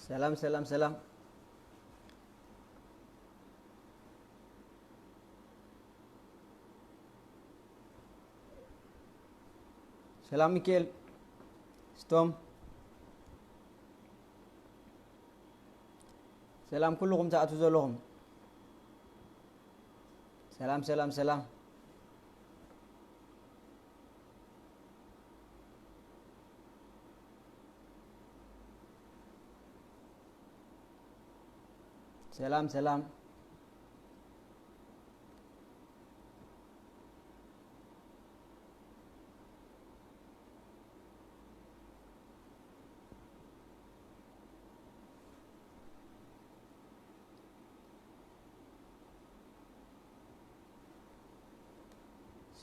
ሰላም ሰላም ሰላም። ሰላም ሚካኤል፣ ስቶም። ሰላም ኩልኹም ትኣትዉ ዘለኹም። ሰላም ሰላም ሰላም። ሰላም ሰላም።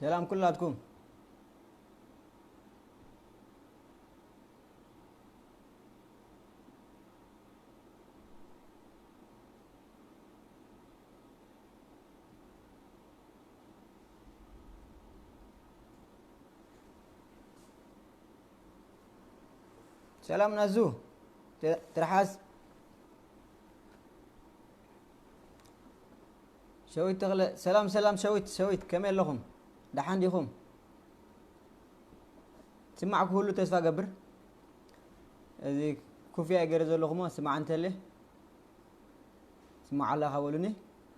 ሰላም ኩላትኩም። ሰላም ናዙ፣ ተ-፣ ትርሓስ። ሸዊት ተኽለ፣ ሰላም ሰላም። ሸዊት፣ ሸዊት፣ ከመይ ኣለኹም? ደሓን ዲኹም? ስማዕ ክህሉ ተስፋ ገብር። እዚ ኩፍያ ገይረ ዘለኹሞ ስማዕ እንተለ ስማዕ ኣለኻ በሉኒ።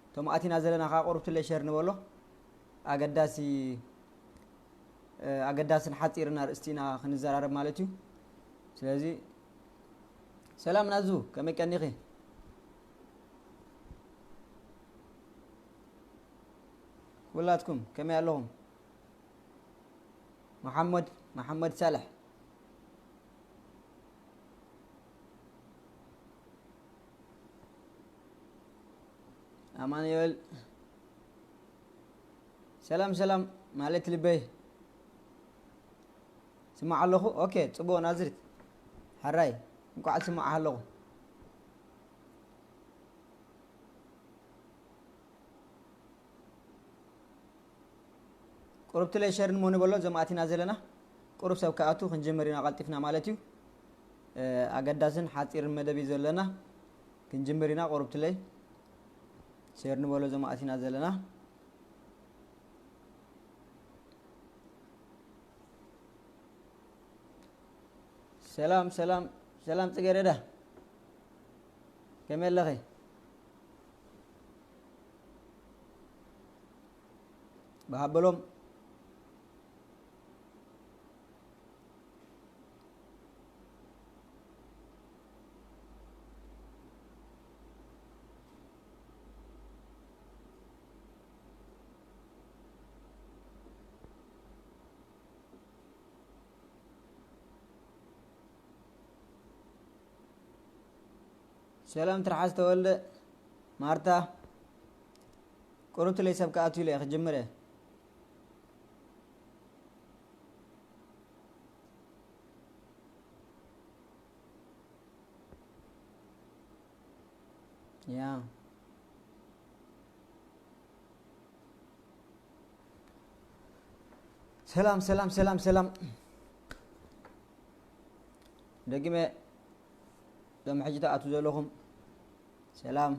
እቶም ኣቲና ዘለና ከዓ ቁሩብ ትለይ ሸር ንበሎ። ኣገዳሲ፣ እ፣ ኣገዳስን ሓፂርን ኣርእስቲ ኢና ክንዘራረብ ማለት እዩ። ስለዚ ሰላም ናዙ፣ ከመይ ቀኒኺ? ኩላትኩም ከመይ ኣለኹም? መሓመድ፣ መሓመድ ሳልሕ፣ ኣማኑኤል፣ ሰላም ሰላም ማለት ልበይ። ስማዕ ኣለኹ። ኦኬ፣ ጽቡቕ ናዝሪት። ሕራይ፣ እንቋዕ ስማዕ ኣለኹ። ቁሩብ ትለይ ሸር ንሞ ንበሎ፣ እዞም ኣቲና ዘለና ቁሩብ ሰብ ክኣቱ ክንጅምር ኢና ቀልጢፍና ማለት እዩ። እ፣ ኣገዳስን ሓፂርን መደብ እዩ ዘለና። ክንጅምር ኢና፣ ቁሩብ ትለይ ሸር ንበሎ፣ እዞም ኣቲና ዘለና። ሰላም፣ ሰላም፣ ሰላም ጽጌረዳ። ከመይ ኣለኺ? ብሃበሎም። ሰላም ትርሓስ ተወልደ፣ ማርታ፣ ቁሩብ ትለይ ሰብ ክኣቱ ኢለ እየ ክጅምር እየ። ያ። ሰላም፣ ሰላም፣ ሰላም፣ ሰላም። ደጊመ፣ ሎም ሕጂ ትኣትዉ ዘለኹም፣ ሰላም።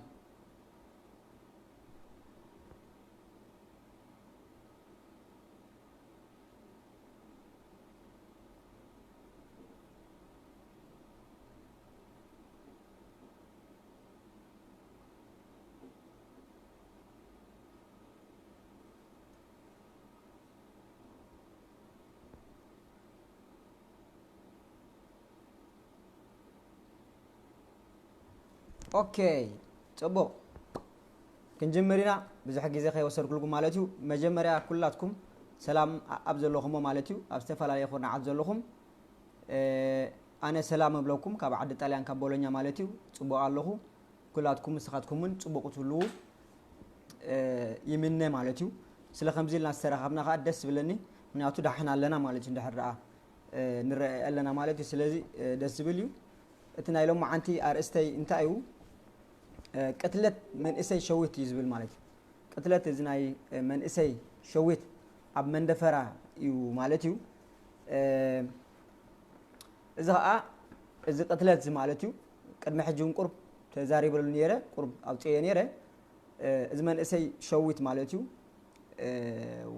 ኦኬ፣ ጽቡቕ። ክንጅምር ኢና። ብዙሕ ግዜ ከይወሰድኩልኩም ማለት እዩ። መጀመርያ ኩላትኩም ሰላም ኣ-፣ ኣብ ዘለኹሞ ማለት እዩ። ኣብ ዝተፈላለየ ኩርናዓት ዘለኹም፣ እ፣ ኣነ ሰላም እብለኩም ካብ ዓዲ ጣልያን ካብ ቦሎኛ ማለት እዩ። ጽቡቕ ኣለኹ። ኩላትኩም ንስኻትኩም እውን ጽቡቕ ክትህልዉ፣ እ፣ ይምነ ማለት እዩ። ስለ ከምዚ ኢልና ዝተራኸብና ከኣ ደስ ዝብለኒ፣ ምክንያቱ ዳሕና ኣለና ማለት እዩ። እንድሕር ደኣ፣ እ፣ ንረአ ኣለና ማለት እዩ። ስለዚ፣ እ፣ ደስ ዝብል እዩ። እቲ ናይ ሎማዓንቲ ኣርእስተይ እንታይ እዩ? እ፣ ቅትለት መንእሰይ ሸዊት እዩ ዝብል ማለት እዩ። ቅትለት እዚ ናይ፣ እ፣ መንእሰይ ሸዊት ኣብ መንደፈራ እዩ ማለት እዩ። እ፣ እዚ ኸኣ፣ እዚ ቅትለት እዚ ማለት እዩ፣ ቅድሚ ሕጂ እውን ቁርብ ተዛሪበሉ ነይረ፣ ቁርብ ኣውፅኤ ነይረ። እዚ መንእሰይ ሸዊት ማለት እዩ።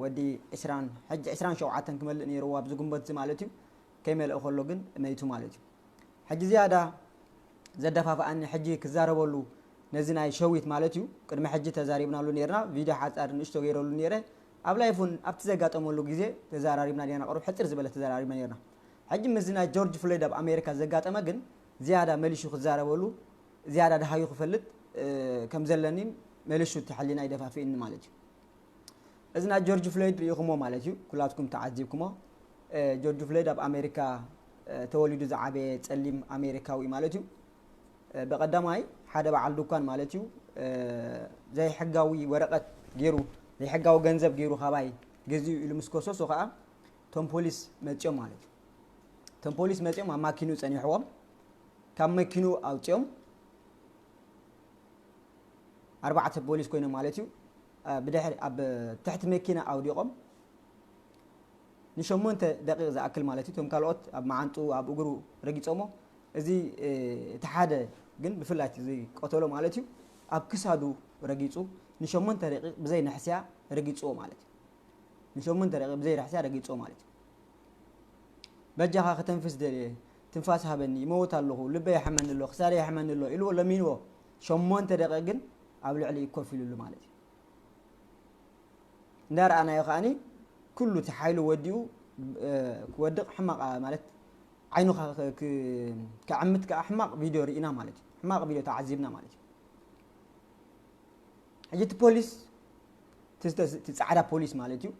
ወዲ ዕስራን፣ ሕጂ ዕስራን ሸውዓተን ክመልእ ነይርዎ ኣብዚ ግንቦት እዚ ማለት እዩ። ከይመልአ ከሎ ግን መይቱ ማለት እዩ። ሕጂ ዝያዳ ዘደፋፍኣኒ ሕጂ ክዛረበሉ ነዚ ናይ ሸዊት ማለት እዩ። ቅድሚ ሕጂ ተዛሪብናሉ ነይርና፣ ቪድዮ ሓፃር ንእሽቶ ገይረሉ ነይረ። ኣብ ላይፍ እውን ኣብቲ ዘጋጠመሉ ግዜ ተዘራሪብና ዲና፣ ቁሩብ ሕፅር ዝበለ ተዘራሪብና ነይርና። ሕጂ ምስዚ ናይ ጆርጅ ፍሎይድ ኣብ ኣሜሪካ ዘጋጠመ ግን ዝያዳ መሊሹ ክዛረበሉ፣ ዝያዳ ደሃዩ ክፈልጥ ከም ዘለኒ መሊሹ እቲ ሕሊና ይደፋፍእኒ ማለት እዩ። እዚ ናይ ጆርጅ ፍሎይድ ርኢኹሞ ማለት እዩ፣ ኩላትኩም ተዓዚብኩሞ። ጆርጅ ፍሎይድ ኣብ ኣሜሪካ ተወሊዱ ዝዓበየ ፀሊም ኣሜሪካዊ ማለት እዩ። ብቐዳማይ ሓደ በዓል ድኳን ማለት እዩ፣ ዘይሕጋዊ ወረቐት ገይሩ፣ ዘይሕጋዊ ገንዘብ ገይሩ ካባይ ገዚኡ ኢሉ ምስ ከሰሶ ከዓ እቶም ፖሊስ መፂኦም ማለት እዩ። እቶም ፖሊስ መፂኦም ኣብ ማኪኑ ፀኒሕዎም፣ ካብ መኪኑ ኣውፂኦም ኣርባዕተ ፖሊስ ኮይኖም ማለት እዩ። ብድሕሪ ኣብ ትሕቲ መኪና ኣውዲቖም ንሸሞንተ ደቂቕ ዝኣክል ማለት እዩ። እቶም ካልኦት ኣብ መዓንጡ ኣብ እግሩ ረጊፆሞ፣ እዚ እቲ ሓደ ግን ብፍላይ እዚ ቀተሎ ማለት እዩ ኣብ ክሳዱ ረጊፁ ንሸሞንተ ደቂቕ ብዘይ ንሕስያ ረጊፅዎ ማለት እዩ። ንሸሞንተ ደቂቕ ብዘይ ንሕስያ ረጊፅዎ ማለት እዩ። በጃኻ ከተንፍስ ደልየ፣ ትንፋስ ሃበኒ፣ ይመውት ኣለኹ፣ ልበይ የሕመኒ ኣሎ፣ ክሳደይ የሕመኒ ኣሎ ኢልዎ ለሚንዎ። ሸሞንተ ደቂቕ ግን ኣብ ልዕሊ ኮፍ ኢሉሉ ማለት እዩ። እንዳረኣናዮ ከዓኒ ኩሉ እቲ ሓይሉ ወዲኡ ክወድቕ ሕማቕ ማለት ዓይኑ ከዕምት ከዓ ሕማቕ ቪድዮ ርኢና ማለት እዩ። ሕማቕ ቪድዮ ተዓዚብና ማለት እዩ። ሕጂ እቲ ፖሊስ እቲ ፃዕዳ ፖሊስ ማለት እዩ፣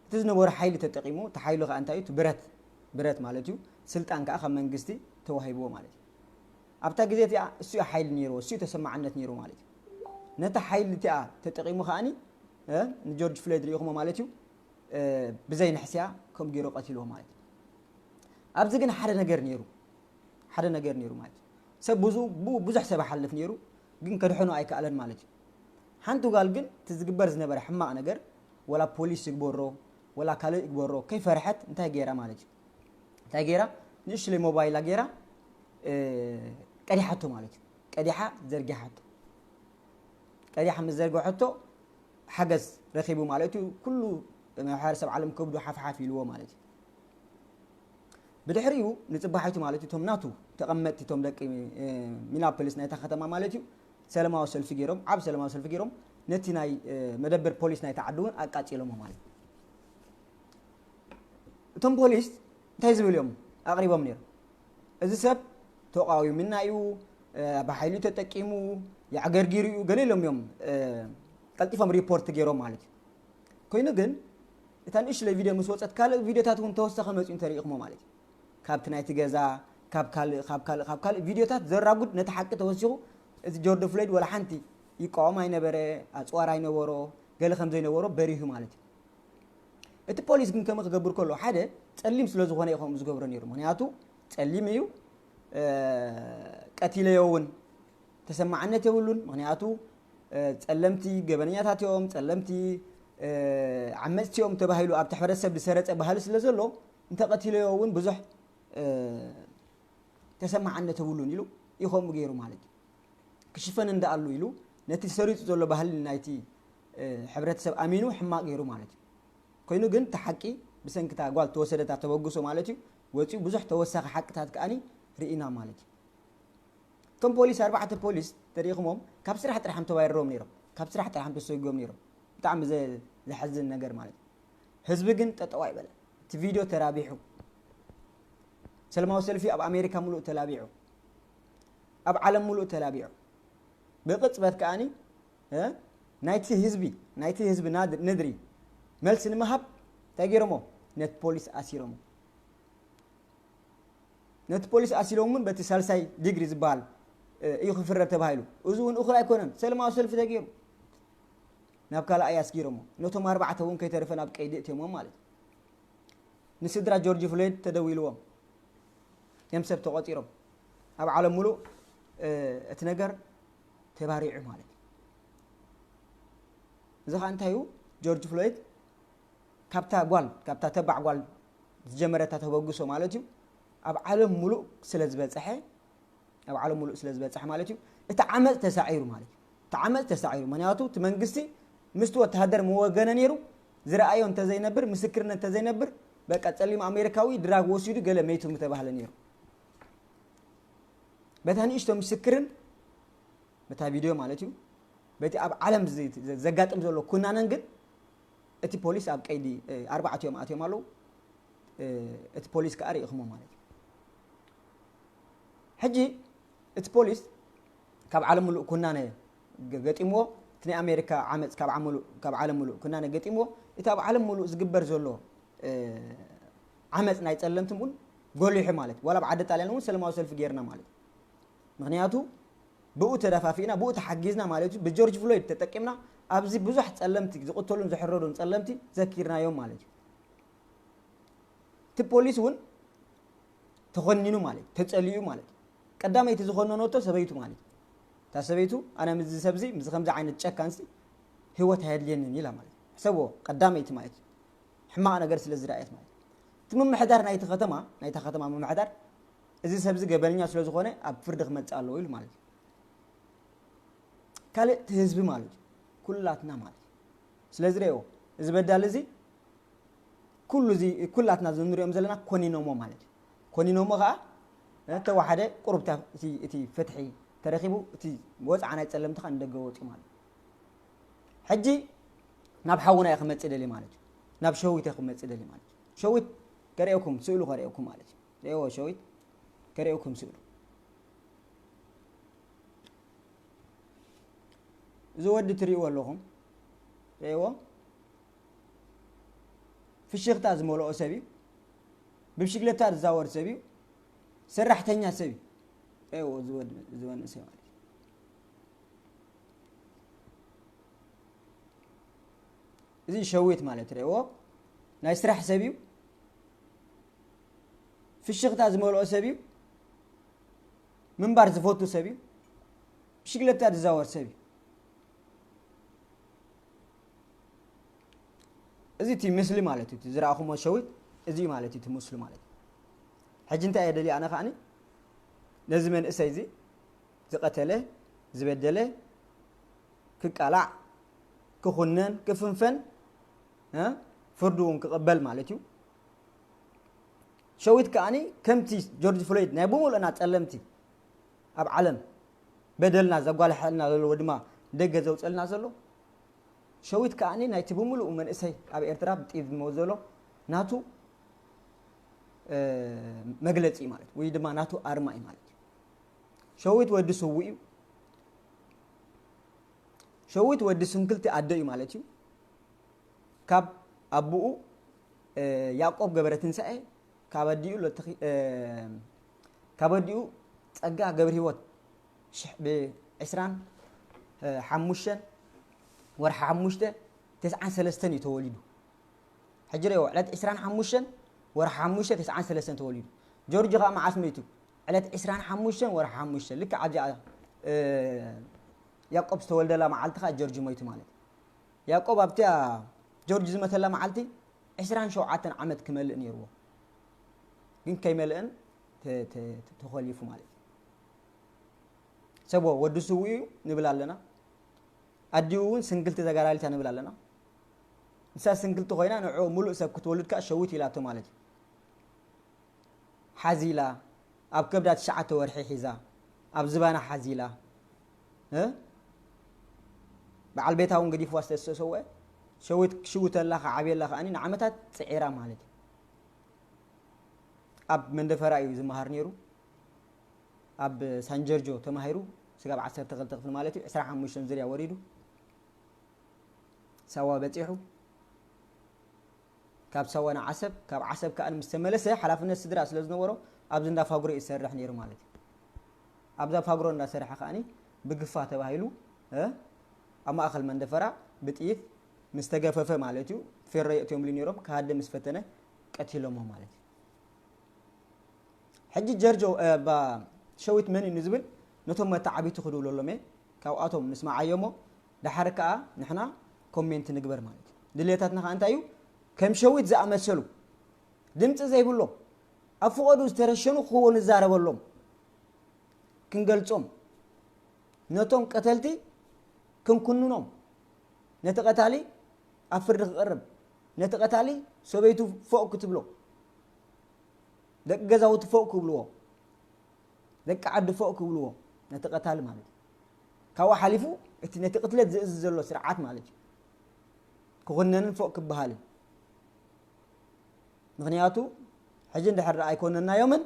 እቲ ዝነበሮ ሓይሊ ተጠቂሙ፣ እቲ ሓይሉ ከዓ እንታይ እዩ? እቲ ብረት፣ ብረት ማለት እዩ። ስልጣን ከዓ ካብ መንግስቲ ተዋሂብዎ ማለት እዩ። ኣብታ ግዜ እቲኣ እሱ እዩ ሓይሊ ነይርዎ፣ እሱ እዩ ተሰማዕነት ነይርዎ ማለት እዩ። ነታ ሓይሊ እቲኣ ተጠቂሙ ከዓኒ ንጆርጅ ፍሎይድ ርኢኹሞ ማለት እዩ፣ ብዘይ ንሕስያ ከምኡ ገይሩ ቀቲልዎ ማለት እዩ። ኣብዚ ግን ሓደ ነገር ነይሩ፣ ሓደ ነገር ነይሩ ማለት እዩ። ሰብ ብዙ ብዙሕ ሰብ ይሓልፍ ነይሩ፣ ግን ከድሕኖ ኣይከኣለን ማለት እዩ። ሓንቲ ጓል ግን እቲ ዝግበር ዝነበረ ሕማቕ ነገር፣ ወላ ፖሊስ ይግበሮ ወላ ካልእ ይግበሮ ከይፈርሐት እንታይ ገይራ ማለት እዩ? እንታይ ገይራ? ንእሽለይ ሞባይላ ገይራ ቀዲሓቶ ማለት እዩ። ቀዲሓ ዘርጊሓቶ። ቀዲሓ ምስ ዘርገሐቶ ሓገዝ ረኺቡ ማለት እዩ። ኩሉ ማሕበረሰብ ዓለም ከብዱ ሓፍሓፍ ኢልዎ ማለት እዩ። ብድሕሪኡ ንፅባሒቱ ማለት እዩ፣ እቶም ናቱ ተቐመጥቲ፣ እቶም ደቂ ሚናፖሊስ ናይታ ከተማ ማለት እዩ፣ ሰለማዊ ሰልፊ ገይሮም፣ ዓብ ሰለማዊ ሰልፊ ገይሮም ነቲ ናይ መደበር ፖሊስ ናይታ ዓዲ እውን ኣቃፂሎሞ ማለት እዩ። እቶም ፖሊስ እንታይ ዝብል እዮም ኣቕሪቦም ነይሮም? እዚ ሰብ ተቃዊምና እዩ፣ ብሓይሊ ተጠቂሙ፣ የዕገርጊሩ እዩ፣ ገለ ኢሎም እዮም ቀልጢፎም ሪፖርት ገይሮም ማለት እዩ። ኮይኑ ግን እታ ንእሽለይ ቪድዮ ምስ ወፀት ካልእ ቪድዮታት እውን ተወሰኸ መፅኡ እንተሪኢኹሞ ማለት እዩ። ካብቲ ናይቲ ገዛ፣ ካብ ካልእ፣ ካብ ካልእ፣ ካብ ካልእ ቪድዮታት ዘራጉድ ነቲ ሓቂ ተወሲኹ፣ እዚ ጆርጅ ፍሎይድ ወላ ሓንቲ ይቃወም ኣይነበረ፣ ኣፅዋር ኣይነበሮ፣ ገለ ከም ዘይነበሮ በሪሁ ማለት እዩ። እቲ ፖሊስ ግን ከምኡ ክገብር ከሎ ሓደ ፀሊም ስለ ዝኾነ እዩ ከምኡ ዝገብሮ ነይሩ። ምክንያቱ ፀሊም እዩ፣ ቀቲለዮ እውን ተሰማዕነት የብሉን። ምክንያቱ ፀለምቲ ገበነኛታት እዮም፣ ፀለምቲ ዓመፅቲ እዮም ተባሂሉ ኣብቲ ሕብረተሰብ ዝሰረፀ ባህሊ ስለ ዘሎ እንተቐቲለዮ እውን ብዙሕ ተሰማዕነት የብሉን ኢሉ እዩ ከምኡ ገይሩ ማለት እዩ። ክሽፈን እንዳኣሉ ኢሉ ነቲ ሰሪፁ ዘሎ ባህሊ ናይቲ ሕብረተሰብ ኣሚኑ ሕማቕ ገይሩ ማለት እዩ። ኮይኑ ግን እቲ ሓቂ ብሰንኪ እታ ጓል ተወሰደታ ተበግሶ ማለት እዩ ወፂኡ ብዙሕ ተወሳኺ ሓቅታት ከዓኒ ርኢና ማለት እዩ። እቶም ፖሊስ ኣርባዕተ ፖሊስ ተሪኢኹሞም ካብ ስራሕ ጥራሕም ተባይሮም ነይሮም፣ ካብ ስራሕ ጥራሕም ተሰጎም ነይሮም። ብጣዕሚ ዘ- ዘሕዝን ነገር ማለት እዩ። ህዝቢ ግን ጠጠው ኣይበለ። እቲ ቪድዮ ተራቢሑ፣ ሰለማዊ ሰልፊ ኣብ ኣሜሪካ ሙሉእ ተላቢዑ፣ ኣብ ዓለም ሙሉእ ተላቢዑ። ብቅፅበት ከዓኒ እ ናይቲ ህዝቢ ናይቲ ህዝቢ ናድ- ነድሪ መልሲ ንምሃብ እንታይ ገይሮሞ? ነቲ ፖሊስ ኣሲሮሞ። ነቲ ፖሊስ ኣሲሮም እውን በቲ ሳልሳይ ዲግሪ ዝበሃል እዩ ክፍረድ ተባሂሉ። እዚ እውን እኹል ኣይኮነን። ሰለማዊ ሰልፊ ተገይሩ ናብ ካልኣይ ኣስጊሮሞ። ነቶም ኣርባዕተ እውን ከይተረፈ ናብ ቀይዲ እትዮሞም ማለት እዩ። ንስድራ ጆርጅ ፍሎይድ ተደዊልዎም፣ እዮም ሰብ ተቆፂሮም። ኣብ ዓለም ሙሉእ እቲ ነገር ተባሪዑ ማለት እዩ። እዚ ከዓ እንታይ እዩ? ጆርጅ ፍሎይድ ካብታ ጓል ካብታ ተባዕ ጓል ዝጀመረታ ተበግሶ ማለት እዩ ኣብ ዓለም ሙሉእ ስለ ዝበፀሐ ኣብ ዓለም ሙሉእ ስለ ዝበፅሐ ማለት እዩ። እቲ ዓመፅ ተሳዒሩ ማለት እዩ። እቲ ዓመፅ ተሳዒሩ፣ ምክንያቱ እቲ መንግስቲ ምስቲ ወተሃደር መወገነ ነይሩ። ዝረኣዮ እንተዘይነብር፣ ምስክርነት እንተዘይነብር፣ በቃ ጸሊም ኣሜሪካዊ ድራግ ወሲዱ ገለ መይቱ ምተባህለ ነይሩ። በታ ንእሽቶ ምስክርን በታ ቪድዮ ማለት እዩ፣ በቲ ኣብ ዓለም ዘጋጥም ዘሎ ኩናነን ግን እቲ ፖሊስ ኣብ ቀይዲ፣ ኣርባዕቲኦም ኣትዮም ኣለዉ። እቲ ፖሊስ ከዓ ርኢኹሞ ማለት እዩ። ሕጂ እቲ ፖሊስ ካብ ዓለም ሙሉእ ኩናነ ገጢምዎ፣ እቲ ናይ ኣሜሪካ ዓመፅ ካብ ዓለም ሙሉእ ኩናነ ገጢምዎ። እቲ ኣብ ዓለም ሙሉእ ዝግበር ዘሎ ዓመፅ ናይ ፀለምቲ እውን ጎሊሑ ማለት እዩ። ዋላ ኣብ ዓዲ ጣልያን እውን ሰለማዊ ሰልፊ ጌርና ማለት እዩ። ምክንያቱ ብኡ ተደፋፊእና፣ ብኡ ተሓጊዝና ማለት እዩ። ብጆርጅ ፍሎይድ ተጠቂምና ኣብዚ ብዙሕ ፀለምቲ ዝቕተሉን ዝሕረዱን ፀለምቲ ዘኪርናዮም ማለት እዩ። እቲ ፖሊስ እውን ተኾኒኑ ማለት እዩ፣ ተጸሊኡ ማለት እዩ። ቀዳመይቲ ዝኾነነቶ ሰበይቱ ማለት እዩ። እታ ሰበይቱ ኣነ ምስዚ ሰብዚ፣ ምስዚ ከምዚ ዓይነት ጨካንሲ ህይወት ኣየድልየንን ኢላ ማለት እዩ። ሕሰብዎ፣ ቀዳመይቲ ማለት እዩ። ሕማቕ ነገር ስለ ዝረኣየት ማለት እዩ። እቲ ምምሕዳር ናይቲ ከተማ፣ ናይታ ከተማ ምምሕዳር፣ እዚ ሰብዚ ገበነኛ ስለ ዝኾነ ኣብ ፍርዲ ክመጽእ ኣለዎ ኢሉ ማለት እዩ። ካልእ እቲ ህዝቢ ማለት እዩ። ኩላትና ማለት እዩ። ስለዚ ርእዎ፣ እዚ በዳሊ እዚ ኩሉ እዚ ኩላትና እዚ ንሪኦም ዘለና ኮኒኖሞ ማለት እዩ። ኮኒኖሞ ከዓ ተዋሓደ ቁሩብታ እቲ ፍትሒ ተረኪቡ እቲ ወፅዓ ናይ ፀለምቲ ከዓ ንደገ ወፂኡ ማለት እዩ። ሕጂ ናብ ሓውና እየ ክመፅእ ደልየ ማለት እዩ። ናብ ሸዊት እየ ክመፅእ ደልየ ማለት እዩ። ሸዊት ከርእየኩም፣ ስእሉ ከርእየኩም ማለት እዩ። ርእዎ ሸዊት ከርእየኩም ስእሉ። እዚ ወዲ ትርእይዎ ኣለኹም፣ ርእይዎ። ፍሽኽታ ዝመልኦ ሰብ እዩ። ብብሽግለታ ዝዛወር ሰብ እዩ። ሰራሕተኛ ሰብ እዩ። ርእይዎ፣ እዚ ወዲ፣ እዚ መንእሰይ ማለት እዩ። እዚ ሸዊት ማለት ርእይዎ፣ ናይ ስራሕ ሰብ እዩ። ፍሽኽታ ዝመልኦ ሰብ እዩ። ምንባር ዝፈቱ ሰብ እዩ። ብሽግለታ ዝዛወር ሰብ እዩ። እዚ እቲ ምስሊ ማለት እዩ። እቲ ዝረኣኹሞ ሸዊት እዚ እዩ ማለት እዩ፣ እቲ ምስሉ ማለት እዩ። ሕጂ እንታይ እየ ደልየ ኣነ ከኣኒ ነዚ መንእሰይ እዚ ዝቐተለ፣ ዝበደለ ክቃላዕ፣ ክኹነን፣ ክፍንፈን፣ እ፣ ፍርዱ እውን ክቕበል ማለት እዩ። ሸዊት ከኣኒ ከምቲ ጆርጅ ፍሎይድ ናይ ብምሉእና ጸለምቲ ኣብ ዓለም በደልና ዘጓልሐልና ዘሎ ወይ ድማ ደገ ዘውፀልና ዘሎ፣ ሸዊት ከኣኒ ናይቲ ብምሉእ መንእሰይ ኣብ ኤርትራ ብጥይት ዝመውት ዘሎ ናቱ፣ እ፣ መግለጺ ማለት ወይ ድማ ናቱ ኣርማ እዩ ማለት እዩ። ሸዊት ወዲ ስዉእ እዩ። ሸዊት ወዲ ስንክልቲ ኣደ እዩ ማለት እዩ። ካብ ኣቦኡ፣ እ፣ ያዕቆብ ገብረትንሳኤ፣ ካብ ኣዲኡ ለተኺ-፣ እ፣ ካብ ኣዲኡ ጸጋ ገብረሂወት ሽሕ-፣ ብ-፣ ዕስራን ሓሙሽተን ወርሒ ሓሙሽተ ተስዓን ሰለስተን እዩ ተወሊዱ። ሕጂ ርእይዎ፣ ዕለት ዕስራን ሓሙሽተን ወርሒ ሓሙሽተ ተስዓን ሰለስተን ተወሊዱ። ጆርጆ ከኣ መዓስ ሞይቱ? ዕለት ዕስራን ሓሙሽተን ወርሒ ሓሙሽተ፣ ልክዕ ኣብዚኣ፣ እ፣ ያዕቆብ ዝተወልደላ መዓልቲ ከኣ ጆርጆ ሞይቱ ማለት እዩ። ያዕቆብ ኣብቲኣ ጆርጅ ዝመተላ መዓልቲ ዕስራን ሸውዓተን ዓመት ክመልእ ነይርዎ፣ ግን ከይመልአን ተ-፣ ተ-፣ ተ-፣ ተኾሊፉ ማለት እዩ። ሰብዎ ወዲ ስዉእ እዩ ንብል ኣለና። ኣዲኡ እውን ስንግልቲ ተጋዳሊት እያ ንብል ኣለና። ንሳ ስንግልቲ ኮይና ንዕኡ ሙሉእ ሰብ ክትወልድ ከኣ ሸዊት ኢላቶ ማለት እዩ። ሓዚላ፣ ኣብ ከብዳ ትሽዓተ ወርሒ ሒዛ፣ ኣብ ዝባና ሓዚላ፣ እ፣ በዓል ቤታ እውን ገዲፍዋ ስለ ዝተሰወአ፣ ሸዊት ክሽውተላ ክዓብየላ ከኣኒ ንዓመታት ጽዒራ ማለት እዩ። ኣብ መንደፈራ እዩ ዝመሃር ነይሩ። ኣብ ሳንጀርጆ ተማሂሩ፣ ስጋብ ዓሰርተ ክልተ ክፍሊ ማለት እዩ፣ ዕስራን ሓሙሽተን ዝርያ ወሪዱ፣ ሳዋ በጺሑ። ካብ ሳዋ ንዓሰብ፣ ካብ ዓሰብ ከኣ ምስ ተመለሰ፣ ሓላፍነት ስድራ ስለ ዝነበሮ፣ ኣብዚ እንዳ ፋጉሮ እዩ ዝሰርሕ ነይሩ ማለት እዩ። ኣብዛ ፋጉሮ እንዳሰርሐ ከኣኒ ብግፋ ተባሂሉ፣ እ፣ ኣብ ማእከል መንደፈራ ብጥይት ምስ ተገፈፈ ማለት እዩ፣ ፌሮ የእትዮምሉ ነይሮም፣ ክሃድም ምስ ፈተነ ቀቲሎሞ ማለት እዩ። ሕጂ ጀርጆ፣ እ፣ ባ-፣ ሸዊት መን እዩ ንዝብል ነቶም መተዓቢቲ ክድውለሎም እየ። ካብኣቶም ንስማዓዮ እሞ፣ ደሓር ከኣ ንሕና ኮሜንት ንግበር ማለት እዩ። ድሌታትና ከኣ እንታይ እዩ? ከም ሸዊት ዝኣመሰሉ፣ ድምጺ ዘይብሎም፣ ኣብ ፍቐዱ ዝተረሸኑ ክኾኑ ንዛረበሎም። ክንገልጾም፣ ነቶም ቀተልቲ ክንኩንኖም፣ ነቲ ቀታሊ ኣብ ፍርዲ ክቐርብ፣ ነቲ ቀታሊ ሰበይቱ ፎእ ክትብሎ፣ ደቂ ገዛውቲ ፎእ ክብልዎ፣ ደቂ ዓዲ ፎእ ክብልዎ፣ ነቲ ቀታሊ ማለት እዩ። ካብኡ ሓሊፉ እቲ ነቲ ቅትለት ዝእዝዝ ዘሎ ስርዓት ማለት እዩ ክኹነንን ፎእ ክበሃልን። ምኽንያቱ ሕጂ እንድሕር ኣይኮነናዮምን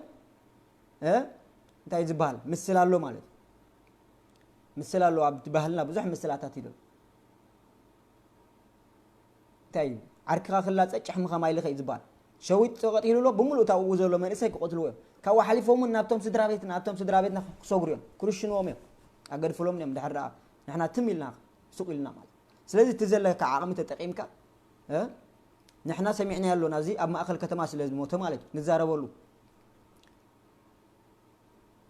እንታይ ዝበሃል ምስል ኣሎ ማለት እዩ። ምስል ኣሎ። ኣብቲ ባህልና ብዙሕ ምስላታት እዩ ዘሎ። እንታይ እዩ? ዓርክኻ ክላጸ ጭሕምኻ ማይ ልኸ እዩ ዝበሃል። ሸዊት ተቐቲሉ ኣሎ ብምሉእ እታ ኣብኡ ዘሎ መንእሰይ ክቐትልዎ እዮም። ካብኡ ሓሊፎም እውን ናብቶም ስድራ ቤት ናብቶም ስድራ ቤትና ክሰግሩ እዮም፣ ክርሽንዎም እዮም፣ ኣገድፍሎም እዮም። ድሕር ደኣ ንሕና ትም ኢልና ሱቕ ኢልና ማለት እዩ። ስለዚ እቲ ዘለካ ዓቕሚ ተጠቒምካ ንሕና ሰሚዕናዮ ኣሎና፣ እዚ ኣብ ማእኸል ከተማ ስለ ዝሞተ ማለት እዩ ንዛረበሉ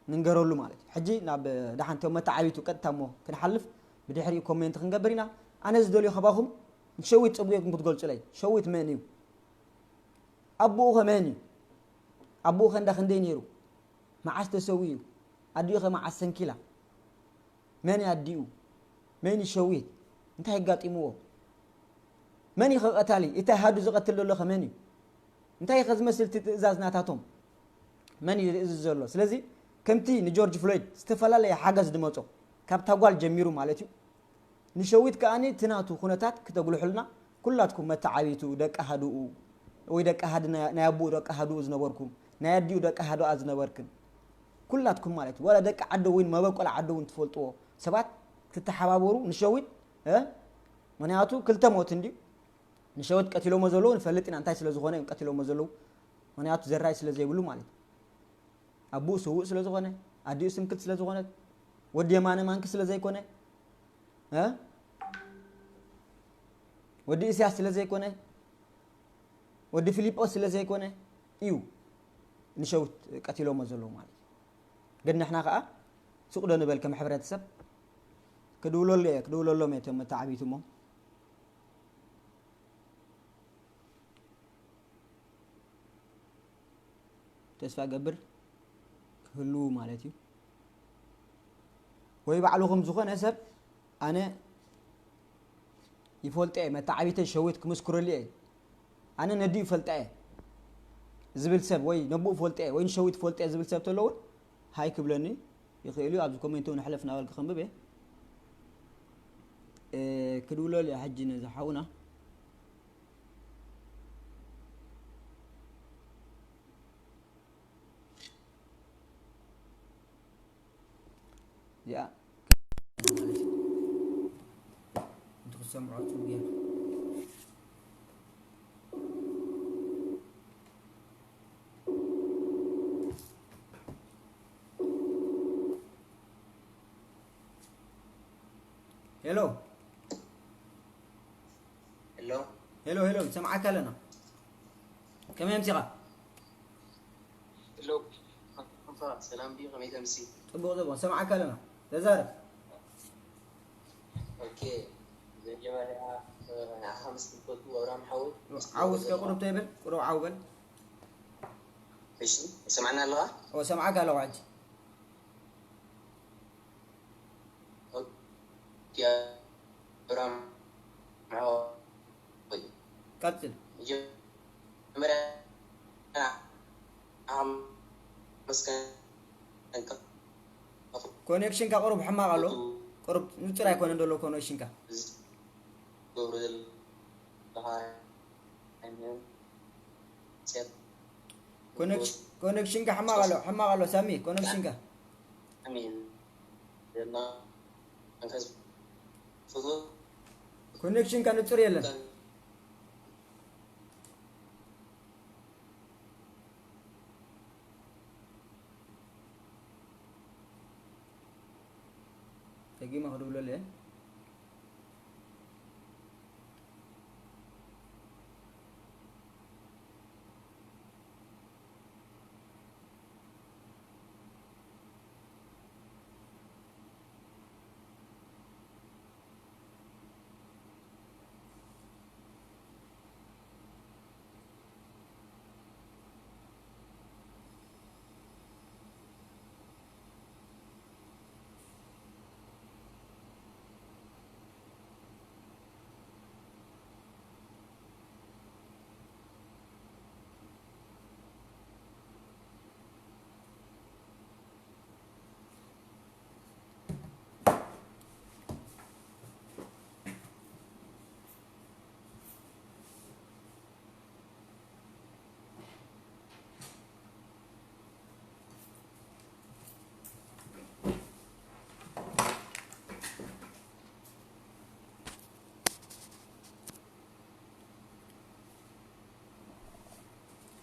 ንንገረሉ ማለት እዩ። ሕጂ ናብ ደሓንቶም መተዓቢቱ ቀጥታ እሞ ክንሓልፍ ብድሕሪኡ ኮሜንት ክንገብር ኢና። ኣነ ዝደልዮ ካባኹም ንሸዊት ጽቡቕኩም ክትገልጹለይ። ሸዊት መን እዩ? ኣቦኡ ኸ መን እዩ? ኣቦኡ ኸ እንዳ ክንደይ ነይሩ? መዓስ ተሰዊኡ? ኣዲኡ ኸ መዓስ ሰንኪላ? መን እዩ ኣዲኡ? መን እዩ ሸዊት? እንታይ ኣጋጢምዎ? መን እዩ ኸ ቀታሊ? እቲ ሃዱ ዝቐትል ዘሎ ኸ መን እዩ? እንታይ ኸ ዝመስል እቲ ትእዛዝ ናታቶም? መን እዩ ዝእዝዝ ዘሎ? ስለዚ ከምቲ ንጆርጅ ፍሎይድ ዝተፈላለየ ሓገዝ ዝመጾ ካብታ ጓል ጀሚሩ ማለት እዩ። ንሸዊት ከኣ እቲ ናቱ ኩነታት ክተጉልሑልና ኩላትኩም መተዓቢቱ ደቂ ሃዱኡ ወይ ደቂ ሃዲ ናይ ኣቦኡ ደቂ ሃዱኡ ዝነበርኩም ናይ ኣዲኡ ደቂ ሃዱኣ ዝነበርክን ኩላትኩም ማለት እዩ። ዋላ ደቂ ዓዲ እውን መበቆል ዓዲ እውን ትፈልጥዎ ሰባት ክትተሓባበሩ ንሸዊት ምክንያቱ ክልተ ሞት እንድዩ ንሸዊት ቀቲሎሞ ዘለዉ ንፈልጥ ኢና እንታይ ስለ ዝኾነ እዮም ቀቲሎሞ ዘለዉ ምክንያቱ ዘራይ ስለ ዘይብሉ ማለት እዩ። ኣቦኡ ስዉእ ስለ ዝኾነ ኣዲኡ ስንክልቲ ስለ ዝኾነት ወዲ የማነ ማንኪ ስለ ዘይኮነ ወዲ እስያስ ስለ ዘይኮነ ወዲ ፊሊጶስ ስለ ዘይኮነ እዩ ንሸዊት ቀቲሎሞ ዘለዉ ማለት እዩ። ግን ንሕና ከዓ ሱቕ ዶ ንበል ከም ሕብረተሰብ ክድውለሉ እየ ክድውለሎም እየ እቶም መተዓቢቱ እሞ ተስፋ ገብር ክህልዉ ማለት እዩ። ወይ ባዕልኹም ዝኾነ ሰብ ኣነ ይፈልጦ እየ መተዓቢተይ ሸዊት ክምስክረሉ እየ ኣነ ነዲኡ ይፈልጣ እየ ዝብል ሰብ ወይ ነብኡ ይፈልጦ እየ ወይ ንሸዊት ይፈልጦ እየ ዝብል ሰብ ተሎ እውን ሃይ ክብለኒ ይኽእል እዩ። ኣብዚ ኮሜንት እውን ሕለፍ እናበልኩ ከንብብ እየ። ክድውለሉ እየ ሕጂ ነዚ ሓውና እዚኣ ማለት እዩ። እቲ ክትሰምዖ ጽቡቅ ጌርካ። ሄሎ። ሄሎ። ሄሎ፣ ሄሎ፣ ንሰምዓካ ኣለና። ከመይ ኣምሲኻ? ሄሎ። ሰላም ድዩ? ከመይ ተምሲ? ጽቡቕ፣ ጽቡቕ። ንሰምዓካ ኣለና። ተዛረብ። ኦኬ። መጀመርያ ንዓኻ ምስ ትፈቱ ኣብርሃም ሓወይ። ዓው እስከ ቁሩብ ተይብል፣ ቁሩብ ዓው በል። እሺ፣ ትሰምዓኒ ኣለኻ? ኦ፣ ሰምዓካ ኣለኹ ሕጂ። ኦኬ፣ ኣብርሃም ሓወይ። ቀጽል። መጀመርያ ኣመስገን። ኮኔክሽንካ ቁሩብ ሕማቕ ኣሎ። ቁሩብ ንጹር ኣይኮነን ዘሎ ኮኔክሽንካ። ዝገብሩ ዘለኻ ኮኔክሽ-፣ ኮኔክሽንካ ሕማቕ ኣሎ፣ ሕማቕ ኣሎ ሳሚ ኮኔክሽንካ። ኮኔክሽንካ ንጹር የለን። ደጊመ ክድውለሉ እየ።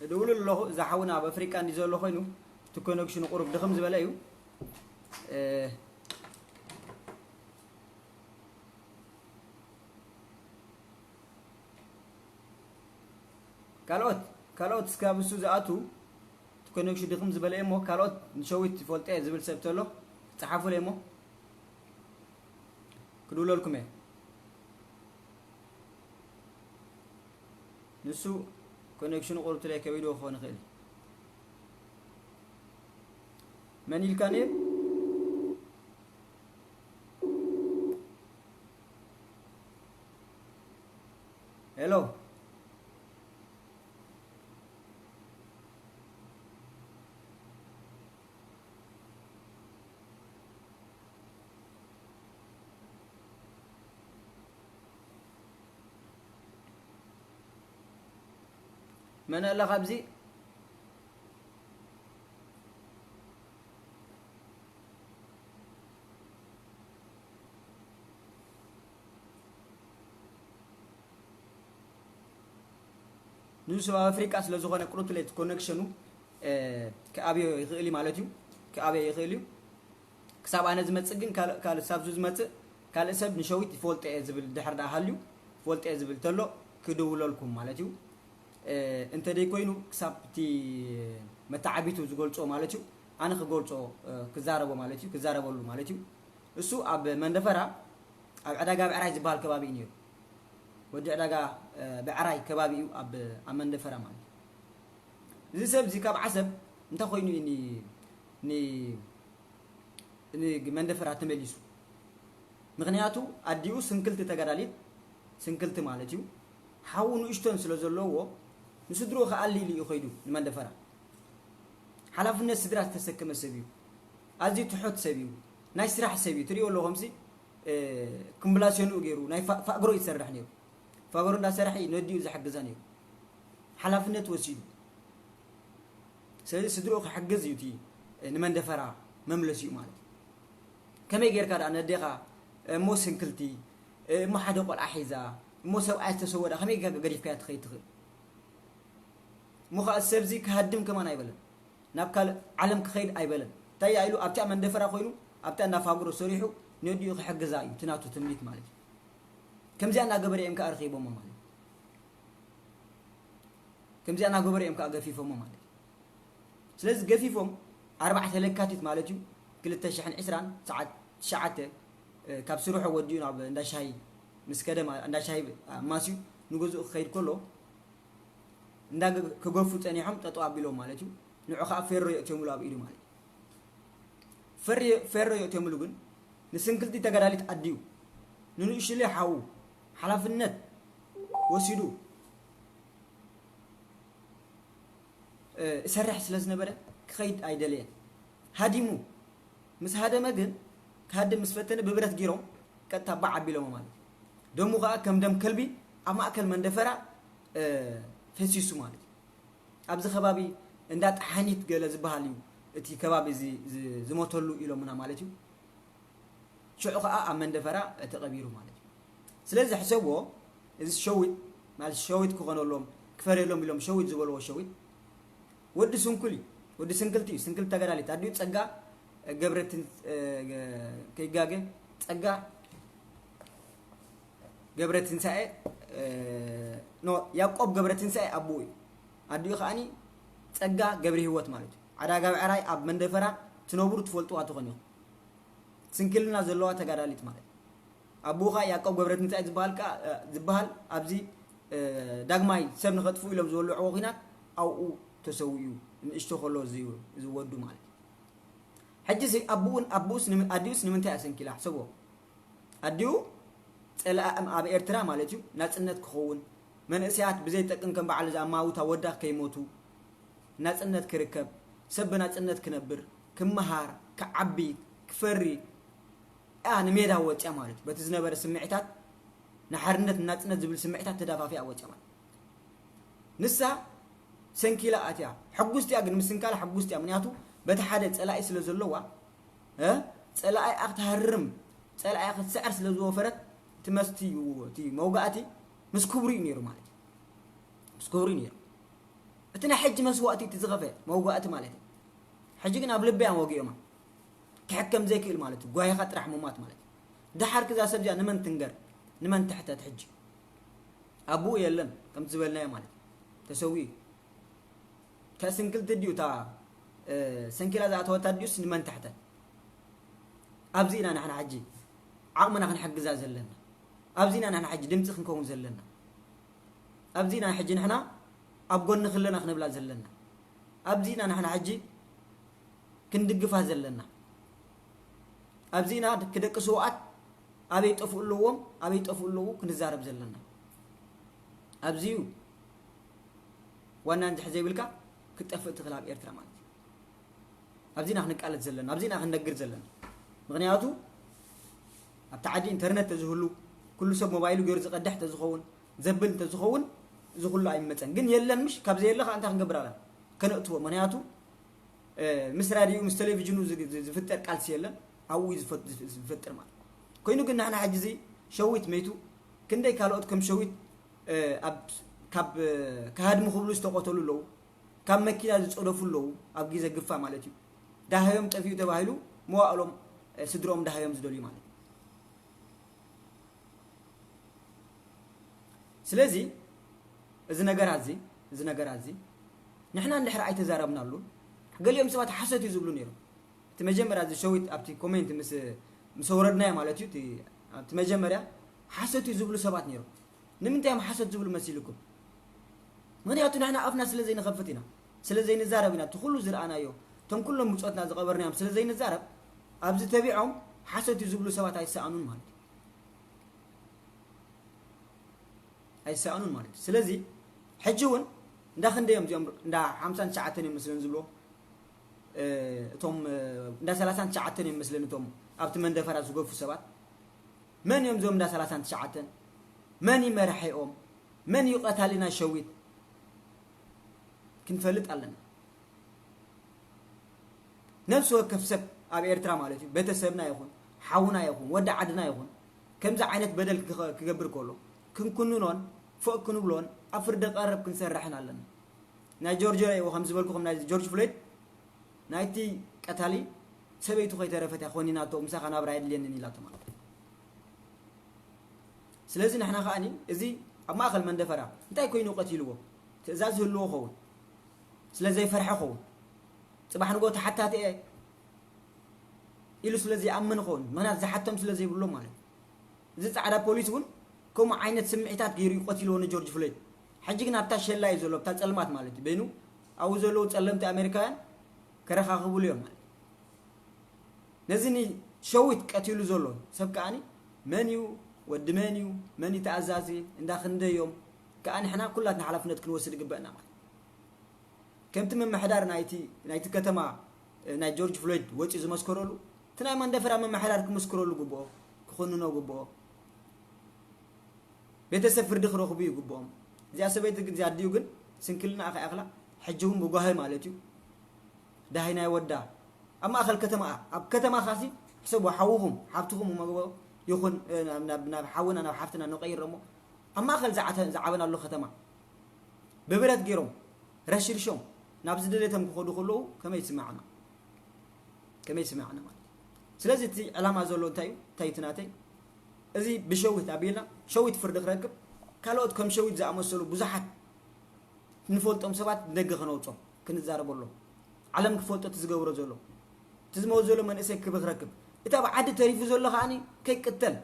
እድውሉ ኣለኹ። እዚ ሓውና ኣብ ኣፍሪቃ እንዲ ዘሎ ኮይኑ፣ እቲ ኮኔክሽኑ ቁሩብ ድኽም ዝበለ እዩ። እ፣ ካልኦት፣ ካልኦት እስካብ እሱ ዝኣቱ፣ እቲ ኮኔክሽን ድኽም ዝበለ እሞ፣ ካልኦት ንሸዊት ይፈልጦ እየ ዝብል ሰብ ተሎ፣ ጸሓፉለይ እሞ፣ ክድውለልኩም እየ። ንሱ ኮኔክሽኑ ቁሩብ ትለይ ከቢድዎ ክኸውን ይኽእል። መን ኢልካኒ? ሄሎ። መን ኣላ ካብዚ? ንሱ ኣብ ኣፍሪቃ ስለ ዝኾነ ቁሩብ ትለይ ኮኔክሽኑ፣ እ፣ ክኣብዮ ይኽእል እዩ ማለት እዩ። ክኣብዮ ይኽእል እዩ። ክሳብ ኣነ ዝመጽእ ግን ካልእ፣ ካልእ ሳብዙ ዝመጽእ ካልእ ሰብ ንሸዊት ይፈልጦ እየ ዝብል ድሕር ደኣ ሃልዩ፣ ይፈልጦ እየ ዝብል ተሎ ክድውለልኩም ማለት እዩ። እ፣ እንተ ደይኮይኑ ክሳብ እቲ መተዓቢቱ ዝገልጾ ማለት እዩ፣ ኣነ ክገልጾ፣ እ፣ ክዛረቦ ማለት እዩ፣ ክዛረበሉ ማለት እዩ። እሱ ኣብ መንደፈራ ኣብ ዕዳጋ ብዕራይ ዝበሃል ከባቢ እዩ ነይሩ። ወዲ ዕዳጋ፣ እ፣ ብዕራይ ከባቢ እዩ ኣብ፣ ኣብ መንደፈራ ማለት እዩ። እዚ ሰብ እዚ ካብ ዓሰብ እንታይ ኮይኑ እዩ ኒ-፣ ኒ-፣ ንመንደፈራ ተመሊሱ? ምኽንያቱ ኣዲኡ ስንክልቲ ተጋዳሊት፣ ስንክልቲ ማለት እዩ፣ ሓዉ ንእሽቶን ስለ ዘለዎ ንስድርኡ ክኣሊ ኢሉ እዩ ከይዱ ንመንደፈራ። ሓላፍነት ስድራ ዝተሰከመ ሰብ እዩ። ኣዝዩ ትሑት ሰብ እዩ። ናይ ስራሕ ሰብ እዩ። ትሪኦ ኣለኹምሲ፣ እ፣ ክምብላስዮንኡ ገይሩ ናይ ፋ-፣ ፋግሮ እዩ ዝሰርሕ ነይሩ። ፋግሮ እንዳሰርሐ እዩ ነዲኡ ዝሕግዛ ነይሩ። ሓላፍነት ወሲዱ። ስለዚ ስድርኡ ክሕግዝ እዩ እቲ ንመንደፈራ መምለሲኡ ማለት እዩ። ከመይ ጌርካ ደኣ ነዴኻ እሞ ስንክልቲ፣ እሞ ሓደ ቆልዓ ሒዛ፣ እሞ ሰብኣይ ዝተሰወዳ ከመይ ጌርካ ገዲፍካያ ትኸይድ ትኽእል? እሞ ኸዓ ሰብዚ ክሃድም ከማን ኣይበለን። ናብ ካልእ ዓለም ክኸይድ ኣይበለን። እንታይ ኢሉ ኣብቲኣ መንደፈራ ኮይኑ ኣብቲኣ እንዳ ፋግሮ ሰሪሑ ነዲኡ ክሕግዛ እዩ እቲ ናቱ ትምኒት ማለት እዩ። ከምዚኣ እናገበረ እዮም ከኣ ረኺቦሞ ማለት እዩ። ከምዚኣ እናገበረ እዮም ከኣ ገፊፎሞ ማለት እዩ። ስለዚ ገፊፎም ኣርባዕተ ለካቲት ማለት እዩ ክልተ ሽሕን ዕስራን ሰዓት ትሽዓተ፣ እ፣ ካብ ስርሑ ወዲኡ ናብ እንዳ ሻሂ ምስ ከደ ማ-፣ እንዳ ሻሂ ኣማስዩ ንገዝኡ ክኸይድ ከሎ እንዳ ገ-፣ ክገፉ ጸኒሖም ጠጠው ኣቢሎም ማለት እዩ። ንዑ ከኣ ፌሮ የእትዮምሉ ኣብ ኢዱ ማለት እዩ። ፈሪ-፣ ፌሮ የእትዮምሉ ግን ንስንክልቲ ተጋዳሊት ኣዲኡ ንንእሽለ ሓዉ ሓላፍነት ወሲዱ፣ እ፣ እሰርሕ ስለ ዝነበረ ክኸይድ ኣይደለየን። ሃዲሙ። ምስ ሃደመ ግን ክሃድም ምስ ፈተነ ብብረት ጊሮም ቀጥታ ባዕ ኣቢሎሞ ማለት እዩ። ደሙ ከኣ ከም ደም ከልቢ ኣብ ማእከል መንደፈራ፣ እ፣ ፈሲሱ ማለት እዩ። ኣብዚ ከባቢ እንዳ ጠሓኒት ገለ ዝበሃል እዩ እቲ ከባቢ እዚ ዝ-፣ ዝሞተሉ ኢሎምና ማለት እዩ። ሽዑ ኸዓ ኣብ መንደፈራ ተቐቢሩ ማለት እዩ። ስለዚ ሕሰብዎ፣ እዚ ሸዊት ማለት ሸዊት ክኾነሎም ክፈርየሎም ኢሎም ሸዊት ዝበልዎ ሸዊት ወዲ ስንኩል እዩ። ወዲ ስንክልቲ እዩ። ስንክልቲ ተጋዳሊት ኣዲኡ ጸጋ ገብረትን-፣ ከይጋገ ጸጋ ገብረትንሳኤ፣ ኖ፣ ያዕቆብ ገብረትንሳኤ ኣቦኡ እዩ። ኣዲኡ ከዓኒ ጸጋ ገብረ ህይወት ማለት እዩ። ዓዳጋ ብዕራይ ኣብ መንደፈራ ትነብሩ ትፈልጥዋ ትኾን ኢኹም። ስንክልና ዘለዋ ተጋዳሊት ማለት እዩ። ኣቦኡ ከኣ ያዕቆብ ገብረትንሳኤ ዝበሃል ከኣ፣ እ፣ ዝበሃል ኣብዚ፣ እ፣ ዳግማይ ሰብ ንኸጥፍኡ ኢሎም ዝወልዕዎ ኲናት ኣብኡ ተሰዊኡ ንእሽቶ ከሎ እዚ፣ እዚ ወዱ ማለት እዩ። ሕጂ እዚ ኣቦኡን ኣቦኡስ ንም-፣ ኣዲኡስ ንምንታይ እያ ሰንኪላ? ሕሰብዎ። ኣዲኡ ጸላእም ኣብ ኤርትራ ማለት እዩ ናጽነት ክኸውን፣ መንእሰያት ብዘይጠቅም ከም በዓል እዚ ኣማውታ ወዳ ከይሞቱ፣ ናጽነት ክርከብ፣ ሰብ ብናጽነት ክነብር፣ ክመሃር፣ ክዓቢ፣ ክፈሪ፣ እያ ንሜዳ ወጽያ ማለት እዩ። በቲ ዝነበረ ስምዒታት፣ ንሓርነት፣ ንናጽነት ዝብል ስምዒታት ተዳፋፊኣ ወጽያ ማለት እዩ። ንሳ ሰንኪላ ኣትያ። ሕጉስቲ እያ ግን፣ ምስንካላ ሕጉስቲ እያ። ምክንያቱ በቲ ሓደ ጸላኢ ስለ ዘለዋ፣ እ፣ ጸላኢኣ ክትሃርም፣ ጸላኢኣ ክትስዕር ስለ ዝወፈረት፣ እቲ መስቲ እዩ፣ እቲ መውጋእቲ ምስ ክብሩ እዩ ነይሩ ማለት እዩ። ምስ ክብሩ እዩ ነይሩ። እቲ ናይ ሕጂ መስዋእቲ እቲ ዝኸፈ መውጋእቲ ማለት እዩ። ሕጂ ግን ኣብ ልቢ እዮም ወጊኦማ። ክሕከም ዘይክእል ማለት እዩ። ጓሂኻ ጥራሕ ምሟት ማለት እዩ። ደሓር ክዛ ሰብ እዚኣ ንመን ትንገር? ንመን ትሕተት? ሕጂ ኣቡኡ የለን ከምቲ ዝበልናዮ ማለት እዩ። ተሰዊኡ እዩ። ከስንክልቲ ድዩ እታ ሰንኪላ ዝኣተወታ ድዩስ ንመን ትሕተት? ኣብዚ ኢና ንሕና ሕጂ ዓቕምና ክንሕግዛ ዘለና። ኣብዚ ኢና ንሕና ሕጂ ድምፂ ክንከውን ዘለና። ኣብዚ ኢና ሕጂ ንሕና ኣብ ጎኒ ክለና ክንብላ ዘለና። ኣብዚ ኢና ንሕና ሕጂ ክንድግፋ ዘለና። ኣብዚ ኢና ክደቂ ስውኣት ኣበይ ጠፍኡ ኣለዎም ኣበይ ጠፍኡ ኣለዉ ክንዛረብ ዘለና። ኣብዚ እዩ ዋና እንድሕ ዘይብልካ ክትጠፍእ ትኽእል ኣብ ኤርትራ ማለት እዩ። ኣብዚ ኢና ክንቃለስ ዘለና፣ ኣብዚ ኢና ክንነግር ዘለና። ምኽንያቱ ኣብቲ ዓዲ ኢንተርነት ተዝህሉ፣ ኩሉ ሰብ ሞባይሉ ገይሩ ዝቐድሕ ተዝኸውን፣ ዘብል እንተዝኸውን፣ እዚ ኩሉ ኣይመፀን። ግን የለን፣ ምሽ ካብ ዘየለ ከዓ እንታይ ክንገብር ኣለና? ከነእትዎ። ምኽንያቱ ምስ ራድዩ ምስ ቴሌቪዥኑ ዝፍጠር ቃልሲ የለን፣ ኣብኡ ዝፈጥር ማለት ኮይኑ። ግን ንሕና ሕጂ እዚ ሸዊት መይቱ፣ ክንደይ ካልኦት ከም ሸዊት ካብ ክሃድሙ ክብሉ ዝተቆተሉ ኣለዉ፣ ካብ መኪና ዝፀደፉ ኣለዉ። ኣብ ግዜ ግፋ ማለት እዩ። ዳሃዮም ጠፊኡ ተባሂሉ መዋእሎም ስድሮም ዳሃዮም ዝደልዩ ማለት እዩ። ስለዚ እዚ ነገር ኣዚ እዚ ነገር ኣዚ ንሕና እንድሕር ኣይተዛረብናሉ፣ ገሊኦም ሰባት ሓሰት እዩ ዝብሉ ነይሮም። እቲ መጀመርያ እዚ ሸዊት ኣብቲ ኮሜንት ምስ ምስ ወረድናዮ ማለት እዩ። እቲ ኣብቲ መጀመርያ ሓሰት እዩ ዝብሉ ሰባት ነይሮም። ንምንታይ እዮም ሓሰት ዝብሉ መሲልኩም? ምኽንያቱ ንሕና ኣፍና ስለ ዘይንኸፍት ኢና፣ ስለ ዘይንዛረብ ኢና። እቲ ኩሉ ዝረኣናዮ፣ እቶም ኩሎም ብጾትና ዝቐበርናዮም ስለ ዘይንዛረብ፣ ኣብዚ ተቢዖም ሓሰት እዩ ዝብሉ ሰባት ኣይሰኣኑን ማለት እዩ። ኣይሰኣኑን ማለት እዩ። ስለዚ ሕጂ እውን እንዳ ክንደዮም እዚኦም እንዳ ሓምሳን ትሽዓተን እዮም መስለን ዝብሎ እቶም እንዳ ሰላሳን ትሽዓተን እዮም መስለን እቶም ኣብቲ መንደፈራ ዝገፉ ሰባት። መን እዮም እዚኦም እንዳ ሰላሳን ትሽዓተን? መን እዩ መራሒኦም? መን እዩ ቀታሊ ናይ ሸዊት? ክንፈልጥ ኣለና። ነፍሲ ወከፍ ሰብ ኣብ ኤርትራ ማለት እዩ፣ ቤተሰብና ይኹን ሓውና ይኹን ወዲ ዓድና ይኹን ከምዚ ዓይነት በደል ክኸ- ክገብር ከሎ ክንኩንኖን ፎእ ክንብሎን ኣብ ፍርዲ ቀረብ ክንሰርሕን ኣለና። ናይ ጆርጅ ረእይዎ ከም ዝበልኩኹም ናይ ጆርጅ ፍሎይድ ናይቲ ቀታሊ ሰበይቱ ከይተረፈት እያ ኮኒናቶ፣ ምሳኻ ናብራ የድልየንን ኢላቶ ማለት እዩ። ስለዚ ንሕና ከኣኒ እዚ ኣብ ማእኸል መንደፈራ እንታይ ኮይኑ ቀቲልዎ ትእዛዝ ህልዎ ኸውን ስለ ዘይፈርሐ ኸውን ጽባሕ ንጎ ተሓታቲ እየ ኢሉ ስለ ዘይኣምን ኸውን ምኽንያት ዝሓቶም ስለ ዘይብሎ ማለት እዩ። እዚ ጻዕዳ ፖሊስ እውን ከምኡ ዓይነት ስምዒታት ገይሩ እዩ ቀቲልዎ ንጆርጅ ፍሎይድ። ሕጂ ግን ኣብታ ሸላ እዩ ዘሎ ኣብታ ጸልማት ማለት እዩ። በይኑ ኣብኡ ዘለዉ ጸለምቲ ኣሜሪካውያን ከረኻኽብሉ እዮም ማለት እዩ። ነዚ ንሸዊት ቀቲሉ ዘሎ ሰብ ከኣኒ መን እዩ ወዲ መን እዩ መን እዩ ተኣዛዚ እንዳ ክንደዮም ከኣ ንሕና ኩላትና ሓላፍነት ክንወስድ ይግበእና ማለት ከምቲ ምምሕዳር ናይቲ ናይቲ ከተማ ናይ ጆርጅ ፍሎይድ ወፂኡ ዝመስከረሉ እቲ ናይ መንደፈራ ምምሕዳር ክምስክረሉ ግብኦ ክኹንኖ ግብኦ ቤተሰብ ፍርዲ ክረኽቡ ይግብኦም። እዚኣ ሰበይቲ ግን እዚኣ ኣዲኡ ግን ስንክልና ኣኸ ኣኽላ ሕጂ እውን ብጓሂ ማለት እዩ። ዳሂ ናይ ወዳ ኣብ ማእኸል ከተማ ኣብ ከተማ ካሲ ሕሰቡ ሓውኹም ሓፍትኹም መግቦ ይኹን ናብ ናብ ሓውና ናብ ሓፍትና ንቀይር እሞ ኣብ ማእኸል ዝዓተ- ዝዓበናሉ ከተማ ብብረት ገይሮም ረሽርሾም ናብ ዝደለቶም ክኸዱ ከለዉ ከመይ ይስማዓና? ከመይ ይስማዓና ማለት እዩ። ስለዚ እቲ ዕላማ ዘሎ እንታይ እዩ? እንታይ እቲ ናተይ እዚ ብሸዊት ኣቢልና ሸዊት ፍርዲ ክረክብ ካልኦት ከም ሸዊት ዝኣመሰሉ ብዙሓት ንፈልጦም ሰባት ንደገ ከነውጾም ክንዛረበሎም ዓለም ክፈልጦ እቲ ዝገብሮ ዘሎ እቲ ዝመወት ዘሎ መንእሰይ ክብሪ ክረክብ እቲ ኣብ ዓዲ ተሪፉ ዘሎ ከዓኒ ከይቅተል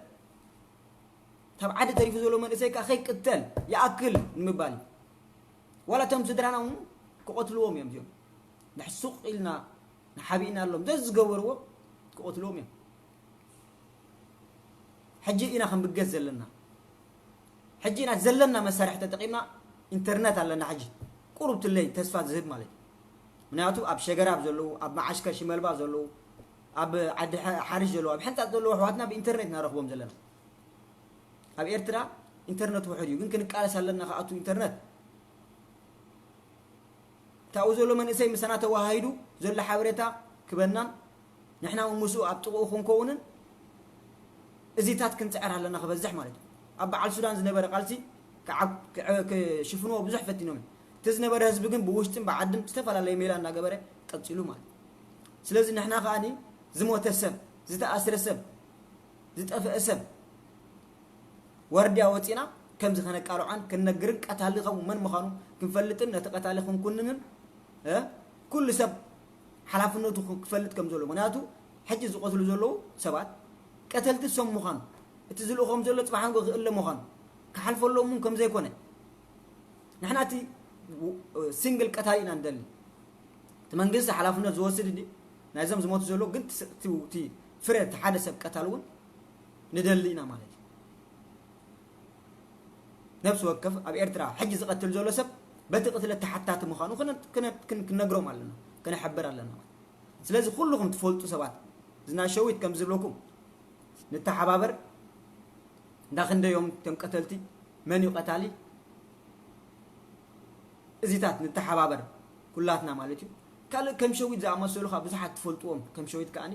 ካብ ዓዲ ተሪፉ ዘሎ መንእሰይ ከዓ ከይቅተል ይኣክል ንምባል እዩ። ዋላ እቶም ስድራና እውን ክቐትልዎም እዮም እዚኦም ንሕሱቕ ኢልና ንሓቢእናሎም ዘዝገበርዎ ክቐትልዎም እዮም። ሕጂ ኢና ክንብገስ ዘለና። ሕጂ ኢና ዘለና መሳርሒ ተጠቒምና ኢንተርነት ኣለና። ሕጂ ቁሩብ ትለይ ተስፋ ዝህብ ማለት እዩ። ምክንያቱ ኣብ ሸገራብ ዘለዉ፣ ኣብ መዓሽከር ሽመልባ ዘለዉ፣ ኣብ ዓዲ ሓ- ሓርሽ ዘለዉ፣ ኣብ ሕንጻጽ ዘለዉ ኣሕዋትና ብኢንተርኔት ኢና ንረኽቦም ዘለና። ኣብ ኤርትራ ኢንተርነት ውሑድ እዩ፣ ግን ክንቃለስ ኣለና ክኣቱ ኢንተርነት። እታኡ ዘሎ መንእሰይ ምሳና ተዋሃሂዱ ዘሎ ሓበሬታ ክበናን ንሕና እውን ምስኡ ኣብ ጥቕኡ ክንከውንን እዚታት ክንፅዕር ኣለና ክበዝሕ ማለት እዩ። ኣብ በዓል ሱዳን ዝነበረ ቃልሲ ክዓ- ክዓ- ክሽፍንዎ ብዙሕ ፈቲኖም እዮም። እቲ ዝነበረ ህዝቢ ግን ብውሽጥን ብዓድን ዝተፈላለየ ሜላ እናገበረ ቀፂሉ ማለት እዩ። ስለዚ ንሕና ከዓኒ ዝሞተ ሰብ፣ ዝተኣስረ ሰብ፣ ዝጠፍአ ሰብ ዋርድያ ወፂና ከምዚ ከነቃልዖን ክንነግርን ቀታሊ ከምኡ መን ምዃኑ ክንፈልጥን ነቲ ቀታሊ ክንኩንንን ኩሉ ሰብ ሓላፍነቱ ክፈልጥ ከም ዘለዎ። ምክንያቱ ሕጂ ዝቐትሉ ዘለዉ ሰባት ቀተልቲ ሰብ ምዃኑ፣ እቲ ዝልእኾም ዘሎ ፅባሕ ንግሆ ክእለ ምዃኑ፣ ክሓልፈሎም እውን ከም ዘይኮነ ንሕና እቲ ሲንግል ቀታሊ ኢና ንደሊ። እቲ መንግስቲ ሓላፍነት ዝወስድ እንዲ ናይዞም ዝሞቱ ዘለዉ ግን እቲ ፍረ እቲ ሓደ ሰብ ቀታል እውን ንደሊ ኢና ማለት እዩ። ነብሲ ወከፍ ኣብ ኤርትራ ሕጂ ዝቐትል ዘሎ ሰብ በቲ ቅትለት ተሓታቲ ምዃኑ ክነግሮም ኣለና፣ ክነሕብር ኣለና ማለት። ስለዚ ኩልኹም ትፈልጡ ሰባት ዝና ሸዊት ከም ዝብለኩም ንተሓባበር። እንዳ ክንደዮም እቶም ቀተልቲ፣ መን እዩ ቀታሊ፣ እዚታት ንተሓባበር ኩላትና ማለት እዩ። ካልእ ከም ሸዊት ዝኣመሰሉ ከዓ ብዙሓት ትፈልጥዎም ከም ሸዊት ከዓኒ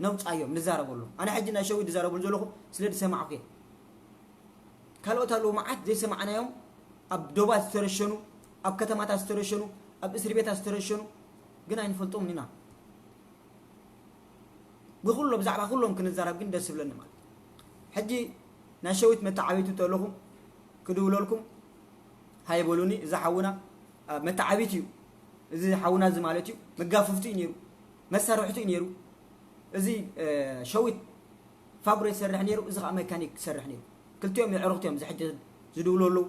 ነውፃዮም ንዛረበሎም። ኣነ ሕጂ ናይ ሸዊት ዝዛረበሉ ዘለኹ ስለ ዝሰማዕኩ እየ። ካልኦት ኣለዉ መዓት ዘይሰማዕናዮም ኣብ ዶባት ዝተረሸኑ፣ ኣብ ከተማታት ዝተረሸኑ፣ ኣብ እስሪ ቤታት ዝተረሸኑ ግን ኣይንፈልጦምን ኢና። ብኩሎ ብዛዕባ ኩሎም ክንዛረብ ግን ደስ ይብለኒ ማለት እዩ። ሕጂ ናይ ሸዊት መተዓቢቱ ተለኹም ክድውለልኩም ሃይበሉኒ። እዚ ሓውና መተዓቢት እዩ። እዚ ሓውና እዚ ማለት እዩ መጋፍፍቲ እዩ ነይሩ፣ መሳርሕቱ እዩ ነይሩ። እዚ ሸዊት ፋብሮ ይሰርሕ ነይሩ፣ እዚ ከዓ መካኒክ ይሰርሕ ነይሩ። ክልቲኦም የዕሩኽቲ እዮም። እዚ ሕጂ ዝድውሉ ኣለዉ።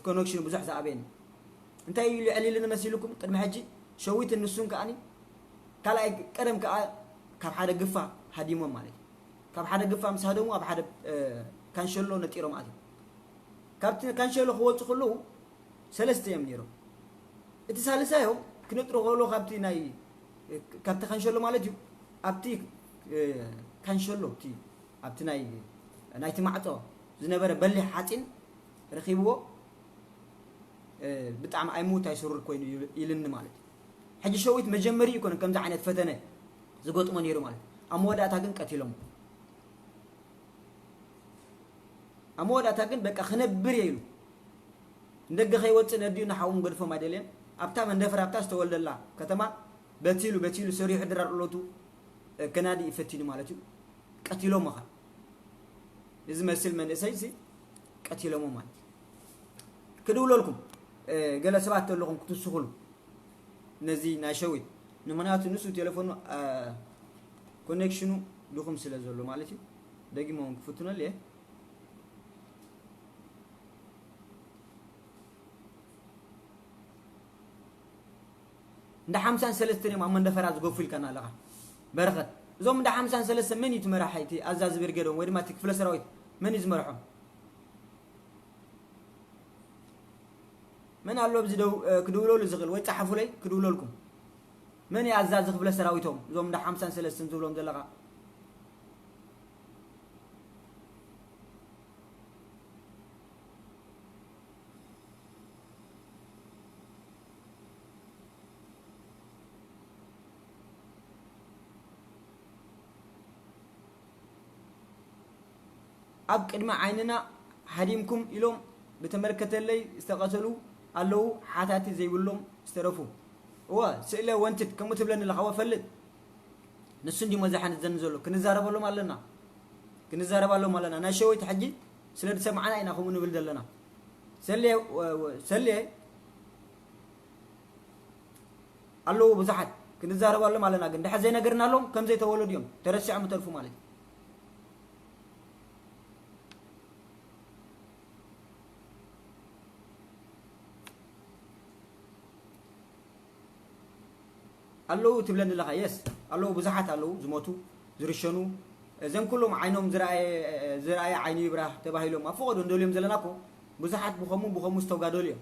ኮኔክሽኑ ብዙሕ ዝኣበየኒ እንታይ እዩ ልዕል ኢሉ ንመሲልኩም? ቅድሚ ሕጂ ሸዊትን ንሱን ከዓኒ ካልኣይ ቀደም ከዓ ካብ ሓደ ግፋ ሃዲሞም ማለት እዩ። ካብ ሓደ ግፋ ምስ ሃደሙ ኣብ ሓደ ካንሸሎ ነጢሮም ኣትዮም። ካብቲ ካንሸሎ ክወፁ ከለዉ ሰለስተ እዮም ነይሮም። እቲ ሳልሳዮም ክነጥሮ ከሎ ካብቲ ናይ ካብቲ ካንሸሎ ማለት እዩ ኣብቲ ካንሸሎ ኣብቲ ናይቲ ማዕፆ ዝነበረ በሊሕ ሓፂን ረኺብዎ። ብጣዕሚ ኣይምውት ኣይስሩር ኮይኑ ኢልኒ ማለት እዩ። ሕጂ ሸዊት መጀመሪ ይኮነ ከምዚ ዓይነት ፈተነ ዝገጥሞ ነይሩ ማለት እዩ። ኣብ መወዳእታ ግን ቀቲሎም። ኣብ መወዳእታ ግን በቃ ክነብር እየ ኢሉ ንደገ ከይወፅእ ነዲኡ ንሓዎም ገድፎም ኣይደልየን። ኣብታ መንደፈር ኣብታ ዝተወልደላ ከተማ በቲሉ በቲሉ ሰሪሑ ድራር ሎቱ ከናዲ እዩ ፈቲኑ ማለት እዩ። ቀቲሎሞ ኸ እዚ መስል መንእሰይ እዚ ቀቲሎሞ ማለት እዩ። ክድውለልኩም ገለ ሰባት ተለኹም ክትስኹሉ ነዚ ናይ ሸዊት ንምክንያቱ ንሱ ቴሌፎኑ ኮኔክሽኑ ድኹም ስለ ዘሎ ማለት እዩ። ደጊመ እውን ክፍትነሉ እየ። እንዳ ሓምሳን ሰለስተን እዮም ኣብ መንደፈራ ዝገፉ ኢልካና ኣለኻ በረኸት። እዞም እንዳ ሓምሳን ሰለስተን መን እዩ እቲ መራሒ እቲ ኣዛዚ ብርጌዶም ወይ ድማ እቲ ክፍለ ሰራዊት መን እዩ ዝመርሖም? መን ኣሎ ኣብዚ ደው ክድውለሉ ዝኽእል ወይ ጸሓፉለይ ክድውለልኩም። መን እዩ ኣዛዚ ክፍለ ሰራዊቶም እዞም እንዳ ሓምሳን ሰለስተን ዝብሎም ዘለኻ? ኣብ ቅድሚ ዓይንና ሃዲምኩም ኢሎም ብተመልከተለይ ዝተቐተሉ ኣለዉ ሓታቲ ዘይብሎም ዝተረፉ። እወ ስእለ ወንትድ ከምኡ ትብለኒ ኣለኻ እወ ፈልጥ። ንሱ እንዲ መዛሓነት ዘን ዘሎ ክንዛረበሎም ኣለና። ክንዛረባሎም ኣለና ናይ ሸወይቲ ሕጂ ስለ ዝሰማዕና ኢና ከምኡ ንብል ዘለና። ሰልየ ሰልየ ኣለዉ ብዙሓት ክንዛረባሎም ኣለና ግን ድሕር ዘይነገርናሎም ከም ዘይተወለዱ እዮም ተረሲዖም ይተርፉ ማለት እዩ። ኣለዉ ትብለኒ ኣለኻ የስ ኣለዉ ብዙሓት ኣለዉ ዝሞቱ ዝርሸኑ እዘን ኩሎም ዓይኖም ዝረኣየ ዝረኣየ ዓይኑ ይብራህ ተባሂሎም ኣብ ፈቐዶ እንደልዮም ዘለና እኮ ብዙሓት ብኸሙ ብኸሙ ዝተውጋደሉ እዮም።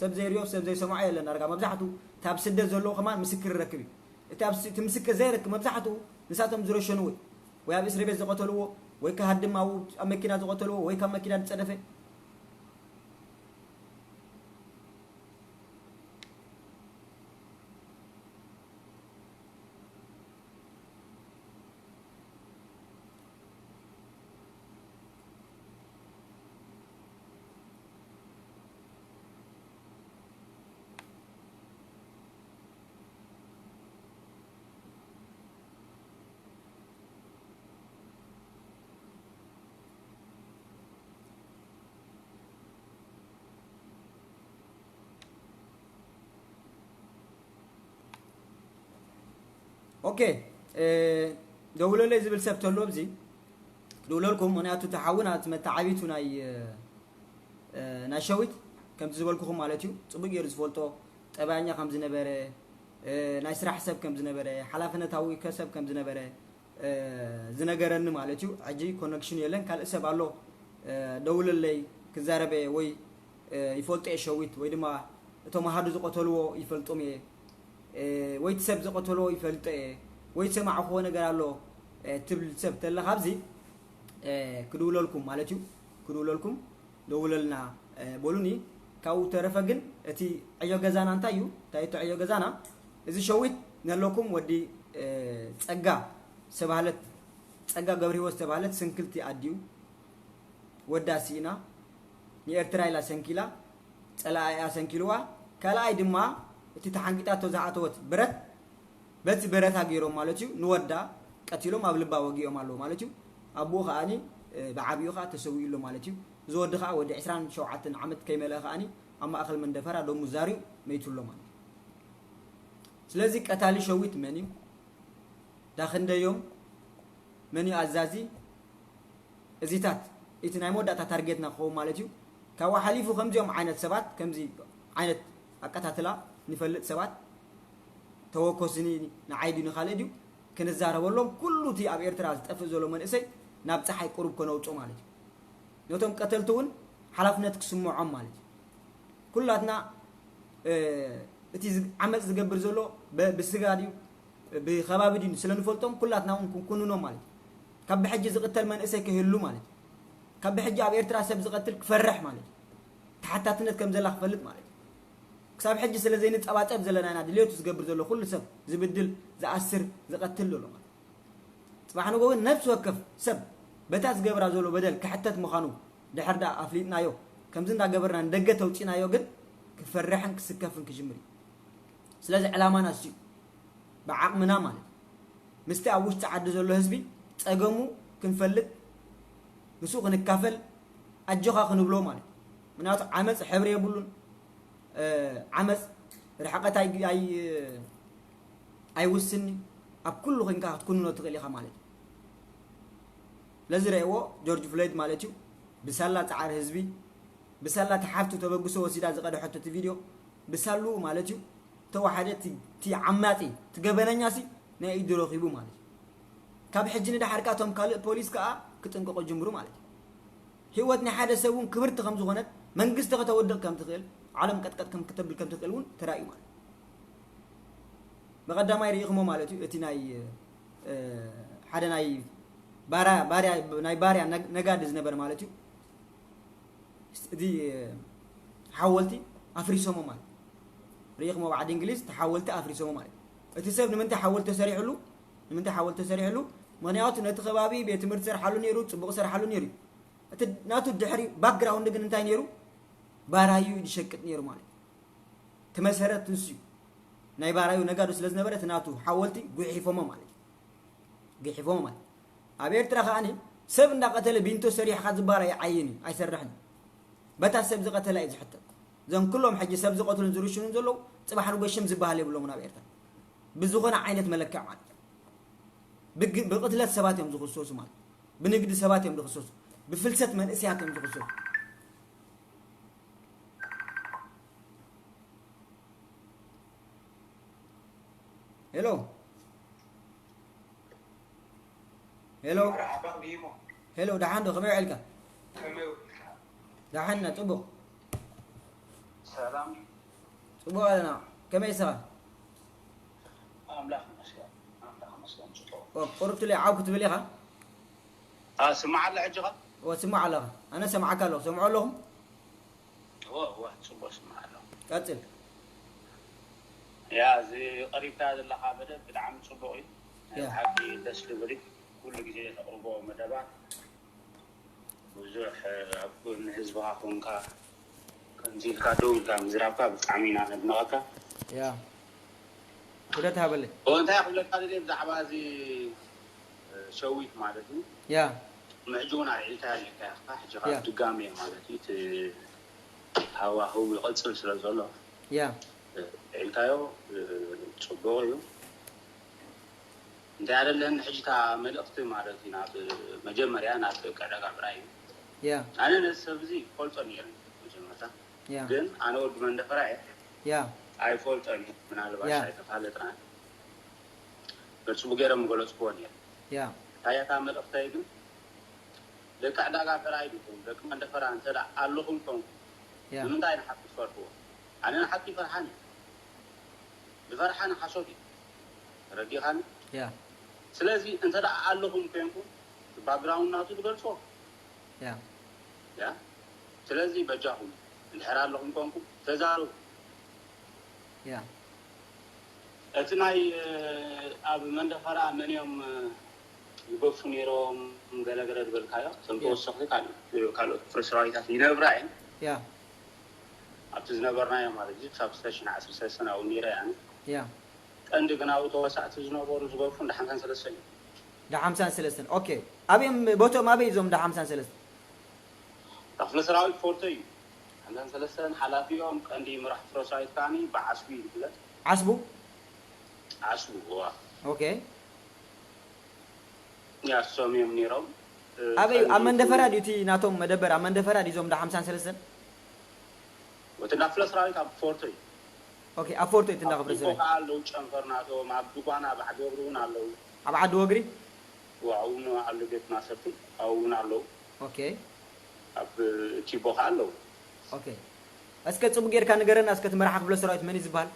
ሰብ ዘይርዮ ሰብ ዘይሰምዖ የለን ዳርጋ መብዛሕቱ እታ ኣብ ስደት ዘለዎ ከማን ምስክር ይረክብ እዩ። እቲ ኣብ እቲ ምስክር ዘይረክብ መብዛሕቱ ንሳቶም ዝረሸንዎ ወይ ኣብ እስሪ ቤት ዝቐተልዎ ወይ ከሃድም ኣብኡ ኣብ መኪና ዝቐተልዎ ወይ ካብ መኪና ዝፀደፈ ኦኬ፣ ደውለለይ ዝብል ሰብ ተሎ ኣብዚ ክድውለልኩም። ምክንያቱ እቲ ሓውና እቲ መተዓቢቱ ናይ ናይ ሸዊት ከምቲ ዝበልኩኹም ማለት እዩ፣ ፅቡቅ ገይሩ ዝፈልጦ ጠባያኛ ከም ዝነበረ፣ ናይ ስራሕ ሰብ ከም ዝነበረ፣ ሓላፍነታዊ ሰብ ከም ዝነበረ ዝነገረኒ ማለት እዩ። ሕጂ ኮነክሽን የለን፣ ካልእ ሰብ ኣሎ ደውለለይ ክዛረበ ወይ ይፈልጦ እየ ሸዊት ወይ ድማ እቶም ኣሃዱ ዝቐተልዎ ይፈልጦም እየ ወይ እቲ ሰብ ዝቐተልዎ ይፈልጦ እየ ወይ ዝሰማዕክዎ ነገር ኣሎ ትብል ሰብ ተለኻ ኣብዚ ክድውለልኩም ማለት እዩ። ክድውለልኩም ደውለልና በሉኒ። ካብኡ ተረፈ ግን እቲ ዕዮ ገዛና እንታይ እዩ? እንታይ እቲ ዕዮ ገዛና? እዚ ሸዊት ነለኩም ወዲ ጸጋ ዝተባህለት፣ ጸጋ ገብረ ህይወት ዝተባህለት ስንክልቲ ኣዲኡ ወዳ ስኢና ንኤርትራ ኢላ ሰንኪላ፣ ጸላኢኣ ሰንኪልዋ። ካልኣይ ድማ እቲ ተሓንቂጣቶ ዝኣተወት ብረት በቲ ብረታ ገይሮም ማለት እዩ ንወዳ ቀቲሎም ኣብ ልባ ወጊኦም ኣለዉ ማለት እዩ። ኣቦኡ ከኣኒ ብዓብኡ ከዓ ተሰዊኡ ኣሎ ማለት እዩ። እዚ ወዲ ከዓ ወዲ ዕስራን ሸውዓተን ዓመት ከይመልአ ከኣኒ ኣብ ማእከል መንደፈራ ደሙ ዛርዩ መይቱ ኣሎ ማለት እዩ። ስለዚ ቀታሊ ሸዊት መን እዩ? ዳኽንደዮም መን እዩ ኣዛዚ? እዚታት እቲ ናይ መወዳእታ ታርጌትና ክኸውን ማለት እዩ። ካብኡ ሓሊፉ ከምዚኦም ዓይነት ሰባት ከምዚ ዓይነት ኣቀታትላ ንፈልጥ ሰባት ተወኮስኒ ንዓይ ድዩ ንኻልእ ድዩ ክንዛረበሎም ኩሉ እቲ ኣብ ኤርትራ ዝጠፍእ ዘሎ መንእሰይ ናብ ፀሓይ ቁሩብ ከነውፅኦ ማለት እዩ። ነቶም ቀተልቲ እውን ሓላፍነት ክስምዖም ማለት እዩ። ኩላትና እቲ ዓመፅ ዝገብር ዘሎ ብስጋ ድዩ ብከባቢ ድዩ ስለ ንፈልጦም ኩላትና እውን ክንኩንኖም ማለት እዩ። ካብ ብሕጂ ዝቕተል መንእሰይ ክህሉ ማለት እዩ። ካብ ብሕጂ ኣብ ኤርትራ ሰብ ዝቐትል ክፈርሕ ማለት እዩ። ተሓታትነት ከም ዘላ ክፈልጥ ማለት እዩ። ክሳብ ሕጂ ስለ ዘይንፀባፀብ ዘለና ኢና ድልየቱ ዝገብር ዘሎ ኩሉ ሰብ ዝብድል ዝኣስር ዝቐትል ዘሎ ማለት እዩ። ፅባሕ ንጎ እውን ነፍሲ ወከፍ ሰብ በታ ዝገብራ ዘሎ በደል ክሕተት ምዃኑ ድሕር ዳ ኣፍሊጥናዮ ከምዚ እንዳገበርና ንደገ ተውፂናዮ ግን ክፈርሕን ክስከፍን ክጅምር እዩ። ስለዚ ዕላማና እሱ እዩ። ብዓቕምና ማለት ምስቲ ኣብ ውሽጢ ዓዲ ዘሎ ህዝቢ ፀገሙ ክንፈልጥ ምስኡ ክንካፈል ኣጆኻ ክንብሎ ማለት ምክንያቱ ዓመፅ ሕብሪ የብሉን። ዓመፅ ርሕቀት ኣይውስኒ ኣብ ኩሉ ኮንካ ክትኩንኖ ትኽእል ኢኻ ማለት እዩ። ለዚ ረእዎ ጆርጅ ፍሎይድ ማለት እዩ ብሳላ ፃዕሪ ህዝቢ ብሳላ ተሓፍቱ ተበግሶ ወሲዳ ዝቀደሐቶ እቲ ቪድዮ ብሳሉ ማለት እዩ ተዋሓደ እቲ ዓማፂ እቲ ገበነኛ ሲ ናይ ኢዱ ረኺቡ ማለት እዩ። ካብ ሕጂ ንዳሓር ካ እቶም ካልእ ፖሊስ ከዓ ክጥንቀቁ ጅምሩ ማለት እዩ። ህይወት ናይ ሓደ ሰብ እውን ክብርቲ ከም ዝኾነት መንግስቲ ከተወድቕ ከም ትኽእል ዓለም ቀጥቀጥ ከም ክተብል ከም ትኽእል እውን ተራእዩ ማለት እዩ። ብቐዳማይ ርኢኹሞ ማለት እዩ እቲ ናይ ሓደ ናይ ባርያ ናይ ባርያ ነጋዲ ዝነበረ ማለት እዩ። እቲ ሓወልቲ ኣፍሪሶሞ ማለት ርኢኹሞ ኣብ ዓዲ እንግሊዝ እቲ ሓወልቲ ኣፍሪሶሞ ማለት እቲ ሰብ ንምንታይ ሓወልቲ ተሰሪሕሉ ንምንታይ ሓወልቲ ተሰሪሕሉ ምክንያቱ ነቲ ከባቢ ቤት ትምህርቲ ሰርሓሉ ነይሩ ፅቡቅ ሰርሓሉ ነይሩ እቲ ናቱ ድሕሪ ባክግራውንድ ግን እንታይ ነይሩ ባራዩ ድሸቅጥ ነይሩ ማለት እቲ መሰረት ንሱ እዩ ናይ ባራዩ ነጋዶ ስለ ዝነበረ እቲ ናቱ ሓወልቲ ጉሒፎሞ ማለት እዩ ጉሒፎሞ ማለት ኣብ ኤርትራ ከዓኒ ሰብ እንዳቀተለ ቢንቶ ሰሪሕካ ዝባራ ይዓይን እዩ ኣይሰርሕን በታ ሰብ ዝቀተላ እዩ ዝሕተት እዞም ኩሎም ሕጂ ሰብ ዝቀትሉን ዝርሽኑን ዘለዉ ፅባሕ ንጎ ሽም ዝበሃል የብሎምን ኣብ ኤርትራ ብዝኾነ ዓይነት መለክዕ ማለት እዩ ብቅትለት ሰባት እዮም ዝኽሰሱ ማለት ብንግዲ ሰባት እዮም ዝኽሰሱ ብፍልሰት መንእሰያት እዮም ዝኽሰሱ ሄሎ ሄሎ ሄሎ ደሓን ዶ ከመይ ውዒልካ ደሓን ኢና ፅቡቅ ሰላም ፅቡቅ ኣለና ከመይ ስኻ ኣምላኽ ይመስገን ኣምላኽ ይመስገን ፅቡቅ ቁርብትለይ ዓው ክትብል ኢኻ ስማዕ ኣለ ሕጂ ኸ ወስማዕ ኣለኻ ኣነ ሰምዓካ ኣለኹ ሰምዖ ኣለኹም እወ እወ ፅቡቅ ስማዕ ኣለኹ ቀፅል ያ እዚ ቀሪብካ ዘለኻ መደብ ብጣዕሚ ፅቡቅ እዩ ናይ ያ። ብሓቂ ደስ ዝብል እዩ ኩሉ ግዜ ተቅርቦ መደባት ብዙሕ ኣብ ጎኒ ህዝብኻ ኮንካ ከምዚ ኢልካ ደው ኢልካ ምዝራብካ ብጣዕሚ ኢና ነድንቐካ ያ ክብረት ሃበለይ እወ እንታይ ክብለካ ደልየ ብዛዕባ እዚ ሸዊት ማለት እዩ ያ ምሕጂ እውን ኣልዒልካያ ነርካ ኢኻ ሕጂ ካብ ድጋሜ ማለት እዩ እቲ ሃዋህው ይቐፅል ስለ ዘሎ ያ ኣልዒልካዮ ፅቡቕ እዩ እንታይ ኣለለኒ ሕጂ እታ መልእኽቲ ማለት እዩ ናብ መጀመርያ ናብ ደቂ ዕዳጋ ብራይ እዩ። ያ ኣነ ነዚ ሰብ እዚ ይፈልጦ ነይረ መጀመርታ። ያ ግን ኣነ ወዲ መንደፈራ እየ። ያ ኣይፈልጦን እየ። ምናልባት ያ። ኣይተፋለጥና። በጽቡ ገይረ ምገለጽክዎ ነይረ። ያ ታያታ መልእኽተይ ግን ደቂ ዕዳጋ ጥራይ ዲኹም ደቂ መንደፈራ እንተ ደኣ ኣለኹም ኮንኩም ያ ንምንታይ ንሓቂ ትፈርሕዎ? ኣነ ንሓቂ ይፈርሓን እየ። ዝፈርሓ ንሓሶት እዩ። ተረዲኻኒ? ያ ስለዚ እንተ ደኣ ኣለኹም ኮንኩም ባክግራውንድ ናቱ ትገልጾ ያ ያ ስለዚ በጃኹም እንድሕር ኣለኹም ኮንኩም ተዛረቡ። ያ እቲ ናይ እ፣ ኣብ መንደፈራ መን እዮም እ፣ ይገፉ ነይሮም ገለገለ ዝበልካዮ እቶም ያ። ተወሰኽቲ ካልኦት ካልኦት ክፍለ ሰራዊታት ይነብራ እየን። ያ ኣብቲ ዝነበርናዮ ማለት እዩ ክሳብ ስተሽን ዓሰርተ ሰለስተ ኣብኡ ነይረ እየ ኣነ። ያ ቀንዲ ግን ኣብኡ ተዋሳእቲ ዝነበሩ ዝገፉ እንዳ ሓምሳን ሰለስተን እዩ። ዳ ሓምሳን ሰለስተን ኦኬ። ኣበዮም ቦቶም ኣበይ እዞም ዳ ሓምሳን ሰለስተን? ክፍለ ሰራዊት ፎርቶ እዩ። ሓምሳን ሰለስተን ሓላፊኦም ቀንዲ ምራሕ ክፍለ ሰራዊት ከዓኒ ብዓስቡ እዩ ዝፍለጥ። ዓስቡ ዓስቡ እዋ ኦኬ። ያሶም እዮም ነይሮም። እ፣ ኣበይ ኣብ ቀንዲ መንደፈራ ድዩ እቲ ናቶም መደበር ኣብ መንደፈራ ድዩ እዞም ዳ ሓምሳን ሰለስተን? ወቲ እንዳ ክፍለ ሰራዊት ኣብ ፎርቶ እዩ። ኦኬ ኣብ ፎርቶ እቲ እንዳ ኣብ ክፍለ ቲቦ ሰራዊት ከዓ ኣለዉ ጨንፈር ናቶም ኣብ ዱባና ኣብ ዓዲ ወግሪ እውን ኣለዉ። ኣብ ዓዲ ወግሪ ኣብኡ እውን ኣሎ ቤት ማሰርትን ኣብኡ እውን ኣለዉ። ኦኬ ኣብ ቲቦ ከዓ ኣለዉ። ኦኬ። እስከ ጽቡቅ ጌርካ ንገረና እስከ እቲ መራሒ ክፍለ ሰራዊት መን እዩ ዝበሃል?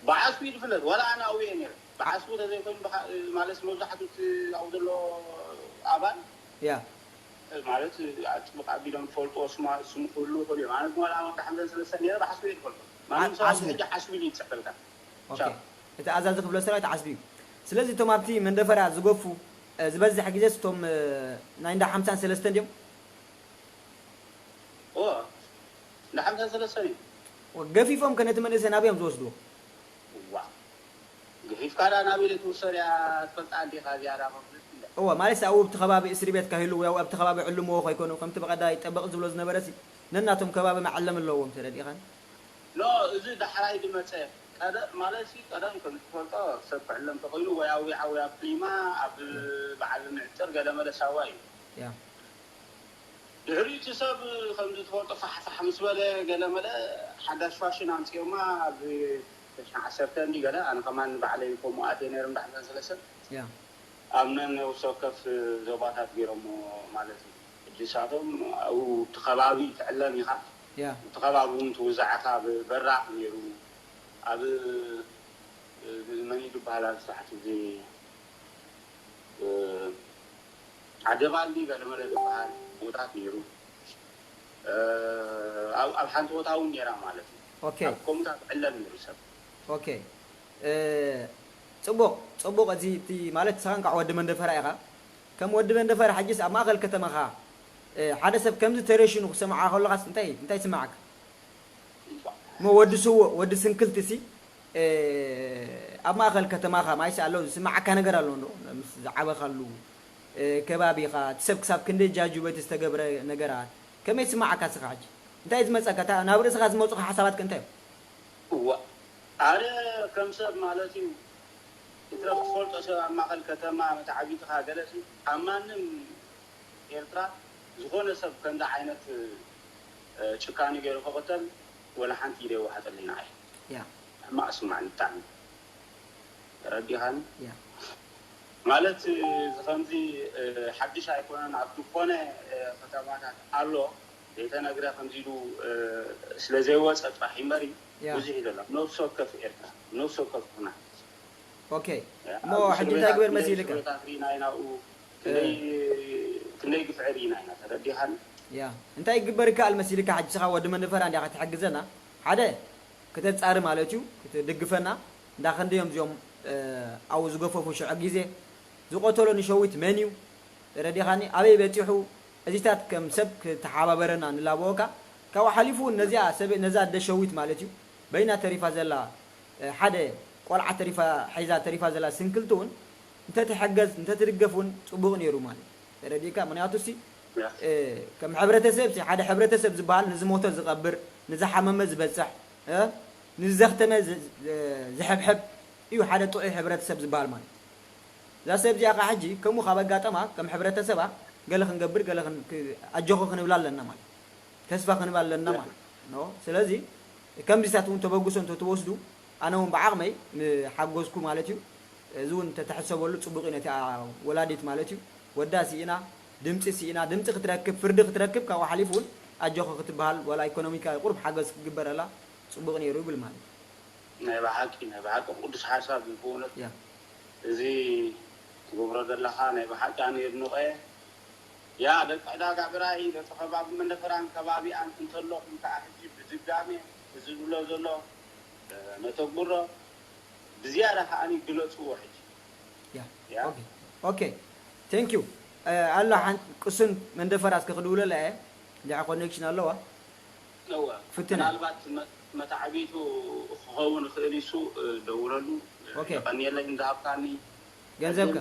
ብዓስቡ እዩ ዝፍለጥ ዋላ ኣነ ኣብኡ እየ ነይረ። ብዓስቡ ተዘይኮይኑ ብካ- ማለት መብዛሕትኡ እቲ ኣብኡ ዘሎ ኣባል ያ ማለት ኣፅብቅ ኣቢሎም ዝፈልጥዎ ስማ ስሙ ክህሉ ይኽእሉ እዮም። ኣነ ግን ዋላ ወዲ ሓምሳን ሰለስተን ነይረ ብዓስቡ እየ ዝፈልጦ። ማንም ዓ- ሰብ ኣብዚ ዓስቡ። ሕጂ ዓስቡ ኢሉ ይፅሕፈልካ። ኦኬ። እቲ ኣዛዚ ክፍለ ሰራዊት ዓስቢ እዩ። ስለዚ እቶም ኣብቲ መንደፈራ ዝገፉ እ፣ ዝበዝሕ ግዜ እቶም እ፣ ናይ እንዳ ሓምሳን ሰለስተን ድዮም? ኦ እንዳ ሓምሳን ሰለስተን እዩ። ገፊፎም ከ ነቲ መንእሰይ ናበይ እዮም ዝወስድዎ? ዋ ግሒፍካ ዳ ናበይ ትውሰድ እያ ትፈልጣ እንዲኻ ዝያዳ መፍለጥ እንዳ እወ ማለት ኣብኡ ኣብቲ ከባቢ እስሪ ቤት ካሂሉ ወይ ኣብቲ ከባቢ ዕልምዎ ከይኮኑ ከምቲ ብቐዳይ ጠበቕ ዝብሎ ዝነበረ ሲ ነናቶም ከባቢ መዓለም ኣለዎም ተረዲኻን? ኖ እዚ ዳሕራይ ዝመፀ ቀደም ማለት ሲ ቀደም ከም ዝፈልጦ ሰብ ክዕለም ተኮይኑ ወይ ኣብ ዊዓ ወይ ኣብ ክሊማ ኣብ በዓል ምዕጥር ገለመለ ሳዋ እዩ። ያ ድሕሪኡ እቲ ሰብ ከምዚ ትፈልጦ ፋሕፋሕ ምስ በለ ገለመለ ሓዳሽ ፋሽን ኣምፅኦማ ኣብ ተሽዓ ዓሰርተ እንዲ ገለ ኣነ ከማን ባዕለይ ከምኡ ኣትየ ነይረ እንዳ ሓምሳን ሰለስተን ያ ኣብ ነን ነብሲ ወከፍ ዞባታት ገይሮሞ ማለት እዩ። ሕጂ ንሳቶም ኣብኡ እቲ ከባቢ ትዕለም ኢኻ ያ እቲ ከባቢ እውን ትውዛዕካ ብበራቕ ነይሩ ኣብ መን እዩ ዝበሃል ኣብዚ ታሕቲ እዚ ዓደባልዲ ገለመለ ዝበሃል ቦታት ነይሩ። ኣብ ኣብ ሓንቲ ቦታ እውን ነይራ ማለት እዩ። ኦኬ ኣብ ከምኡታት ዕለም ነይሩ ሰብ። ኦኬ እ፣ ጽቡቕ ጽቡቕ። እዚ እቲ ማለት ንስኻ እንኳዕ ወዲ መንደፈራ ኢኻ። ከም ወዲ መንደፈራ ሕጅስ ኣብ ማእኸል ከተማኻ እ፣ ሓደ ሰብ ከምዚ ተረሽኑ ክሰምዓ ከለኻስ እንታይ እንታይ ይስምዓካ? እሞ ወዲ ስዉእ ወዲ ስንክልቲ ሲ እ፣ ኣብ ማእኸል ከተማኻ ማይሲ ኣሎ ዝስምዓካ ነገር ኣሎ እንዶ ምስ ዝዓበኻሉ እ፣ ከባቢኻ እቲ ሰብ ክሳብ ክንደይ ጃጁ በቲ ዝተገብረ ነገራት ከመይ ይስምዓካ እስኻ ሕጂ? እንታይ እዩ ዝመፀካ? እታ ናብ ርእስኻ ዝመፁኻ ሓሳባት ከ እንታይ እዮም? እዋ ኣነ ከም ሰብ ማለት እዩ ይትረፍ ትፈልጦ ሰብ ኣብ ማእኸል ከተማ መተዓቢትኻ ገለ ሲ ኣብ ማንም ኤርትራ ዝኾነ ሰብ ከምዚ ዓይነት እ፣ ጭካኔ ገይሩ ክቕተል ወላ ሓንቲ ኢደ ይወሓጠለይ ንዓይ ያ ሕማቕ ስማዕኒ ብጣዕሚ ተረዲኻኒ ያ ማለት እዚ ከምዚ እ፣ ሓድሽ ኣይኮነን ኣብ ዝኾነ እ፣ ከተማታት ኣሎ ዘይተነግረ ከምዚ ኢሉ እ፣ ስለ ዘይወፀ ጥራሕ ይመሪ ያ ብዙሕ እዩ ዘሎ ነብሲ ወከፍ ኤርትራ ነብሲ ወከፍ ኩና ኦኬ እሞ ሕጂ እንታይ ግበር መሲልካ ሽግረታት ርኢና ኢና ኣብኡ ክንደይ ክንደይ ግፍዒ ርኢና ኢና ተረዲኻኒ ያ እንታይ ግበር ይከኣል መሲልካ ሕጂ ስኻ ወዲ መንደፈራ እንዲኻ ትሕግዘና ሓደ ክተጻሪ ማለት እዩ ክትድግፈና እንዳ ክንደዮም እዚኦም ኣብኡ ዝገፈፉ ሽዑ ግዜ ዝቆተሎ ንሸዊት መን እዩ ተረዲኻኒ ኣበይ በጺሑ እዚታት ከም ሰብ ክተሓባበረና ንላበወካ ካብኡ ሓሊፉ እውን ነዚኣ ሰብ ነዛ ኣደ ሸዊት ማለት እዩ በይና ተሪፋ ዘላ ሓደ ቆልዓ ተሪፋ ሒዛ ተሪፋ ዘላ ስንክልቲ እውን እንተትሕገዝ እንተትድገፍ እውን ፅቡቕ ነይሩ ማለት እዩ ተረዲእካ ምክንያቱ ሲ ከም ሕብረተሰብ ሲ ሓደ ሕብረተሰብ ዝበሃል ንዝሞተ ዝቐብር ንዝሓመመ ዝበፅሕ ንዝዘኽተመ ዝሕብሕብ እዩ ሓደ ጥዑይ ሕብረተሰብ ዝበሃል ማለት እዩ እዛ ሰብ እዚኣ ከዓ ሕጂ ከምኡ ካብ ኣጋጠማ ከም ሕብረተሰባ ገለ ክንገብር፣ ገለ ክን-፣ ክ-፣ ኣጆኺ ክንብላ ኣለና ማለት፣ ተስፋ ክንባ ኣለና ማለት ነው። ስለዚ ከምዚታት እውን ተበግሶ እንተትወስዱ፣ ኣነ እውን ብዓቕመይ ምሓገዝኩ ማለት እዩ። እዚ እውን እንተተሕሰበሉ ጽቡቕ እዩ ነቲኣ ወላዲት ማለት እዩ። ወዳ ስኢና፣ ድምጺ ስኢና፣ ድምጺ ክትረክብ፣ ፍርዲ ክትረክብ፣ ካብኡ ሓሊፉ እውን ኣጆኺ ክትበሃል፣ ዋላ ኢኮኖሚካዊ ቁሩብ ሓገዝ ክግበረላ ጽቡቕ ነይሩ ይብል ማለት እዩ። ናይ ብሓቂ ናይ ብሓቂ ቅዱስ ሓሳብ እዩ ብእውነት። ያ እዚ ትገብሮ ዘለኻ ናይ ብሓቂ ኣነ የድንቆ እየ። ያ ደቂ ዕዳጋ ብራሂ ደቂ ከባቢ መንደፈራን ከባቢኣን እንተለኹም ከዓ ሕጂ ብድጋሜ እዚ ዝብሎ ዘሎ ነተግብሮ ብዝያዳ ከዓ ግለፅዎ ሕጂ። ያ ኦኬ ኦኬ thank you። ኣሎ ሓንቲ ቅሱን መንደፈራ እስከ ክድውለላ እየ። እንዲዓ ኮኔክሽን ኣለዋ። እወ ፍትና። ምናልባት መ- መታዕቢቱ ክኸውን ይኽእል እዩ እሱ። ደውለሉ። ኦኬ። የቐንየለይ እንዳሃብካኒ። ገንዘብከ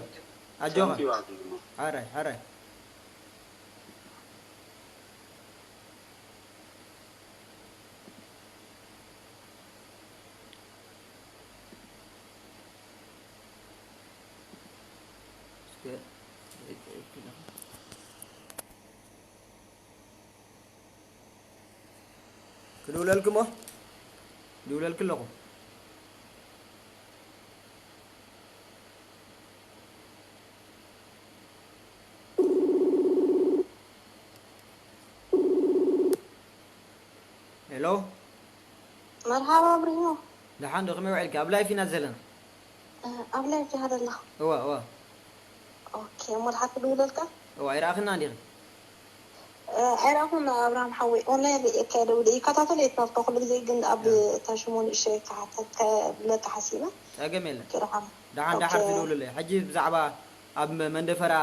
ኣጆኻ። ሰንቲው ኣብሉ። ሓራይ ሓራይ። ክድውለልክሞ ድውለልክ ኣለኹ። ሄሎ። መርሓባ ኣብሪሞ። ደሓን ዶ ከመይ ውዒልኪ? ኣብ ላይፍ ኢና ዘለና። ኣብ ላይፍ ኢኻ ዘለኻ? እዋ እዋ። ኦኬ እሞ ደሓር ክድውለልካ? እዋ ኣይረኣኽና እንዲኺ? ኣይረኣኹን ኣብርሃም ሓወይ ኦንላይን ርእየካ እየ ደውለ ይከታተል እየ ትምህርቶ ኩሉ ግዜ ግን ኣብ እታ ሽሙ ንእሸ ክሓተት ከብለካ ሓሲበ ጸገም የለን። ክረኻም ደሓን ደሓር ኦኬ። ትደውልለይ። ሕጂ ብዛዕባ ኣብ መንደፈራ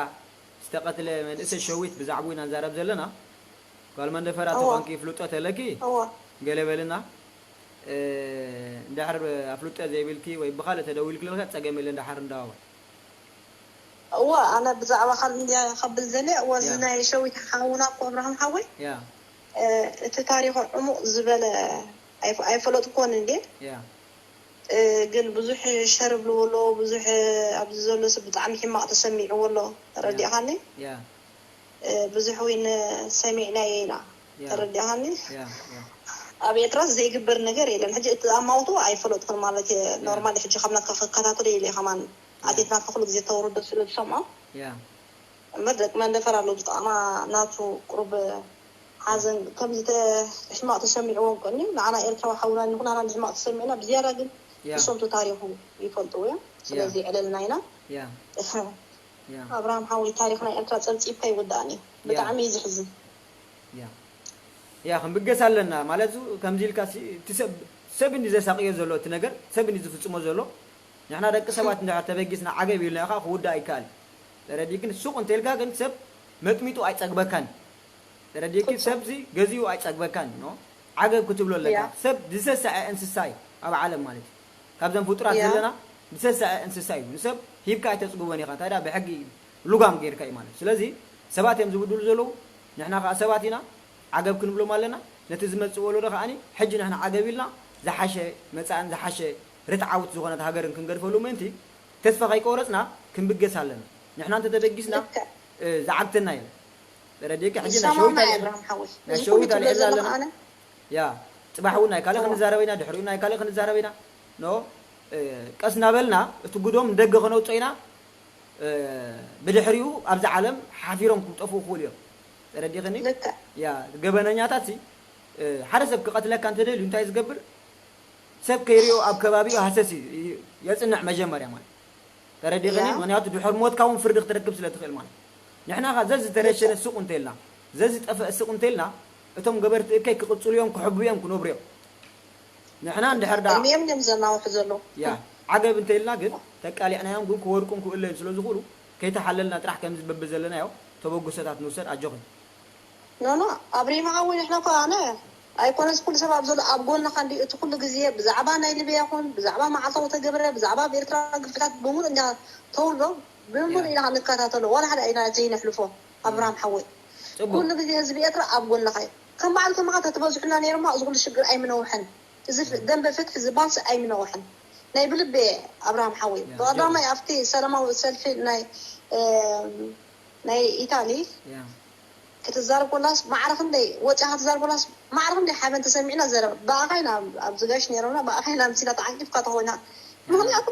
ዝተቐትለ መንእሰይ ሸዊት ብዛዕባኡ ኢና ንዛረብ ዘለና። ጓል መንደፈራ እዋ። ተኾንኪ ፍልጦ ተለኪ እዋ ገለ በልና። እ፣ እንድሕር ኣፍልጦ ዘይብልኪ ወይ ብኻልእ ተደዊልክልካ ጸገም የለን ደሓር እንዳዋወል። እዋ ኣነ ብዛዕባ ካልእ እንድያ ከብል ዘለ እዋ እዚ ያ። ናይ ሸዊት ሓውና እኮ ኣብርሃም ሓወይ ያ እ፣ እቲ ታሪኹ ዕሙቕ ዝበለ ኣይፈ- ኣይፈለጥኩዎን እንዴ ያ እ፣ ግን ብዙሕ ሸር ብልዎ ኣለዎ ብዙሕ ኣብዚ ዘሎ ሰብ ብጣዕሚ ሕማቕ ተሰሚዕዎ ኣሎ ተረዲእኻኒ ያ እ፣ ብዙሕ ዊን ሰሚዕናዮ ኢና ያ ተረዲእኻኒ ያ ያ ኣብ ኤርትራ ዘይግበር ነገር የለን ሕጂ እቲ ኣማውቱ ኣይፈለጥኩን ማለት እየ ያ ኖርማል ሕጂ ካብ ናትካ ክከታተሎ ኢለ ከማን ያ ኣዴት ናትካ ኩሉ ግዜ ተውርዶ ስለ ዝሰምዖ ያ እምበር ደቂ መንደፈር ኣለዉ ብጣዕማ ናቱ ቁሩብ ሓዘን ከምዚ ተ- ሕማቕ ተሰሚዕዎም ቀኒ ንዓና ኤርትራዊ ሓውና ንኩናና ሕማቕ ተሰሚዕና ብዝያዳ ግን ያ ንሶም እቲ ታሪኹ ይፈልጥዎ እዮም ያ ስለዚ የዕለልና ኢና ያ ያ ኣብርሃም ሓወይ ታሪኽ ናይ ኤርትራ ጸብጺብካ ይውዳእን እዩ ያ ብጣዕሚ እዩ ዝሕዝን ያ ያ ክንብገስ ኣለና ማለት እዩ። ከምዚ ኢልካ ሲ- እቲ ሰብ ሰብ እንዲ ዘሳቅዮ ዘሎ እቲ ነገር ሰብ እንዲ ዝፍጽሞ ዘሎ ንሕና ደቂ ሰባት እንድሕር ተበጊስና ዓገብ ኢልና ኢኻ ክውዳእ ይከኣል እዩ። ተረዲእክን ሱቅ እንተልካ ግን ሰብ መጥሚጡ ኣይጸግበካን። ተረዲእኪ ፍጹም ሰብዚ ገዚኡ ኣይጸግበካን ኖ ዓገብ ክትብሎ ኣለካ። ያ ሰብ ዝሰስዐ እንስሳ እዩ ኣብ ዓለም ማለት እዩ። ካብዘን ፍጡራት ያ ዘለና ዝሰስዐ እንስሳ እዩ። ንሰብ ሂብካ ኣይተጽግቦን ኢኻ። እንታይ ደኣ ብሕጊ ልጓም ጌርካ እዩ ማለት እዩ። ስለዚ ሰባት እዮም ዝብድሉ ዘለዉ። ንሕና ከኣ ሰባት ኢና። ዓገብ ክንብሎም ኣለና። ነቲ ዝመጽእ ወለዶ ከኣኒ ሕጂ ንሕና ዓገብ ኢልና ዝሓሸ መጻእን ዝሓሸ ርትዓውት ዝኾነት ሃገርን ክንገድፈሉ ምእንቲ ተስፋ ከይቆረጽና ክንብገስ ኣለና። ንሕና እንተተበጊስና ልክዕ እ፣ ዝዓግተና የለን። ተረዲእኪ? ሕጂ ናይ ሸዊት ይሰማማዕ ኣልዒልና ኣብርሃም ሓወይ ናይ እዚ ኩሉ ሸዊት ትብሎ ኣልዒልና ዘለኻ ኣለና። ኣነ ያ ጽባሕ እውን ናይ ካልእ እዋ ክንዛረብ ኢና፣ ድሕሪኡ ናይ ካልእ ክንዛረብ ኢና። ኖ እ፣ ቀስ እናበልና እቲ ጉዶም ንደገ ከነውፅኦ ኢና። እ፣ ብድሕሪኡ ኣብዚ ዓለም ሓፊሮም ክጠፍኡ ክኽእሉ እዮም። ተረዲእክኒ? ልክዕ ያ ገበነኛታት ሲ እ፣ ሓደ ሰብ ክቐትለካ እንተደልዩ እንታይ ዝገብር? ሰብ ከይሪኦ ኣብ ከባቢኡ ሃሰስ ይ- ይ- የጽንዕ መጀመርያ ማለት ተረዲኽኒ? ያ ምክንያቱ ድሕሪ ሞትካ እውን ፍርዲ ክትረክብ ስለ ትኽእል ማለት ንሕና ኸ ዘዝተረሸነ ልክዕ ሱቕ እንተልና ዘዝጠፍአ ሱቕ እንተልና እቶም ገበርቲ እከይ ክቕጽሉ እዮም ክሕቡ እዮም ክነብሩ እዮም ንሕና እንድሕር ዳ ዕድሚኦም እዮም ዘናውሑ ዘለዉ ያ ዓገብ እንተልና ግን ተቃሊዕናዮም ግን ክወድቁን ክእለዩን ስለ ዝኽእሉ ከይተሓለልና ጥራሕ ከምዚ በቢ ዘለናዮ ተበግሶታት ንውሰድ ኣጆኺ ኖ ኖ ኣብሪማ ሓወይ ንሕና እኮ ኣነ ኣይኮነስ ኩሉ ሰብ ኣብ ዘሎ ኣብ ጎንኻ እንዲ እቲ ኩሉ ግዜ ብዛዕባ ናይ ሊብያ ይኹን ብዛዕባ መዓልታዊ ተገብረ ብዛዕባ ኣብ ኤርትራ ግፍዕታት ብምሉእ እንዳ ተውርዶ ብምሉእ ያ ኢና ክንከታተሎ ዋላ ሓደ ኣይና ዘይነሕልፎ ኣብርሃም ሓወይ ጽቡቅ ኩሉ ግዜ ህዝቢ ኤርትራ ኣብ ጎንኻ እዩ ከም በዓል ከማኻ ተትበዝሑና ነይሮማ እዚ ኩሉ ሽግር ኣይምነውሐን እዚ ፍ- ደንበ ፍትሒ ዝባልሲ ኣይምነውሐን ናይ ብልቤ ኣብርሃም ሓወይ፣ ያ፣ ብቐዳማይ ኣብቲ ሰላማዊ ሰልፊ ናይ፣ እም፣ ናይ ኢታሊ ያ። ክትዛረብ ኮላስ ማዕረ ክንደይ ወፂኣ ክትዛረብ ኮላስ ማዕረ ክንደይ ሓበን ተሰሚዕና ዘረባ። ብኣኻ ኢና ኣብዚ ጋሽ ነይሮምና፣ ብኣኻ ኢና ምሲና ተዓቂብካ ተኾይና። ምኽንያቱ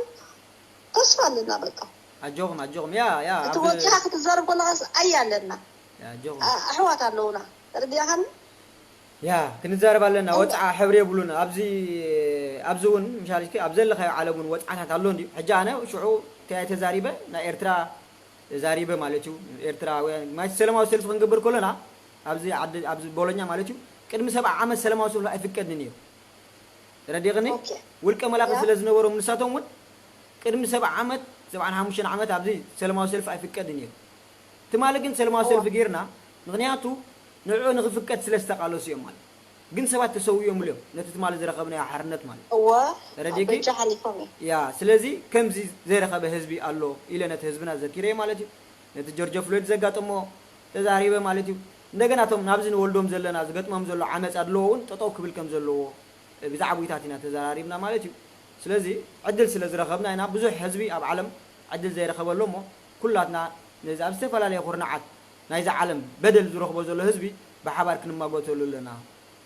ተስፋ ኣለና በቃ። ኣጆኹም፣ ኣጆኹም። ያ፣ ያ፣ እቲ ኣብ ወፂኻ ክትዛረብ ኮለኻስ ኣይ ኣለና። ያ፣ ኣጆኹም። ኣ-፣ ኣሕዋት ኣለውና። ተረዲእኻኒ? ያ፣ ክንዛረብ ኣለና። እወ። ወጽዓ ሕብሪ የብሉን። ኣብዚ፣ ኣብዚ እውን ምሻልኪ ኣብ ዘለኻዮ ዓለም እውን ወጽዓታት ኣሎ እንድዩ። ሕጂ ኣነ ሽዑ እንታይ ተዛሪበ? ናይ ኤርትራ ተዛሪበ ማለት እዩ። ኤርትራውያን ማለት ሰላማዊ ሰልፊ ክንገብር ከለና ኣብዚ ዓዲ፣ ኣብዚ ቦሎኛ ማለት እዩ። ቅድሚ ሰብዓ ዓመት ሰላማዊ ሰልፊ ኣይፍቀድን እዩ። ተረዲእኽኒ? ኦኬ። ውልቀ መላኺ ያ። ስለ ዝነበሮም ንሳቶም እውን ቅድሚ ሰብዓ ዓመት፣ ሰብዓን ሓሙሽተን ዓመት ኣብዚ ሰላማዊ ሰልፊ ኣይፍቀድን እዩ። ትማሊ ግን ሰለማዊ እወ። ሰልፊ ጌርና፣ ምኽንያቱ ንዕኡ ንኽፍቀድ ስለ ዝተቓለሱ እዮም ማለት። ግን ሰባት ተሰዊኦምሉ እዮም፣ ነቲ ትማሊ ዝረኸብናዮ ሓርነት ማለት። እወ፣ ተረዲእኪ? ኣብ በጃ ሓሊፎም እዮም። ያ፣ ስለዚ ከምዚ ዘይረኸበ ህዝቢ ኣሎ ኢለ ነቲ ህዝብና ዘኪረዮ ማለት እዩ። ነቲ ጆርጆ ፍሎይድ ዘጋጠሞ ተዛሪበ ማለት እዩ። እንደገና እቶም ናብዚ ንወልዶም ዘለና ዝገጥሞም ዘሎ ዓመፅ ኣድልዎ እውን ጠጠው ክብል ከም ዘለዎ ብዛዕባታት ኢና ተዘራሪብና ማለት እዩ። ስለዚ ዕድል ስለ ዝረኸብና ኢና፣ ብዙሕ ህዝቢ ኣብ ዓለም ዕድል ዘይረኸበ ኣሎ እሞ ኩላትና ነዚ ኣብ ዝተፈላለየ ኩርናዓት ናይዛ ዓለም በደል ዝረኽቦ ዘሎ ህዝቢ ብሓባር ክንማጎተሉ ኣለና።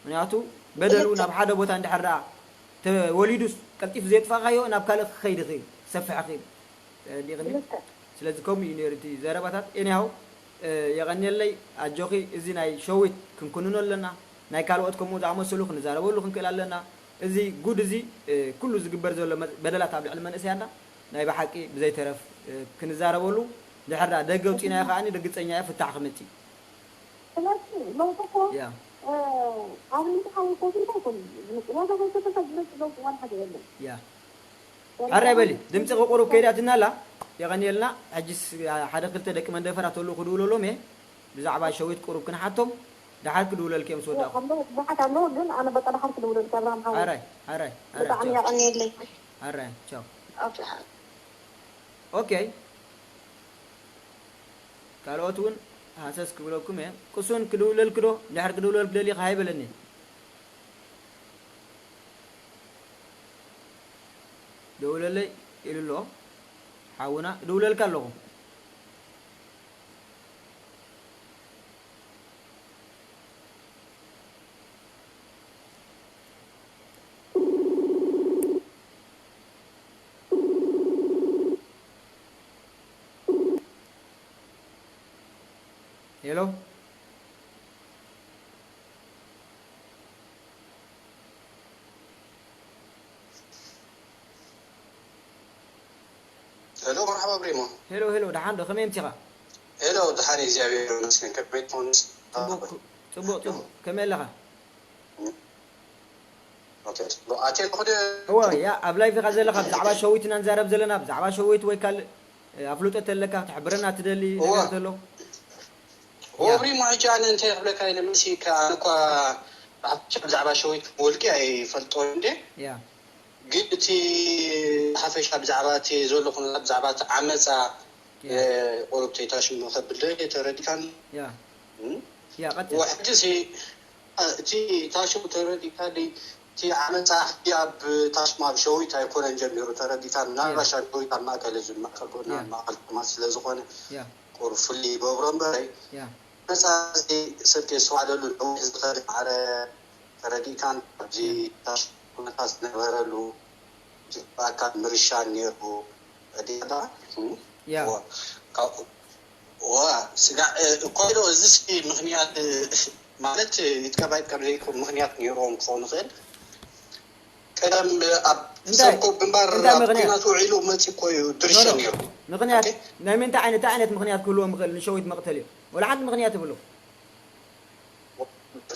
ምኽንያቱ በደሉ ልክዕ። ናብ ሓደ ቦታ እንድሕር ደኣ ተወሊዱስ ቀልጢፉ ዘየጥፋእካዮ ናብ ካልእ ክኸይድ ይኽእል፣ ክሰፍሕ ይኽእል። ተረዲእኽኒ? ልክዕ። ስለዚ ከምኡ እዩ ነይሩ እቲ ዘረባታት። ኤኒሃው፣ እ፣ የቐንየለይ፣ ኣጆኺ፣ እዚ ናይ ሸዊት ክንኩንኖ ኣለና። ናይ ካልኦት ከምኡ ዝኣመሰሉ ክንዛረበሉ ክንክእል ኣለና። እዚ ጉድ እዚ፣ እ፣ ኩሉ ዝግበር ዘሎ መ-፣ በደላት ኣብ ልዕሊ መንእሰያትና ናይ ብሓቂ ብዘይተረፍ፣ እ፣ ክንዛረበሉ፣ ድሕር ደኣ ደገ ውፂናዮ ከኣኒ ርግፀኛ እየ ፍታሕ ክመፅእ እዩ። ስለዚ ለውጢ እኮ፣ ያ። እ፣ ኣብ ምንታይ ሓዊ ኮፍ ኢልካ ኣይኮነን ዝመፅእ። ዋጋ ከይከፈልካ ዝመፅእ ለውጢ ዋላ ሓደ የለን። ያ። ሕራይ በሊ፣ ድምፂ ቁሩብ ከይዳትና ኣላ። የቐንየልና። ሕጅስ ሓደ ክልተ ደቂ መንደፈራ ተልኡ ክድውለሎም እየ። ብዛዕባ ሸዊት ቁሩብ ክንሓቶም፣ ደሓር ክድውለልኪ እዮም ምስ ወዳእኹ። ኣለዉ፣ ብዙሓት ኣለዉ፣ ግን ኣነ በቃ ደሓር ክድውለልኪ ኣብርሃም ሓወይ። ሕራይ፣ ሕራይ፣ ሕራይ፣ ብጣዕሚ ቻው። የቐንየለይ። ሕራይ፣ ቻው። ኣብ ደሓር። ኦኬ። ካልኦት እውን ሃሰስ ክብለኩም እየ። ቅሱን ክድውለልኪ ዶ? ድሕር ክድውለልኪ ደሊኻ ሃይ በለኒ። ደውለለይ ኢሉ ኣሎ ሓውና። እድውለልካ ኣለኹ። ሄሎ። ሄሎ፣ መርሓባ ብሬሞ። ሄሎ፣ ሄሎ፣ ደሓን ዶ? ከመይ ኣምሲኻ? ሄሎ፣ ደሓን እየ፣ እግዚኣብሔር ይመስገን። ከመይ ትኾንስ? ጽቡቕ፣ ጽቡቕ፣ ጽቡቕ። ከመይ ኣለኻ? ኦኬ፣ ጽቡቕ። ኣትየ ኣለኹ ዶ? እወ፣ ያ፣ ኣብ ላይቭ ኢኻ ዘለኻ፣ ብዛዕባ ሸዊት ኢና ንዛረብ ዘለና፣ ብዛዕባ ሸዊት ወይ ካልእ፣ እ፣ ኣፍልጦ ተለካ ክትሕብረና ትደሊ እወ። ነገር ተሎ? እወ፣ ያ። ብሬሞ፣ ሕጂ ኣነ እንታይ ክብለካ ኢለ መሲልካ፣ ኣነ እኳ ብሓፈሻ ብዛዕባ ሸዊት ውልቂ ኣይፈልጦን እንዴ። ያ። ግን እቲ ሓፈሻ ብዛዕባ እቲ ዘሎ ኩነታት፣ ብዛዕባ እቲ ዓመጻ፣ ያ። እ፣ ቁሩብ ተይታሽሙ ከብል ዶ ተረዲካኒ? ያ። እም? ያ፣ ቀጽል። ወሕጂ ሲ፣ እ፣ እቲ ታሽሙ ተረዲካኒ፣ እቲ ዓመጻ ሕጂ ኣብ ታሽሙ ኣብ ሸዊት ኣይኮነን ጀሚሩ ተረዲካኒ። ያ። ምናልባሽ ኣብ ሸዊት ኣብ ማእከል ህዝቢ፣ ማእከል ጎና፣ ያ። ማእከል ከተማ ስለ ዝኾነ ያ። ቁሩብ ፍልይ ይገብሮ እምበረይ። ያ። መጻኢ ስርቂ ዝስተውዓለሉ ነዊሕ ዝኸደ ማዕረ ተረዲእካን ኣብዚ ያ። ታሽ ኩነታት ዝነበረሉ ኣካል ምርሻን ነይሩ ተረዲእካ ዶ? ያ። ዋ፣ ካብኡ፣ ዋ፣ ስጋዕ፣ እ፣ እኮ ኢሎ፣ እዚ እስኪ ምኽንያት፣ እ፣ ማለት፣ እ፣ ይጥቀም ኣይጥቀም ዘይኮን ምኽንያት ነይርዎም ክኸውን ይኽእል። ቀደም ኣብ እንታይ? ሰብኮ ግንባር እንታይ ኣብ ምኽንያት? ኲናት ውዒሉ መፂ እኮ እዩ ድርሻ ኖ፣ ኖ። ነይሩ። ምኽንያት ኦኬ? ናይ ምንታይ ዓይነት፣ እንታይ ዓይነት ምኽንያት ክህልዎም ይኽእል ንሸዊት መቕተሊ? ወላ ሓንቲ ምኽንያት የብሉ።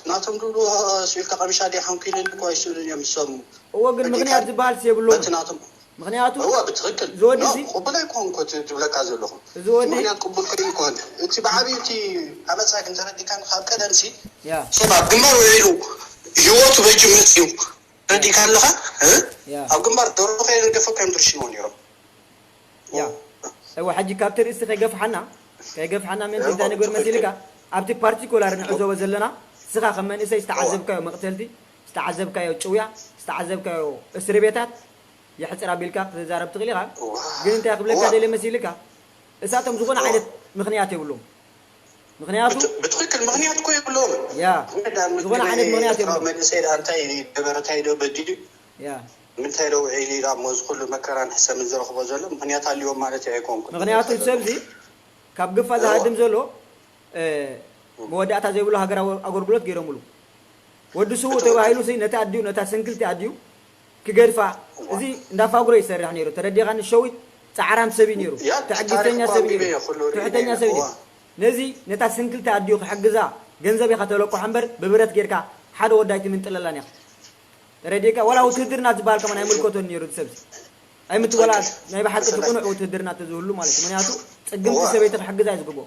ናቶም ድብሉ ስኢልካ ቀሚሻ ድያ ሓንኪልን እኮ ኣይስእሉን እዮም ዝሰሙ። እዎ፣ ግን በቃ ምኽንያት ዝበሃል የብሎም። በቲ ናቶም ምኽንያቱ እዎ፣ ብትኽክል። እዚ ወዲ ኖ፣ እዚ ቅቡል ኣይኮንኩ እቲ ዝብለካ ዘለኹ። እዚ ወዲ ምኽንያት ቅቡል ኮይኑ ይኮን። እቲ ብዓብዩ እቲ ኣመፃ ግን ተረዲካን ካብ ቀደም ሲ ያ። ሰብ ኣብ ግንባር ውዒሉ ህይወቱ በጅ መፅዩ። ተረዲእካ ኣለኻ? እ? ያ። ኣብ ግንባር ደርሆ ከየነገፈ ከም ድርሽዎ ነይሮም። ያ። እወ፣ ሕጂ ካብቲ ርእሲ ከይገፍሓና፣ ከይገፍሓና፣ ምን እወ፣ እንታይ ነገር ትኽክል። መሲልካ፣ ኣብቲ ፓርቲኩላር ንዕዘቦ ዘለና፣ ንስኻ ከም መንእሰይ ዝተዓዘብካዮ መቕተልቲ፣ ዝተዓዘብካዮ ጭውያ፣ ዝተዓዘብካዮ እስሪ ቤታት፣ የሕፅር ኣቢልካ ክትዛረብ ትኽእል ኢኻ። ግን እንታይ ክብለካ ደልየ መሲልካ፣ እሳቶም ዝኾነ ዓይነት ምኽንያት የብሎም። ምኽንያቱ ብትኽክል ምኽንያት እኮ የብሎም። ያ ዝኾነ ዓይነት ምኽንያት የብሎም። መንእሰይ ደኣ እንታይ ገበረ? እንታይ ዶ በዲሉ? ያ ምንታይ ዶ ውዒሉ ኢሉ እሞ እዚ ኩሉ መከራን ሕሰምን ዝረኽቦ ዘሎ ምኽንያት ኣልዎም ማለት ኣይኮንኩን። ምኽንያቱ ሰብዚ ካብ ግፋ ዝሃድም ዘሎ መወዳእታ ዘይብሉ ሃገራዊ ኣገልግሎት ገይሮምሉ። ወዲ ስዉእ ተባሂሉ ሲ ነቲ ኣዲኡ፣ ነታ ስንክልቲ ኣዲኡ ክገድፋ፣ እዚ እንዳፋጉረ ይሰርሕ ነይሩ። ተረዲኻኒ? ሸዊት ጻዕራም ሰብ እዩ ነይሩ። ትዕግስተኛ ሰብ እዩ ነይሩ። ትሕተኛ ሰብ እዩ ነይሩ። ነዚ ነታ ስንክልቲ ኣዲኡ ክሕግዛ ገንዘብ ኢኻ ተለቆሖ እምበር ብብረት ጌርካ ሓደ ወዲ ኣይትምንጥለላን ኢኻ። ተረዲእካ? ዋላ ውትህድርና ዝበሃል ከማን ኣይምልከቶን ነይሩ እቲ ሰብ። ኣይምትወላ ናይ ብሓቂ እቲ ቅኑዕ ውትህድርና ተዝህሉ ማለት እዩ። ምክንያቱ ጽግምቲ ሰበይቲ ክሕግዛ እዩ ዝግብኦ።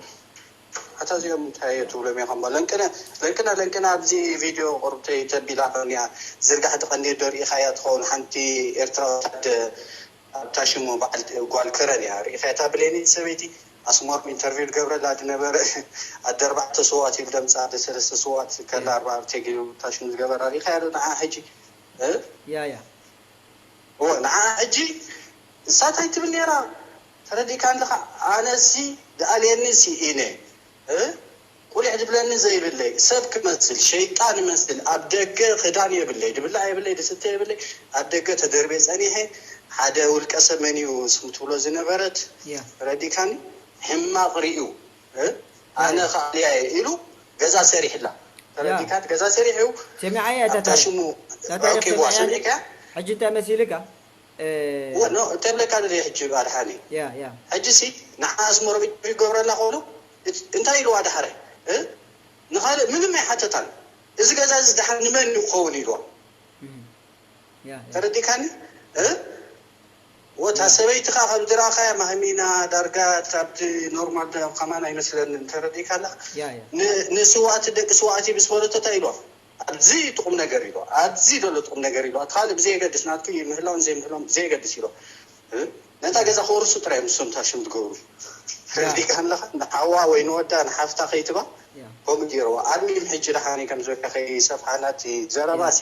ኣታ እዚኦም እንታይ እየ ትብሎም ኢኻ እሞ? ለንቅነ ለንቅነ ለንቅነ ኣብዚ ቪድዮ ቁርብተይ ተቢላ ከኒያ ዝርጋሕ ትቐንዲ ዶ ርኢኻያ ትኸውን? ሓንቲ ኤርትራዊት ኣደ ኣብታ ሽሙ በዓል ጓል ከረን እያ ርኢኻያ? እታ ብሌኒ ሰበይቲ ኣስመሮም ኢንተርቪው ዝገብረላ ዝነበረ ኣደ ኣርባዕተ ስውኣት ኢሉ ደምጻ ኣደ ሰለስተ ስውኣት ከላ ኣርባዕተ ገይሩ እታ ሽሙ ዝገበራ ርኢኻያ ዶ ንዓ ሕጂ? እ? ያ ያ እወ ንዓ ሕጂ እሳ እንታይ ትብል ነይራ ተረዲእካ ኣለኻ? ኣነሲ ድኣልየኒ ስኢነ እ? ቁሊሕ ዝብለኒ ዘይብለይ ሰብ ክመስል ሸይጣን ይመስል ኣብ ደገ ክዳን የብለይ ድብላዕ የብለይ ድስተ የብለይ ኣብ ደገ ተደርቤ ጸኒሐ ሓደ ውልቀ ሰብ መን እዩ ስም ትብሎ ዝነበረት ያ ተረዲእካኒ ሕማቕ ርእዩ እ? ኣነ ያ። ከኣልያ እየ ኢሉ ገዛ ሰሪሕላ ያ። ተረዲእካኒ ገዛ ሰሪሑ ሰሚዓያ እታ ኣብታ ታሪኽ። ሽሙ እታ ታሪኽ ረኪብዋ ሰሚዓያ ሰሚዕካ ሕጂ እንታይ መሲልካ? እ፣ ወ- ኖ፣ እንተብለካ ደልየ ሕጂ ኣድሓኒ ያ፣ ያ። ሕጂ ሲ ንዓ ኣስመሮም ኢንተርቪው ይገብረላ ከሎ እት- እንታይ ኢልዋ ዳሕረ እ? ንኻልእ ምንም ኣይሓተታን። እዚ ገዛ እዚ ድሓር ንመን እዩ ክኸውን ኢልዋ እም፣ ያ፣ ያ። ተረዲካኒ እ? ወታ ያ። ሰበይትኻ ከም ዝረኣኻያ ማህሚና ዳርጋ ካብቲ ኖርማል ዳ- ከማን ኣይመስለንን ተረዲካ ኣለኻ ያ፣ ያ። ን- ንስዋእቲ ደቂ ስዋእቲ ምስ በለቶ እንታይ ኢልዋ ኣብዚ ጥቑም ነገር ኢሉ ኣብዚ ዘሎ ጥቑም ነገር ኢሉ እቲ ካልእ ብዘየገድስ ናትኩ ምህላውን ዘይምህላውን ብዘየገድስ ኢሉ ነታ ገዛ ክወርሱ ጥራይ ምስ ሶምታ ሽም ዝገብሩ ፈርዲካ ኣለኻ ንሓዋ ወይ ንወዳ ንሓፍታ ከይትባ ከምኡ ገይርዋ ኣድሚም ሕጂ ደሓኒ ከም ዝበልካ ከይሰፍሓ ናቲ ዘረባ ሲ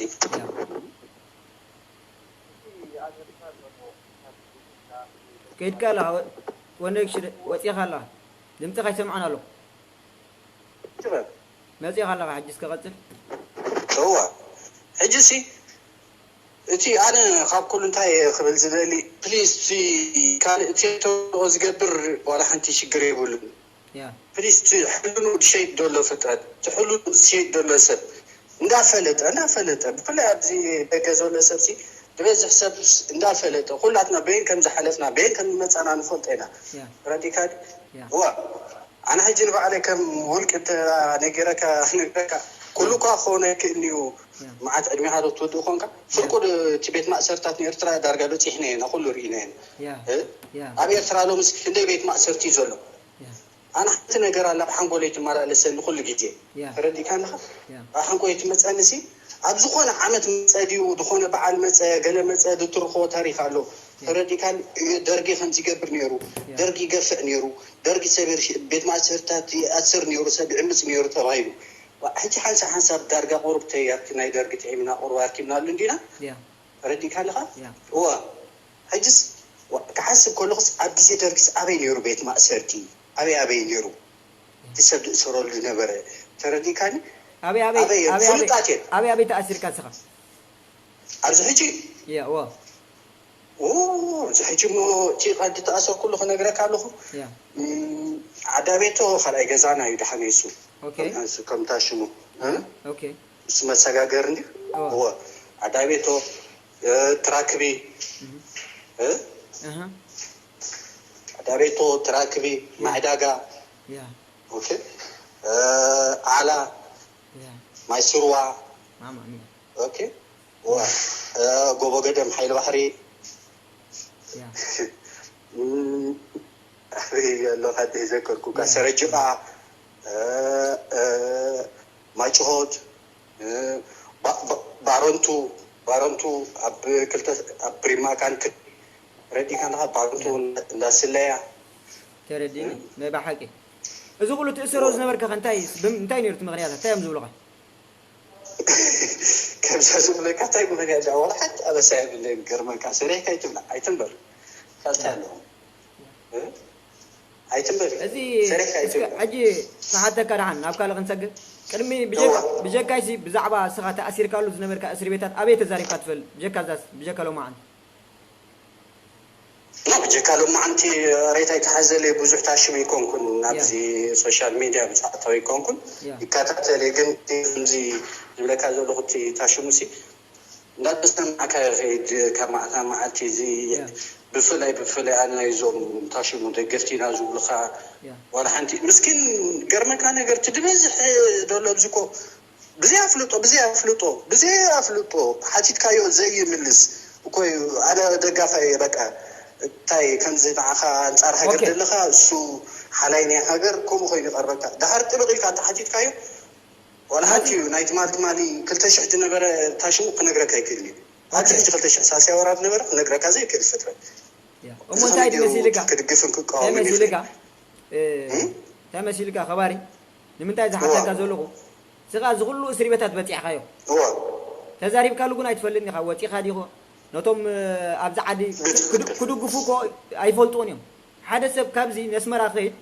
ከይድካ ኣለኻ ወነግሽ ወፂኻ ኣለኻ ድምፅኻ ይሰምዓን ኣሎ ትበል መፂኻ ኣለኻ ሕጂ እስከ ቀፅል እዋ ሕጂ ሲ እቲ ኣነ ካብ ኩሉ እንታይ እየ ክብል ዝደሊ ፕሊዝ እቲ ካልእ እቲ ተልእኮ ዝገብር ዋላ ሓንቲ ሽግር የብሉን ያ ፕሊዝ እቲ ሕሉኑ ዝሸይጥ ዘሎ ፍጥረት እቲ ሕሉኑ ዝሸይጥ ዘሎ ሰብ እንዳፈለጠ እንዳፈለጠ ብፍላይ ኣብዚ ደገ ዘሎ ሰብ ሲ ዝበዝሕ ሰብ እንዳፈለጠ ኩላትና በየን ከም ዝሓለፍና በየን ከም ዝመፃና ንፈልጦ ኢና ያ ተረዲካ ያ ዋ ኣነ ሕጂ ንባዕለይ ከም ውልቂ እንተ ነጊረካ ክነግረካ ኩሉ እኳ ክኸውን ኣይክእልን እዩ ያ መዓት ዕድሜኻ ዶ ትወድእ ኮንካ ፍርቁ ዶ እቲ ቤት ማእሰርታት ንኤርትራ ዳርጋ በፂሕና ኢና ኩሉ ርኢና ኢና ያ እ? ያ ኣብ ኤርትራ ሎምስ ክንደይ ቤት ማእሰርቲ እዩ ዘሎ ያ ኣነ ሓንቲ ነገር ኣላ ኣብ ሓንጎለይ ትመላለሰኒ ኩሉ ግዜ ያ ተረዲእካ ኣለኻ ያ ኣብ ሓንጎለይ ትመፀኒ ሲ ኣብ ዝኾነ ዓመት መፀ ድዩ ዝኾነ በዓል መፀ ገለ መፀ ዝትርኽቦ ታሪክ ኣሎ ተረዲእካ ደርጊ ከምዚ ይገብር ነይሩ ደርጊ ይገፍዕ ነይሩ ደርጊ ሰብ ቤት ማእሰርታት ይኣስር ነይሩ ሰብ ይዕምፅ ነይሩ ተባሂሉ ሕጂ ሓንሳብ ሓንሳብ ዳርጋ ቁሩብተይ ኣብቲ ናይ ደርጊ ጥዒምና ቁሩብ ኣርኪብናሉ እንዲና ተረዲእካ ኣለኻ እዋ ሕጅስ ክሓስብ ከለኹስ ኣብ ግዜ ደርጊስ ኣበይ ነይሩ ቤት ማእሰርቲ ኣበይ ኣበይ ነይሩ እቲ ሰብ ዝእሰረሉ ዝነበረ ተረዲእካኒ ኣበይ ኣበይ ኣበይ ኣበይ ፍሉጣት እየን ኣበይ ኣበይ ተኣሲርካ ንስኻ ኣብዚ ሕጂ ያ እዋ ኦ፣ እዚ ሕጂ እሞ እቲ ቀንዲ ተኣሰርኩሉ ክነግረካ ኣለኹ። ያ። እም፣ ዓዳቤቶ ካልኣይ ገዛና እዩ ደሓን እሱ። ኦኬ። ከምታ ሽሙ። እ? ኦኬ። እሱ መሰጋገር እንዲ። ኦ። እወ። ዓዳቤቶ፣ እ፣ ትራክቢ። እህ። እ? እህ። ዓዳቤቶ፣ ትራክቢ፣ ማዕዳጋ። ያ። ኦኬ። እ፣ ዓላ፣ ያ። ማይ ስርዋ። ማማ ሚያ። ኦኬ። ዋ፣ እ፣ ጎቦ ገደም ሓይሊ ባሕሪ። ያ። እም፣ ኣበይ ኣለኻ ዘይዘከርኩካ። ያ። ሰረጅቓ፣ እ፣ እ፣ ማጭሆት፣ እ፣ ባ-፣ ባ-፣ ባረንቱ፣ ባረንቱ ኣብ ክልተ፣ ኣብ ፕሪማ ካንትሪ ረዲእካ ኣለኻ። ባረንቱ ያ። እንዳ ስለያ። ተረዲኒ፣ ናይ ብሓቂ። እዚ ኩሉ ትእሰሮ ዝነበርካ ከ እንታይ፣ ብም-፣ እንታይ ነይሩ እቲ ምኽንያታት? እንታይ እዮም ዝብሉኻ? ዝብለካ እንታይ ምኽንያት ዳ ዋላ ሓንቲ ኣበሳ የብለይን። ገርመካ ሰሪሕካ ኣይትብላ ኣይትንበር ካልታ ኣለኹም ኣይትንበር እዚ ሰሪሕካ እስከ ኣይትብላ ሕጂ ክሓተካ ደሓን ናብ ካልእ ክንሰግር ቅድሚ ብጀካ- ብጀካይሲ ብዛዕባ እስኻ ተኣሲርካሉ ዝነበርካ እስር ቤታት ኣበይ ተዛሪብካ ትፈልጥ ብጀካ ዛስ ብጀካ ሎማዓንቲ ብጀካ ሎማዓንቲ ሬት ኣይተሓዘለይ ብዙሕ ታሽም ኣይኮንኩን ናብዚ ሶሻል ሚድያ ብዙሕ ኣታዊ ኣይኮንኩን ይከታተል እየ ግን ከምዚ ዝብለካ ዘለኹ እቲ ታሽሙሲ እንዳተሰማዕካ ይኸይድ ካብ መዓልቲ ናብ መዓልቲ እዚ ብፍላይ ብፍላይ ኣነ ናይዞም ታሽሙ ደገፍቲ ኢና ዝብሉኻ ዋላ ሓንቲ ምስኪን ገርመካ ነገር እቲ ዝበዝሕ ዘሎ ኣብዚ እኮ ብዘይ ኣፍልጦ ብዘይ ኣፍልጦ ብዘይ ኣፍልጦ ሓቲትካዮ ዘይምልስ እኮ እዩ። ኣነ ደጋፋይ እየ በቃ እንታይ ከምዚ ንዓኻ ኣንጻር ሃገር ዘለኻ እሱ ሓላይ ናይ ሃገር ከምኡ ኮይኑ ይቐርበካ። ደሓር ጥብቕ ኢልካ እንተሓቲትካዮ ዋላ ሓንቲ እዩ ናይ ትማሊ ትማሊ ክልተ ሽሕ ዝነበረ ታሽሙ ክነግረካ ኣይክእልን እዩ። ኣብዚ ሕጂ ክልተ ሽሕ ሳልሳይ ወራር ዝነበረ ክነግረካ ዘይክእል ፍጥረት። እሞ እንታይ ድዩ መሲልካ? ክድግፍን ክቃወምን ይኽእል። እንታይ መሲልካ ከባሪ? ንምንታይ ዝሓተካ ዘለኹ ስኻ እዚ ኩሉ እስሪ ቤታት በፂሕኻዮ ተዛሪብካሉ ግን ኣይትፈልጥን ኢኻ ወፂኻ ዲኹ ነቶም ኣብዚ ዓዲ ክድግፉ እኮ ኣይፈልጥዎን እዮም ሓደ ሰብ ካብዚ ነስመራ ክኸይድ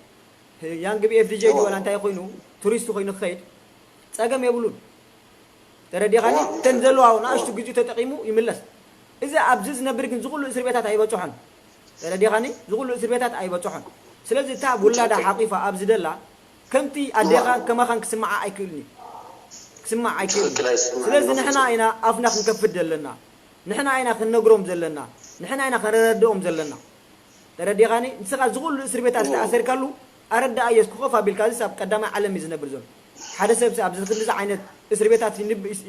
ያንግ ብኤፍዲጀ ድዩ ዋላ እንታይ ኮይኑ ቱሪስት ኮይኑ ክኸይድ ፀገም የብሉን ተረዲኻኒ እተን ዘለዋ ናእሽቱ ግዜኡ ተጠቂሙ ይምለስ እዚ ኣብዚ ዝነብር ግን ዝኩሉ እስር ቤታት ኣይበፅሖን ተረዲኻኒ ዝኩሉ እስር ቤታት ኣይበፅሖን ስለዚ እታ ውላዳ ሓቂፋ ኣብዚ ደላ ከምቲ ኣዴኻን ከማኻን ክስምዓ ኣይክእልን እዩ ክስማዕ ኣይክእልን እዩ ስለዚ ንሕና ኢና ኣፍና ክንከፍት ዘለና ንሕና ኢና ክንነግሮም ዘለና ንሕና ኢና ከነረድኦም ዘለና ተረዲኻኒ ንስኻ ዝኹሉ እስር ቤታት ዝተኣሰርካሉ ኣረዳኣየስ ክኾፍ ኣቢልካ ዝስ ኣብ ቀዳማይ ዓለም እዩ ዝነብር ዘሎ ሓደ ሰብ ኣብ ዝክልዚ ዓይነት እስር ቤታት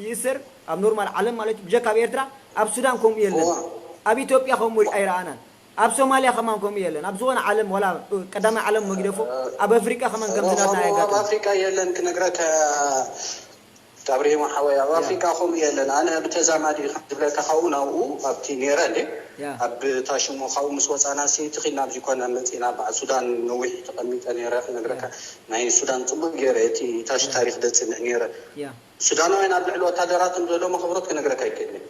ይእሰር ኣብ ኖርማል ዓለም ማለት ብጀካ ኣብ ኤርትራ ኣብ ሱዳን ከምኡ የለን ኣብ ኢትዮጵያ ከምኡ ኣይረኣናን ኣብ ሶማልያ ከማን ከምኡ የለን ኣብ ዝኾነ ዓለም ወላ ቀዳማይ ዓለም መግደፎ ኣብ ኣፍሪቃ ከማን ከምዚ ናትና ኣብ ኣፍሪቃ የለን ክነግረካ ኣብርሂሞ ሓወይ ኣብ ኣፍሪቃ ከምኡ የለን ኣነ ብተዛማዲ ዝብለካ ካብኡ ናብኡ ኣብቲ ነይረ እንዴ ኣብ ታሽሞ ካብኡ ምስ ወፃና ሲ ትኺልና ኣብዚ ኮነ መፂና በዓል ሱዳን ነዊሕ ተቐሚጠ ነይረ ክነግረካ ናይ ሱዳን ፅቡቅ ገይረ እቲ ታሽ ታሪክ ደፅንዕ ነይረ ሱዳናውያን ኣብ ልዕሊ ወታደራቶም ዘለዎም ኣኽብሮት ክነግረካ ኣይክእልን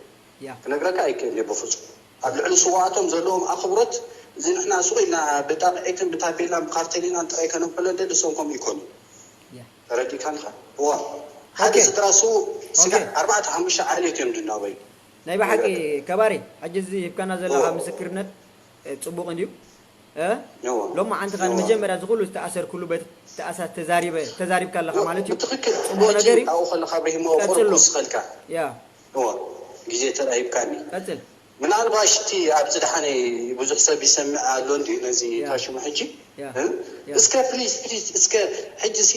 ክነግረካ ኣይክእልን ብፍፁም ኣብ ልዕሊ ስውኣቶም ዘለዎም ኣኽብሮት እዚ ንሕና ሱቕ ኢልና ብጣቕዒትን ብታቤላን ብካርቴሊናን ጥራይ ከነብሎ እንደሊ እሶም ከምኡ ይኮኑ ተረዲእካንኻ እዋ ሓደ ስድራ ስውእ ስጋዕ ኣርባዕተ ሓሙሽተ ዓሌት እዮም ድናበዩ ናይ ብሓቂ ከባሪ ሕጂ እዚ ሂብካና ዘለኻ ምስክርነት ፅቡቕ እንድዩ ሎማዓንቲ ኸዓ ንመጀመርያ እዚ ኩሉ ዝተኣሰርኩሉ ቤት ተኣሳር ተዛሪበ ተዛሪብካ ኣለኻ ማለት እዩ። ብትኽክል ጽቡቕ ነገር እዩ። ኣብኡ ከለኻ ብሂሞ ቀጽሎ። ቁርቁስ ኸልካ ያ እዋ ግዜ ተራሂብካኒ። ቀጽል። ምናልባሽ እቲ ኣብዚ ደሓነይ ብዙሕ ሰብ ይሰምዕ ኣሎ እንድዩ ነዚ ያ። ታሽሙ ሕጂ ያ። እ? ያ። እስከ ፕሊዝ ፕሊዝ እስከ ሕጂ ሲ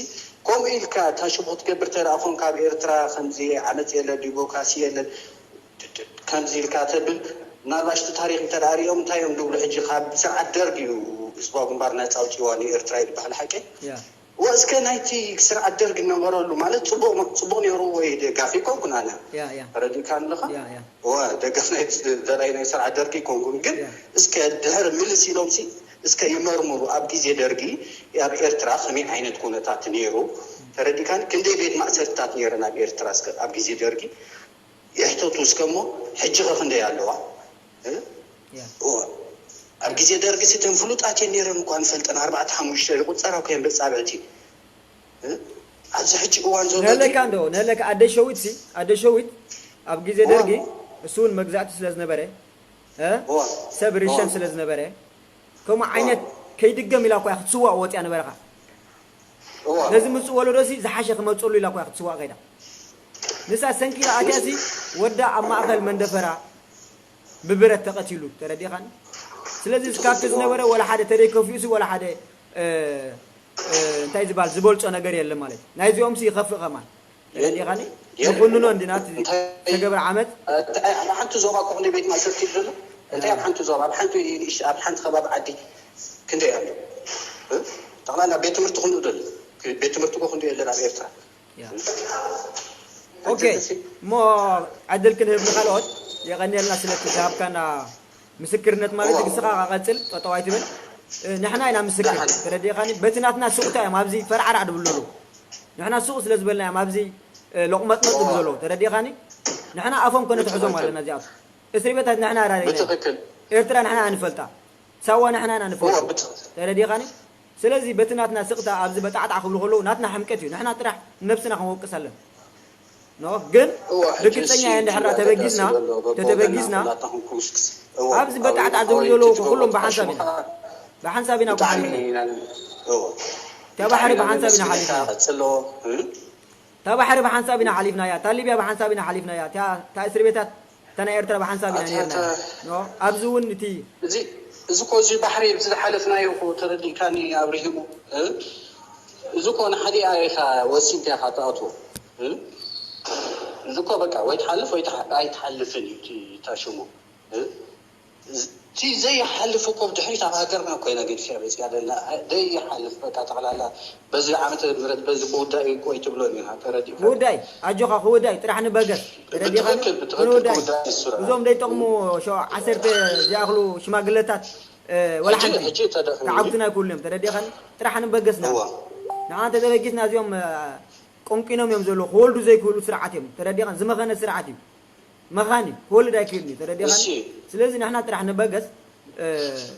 ከምኡ ኢልካ ታሽሙ ክትገብር ተደኣ ኾንካ ኣብ ኤርትራ ከምዚ ዓመጽ የለ ዲሞክራሲ የለን ከምዚ ኢልካ ተብል ምናልባሽ እቲ ታሪክ እንተ ሪኦም እንታይ እዮም ዝብሉ ሕጂ ካብ ስርዓት ደርግ እዩ ህዝባዊ ግንባር ነፃ ኣውፂዋ ንኤርትራ እዩ ዝበሃል ሓቂ ወ እስከ ናይቲ ስርዓት ደርግ ነበረሉ ማለት ፅቡቅ ፅቡቅ ነይሩ ወይ ደጋፊ ኮንኩን ኣነ ተረዲእካ ኣለካ ወ ደጋፍ ናይ ዘላይ ናይ ስርዓት ደርግ ኮንኩን ግን እስከ ድሕር ምልስ ኢሎም ሲ እስከ ይመርምሩ ኣብ ግዜ ደርጊ ኣብ ኤርትራ ከመይ ዓይነት ኩነታት ነይሩ ተረዲእካኒ ክንደይ ቤት ማእሰርትታት ነይረን ኣብ ኤርትራ ኣብ ግዜ ደርጊ ይሕተቱ እስከ እሞ ሕጂ ኸ ክንደይ ኣለዋ? እወ ኣብ ግዜ ደርጊ ሲ ተን ፍሉጣት እየን ነይረን እኳ ንፈልጠን ኣርባዕተ ሓሙሽተ ይቑጸራ እኮ እየን በጻብዕቲ ኣብዚ ሕጂ እዋን ዘሎ ነለካ እንዶ ነለካ ኣደ ሸዊት ሲ ኣደ ሸዊት ኣብ ግዜ ደርጊ እሱ እውን መግዛእቲ ስለ ዝነበረ ሰብ ሪሸን ስለ ዝነበረ ከምኡ ዓይነት ከይድገም ኢላ እኮ ክትስዋእ ወፅያ ነበረኻ ነዚ ምፅእ ወለዶ ሲ ዝሓሸ ክመፀሉ ኢላ እኮ ክትስዋእ ከይዳ ንሳ ሰንኪላ ኣትያ ሲ ወዳ ኣብ ማእኸል መንደፈራ ብብረት ተቐቲሉ ተረዲኻኒ ስለዚ ካብቲ ዝነበረ ወላ ሓደ ተደይ ከፊኡ ሲ ወላ ሓደ እንታይ ዝበሃል ዝበልፆ ነገር የለ ማለት ናይዚኦም ሲ ይኸፍእ ከማን ተረዲኻኒ ንኹንኖ እንዲና ተገብረ ዓመት ኣብ ሓንቲ ዞባ እኮ ክንደይ ቤት ማእሰርቲ ዘሎ እንታይ ኣብ ሓንቲ ዞባ ኣብ ሓንቲ ንእሽ ኣብ ሓንቲ ከባቢ ዓዲ ክንደይ ኣሎ ጠቕላላ ቤት ትምህርቲ ክንኡ ደሎ ቤት ትምህርቲ እኮ ክንደይ የለን ኣብ ኤርትራ ኦኬ እሞ ዕድል ክንህብ ንካልኦት የቐንየልና ስለቲ ዝሃብካና ምስክርነት ማለት እዩ። ንስኻ ቀጽል ጠጠው ኣይትበል። ንሕና ኢና ምስክር ተረዲእኻኒ። በቲ ናትና ሱቕታ እዮም ኣብዚ ፈርዓርዕ ድብሉ ኣለዉ። ንሕና ሱቕ ስለ ዝበልና እዮም ኣብዚ ሎቕመጥመጥ ድብሉ ዘለዉ ተረዲእኻኒ። ንሕና ኣፎም ከነትሕዞም ኣለና እዚኣቶም። እስሪ ቤታት ንሕና ኣራሪና። ኤርትራ ንሕና ኣንፈልጣ። ሳዋ ንሕና ኢና ንፈልጦ። ተረዲኻኒ? ስለዚ በቲ ናትና ስቕታ ኣብዚ በጣዕጣዕ ክብሉ ከለዉ ናትና ሕምቀት እዩ። ንሕና ጥራሕ ነብስና ክንወቅስ ኣለና። ኖ ግን ርግጸኛ እየ እንድሕር ተበጊስና ተተበጊስና ኣብዚ በጣዕጣዕ ዝብሉ ዘለዉ ኩሎም ብሓንሳብ ኢና ብሓንሳብ ኢና እኮ ሓሊፍና። እታ ባሕሪ ብሓንሳብ ኢና ሓሊፍና። እታ ባሕሪ ብሓንሳብ ኢና ሓሊፍናያ። እታ ሊብያ ብሓንሳብ ኢና ሓሊፍናያ። እታ እስሪ ቤታት እታ ናይ ኤርትራ ብሓንሳብ ኢና ነርና። ኖ ኣብዚ እውን እቲ እዚ እዚ እኮ እዚ ባሕሪ እዚ ዝሓለፍናዮ እኮ ተረዲእካኒ ኣብርሂሙ። እዚ እኮ ንሓዲኣ ኢኻ ወሲንካ ኢኻ ትኣትዎ። እዚ እኮ በቃ ወይ ትሓልፍ ወይ ኣይትሓልፍን እዩ። ታሽሙ እቲ ዘይሓልፍ እኮ ድሕሪት ኣብ ሃገርና እኮ ኢና ገዲፍያ መፅያ ዘለና። ዘይሓልፍ በቃ ጠቕላላ በዚ ዓመተ ምህረት በዚ ክውዳእ እዩ እኮ ኣይትብሎን ኢኻ ተረዲእካ። ክውዳይ ኣጆኻ ክውዳይ ጥራሕ ንበገስ ተረዲኻኒ። ብትኽክል ብትኽክል ክንውዳይ ክውዳእ እዩ እሱ። እዞም ዘይጠቕሙ ሸው ዓሰርተ ዝኣኽሉ ሽማግለታት ወላ ሓንቲ ተዓብትና ይኩሉ እዮም ተረዲኻኒ። ጥራሕ ንበገስና ንዓ እንተተበጊስና እዚኦም ቆንቂኖም እዮም ዘለዉ ክወልዱ ዘይክእሉ ስርዓት እዮም ተረዲኻኒ። ዝመኸነ ስርዓት እዩ። መኻን እዩ ክወልድ ኣይክእልን እዩ ተረዲኻኒ። ስለዚ ንሕና ጥራሕ ንበገስ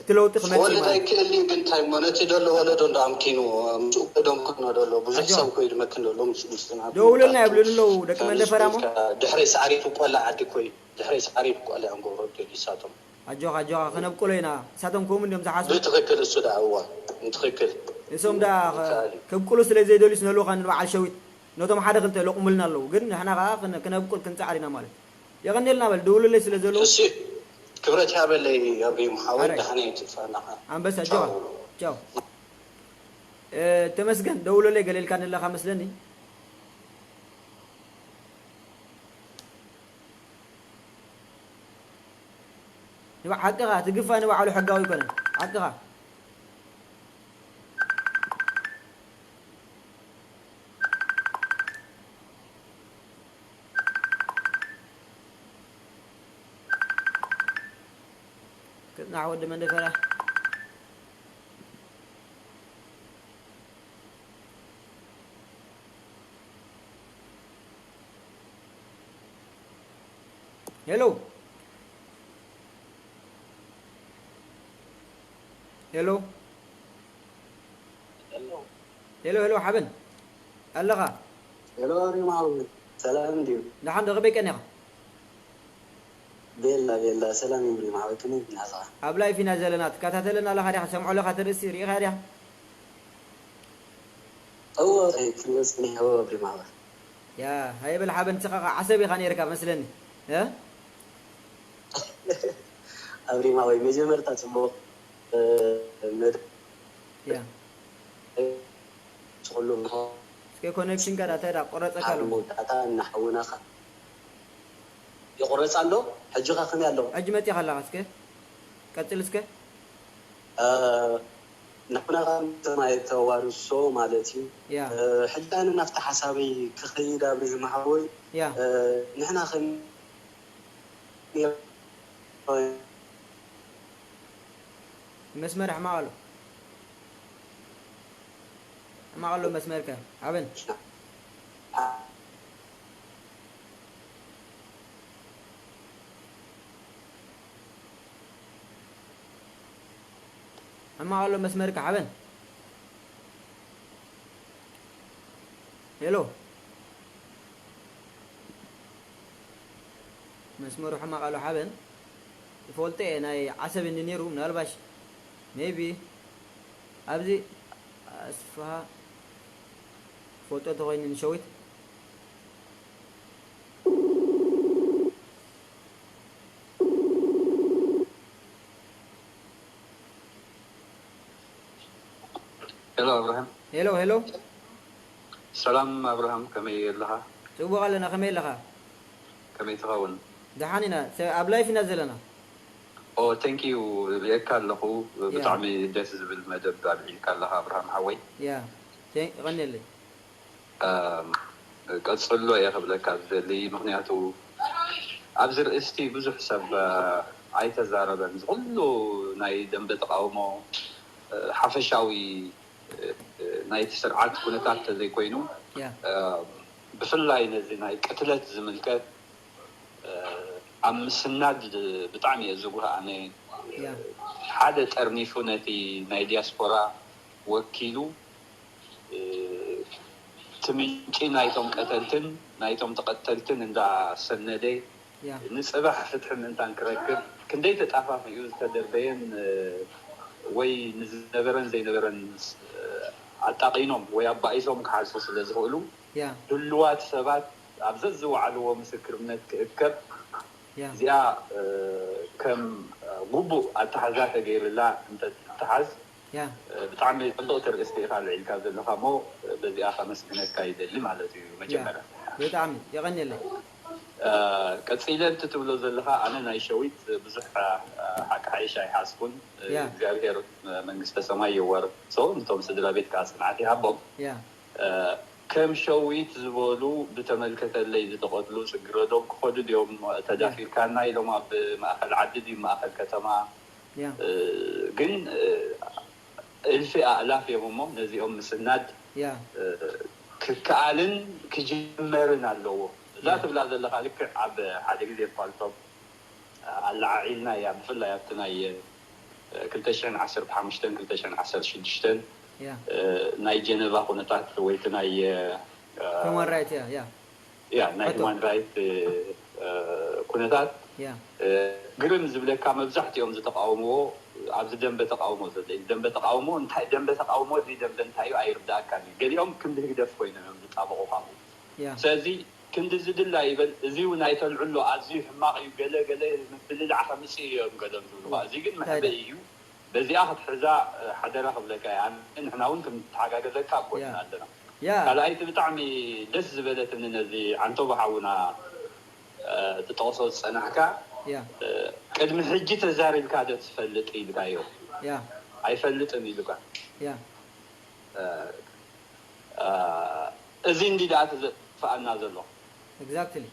እቲ ለውጢ ክመፅእ ክወልድ ማለት እዩ። ኣይክእልን እዩ ግን እንታይ እሞ ነቲ ዘሎ ወለዶ እንዶ ኣምኪኑ ምስኡ ከይዶም ክኖ ዘሎ ብዙሕ ሰብ ኮይዱ መክን ዘሎ ምስኡ ምስጥና ደውለልና ይብሉኒ ኣለዉ ደቂ መንደፈራ እሞ ድሕረይ ሳዕሪቱ ቆልዓ ዓዲ ኮይ ድሕረይ ሳዕሪቱ ቆልዓ እዮም ገብሮ ደልዩ እሳቶም ኣጆኻ ኣጆኻ ከነብቁሎ ኢና እሳቶም ከምኡ እንዲዮም ዝሓስቡ ብትኽክል እሱ ደኣ እዋ ንትኽክል እሶም ደኣ ከብቁሉ ስለ ዘይደልዩ ስነልወኻ ንበዓል ሸዊት ነቶም ሓደ ክልተ ለቑሙልና ኣለዉ ግን ንሕና ከዓ ክነብቁል ክንፃዓር ኢና ማለት የቐንየልና በል ደውሉለይ ስለ ዘለዉ እሺ ክብረት ያበለይ ኣብሪም ሓወይ ደሓነ ትጥፋና ኣንበሳ ጆ ጆ ተመስገን ደውሉለይ ገለ ኢልካ ንለኻ መስለኒ ንባዕ ሓቅኻ ትግፋ ንባዕሉ ሕጋዊ ይኮነን ሓቅኻ ክትናሕ ወዲ መንደፈራ ሄሎ ሄሎ ሄሎ ሄሎ ሓበን ኣለኻ ሄሎ ሪማዊ ሰላም እንዲዩ ደሓን ዶ ከመይ ቀኒኻ ቤላ ቤላ ሰላም ይብሉ ማዕበ ከመይ ናዛ ኣብ ላይፍ ኢና ዘለና ትከታተለና ኣለኻ ዲኻ ሰምዖ ኣለኻ ተርእሲ ሪኢኻ ዲኻ እዎ ክንወፅኒ እዎ ብሪ ማዕበ ያ ሃይበል ሓበን ንስኻ ዓሰብ ኢኻ ነርካ መስለኒ እ ኣብሪማ ወይ መጀመርታ ፅቡቅ መድ ያ ስለ ዝኾነ እስከ ኮኔክሽን ጋር ኣታይ ዳ ቆረጸካ ኣሎ መወዳእታ እናሓውናኻ ይቆረጽ ኣሎ ሕጂ ኸ ከመይ ኣሎ ሕጂ መጺኻ ኣለኻ እስከ ቀጽል እስከ ንሕና ከም ሰማይ ተዋርሶ ማለት እዩ ሕጂ ኣነ ናብቲ ሓሳበይ ክኸይድ ኣብርሂ ማሓወይ ንሕና ከም መስመር ሕማቕ ኣሎ ሕማቕ ኣሎ መስመርከ ሓበን ሕማቕ ኣሎ መስመርካ ሓበን ሄሎ መስመሩ ሕማቕ ኣሎ ሓበን ይፈልጦ እየ ናይ ዓሰብ እንዲ ነይሩ ምናልባሽ ሜቢ ኣብዚ ኣስፍሃ ፎቶ ተኾይኑ ንሸዊት ሄሎ ኣብርሃም ሄሎ ሄሎ ሰላም ኣብርሃም ከመይ ኣለኻ? ጽቡቕ ኣለና ከመይ ኣለኻ? ከመይ ትኸውን? ደሓን ኢና ኣብ ላይፍ ኢና ዘለና። ኦ thank you ርእየካ ኣለኹ ብጣዕሚ ደስ ዝብል መደብ ኣልዒልካ ኣለኻ ኣብርሃም ሓወይ። ያ ይቐንየለይ። ቀጽሎ እየ ክብለካ ዝደሊ ምክንያቱ ኣብዚ ርእስቲ ብዙሕ ሰብ ኣይተዛረበን ዝኩሉ ናይ ደንበ ተቃውሞ ሓፈሻዊ ናይቲ ስርዓት ኩነታት ተዘይኮይኑ ብፍላይ ነዚ ናይ ቅትለት ዝምልከት ኣብ ምስናድ ብጣዕሚ እየ ዝጉህ። ኣነ ሓደ ጠርኒፉ ነቲ ናይ ዲያስፖራ ወኪሉ እቲ ምንጪ ናይቶም ቀተልትን ናይቶም ተቐተልትን እንዳሰነደ ንፅባሕ ፍትሒ ምእንታን ክረክብ ክንደይ ተጣፋፊኡ ዝተደርበየን ወይ ንዝነበረን ዘይነበረን ኣጣቒኖም ወይ ኣባኢሶም ክሓልፉ ስለ ዝኽእሉ ህሉዋት ሰባት ኣብ ዘዝወዓልዎ ምስክርነት ክእከብ እዚኣ ከም ግቡእ ኣተሓዛ ተገይርላ እንተትሓዝ ብጣዕሚ ፅብቕቲ ርእስቲ ኢኻ ልዒልካ ዘለኻ እሞ በዚኣ ከመስግነካ ይደሊ ማለት እዩ። መጀመርያ ብጣዕሚ የቐንየለይ። ቀፂለ እቲ ትብሎ ዘለኻ ኣነ ናይ ሸዊት ብዙሕ ሓቂ ሓይሽ ኣይሓዝኩን። እግዚኣብሔር መንግስተ ሰማይ የዋርሶ፣ ንቶም ስድራ ቤት ከዓ ፅንዓት ይሃቦም። ከም ሸዊት ዝበሉ ብተመልከተለይ ዝተቐትሉ ፅግረዶም ክኸዱ ድዮም ተዳፊርካና ኢሎም ኣብ ማእኸል ዓዲ ድዩ ማእኸል ከተማ ግን እልፊ ኣእላፍ እዮም እሞ ነዚኦም ምስናድ ክከኣልን ክጅመርን ኣለዎ። እዛ ትብላ ዘለኻ ልክዕ ኣብ ሓደ ግዜ ኳልቶም ኣለዓዒልና እያ ብፍላይ ኣብቲ ናይ ክልተ ሽሕን ዓሰርተ ሓሙሽተን ክልተ ሽሕን ዓሰርተ ሽዱሽተን ናይ ጀነቫ ኩነታት ወይ እቲ ናይ Human right እያ እያ ያ ናይ ሁማን ራይት ኩነታት ግርም ዝብለካ መብዛሕትኦም ዝተቃወምዎ ኣብዚ ደንበ ተቃውሞ ዘሎ እዩ። ደንበ ተቃውሞ እንታይ ደንበ ተቃውሞ እዚ ደንበ እንታይ እዩ ኣይርዳእካን እዩ። ገሊኦም ክንዲ ህግደፍ ኮይኖም እዮም ዝጣበቑ ካብኡ። ስለዚ ክንዲ ዝድላ ይበል እዚ እውን ኣይተልዕሎ ኣዝዩ ሕማቕ እዩ ገለ ገለ ምብልላዕ ከምፅእ እዮም ገሎም ዝብልዋ። እዚ ግን መሕበኢ እዩ። በዚኣ ክትሕዛ ሓደራ ክብለካ እየ። ኣነ ንሕና እውን ክንተሓጋገዘካ ኣብ ጎንና ኣለና። ካልኣይቲ ብጣዕሚ ደስ ዝበለትኒ ነዚ ዓንቶቦ ሓውና ትጠቕሶ ዝፀናሕካ ቅድሚ ሕጂ ተዛሪብካ ዶ ትፈልጥ ኢልካዮ። ኣይፈልጥን ኢሉካ። እዚ እንዲ ደኣ ተዘጥፍኣና ዘሎ። Exactly።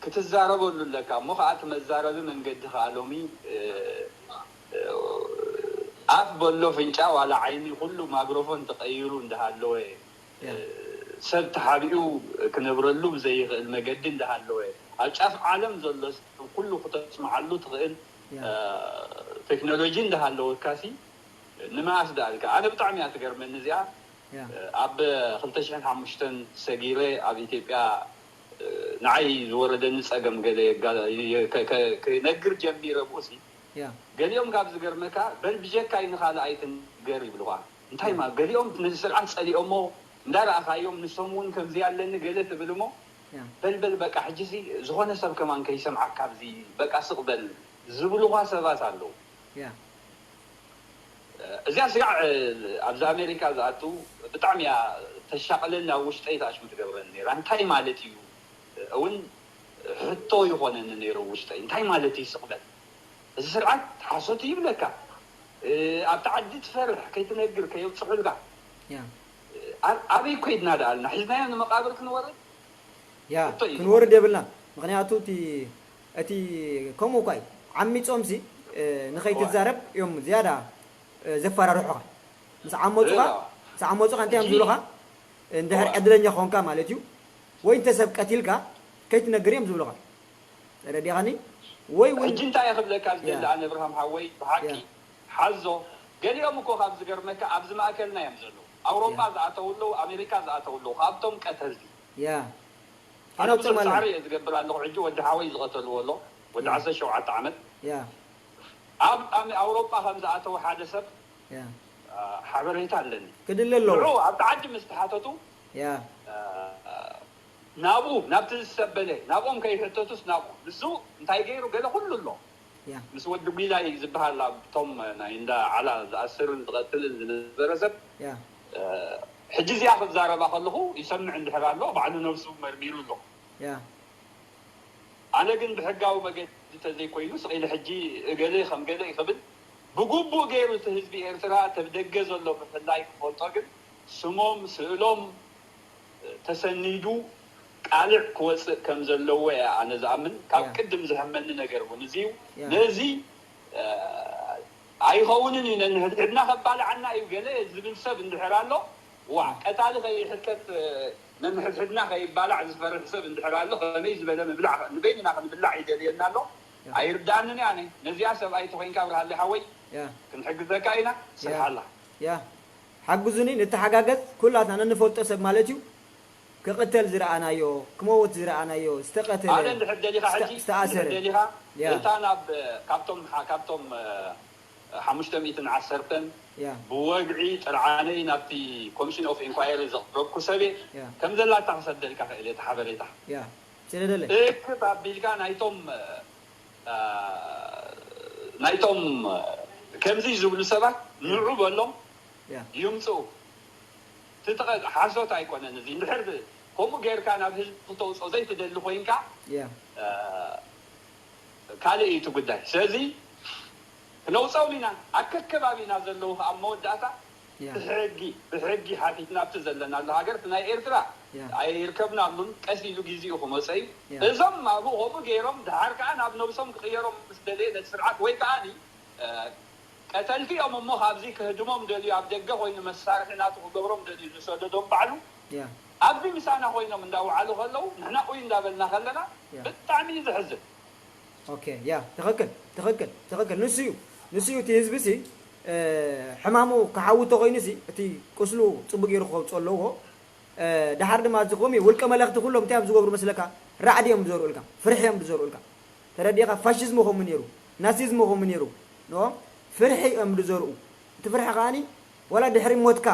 ክትዛረበሉ ኣለካ እሞ ከዓ እቲ መዛረቢ መንገዲ ከዓ ሎሚ ኣፍ በሎ ፍንጫ ዋላ ዓይኒ ኩሉ ማይክሮፎን ተቀይሩ እንዳሃለወ ሰብ ተሓቢኡ ክነብረሉ ብዘይኽእል መገዲ እንዳሃለወ ኣብ ጫፍ ዓለም ዘሎ ሰብ ኩሉ ክተስምዓሉ ትኽእል ቴክኖሎጂ እንዳሃለወካሲ ንምኣስ ደኣልካ ኣነ ብጣዕሚ እያ ትገርመኒ እዚኣ። ኣብ ክልተ ሽሕን ሓሙሽተን ሰጊረ ኣብ ኢትዮጵያ ንዓይ ዝወረደኒ ፀገም ገለ ክነግር ጀሚረ ብኡሲ ገሊኦም ካብ ዝገርመካ በል ብጀካይ ንኻልእ ኣይትንገር ይብልኻ። እንታይ ማለት ገሊኦም ነዚ ስርዓት ፀሊኦሞ እንዳረኣኻዮም ንሶም እውን ከምዚ ኣለኒ ገለ ትብል እሞ በልበል በቃ ሕጂሲ ዝኾነ ሰብ ከማን ከይሰምዓካ ኣብዚ በቃ ስቕ በል ዝብሉኻ ሰባት ኣለዉ። እዚኣ ስጋዕ ኣብዚ ኣሜሪካ ዝኣቱ ብጣዕሚ እያ ተሻቕለኒ ኣብ ውሽጠይ ተኣሽሙ ትገብረኒ ነይራ እንታይ ማለት እዩ እውን ሕቶ ይኾነኒ ነይሩ ውሽጠይ እንታይ ማለት እዩ ስቕበል እዚ ስርዓት ሓሶት ይብለካ ኣብቲ ዓዲ ትፈርሕ ከይትነግር ከየብፅሑልካ ኣበይ ኮይድና ደኣልና ሒዝናዮ ንመቃብር ክንወርድ ያ ክንወርድ የብልና ምክንያቱ እቲ እቲ ከምኡ እኳ እዩ ዓሚፆምሲ ንኸይትዛረብ እዮም ዝያዳ ዘፈራርሑኻ ምስ ዓመፁኻ ምስ ዓመፁኻ እንታይ እዮም ዝብሉኻ እንድሕር ዕድለኛ ክኾንካ ማለት እዩ ወይ እንተ ሰብ ቀቲልካ ከይትነግር እዮም ዝብሉኻ ተረዲኻኒ ወይ እውን ሕጂ እንታይ እየ ክብለካ ዝደሊ ኣነ እብርሃም ሓወይ ብሓቂ ሓዞ ገሊኦም እኮ ካብ ዝገርመካ ኣብዚ ማእከልና እዮም ዘለዉ ኣውሮጳ ዝኣተዉ ኣለዉ ኣሜሪካ ዝኣተዉ ኣለዉ ካብቶም ቀተልቲ ያ ኣነ ብዙሕ ፃዕሪ እየ ዝገብር ኣለኹ ሕጂ ወዲ ሓወይ ዝቐተልዎ ኣሎ ወዲ ዓሰርተ ሸውዓተ ዓመት ያ ኣብ ኣውሮጳ ከም ዝኣተወ ሓደ ሰብ ሓበሬታ ኣለኒ ክድለ ኣለዎ ንዑ ኣብቲ ዓዲ ምስ ተሓተቱ ያ ናብኡ ናብቲ ዝሰበለ ናብኦም ከይሕተቱስ ናብኡ ንሱ እንታይ ገይሩ ገለ ኩሉ ኣሎ ምስ ወዲ ጒላይ ዝበሃል ኣብቶም ናይ እንዳ ዓላ ዝኣስርን ዝቐትልን ዝነበረ ሰብ ሕጂ እዚኣ ክዛረባ ከለኹ ይሰምዕ እንድሕር ኣሎ ባዕሉ ነብሱ መርሚሩ ኣሎ ኣነ ግን ብሕጋዊ መገዲ ተዘይኮይኑ ስቕ ኢለ ሕጂ እገሌ ከም ገለ ክብል ብግቡእ ገይሩ እቲ ህዝቢ ኤርትራ ተብደገ ዘሎ ብፍላይ ክፈልጦ ግን ስሞም ስእሎም ተሰኒዱ ቃልዕ ክወፅእ ከም ዘለዎ እየ ኣነ ዝኣምን ካብ ቅድም ዝሕመኒ ነገር እውን እዚ እዩ ነዚ ኣይኸውንን እዩ ነንሕድሕድና ከባልዓና እዩ ገለ ዝብል ሰብ እንድሕር ኣሎ ዋ ቀታሊ ከይሕተት ነንሕድሕድና ከይባላዕ ዝፈርሕ ሰብ እንድሕር ኣሎ፣ ከመይ ዝበለ ምብላዕ ንበይንና ክንብላዕ ይደልየና ኣሎ? ያ። ኣይርድኣንን እየ ኣነ። ነዚኣ ሰብኣይ ተኾይንካ ኣብርሃለይ ሓወይ፣ ያ። ክንሕግዘካ ኢና፣ ያ። ስርሓላ። ያ። ሓግዙኒ፣ ንተሓጋገዝ፣ ኩላትና ነንፈልጦ ሰብ ማለት እዩ። ክቕተል ዝረኣናዮ፣ ክመውት ዝረኣናዮ፣ ዝተቐተለ፣ ኣነ እንድሕር ደሊኻ ሕጂ፣ ዝተኣሰረ። እንድሕር ደሊኻ፣ ያ። እታ ናብ፣ ካብቶም፣ ካብቶም፣ እ፣ ሓሙሽተ ሚእትን ዓሰርተን ያ። ብወግዒ ጥርዓነይ ናብቲ ኮሚሽን ኦፍ ኢንኳየሪ ዘቕረብኩ ሰብ እየ። ያ። ከም ዘላታ ክሰደልካ ክእል እየ፣ እቲ ሓበሬታ። ያ። ስለ ደለ። እክብ ኣቢልካ ናይቶም፣ እ፣ ናይቶም ከምዚ ዝብሉ ሰባት ንዑ በሎም፣ ያ። ይምፅኡ። ትጥቐ-፣ ሓሶት ኣይኮነን እዚ። እንድሕር ብ-፣ ከምኡ ጌርካ ናብ ህዝቢ ክተውፅኦ ዘይትደሊ ኮይንካ፣ ያ። እ፣ ካልእ እዩ እቲ ጉዳይ። ስለዚ ክነውፅኦም ኢና። ኣብ ከከባቢና ዘለዉ ከዓ ኣብ መወዳእታ ያ። ብሕጊ፣ ብሕጊ ሓቲትና ኣብቲ ዘለናሉ ሃገር፣ እቲ ናይ ኤርትራ ያ። ኣይርከብናሉን፣ ቀስ ኢሉ ግዜኡ ክመፀ እዩ። ያ። እዞም ኣብኡ ከምኡ ገይሮም፣ ድሓር ከዓ ናብ ነብሶም ክቕየሮም ምስ ደለየ ነቲ ስርዓት፣ ወይ ከዓ እ፣ ቀተልቲ እዮም እሞ፣ ካብዚ ክህድሞም ደልዩ፣ ኣብ ደገ ኮይኑ መሳርሒ ናቱ ክገብሮም ደልዩ ዝሰደዶም ባዕሉ፣ ያ። ኣብዚ ምሳና ኮይኖም እንዳወዓሉ ከለዉ፣ ንሕና ኡይ እንዳበልና ከለና፣ ያ። ብጣዕሚ እዩ ዘሕዝን። ኦኬ፣ ያ፣ ትኽክል፣ ትኽክል፣ ትኽክል። ንሱ እዩ፣ ንሱ እዩ እቲ ህዝቢ ሲ፣ እ፣ ሕማሙ ክሓዊ ተኾይኑ ሲ፣ እቲ ቁስሉ ጽቡቅ ገይሩ ክኸውጾ ኣለዎ። እ፣ ደሓር ድማ እዚ ከምኡ እዩ። ውልቀ መለኽቲ ኩሎም እንታይ እዮም ዝገብሩ መስለካ? ራዕዲ እዮም ዝዘርኡልካ፣ ፍርሒ እዮም ዝዘርኡልካ። ተረዲእካ? ፋሽዝም ከምኡ ነይሩ፣ ናሲዝም ከምኡ ነይሩ። ኖ? ፍርሒ እዮም ዝዘርኡ። እቲ ፍርሒ ከኣኒ ዋላ ድሕሪ ሞትካ፣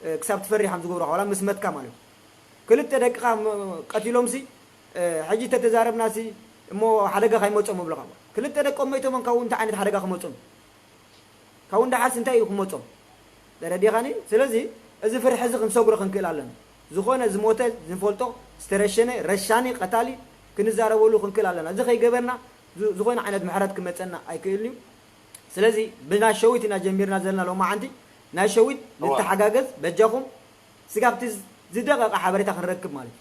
እ፣ ክሳብ ትፈርሕ እዮም ዝገብሩኻ፣ ዋላ ምስ መትካ ማለት እዩ። ክልተ ደቅኻ ም-፣ ቀቲሎምሲ፣ እ፣ ሕጂ ተተዛረብናሲ እሞ ሓደጋ ከይመጾም እብለኻ። ክልተ ደቆም መይቶም እንካው እንታይ ዓይነት ሓደጋ ክመጾም? ካብኡ ንደሓርስ እንታይ እዩ ክመጾም? ተረዲኻኒ? ስለዚ እዚ ፍርሒ እዚ ክንሰግሮ ክንክእል ኣለና። ዝኾነ ዝሞተ ዝንፈልጦ፣ ዝተረሸነ፣ ረሻኒ፣ ቀታሊ ክንዛረበሉ ክንክእል ኣለና። እዚ ከይገበርና ዝ-፣ ዝኾነ ዓይነት ምሕረት ክመጸና ኣይክእልን እዩ። ስለዚ ብናይ ሸዊት ኢና ጀሚርና ዘለና ሎማዓንቲ። ናይ ሸዊት እዋ። ንተሓጋገዝ በጃኹም። ስጋብ እቲ ዝደቐቐ ሓበሬታ ክንረክብ ማለት እዩ።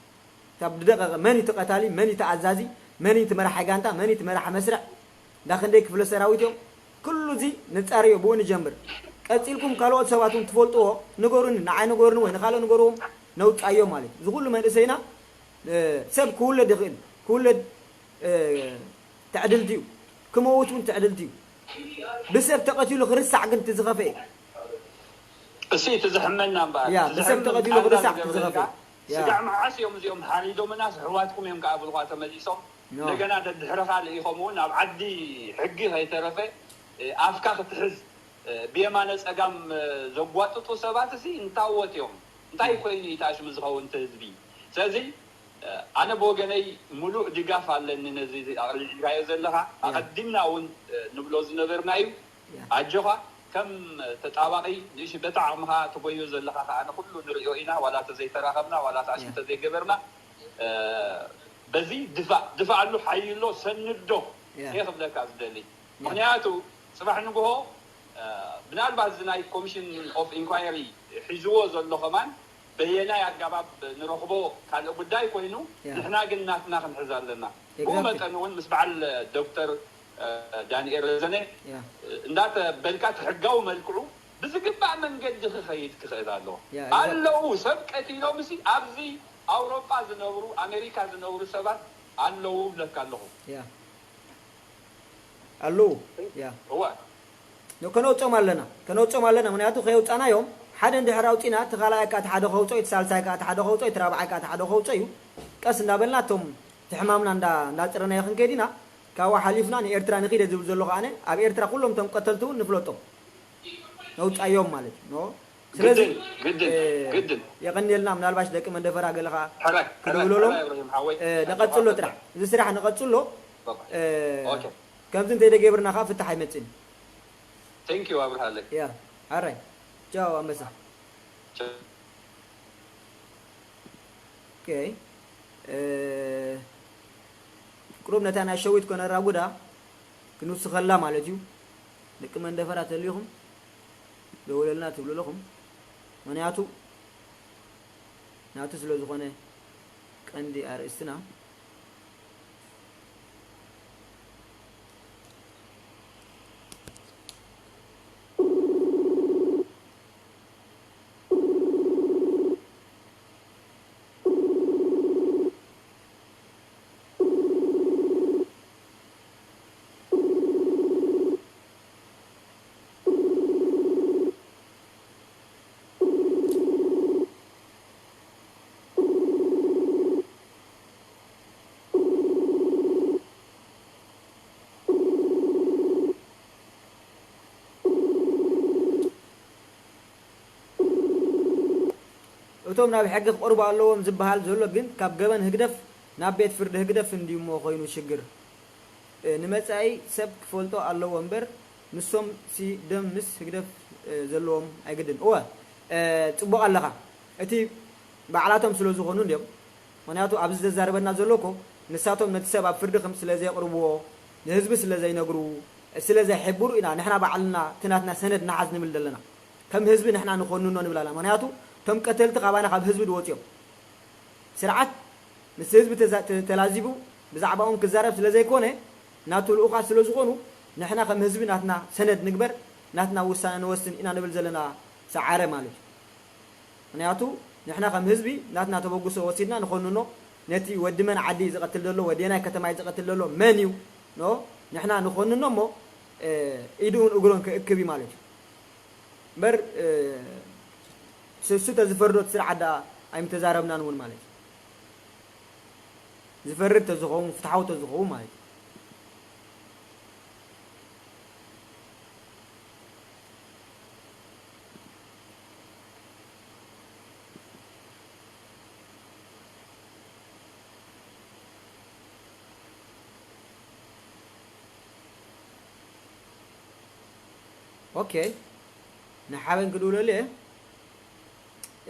ካብ ዝደቐቐ መን እዩ እቲ ቀታሊ፣ መን እዩ እቲ ኣዛዚ፣ መን እዩ እቲ መራሒ ጋንታ፣ መን እዩ እቲ መራሒ መስርዕ፣ እንዳ ክንደይ ክፍለ ሰራዊት እዮም፣ ኩሉ እዚ ንጻረዮ፣ ብኡ ንጀምር። ቀጺልኩም ካልኦት ሰባት እውን ትፈልጥዎ ንገሩኒ፣ ንዓይ ንገሩኒ ወይ ንኻልእ ንገርዎም፣ ነውጻዮ ማለት እዩ። እዚ ኩሉ መንእሰይና፣ እ፣ ሰብ ክውለድ ይኽእል፣ ክውለድ፣ እ፣ ትዕድልቲ እዩ፣ ክመውት እውን ትዕድልቲ እዩ። ብሰብ ተቐቲሉ ክርሳዕ ግን እቲ ዝኸፍአ እዩ። እሲ እቲ ዘሕመና እምበኣር፣ ያ፣ እቲ ብሰብ ዘሕመን ተቐቲሉ ቃንዛ ክርሳዕ ዝገብረልካ፣ ዝኸፍእ። ያ። ስጋዕ መዓስ እዮም እዚኦም ሓሪዶምናስ ኣሕዋትኩም እዮም ከኣ ብልኳ ተመሊሶም። ኖ። እንደገና ደድሕርኻ ልኢኾም እውን ኣብ ዓዲ ሕጊ ከይተረፈ፣ እ፣ ኣፍካ ክትሕዝ፣ እ፣ ብየማነ ጸጋም፣ እ፣ ዘጓጥጡ ሰባት እሲ እንታወት እዮም። እንታይ ያ። ኮይኑ እዩ እቲ ኣሽሙ ዝኸውን እቲ ህዝቢ? ስለዚ ኣነ ብወገነይ ምሉእ ድጋፍ ኣለኒ ነዚ ኣቕሪብካዮ ዘለኻ። ያ። ኣቐዲምና እውን ንብሎ ዝነበርና እዩ። ያ። ኣጆኻ፣ ከም ተጣባቒ ንእሽ በታ ዓቕምኻ ትጎዮ ዘለኻ ከኣ ንኹሉ ንርእዮ ኢና፣ ዋላ ተዘይተራኸብና፣ ዋላ ተኣሽም ያ። ተዘይገበርና። እ፣ በዚ ድፋእ፣ ድፋኣሉ፣ ሓይሎ፣ ሰንዶ ያ። እየ ክብለካ ዝደሊ። ያ። ምኽንያቱ፣ ጽባሕ ንግሆ፣ እ፣ ምናልባት እዚ ናይ ኮሚሽን ኦፍ ኢንኳየሪ ሒዝዎ ዘሎ ከማን በየናይ ኣገባብ ንረኽቦ ካልእ ጉዳይ ኮይኑ፣ ያ። ንሕና ግን ናትና ክንሕዝ ኣለና። ብኡ ኤግዛክትሊ። መጠን እውን ምስ በዓል ዶክተር፣ እ፣ ዳንኤል ረዘነ፣ ያ። እ፣ እንዳተበልካ እቲ ሕጋዊ መልክዑ ብዝግባእ መንገዲ ክኸይድ ክኽእል ኣለዎ። ያ፣ ኤግዛክትሊ። ኣለዉ፣ ሰብ ቀቲሎምሲ ኣብዚ ኣውሮጳ ዝነብሩ፣ ኣሜሪካ ዝነብሩ ሰባት ኣለዉ እብለካ ኣለኹ። ያ። ኣለዉ። ያ። እወ። ኖ፣ ከነውጾም ኣለና። ከነውጾም ኣለና። ምኽንያቱ ከየውጻናዮም፣ ሓደ እንድሕር ኣውጺና፣ እቲ ካልኣይ ከኣ እቲ ሓደ ከውጾ እዩ፣ እቲ ሳልሳይ ከኣ እቲ ሓደ ከውጾ እዩ፣ እቲ ራብዓይ ከኣ እቲ ሓደ ከውጾ እዩ። ቀስ እንዳበልና እቶም እቲ ሕማምና እንዳ-፣ እንዳጽረናዮ ክንከይድ ኢና። ካብኡ ሓሊፍና ንኤርትራ ንኺደ ዝብል ዘሎ ከኣነ፣ ኣብ ኤርትራ ኩሎም እቶም ቀተልቲ እውን ንፍለጦም። ነውጻዮም ማለት እዩ። ኖ? ስለዚ፣ ግድን፣ ግድን፣ እ፣ ግድን። የቐንየልና። ምናልባሽ ደቂ መንደፈራ ገለ ኸኣ ሕራይ፣ ሕራይ፣ ክትብለሎም፣ ሕራይ እብራሂም ሓወይ። እ፣ ነቐጽሎ ጥራሕ። እዚ ስራሕ ነቐጽሎ። በቃ። እ፣ ኦኬ። ከምዚ እንተይደገበርና ኸኣ ፍታሕ ኣይመጽእን። Thank you ኣብርሃለይ። ያ፣ ሕራይ። ቻው ኣንበሳ። ቻው። ኦኬ። እ፣ ቁሩብ ነታ ናይ ሸዊት ኮነ ራጉዳ ክንውስኸላ ማለት እዩ። ደቂ መንደፈራ ተልዩኹም ደውለልና ትብሉ ኣለኹም። ምኽንያቱ ናቱ ስለ ዝኾነ ቀንዲ ኣርእስትና። እቶም ናብ ሕጊ ክቐርቡ ኣለዎም ዝበሃል ዘሎ ግን ካብ ገበን ህግደፍ ናብ ቤት ፍርዲ ህግደፍ እንድዩሞ ኮይኑ ሽግር። እ፣ ንመጻኢ ሰብ ክፈልጦ ኣለዎ እምበር ንሶም ሲ ደም ምስ ህግደፍ፣ እ፣ ዘለዎም ኣይግድን። እወ፣ እ፣ ጽቡቕ ኣለኻ። እቲ ባዕላቶም ስለ ዝኾኑ እንድዮም። ምኽንያቱ ኣብዚ ዘዛርበና ዘሎ እኮ ንሳቶም ነቲ ሰብ ኣብ ፍርዲ ከም ስለ ዘየቕርብዎ፣ ንህዝቢ ስለ ዘይነግሩ፣ ስለ ዘይሕብሩ ኢና ንሕና ባዕልና እቲ ናትና ሰነድ ንሓዝ ንብል ዘለና። ከም ህዝቢ ንሕና ንኾንኖ ንብል ኣለና። ምኽንያቱ እቶም ቀተልቲ ካባና ካብ ህዝቢ ዝወጽኡ እዮም። ስርዓት ምስ ህዝቢ ተዛ-፣ ተ-፣ ተላዚቡ ብዛዕባኦም ክዛረብ ስለ ዘይኮነ ናቱ ልኡኻት ስለ ዝኾኑ ንሕና ከም ህዝቢ ናትና ሰነድ ንግበር፣ ናትና ውሳነ ንወስን ኢና ንብል ዘለና ሰዓረ ማለት እዩ። ምኽንያቱ ንሕና ከም ህዝቢ ናትና ተበግሶ ወሲድና ንኾንኖ ነቲ ወዲ መን ዓዲ እዩ ዝቐትል ዘሎ፣ ወዲ ናይ ከተማ እዩ ዝቐትል ዘሎ፣ መን እዩ? ኖ ንሕና ንኾንኖ እሞ፣ እ፣ ኢዱን እግሮን ክእክብ እዩ ማለት እዩ። እምበር፣ እ፣ ስሱ ተዝፈርዶ እቲ ስርዓት ደኣ ኣይምተዛረብናን እውን ማለት እዩ። ዝፈርድ ተዝኸውን፣ ፍትሓዊ ተዝኸውን ማለት እዩ። ኦኬ፣ ንሓበን ክድውለሉ እየ።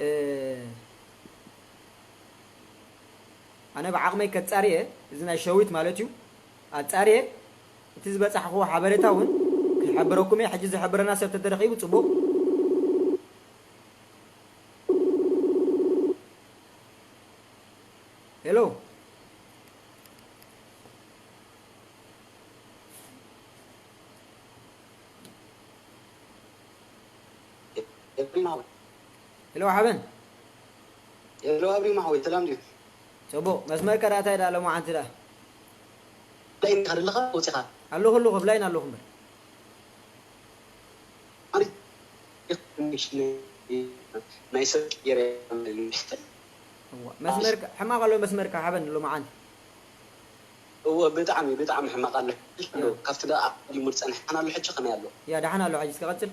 እ፣ ኣነ ብዓቕመይ ከጻርየ፣ እዚ ናይ ሸዊት ማለት እዩ፣ ኣጻርየ፣ እቲ ዝበጻሕክዎ ሓበሬታ እውን ክሕብረኩም እየ። ሕጂ ዝሕብረና ሰብ ተተረኺቡ ጽቡቕ። ሄሎ። ሄሎ ሓበን። ሄሎ ኣብሪማ ሓወይ፣ ሰላም ድዩ? ጽቡቕ። መስመርካ ደኣ እንታይ ደኣ ሎማዓንቲ ደኣ? ብላይን ኢኻ ዘለኻ ወጺኻ? ኣለኹ፣ ኣለኹ፣ ብላይን ኣለኹ እምበር። ናይ ሰብ ገይረ እዋ፣ መስመርካ ሕማቕ ኣሎ፣ መስመርካ ሓበን ሎማዓንቲ። እወ፣ ብጣዕሚ፣ ብጣዕሚ ሕማቕ ኣሎ። ያ። ካብቲ ደኣ ኣቐዲሙ ዝጸንሐ ደሓን ኣሎ፣ ሕጂ ከመይ ኣሎ? ያ፣ ደሓን ኣሎ፣ ሕጂ እስከ ቀጽል።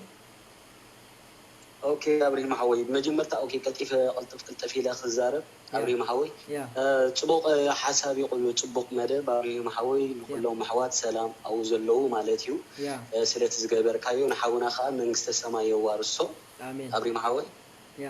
ኦኬ፣ ኣብሪሂም ሓወይ፣ መጀመርታ፣ ኦኬ፣ ቀልጢፈ፣ ቅልጥፍ፣ ቅልጥፍ ኢለ ክዛረብ፣ ያ። ኣብሪሂም ሓወይ። ያ። እ፣ ጽቡቕ፣ እ፣ ሓሳብ እዩ፣ ጽቡቕ መደብ፣ ኣብሪሂም ሓወይ፣ ያ። ንኹሎም ኣሕዋት ሰላም ኣብኡ ዘለዉ ማለት እዩ። ያ። እ፣ ስለቲ ዝገበርካዮ፣ ንሓውና ኸኣ መንግስተ ሰማይ የዋርሶ። ኣሜን። ኣብሪሂም ሓወይ። ያ።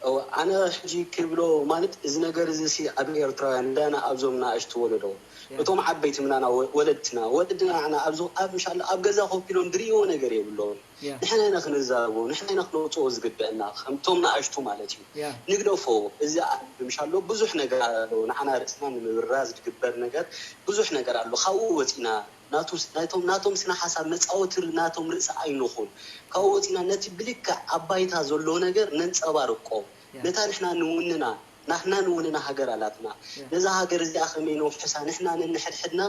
እወ፣ ኣነ ሕጂ ክብሎ ማለት፣ እዚ ነገር እዚ ሲ ኣብ ኤርትራውያን እንዳና ኣብዞም ንኣሽቱ ወለዶ፣ ያ። እቶም ዓበይቲ ምናና ወ-፣ ወለድትና፣ ወለድና ንዓና ኣብዞ-፣ ኣብ ምሻሎ ኣብ ገዛ ኮፍ ኢሎም ዝርእይዎ ነገር የብሎም። ያ። ንሕና ኢና ክንዛረቦ፣ ንሕና ኢና ክነውጽኦ ዝግበአና፣ ከምቶም ንኣሽቱ ማለት እዩ። ያ። ንግደፎ፣ እዚ ኣብ ምሻሎ ብዙሕ ነገር ኣሎ፣ ንዓና ርእስና ንምብራዝ ዝግበር ነገር ብዙሕ ነገር ኣሎ። ካብኡ ወጺና ናቱ-፣ ናቶም፣ ናቶም ስነ ሓሳብ መጻወቲ ናቶም ርእሲ ኣይንኹን። ካብኡ ወጺና ነቲ ብልክዕ ኣብ ባይታ ዘሎ ነገር ነንጸባርቆ። ያ። ነታ ንሕና ንውንና፣ ናትና ንውንና ሃገር ኣላትና። ያ። ነዛ ሃገር እዚኣ ከመይ ነውሕሳ፣ ንሕና ነንሕድሕድና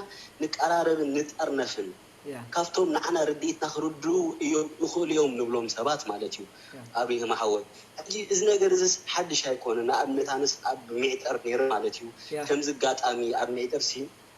ንቀራረብን ንጠርነፍን። ያ። ካብቶም ንዓና ርድኢትና ክርድኡ እዮም፣ ይኽእሉ እዮም ንብሎም ሰባት ማለት እዩ። ያ። ኣብሪሂም ሓወይ። ሕጂ እዚ ነገር እዚስ ሓድሽ ኣይኮነን። ንኣብነት ኣነስ ኣብ ሚዕጠር ነይረ ማለት እዩ። ያ። ከምዚ ኣጋጣሚ ኣብ ሚዕጠር ሲ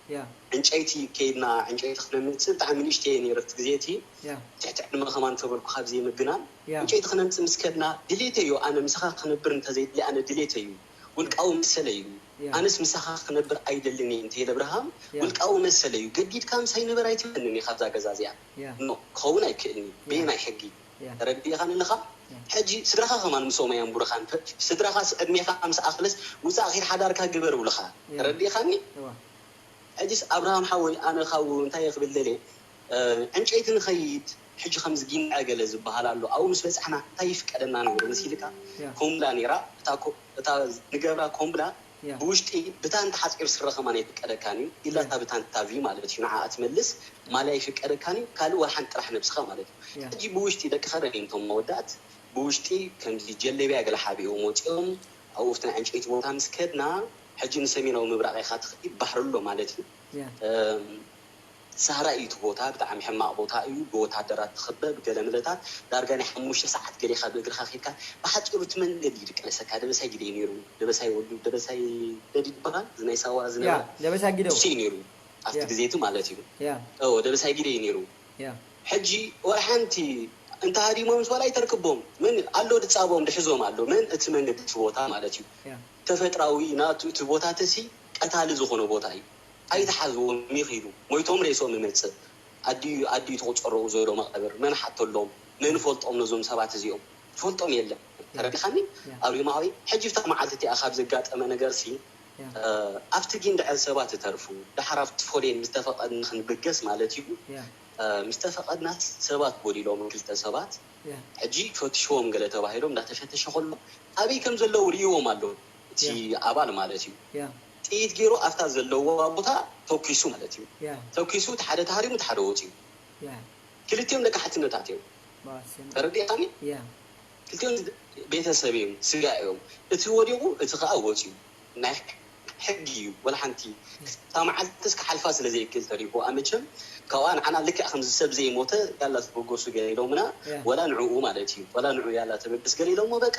ያ። ዕንጨይቲ ከይድና ዕንጨይቲ ክነምጽእ ብጣዕሚ ንእሽተይ እየ ነይረ እቲ ግዜ እቲ። ያ። ትሕቲ ዕድመ ከማን ተበልኩ ካብ ዘይምግናን ያ። ዕንጨይቲ ክነምጽእ ምስ ከድና ድሌተይ እዩ። ኣነ ምሳኻ ክነብር እንተዘይድሊ ኣነ ድሌተይ እዩ። ውልቃዊ መሰለይ እዩ። ያ። ኣነስ ምሳኻ ክነብር ኣይደልን እየ እንተ ኢለ ኣብርሃም ያ። ውልቃዊ መሰለይ እዩ። ገዲድካ ምሳይ ንበር ኣይትብለንን እየ ካብዛ ገዛ እዚኣ። ያ። ኖ፣ ክኸውን ኣይክእልን እዩ። ያ። በየናይ ሕጊ? ያ። ተረዲእኻኒ ኣለኻ? ያ። ሕጂ ስድራኻ ከማን ምስኦም ኣየንብሩኻን። ፈ-፣ ስድራኻስ ዕድሜኻ ምስ ኣኽለስ ውጻእ ኺድ ሓዳርካ ግበር ይብሉኻ። ያ። ተረዲእኻኒ? እዋ። ሕጂስ ኣብርሃም ሓወይ፣ ኣነ ካብኡ እንታይ እየ ክብል ደልየ፣ እ፣ ዕንጨይቲ ንኸይድ፣ ሕጂ ከምዚ ጊንዐ ገለ ዝበሃል ኣሎ። ኣብኡ ምስ በጻሕና እንታይ ይፍቀደና ነይሩ መሲልካ? ያ። ኮምብላ ነይራ፣ እታ ኮ-፣ እታ ንገብራ ኮምብላ ያ። ብውሽጢ ብታን ተሓጺሩ ስረ ከማን ኣይፍቀደካን እዩ፣ ኢላ ያ። እታ ብታን ትታቪ ማለት እዩ፣ ንዓኣ ትመልስ፣ ማልያ ኣይፍቀደካን እዩ፣ ካልእ ወላ ሓንቲ ጥራሕ ነብስኻ ማለት እዩ። ያ። ሕጂ ብውሽጢ ደቂ ኸረን እዮም እቶም መወዳእት፣ ብውሽጢ ከምዚ ጀለብያ ገለ ሓቢኦም ወጺኦም፣ ኣብኡ ኣብቲ ናይ ዕንጨይቲ ቦታ ምስ ከድና፣ ሕጂ ንሰሜናዊ ምብራቕ ኢኻ ትኸይድ፣ ባሕሪ ኣሎ ማለት እዩ። ያ። እም፣ ሳህራ እዩ እቲ ቦታ፣ ብጣዕሚ ሕማቕ ቦታ እዩ፣ ብወታደራት ትኽበብ፣ ገለ ምለታት፣ ዳርጋ ናይ ሓሙሽተ ሰዓት ገዲኻ ብእግርኻ ኬድካ፣ ብሓጺሩ እቲ መንገዲ እዩ ዝቃለሰካ፣ ደበሳይ ግደ እዩ ነይሩ፣ ደበሳይ ወዲ፣ ደበሳይ ደዲ ዝበሃል፣ እዚ ናይ ሳዋ ያ፣ ዝነበረ፣ ደበሳ ጊደው። ንሱ እዩ ነይሩ፣ ኣብቲ ያ። ግዜ እቲ ማለት እዩ። ያ። እዎ፣ ደበሳይ ግደ እዩ ነይሩ። ያ። ሕጂ፣ ወላ ሓንቲ እንተሃዲሞም ዝባል ኣይተርክቦም። መን ኣሎ ድጻቦም ድሕዞም ኣሎ። መን እቲ መንገዲ እቲ ቦታ ማለት እዩ። ተፈጥራዊ ናቱ እቲ ቦታ ተሲ ቀታሊ ዝኾነ ቦታ እዩ። ኣይተሓዝዎም ይኺዱ። ሞይቶም ሬሶም ይመጽእ። ኣድዩ ኣድዩ ትቑጸረኡ ዘሎ መቓብር መን ሓተሎም? መን ፈልጦም ነዞም ሰባት እዚኦም? ትፈልጦም የለን። ተረዲኻኒ? ኣብ ሪማዊ ሕጂ ፍታ መዓልቲ እቲኣ ካብ ዘጋጠመ ነገር ሲ ኣብቲ ጊንድዐ ሰባት ይተርፉ። ደሓር ኣብቲ ፎሌን ምስ ተፈቐድና ክንብገስ ማለት እዩ። ምስ ተፈቐድና ሰባት ጎዲሎም ክልተ ሰባት ሕጂ ፈትሽዎም ገለ ተባሂሎም እንዳተፈተሸ ከሎ ኣበይ ከም ዘለዉ ርእይዎም ኣሎ እቲ ኣባል ማለት እዩ። ጥይት ገይሩ ኣብታ ዘለዋ ቦታ ተኪሱ ማለት እዩ። ተኪሱ እቲ ሓደ ተሃሪሙ እቲ ሓደ ወፂኡ። ክልቲኦም ደቂ ሓትነታት እዮም። ተረዲእካኒ? ክልቲኦም ቤተሰብ እዮም፣ ስጋ እዮም። እቲ ወዲቑ እቲ ከዓ ወፂኡ። ናይ ሕጊ እዩ። ወላ ሓንቲ እታ መዓልትስ ክሓልፋ ስለ ዘይክእል ተሪፉ ኣመቸም ካብኣ ንዓና ልክዕ ከምዚ ሰብ ዘይሞተ ያላ ተበገሱ ገለ ኢሎምና ወላ ንዕኡ ማለት እዩ። ወላ ንዕኡ ያላ ተበግስ ገለ ኢሎሞ በቃ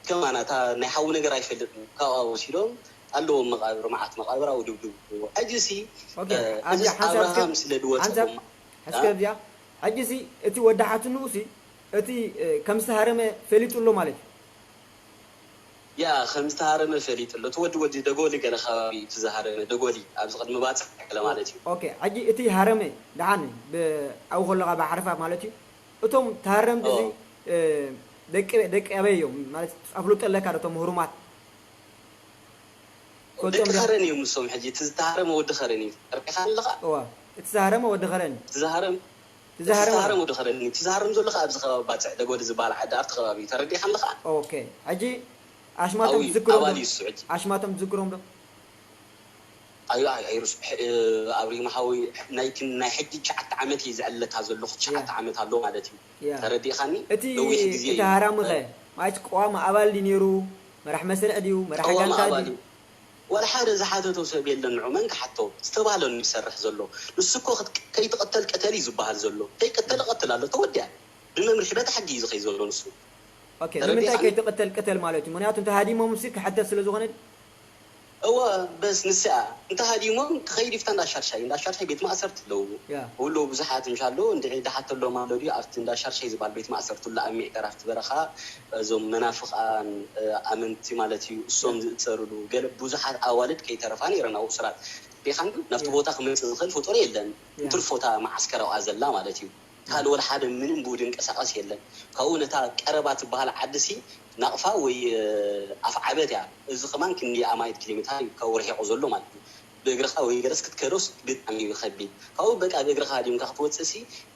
ከማና እታ ናይ ሓዊ ነገር ኣይፈልጥን ካብኣ ወሲዶም ኣለዎም መቃብር መዓት መቃብር ኣብኡ ድብድቡ። ሕጂ ሲ እዚ ኣብርሃም ስለ ድወፀ እስከ እዚኣ ሕጂ ሲ እቲ ወዲ ሓትንኡ ሲ እቲ ከም ዝተሃረመ ፈሊጡ ኣሎ ማለት እዩ። ያ ከም ዝተሃረመ ፈሊጡ ኣሎ። እቲ ወዲ ወዲ ደጎሊ ገለ ከባቢ እዩ እቲ ዝሃረመ ደጎሊ ኣብዚ ቅድሚ ባፅዕ ገለ ማለት እዩ። ኦኬ ሕጂ እቲ ሃረመ ደሓን ኣብኡ ከለኻ ብሓረፋ ማለት እዩ። እቶም ተሃረምቲ እዚ ደቂ ደቂ ኣበይ እዮም ማለት ኣፍልጦ ኣለካ ዶ እቶም ህሩማት ደቂ ከረን እዮም ንሶም ሕጂ እቲ ዝተሃረመ ወዲ ከረን እዩ ተረዲኻ ኣለኻ እዋ እቲ ዝሃረመ ወዲ ከረን እዩ ዝሃረም ዝሃረም ዝሃረም ወዲ ከረን እዩ ዝሃረም ዘሎ ከኣ ኣብዚ ከባቢ ባፅዕ ደጎሊ ዝበሃል ዓዲ ኣብቲ ከባቢ እዩ ተረዲኻ ኣለኻ ኦኬ ሕጂ ኣሽማቶም ትዝክሮም ዶ ኣሽማቶም ትዝክሮም ዶ ኣዩ ኣይሩስ ኣብሪማ ሓወይ ናይ ናይ ሕጂ ትሽዓተ ዓመት እየ ዘዕልለካ ዘለኹ ትሽዓተ ዓመት ኣሎ ማለት እዩ ተረዲእኻኒ እቲ ነዊሕ ግዜ እቲ እዩ ሃራምኸ ማለት ቅዋም ኣባል ድዩ ነይሩ መራሕ መስርዕ ድዩ መራሕ ቅዋም ጋንታ ኣባል ድዩ እዩ ዋላ ሓደ ዝሓተቶ ሰብ የለን ንዑ መን ክሓቶ ዝተባህለ እዩ ዝሰርሕ ዘሎ ንሱ እኮ ከይትቕተል ቅተል እዩ ዝበሃል ዘሎ ከይቅተል እቐትል ኣሎ ተወዲኣ ብመምርሒ በታ ሕጊ እዩ ዝኸይ ዘሎ ንሱ ኦኬ ንምንታይ ከይትቕተል ቅተል ማለት እዩ ምክንያቱ እንተ ሃዲሞም ሲ ክሕተት ስለ ዝኾነ እወ በስ ንስኣ እንተ ሃዲሞም ክኸይድ ይፍታ እንዳሻርሻይ እንዳሻርሻይ ቤት ማእሰርቲ ኣለዉ እውሎ ብዙሓት ምሻ ኣለዉ እንድዒ ድሓተሎም ኣሎ ድዩ ኣብቲ እንዳሻርሻይ ዝበሃል ቤት ማእሰርቲ ኣሎ ኣብ ሚዕጠር ኣብቲ በረኻ እዞም መናፍቓን ኣመንቲ ማለት እዩ እሶም ዝእፀርሉ ገለ ብዙሓት ኣዋልድ ከይተረፋ ነይረን ኣብ እሱራት ዴኻን ናብቲ ቦታ ክመፅእ ዝኽእል ፍጡር የለን እንትርፎታ መዓስከር ኣብኣ ዘላ ማለት እዩ ካልእ ወላ ሓደ ምንም ብኡ ድንቀሳቐስ የለን። ካብኡ ነታ ቀረባ ትበሃል ዓዲ ሲ ናቕፋ ወይ ኣፍ ዓበት እያ። እዚ ከማን ክንደይ ኣማኢት ኪሎ ሜትር እዩ ካብኡ ርሒቑ ዘሎ ማለት እዩ። ብእግርኻ ወይ ገለስ ክትከዶስ ብጣዕሚ እዩ ከቢድ። ካብኡ በቃ ብእግርኻ ሃዲምካ ክትወፅእ ሲ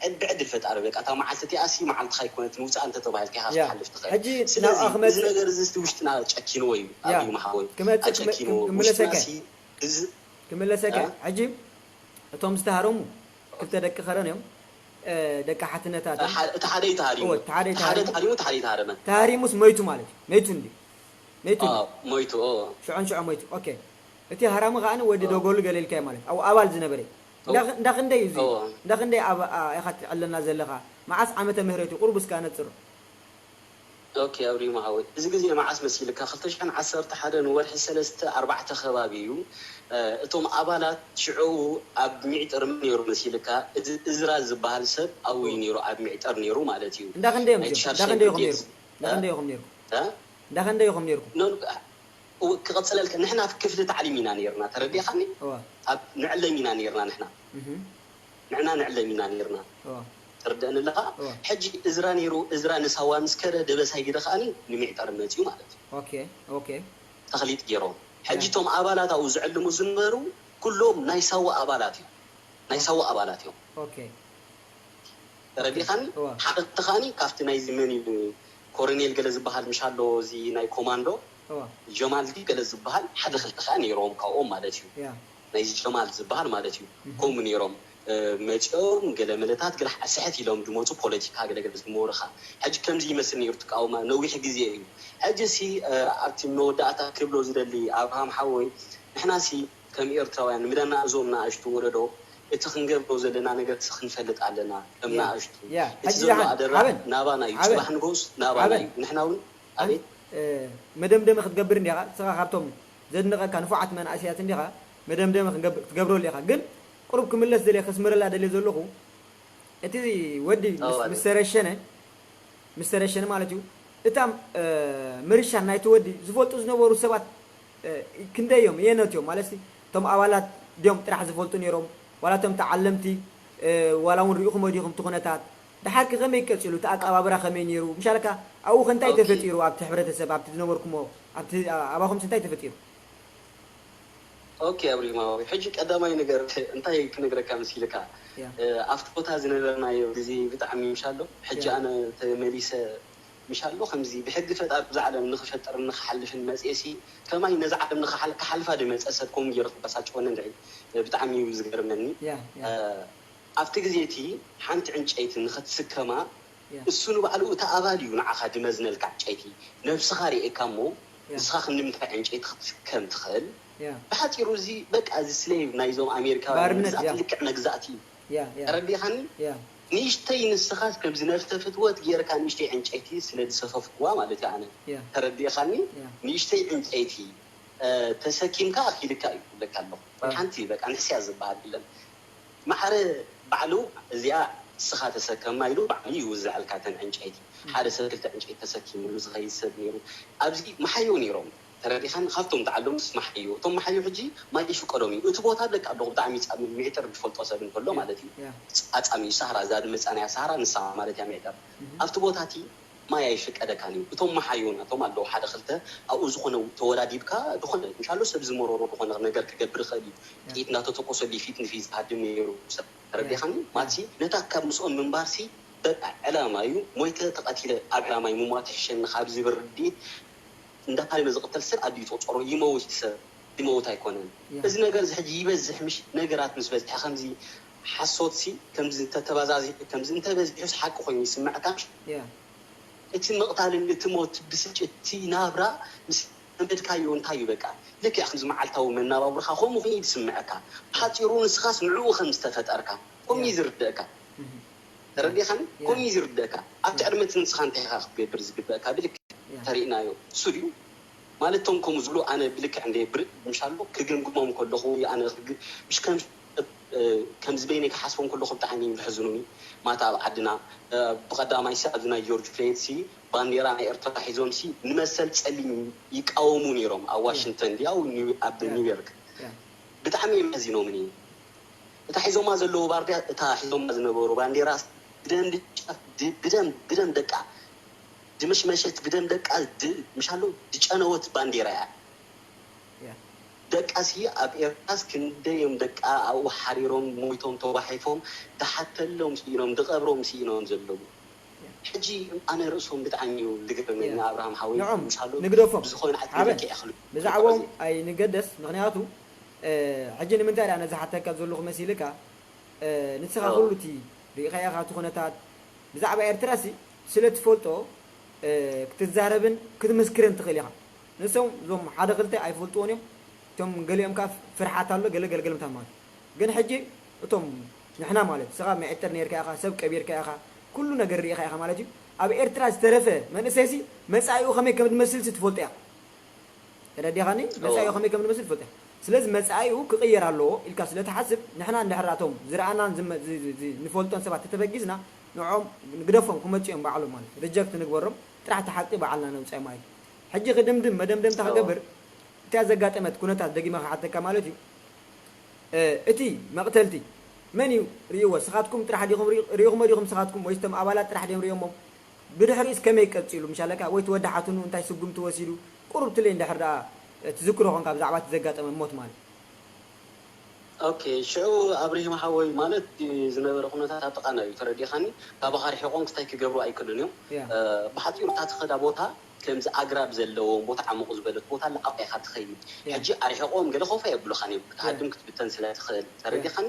ዕድ ብዕድ ፈጣሪ በቃ እታ መዓልቲ እቲኣ ሲ መዓልትኻ ኣይኮነትን ውፃእ እንተተባሂልካ ኢኻ ክትሓልፍ ትኽእል። ስለዚ እዚ ነገር እዚ ውሽጥና ጨኪንዎ እዩ ኣብዩ መሓወይ ኣጨኪንዎ ውሽጥና ሲ እዚ ክምለሰካ ሕጂ እቶም ዝተሃረሙ ክልተ ደቂ ከረን እዮም ደቂ ሓትነታት እዮም። እቲ ሓደ እዩ ተሃሪሙ። እወ፣ እቲ ሓደ እዩ እቲ ሓደ ተሃሪሙ። ተሃሪሙ፣ እቲ ሓደ ኣይተሃረመን። ተሃሪሙስ መይቱ ማለት እዩ። መይቱ እንዲ መይቱ እንዲ ኣዎ፣ ሞይቱ። ኣዎ። ሽዖን ሽዖ መይቱ። ኦኬ። እቲ ሃራሚ ከኣ ወዲ ኣዎ። ደጎሉ ገለ ኢልካዮ ማለት እዩ። ኣብኡ ኣባል ዝነበረ እዩ። ኣዎ። እንዳ እንዳ ክንደይ እዩ እዚ? ኣዎ። እንዳ ክንደይ ኣብ ኣ- ኢኻ ትዕለና ዘለኻ? መዓስ ዓመተ ምህረት እዩ? ቁሩብ እስከ ኣነጽሮ። ኦኬ ኣብሪማ ሓወይ፣ እዚ ግዜ መዓስ መሲልካ? ክልተ ሽሕን ዓሰርተ ሓደ ንወርሒ ሰለስተ ኣርባዕተ ከባቢ እዩ። እቶም ኣባላት ሽዑ ኣብ ሚዕጠር መን ነይሩ መሲልካ? እዚ እዝራ ዝበሃል ሰብ ኣብኡ እዩ ነይሩ፣ ኣብ ሚዕጠር ነይሩ ማለት እዩ። እንዳ ክንደይ እዮም ናይቲ እዚኦም? እንዳ ሻድሻይ ክንደይ ኢኹም ብርጌድ ነይርኩም? እንዳ እ? ክንደይ ኢኹም ነይርኩም? እ? እንዳ ክንደይ ኢኹም ነይርኩም? ኖ፣ እው፣ ክቐጽለልካ፣ ንሕና ኣብ ክፍሊ ታዕሊም ኢና ነይርና፣ ተረዲእኻኒ? እዋ። ኣብ ንዕለም ኢና ነይርና ንሕና። እህ። ንሕና ንዕለም ኢና ነይርና። እዋ። ትርደእኒ ኣለኻ? እዋ። ሕጂ እዝራ ነይሩ፣ እዝራ ንሳዋ ምስ ከደ ደበሳይ ግደ ከኣኒ ንሚዕጠር መጺኡ ማለት እዩ። ኦኬ፣ ኦኬ። ተኽሊጥ ገይሮም። ሕጂ እያ። እቶም ኣባላት ኣብኡ ዝዕልሙ ዝነበሩ ኩሎም ናይ ሳዋ ኣባላት እዮም። ናይ ሳዋ ኣባላት እዮም። ኦኬ። ተረዲእኻኒ? እዋ። ሓደ ከኣኒ ካብቲ ናይዚ መን እዩ ኮሮኔል ገለ ዝበሃል ምሽ ኣሎ እዚ ናይ ኮማንዶ እዋ። ጀማል ድዩ ገለ ዝበሃል ሓደ ክልተ ከኣ ነይሮም ካብኦም ማለት እዩ። እያ። ናይዚ ጀማል ዝበሃል ማለት እዩ እህ። ከምኡ ነይሮም እ፣ መፂኦም ገለ መለታት ገለ ስሕት ኢሎም ዝመፁ ፖለቲካ ገለገለ ዝመወርኻ ሕጂ ከምዚ ይመስል ነይሩ ትቃወማ ነዊሕ ግዜ እዩ ሕጂ ሲ እ፣ ኣብቲ መወዳእታ ክብሎ ዝደሊ ኣብርሃም ሓወይ ንሕና ሲ ከም ኤርትራውያን ምደና እዞም ንኣሽቱ ወለዶ እቲ ክንገብሮ ዘለና ነገር ሲ ክንፈልጥ ኣለና ከም ያ ንኣሽቱ ያ እቲ ሕጂ ዘሎ ደሓን ኣደራ ሓበን ናባና እዩ ሓበን ጽባሕ ንጎስ ናባና ሓበን እዩ ንሕና እውን ኣቤት መደምደሚ ክትገብር እንዲኻ ንስኻ ካብቶም ዘድንቐካ ንፉዓት መናእሰያት እንዲኻ መደምደሚ ክትገብረሉ ኢኻ ግን ቁሩብ ክምለስ ደልየ ከስምረላ ደልየ ዘለኹ እቲ ወዲ ምስ- ምስ ተረሸነ ምስ ተረሸነ ማለት እዩ። እታ ምርሻን ናይቲ ወዲ ዝፈልጡ ዝነበሩ ሰባት ክንደይ እዮም? የነት እዮም ማለት እቶም ኣባላት ድዮም ጥራሕ ዝፈልጡ ነይሮም? ዋላ እቶም ተዓለምቲ ዋላ እውን ርኢኹሞ ዲኹም እቲ ኩነታት? ድሓርኪ ከመይ ቀፂሉ? እቲ ኣቀባብራ ከመይ ነይሩ? ምሻልካ ኣብኡ ከ እንታይ ተፈጢሩ? ኣብቲ ሕብረተሰብ ኣብቲ ዝነበርኩሞ ኣብቲ ኣባኹም እንታይ ተፈጢሩ? ኦኬ ኣብሪማዊ ሕጂ ቀዳማይ ነገር እንታይ ክነግረካ መሲልካ ኣብቲ ቦታ ዝነበርናዮ ግዜ ብጣዕሚ ምሻሎ ሕጂ ኣነ ተመሊሰ ምሻሎ ከምዚ ብሕጊ ፈጣሪ ብዛ ዓለም ንክፈጥር ንክሓልፍን መፅኤሲ ከማይ ነዚ ዓለም ንክሓልፋ ድመፀ ሰብ ከምኡ ገይሩ ክበሳጭወኒ ንርኢ ብጣዕሚ እዩ ዝገርመኒ ኣብቲ ግዜ እቲ ሓንቲ ዕንጨይቲ ንክትስከማ እሱ ንባዕሉ እቲ ኣባል እዩ ንዓኻ ድመዝነልካ ዕንጨይቲ ነብስኻ ርእካ እሞ ንስኻ ክንምንታይ ዕንጨይቲ ክትስከም ትኽእል ብሓፂሩ እዚ በቃ እዚ ስሌቭ ናይዞም ኣሜሪካውያን መግዛእቲ ልክዕ መግዛእቲ እዩ ተረዲኻኒ ንእሽተይ ንስኻስ ከምዚ ነፍሰ ፍትወት ጌርካ ንእሽተይ ዕንጨይቲ ስለ ዝሰፈፍኩዋ ማለት እዩ ኣነ ተረዲኻኒ ንእሽተይ ዕንጨይቲ ተሰኪምካ ኣኪልካ እዩ ክብለካ ኣለኹ ሓንቲ በቃ ንሕስያ ዝበሃል የለን ማዕረ ባዕሉ እዚኣ እስኻ ተሰከማ ኢሉ ባዕሉ ይውዝዐልካ ተን ዕንጨይቲ ሓደ ሰብ ክልተ ዕንጨይቲ ተሰኪምሉ ዝኸይድ ሰብ ነይሩ ኣብዚ መሓዮ ነይሮም ተረዲኻን ካብቶም ተዓለምቲ መሓዮ እቶም መሓዮ ሕጂ ማይ ይፍቀዶም እዩ እቲ ቦታ ደቂ ኣለኹ ብጣዕሚ ፃሚ ሚዕጥር ዝፈልጦ ሰብ እንከሎ ማለት እዩ ኣፃሚ እዩ ሳህራ እዛ ድመፃናያ ሳህራ ንሳ ማለት እያ ሚዕጥር ኣብቲ ቦታ እቲ ማይ ኣይፍቀደካን እዩ እቶም መሓዮ ናቶም ኣለዉ ሓደ ክልተ ኣብኡ ዝኾነ ተወዳዲብካ ዝኾነ እንሻሎ ሰብ ዝመረሮ ዝኾነ ነገር ክገብር ይኽእል እዩ ጥይት እናተተኮሰሉ ፊት ንፊት ዝሃድም ነይሩ ሰብ ተረዲኻኒ ማለትሲ ነታ ካብ ምስኦም ምንባርሲ በቃ ዕላማ እዩ ሞይተ ተቐቲለ ኣብ ዕላማይ ምሟት ይሕሸኒ ካብ ዝብል ርድኢት እንዳሃደመ ዝቕተል ሰብ ኣድዩ ተቆፀሮ ይመውት ሰብ ይመውት ኣይኮነን እዚ ነገር እዚ ሕጂ ይበዝሕ ምሽ ነገራት ምስ በዝሐ ከምዚ ሓሶትሲ ከምዚ እንተተባዛዚ ከምዚ እንተበዚሑስ ሓቂ ኮይኑ ይስምዐካ እቲ ምቕታልን እቲ ሞት ብስጭት እቲ ናብራ ምስ ለመድካዮ እንታይ እዩ በቃ ልክዕ ከምዚ መዓልታዊ መናባብሮኻ ከምኡ ኮይኑ እዩ ዝስምዐካ ብሓፂሩ ንስኻስ ንዕኡ ከም ዝተፈጠርካ ከምኡ እዩ ዝርደእካ ተረዲኻኒ ከምኡ እዩ ዝርደእካ ኣብቲ ዕድመ እቲ ንስኻ እንታይ ኢኻ ክትገብር ዝግበእካ ብልክዕ ተሪእናዮ እሱ ድዩ ማለት እቶም ከምኡ ዝብሉ ኣነ ብልክዕ እንደ ብርእ ምሻሎ ክግምግሞም ከለኹ ኣነ ምሽ ከም ከምዚ በይነይ ክሓስቦም ከለኹ ብጣዕሚ እዮም ዘሕዝኑኒ ማታ ኣብ ዓድና ብቐዳማይ ሲ ኣብዚ ናይ ጆርጅ ፍሎይድ ሲ ባንዴራ ናይ ኤርትራ ሒዞም ሲ ንመሰል ጸሊም ይቃወሙ ነይሮም ኣብ ዋሽንግተን ድያው ኣብ ኒውዮርክ ብጣዕሚ እዮም ሕዚኖምኒ እታ ሒዞማ ዘለዉ ባርድያ እታ ሒዞማ ዝነበሩ ባንዴራ ብደም ብደም ብደም ደቃ ድመሽመሸት ብደም ደቃ ምሻሎ ድጨነወት ባንዴራ እያ ደቃሲ ኣብ ኤርትራስ ክንደይ እዮም ደቃ ኣብኡ ሓሪሮም ሞይቶም ተጓሒፎም ድሓተሎም ስኢኖም ድቐብሮም ስኢኖም ዘለዉ ሕጂ ኣነ ርእሶም ብጣዕሚ እዩ ዝገርመኒ ኣብርሃም ሓወይ ምሳሉ ንግደፎም ብዝኾነ ዓትለቂ ያኽሉ ብዛዕባኦም ኣይንገደስ ምክንያቱ ሕጂ ንምንታይ ዳ ነዚ ሓተካ ዘለኹ መሲልካ ንስኻ ኩሉ እቲ ሪኢኻዮ ኢኻ እቲ ኩነታት ብዛዕባ ኤርትራ ሲ ስለ ትፈልጦ ክትዛረብን ክትምስክርን ትኽእል ኢኻ ንሶም እዞም ሓደ ክልተ ኣይፈልጥዎን እዮም እቶም ገሊኦም ከዓ ፍርሓት ኣሎ ገለ ገለገለምታት ማለት ግን ሕጂ እቶም ንሕና ማለት ንስኻ መዒጥር ነርካ ኢኻ ሰብ ቀቢርካ ኢኻ ኩሉ ነገር ርኢኻ ኢኻ ማለት እዩ ኣብ ኤርትራ ዝተረፈ መንእሰይሲ መፃኢኡ ከመይ ከም ዝመስልሲ ትፈልጦ ኢኻ ተረዲኻኒ መፃኢኡ ከመይ ከም ዝመስል ትፈልጦ ኢኻ ስለዚ መፃኢኡ ክቕየር ኣለዎ ኢልካ ስለ ትሓስብ ንሕና እንድሕር እቶም ዝረኣናን ንፈልጦን ሰባት ተተበጊስና ንዕኦም ንግደፎም ክመፁ እዮም ባዕሎም ማለት ሪጀክት ንግበሮም ጥራሕ እቲ ሓቂ ባዕልና ነውፅኦ ማለት እዩ ሕጂ ክድምድም መደምደምታ ክገብር እቲያ ዘጋጠመት ኩነታት ደጊመ ክሓተካ ማለት እዩ እቲ መቕተልቲ መን እዩ ርእይዎ ስኻትኩም ጥራሕ ዲኹም ርእይኹሞ ዲኹም ስኻትኩም ወይስ እቶም ኣባላት ጥራሕ ድዮም ርእዮሞ ብድሕሪኡስ ከመይ ቀፂሉ ምሻለካ ወይ ተወዳሓትኑ እንታይ ስጉምቲ ወሲዱ ቁሩብ ትለይ እንድሕር ደኣ ትዝክሮ ኾንካ ብዛዕባ እቲ ዘጋጠመ ሞት ማለት ኦኬ ሽዑ ኣብርሂም ሓወይ ማለት ዝነበረ ኩነታት ኣጠቓና እዩ ተረዲኻኒ ካባኻ ርሒቖም ክስታይ ክገብሩ ኣይክእሉን እዮም ብሓፂሩ እታ ትኸዳ ቦታ ከምዚ ኣግራብ ዘለዎም ቦታ ዓሙቕ ዝበለት ቦታ ላዕባ ኢኻ ትኸይድ ሕጂ ኣርሒቖም ገለ ኮፋ የብሉኻን እዮም ክትሃድም ክትብተን ስለ ትኽእል ተረዲኻኒ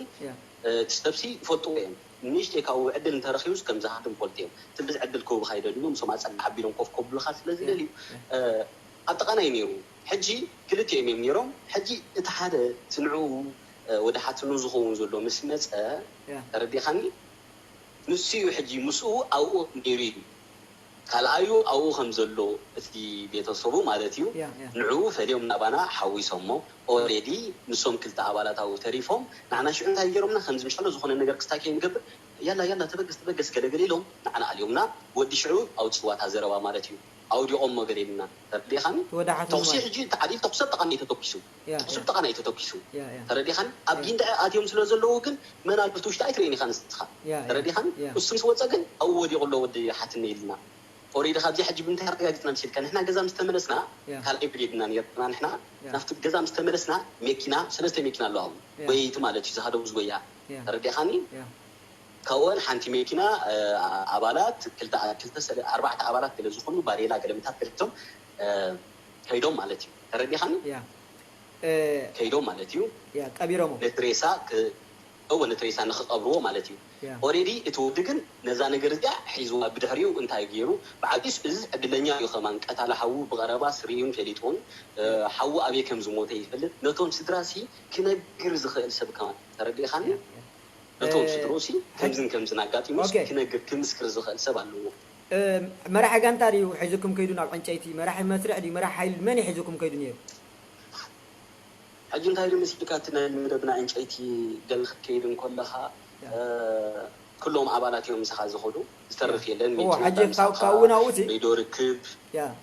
እቲ ሰብሲ ይፈልጥዎ እዮም ንእሽተይ ካብኡ ዕድል እንተረኺቡስ ከም ዝሃድም ፈልጡ እዮም ትልዝ ዕድል ክህቡኻ ይደልዩ ምስኦም ኣፀጋ ኣቢሎም ኮፍ ከብሉኻ ስለ ዝደልዩ ኣጠቓናይ ነይሩ ሕጂ ክልቲኦም እዮም ነይሮም ሕጂ እቲ ሓደ እቲ ንዕኡ ወደ ሓትኑ ዝኸውን ዘሎ ምስ መፀ ተረዲኻኒ ንሱ እዩ ሕጂ ምስኡ ኣብኡ ነይሩ እዩ ካልኣዩ ኣብኡ ከም ዘሎ እቲ ቤተሰቡ ማለት እዩ ንዕኡ ፈልዮም ናባና ሓዊሶሞ ኦሬዲ ንሶም ክልተ ኣባላት ኣብኡ ተሪፎም ንዓና ሽዑ እንታይ ገይሮምና ከምዚ ምሻሎ ዝኾነ ነገር ክስታይ ከይንገብር ያላ ያላ ተበገስ ተበገስ ገለገለ ኢሎም ንዓና ኣልዮምና። ወዲ ሽዑ ኣውፅዋታ ዘረባ ማለት እዩ። ኣውዲቖሞ ገለ ኢልና ተረዲኻኒ። ተወዳሓት ተኹሲ ማለት። ሕጂ ተዓዲ ተኹሲ ኣብ ጥቓና እዩ ተተኪሱ። ያ፣ ተኹሲ ያ። ኣብ ጥቓና እዩ ተተኪሱ። ያ፣ ያ። ተረዲኻኒ። ኣብ ያ። ጊንዳዕ ኣትዮም ስለ ዘለዉ ግን መን ኣሎ እቲ ውሽጢ ኣይትርእን ኢኻ ንስኻ። ያ፣ ያ። ተረዲኻኒ። ያ። እሱ ምስ ወፀ ግን ኣብኡ ወዲቑ ኣሎ ወዲ ሓትነ ኢልና። ኦሬዲ ካብዚ ሕጂ ብምንታይ ኣረጋጊፅና ንስልካ ንሕና ገዛ ምስ ተመለስና ያ። ካልኣይ ብርጌድ ኢና ነርና ንሕና ያ። ናብቲ ገዛ ምስ ተመለስና መኪና ሰለስተ መኪና ኣለዋ ያ። ጎየይቲ ማለት እዩ ዝሃደው ዝጎያ ያ። ተረዲኻኒ። ያ። ካብኦን ሓንቲ መኪና ኣባላት ክልተ ክልተ ኣርባዕተ ኣባላት ገለ ዝኾኑ ባሬላ ገለ ምታት ገለቶም ከይዶም ማለት እዩ። ተረዲኻኒ። ያ። ከይዶም ማለት እዩ። ያ ቀቢሮሞ። ነቲ ሬሳ እወ ነቲ ሬሳ ንክቐብርዎ ማለት እዩ። ኦሬዲ እቲ ወዲ ግን ነዛ ነገር እዚኣ ሒዝዋ ብድሕሪኡ እንታይ ገይሩ ብዓቢስ እዚ ዕድለኛ እዩ ከማን ቀታሊ ሓዉ ብቐረባ ስሪኡን ፈሊጡን ሓዉ ኣበይ ከም ዝሞተ ይፈልጥ ነቶም ስድራ ሲ ክነግር ዝኽእል ሰብ ከማን ተረዲእኻኒ። ነቶም ስድሮ ሲ ከምዝን ከምዝን ኣጋጢሙስ ክነግር ክምስክር ዝኽእል ሰብ ኣለዎ። መራሒ ጋንታ ድዩ ሒዙኩም ከይዱ ናብ ዕንጨይቲ መራሒ መስርዕ ድዩ መራሒ ሓይሊ መን እዩ ሒዙኩም ከይዱ ነይሩ? ሕጂ እንታይ ዶ መሲልካ እቲ ናይ መደብና ዕንጨይቲ ገለ ክትከይድ እንከለኻ ኩሎም ኣባላት እዮም ምሳኻ ዝኸዱ ዝተርፍ የለን። መኪና ካብ ናብኡ ርክብ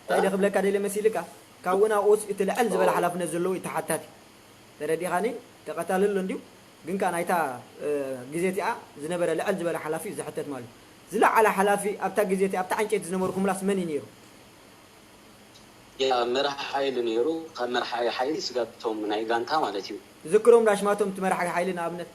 እንታይ ዶ ክብለካ ደለ መሲልካ ካብኡ ናብኡስ እቲ ልዕል ዝበለ ሓላፍነት ዘለዎ እዩ ተሓታቲ። ተረዲኻኒ? ተቐታሊ ኣሎ እንድዩ ግን ከኣ ናይታ ግዜ እቲኣ ዝነበረ ልዕል ዝበለ ሓላፊ እዩ ዝሕተት ማለት እዩ። ዝለዓለ ሓላፊ ኣብታ ግዜ እቲኣ ኣብታ ዕንጨይቲ ዝነበርኩምላስ መን እዩ ነይሩ? ያ መራሒ ሓይሊ ነይሩ። ካብ መራሒ ሓይሊ ስጋብ እቶም ናይ ጋንታ ማለት እዩ። ዝክሮም ዳሽማቶም እቲ መራሒ ሓይሊ ንኣብነት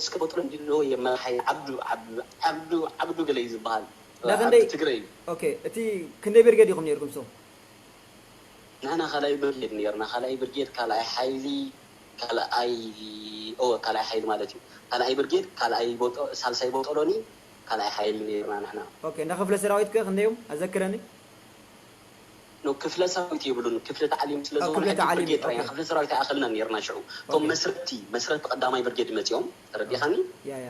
እስከ በጥሮ እንዲኖ የመራሒ ዓብዱ ዓብዱ ዓብዱ ዓብዱ ገለ እዩ ዝበሃል። ዳክንደይ ትግረ እዩ። ኦኬ እቲ ክንደይ ብርጌድ ኢኹም ነይርኩም ሰው? ንሕና ካልኣይ ብርጌድ ነርና። ካልኣይ ብርጌድ ካልኣይ ሓይሊ ካልኣይ ኦ ካልኣይ ሓይሊ ማለት እዩ። ካልኣይ ብርጌድ ካልኣይ ሳልሳይ ቦጦሎኒ ካልኣይ ሓይሊ ነርና ንሕና። ኦኬ እንዳ ክፍለ ሰራዊት ከ ክንደዮም ኣዘክረኒ። ኖ ክፍለ ሰራዊት የብሉን። ክፍለ ተዓሊም ስለ ዝኾነ ክፍለ ተዓሊም ብርጌድ ጥራይ ኦኬ። ክፍለ ሰራዊት ኣይኣኸልናን ነርና ሽዑ። እቶም ኦኬ። መስረቲ መስረቲ ቀዳማይ ብርጌድ መጺኦም ተረዲኻኒ። ያ ያ።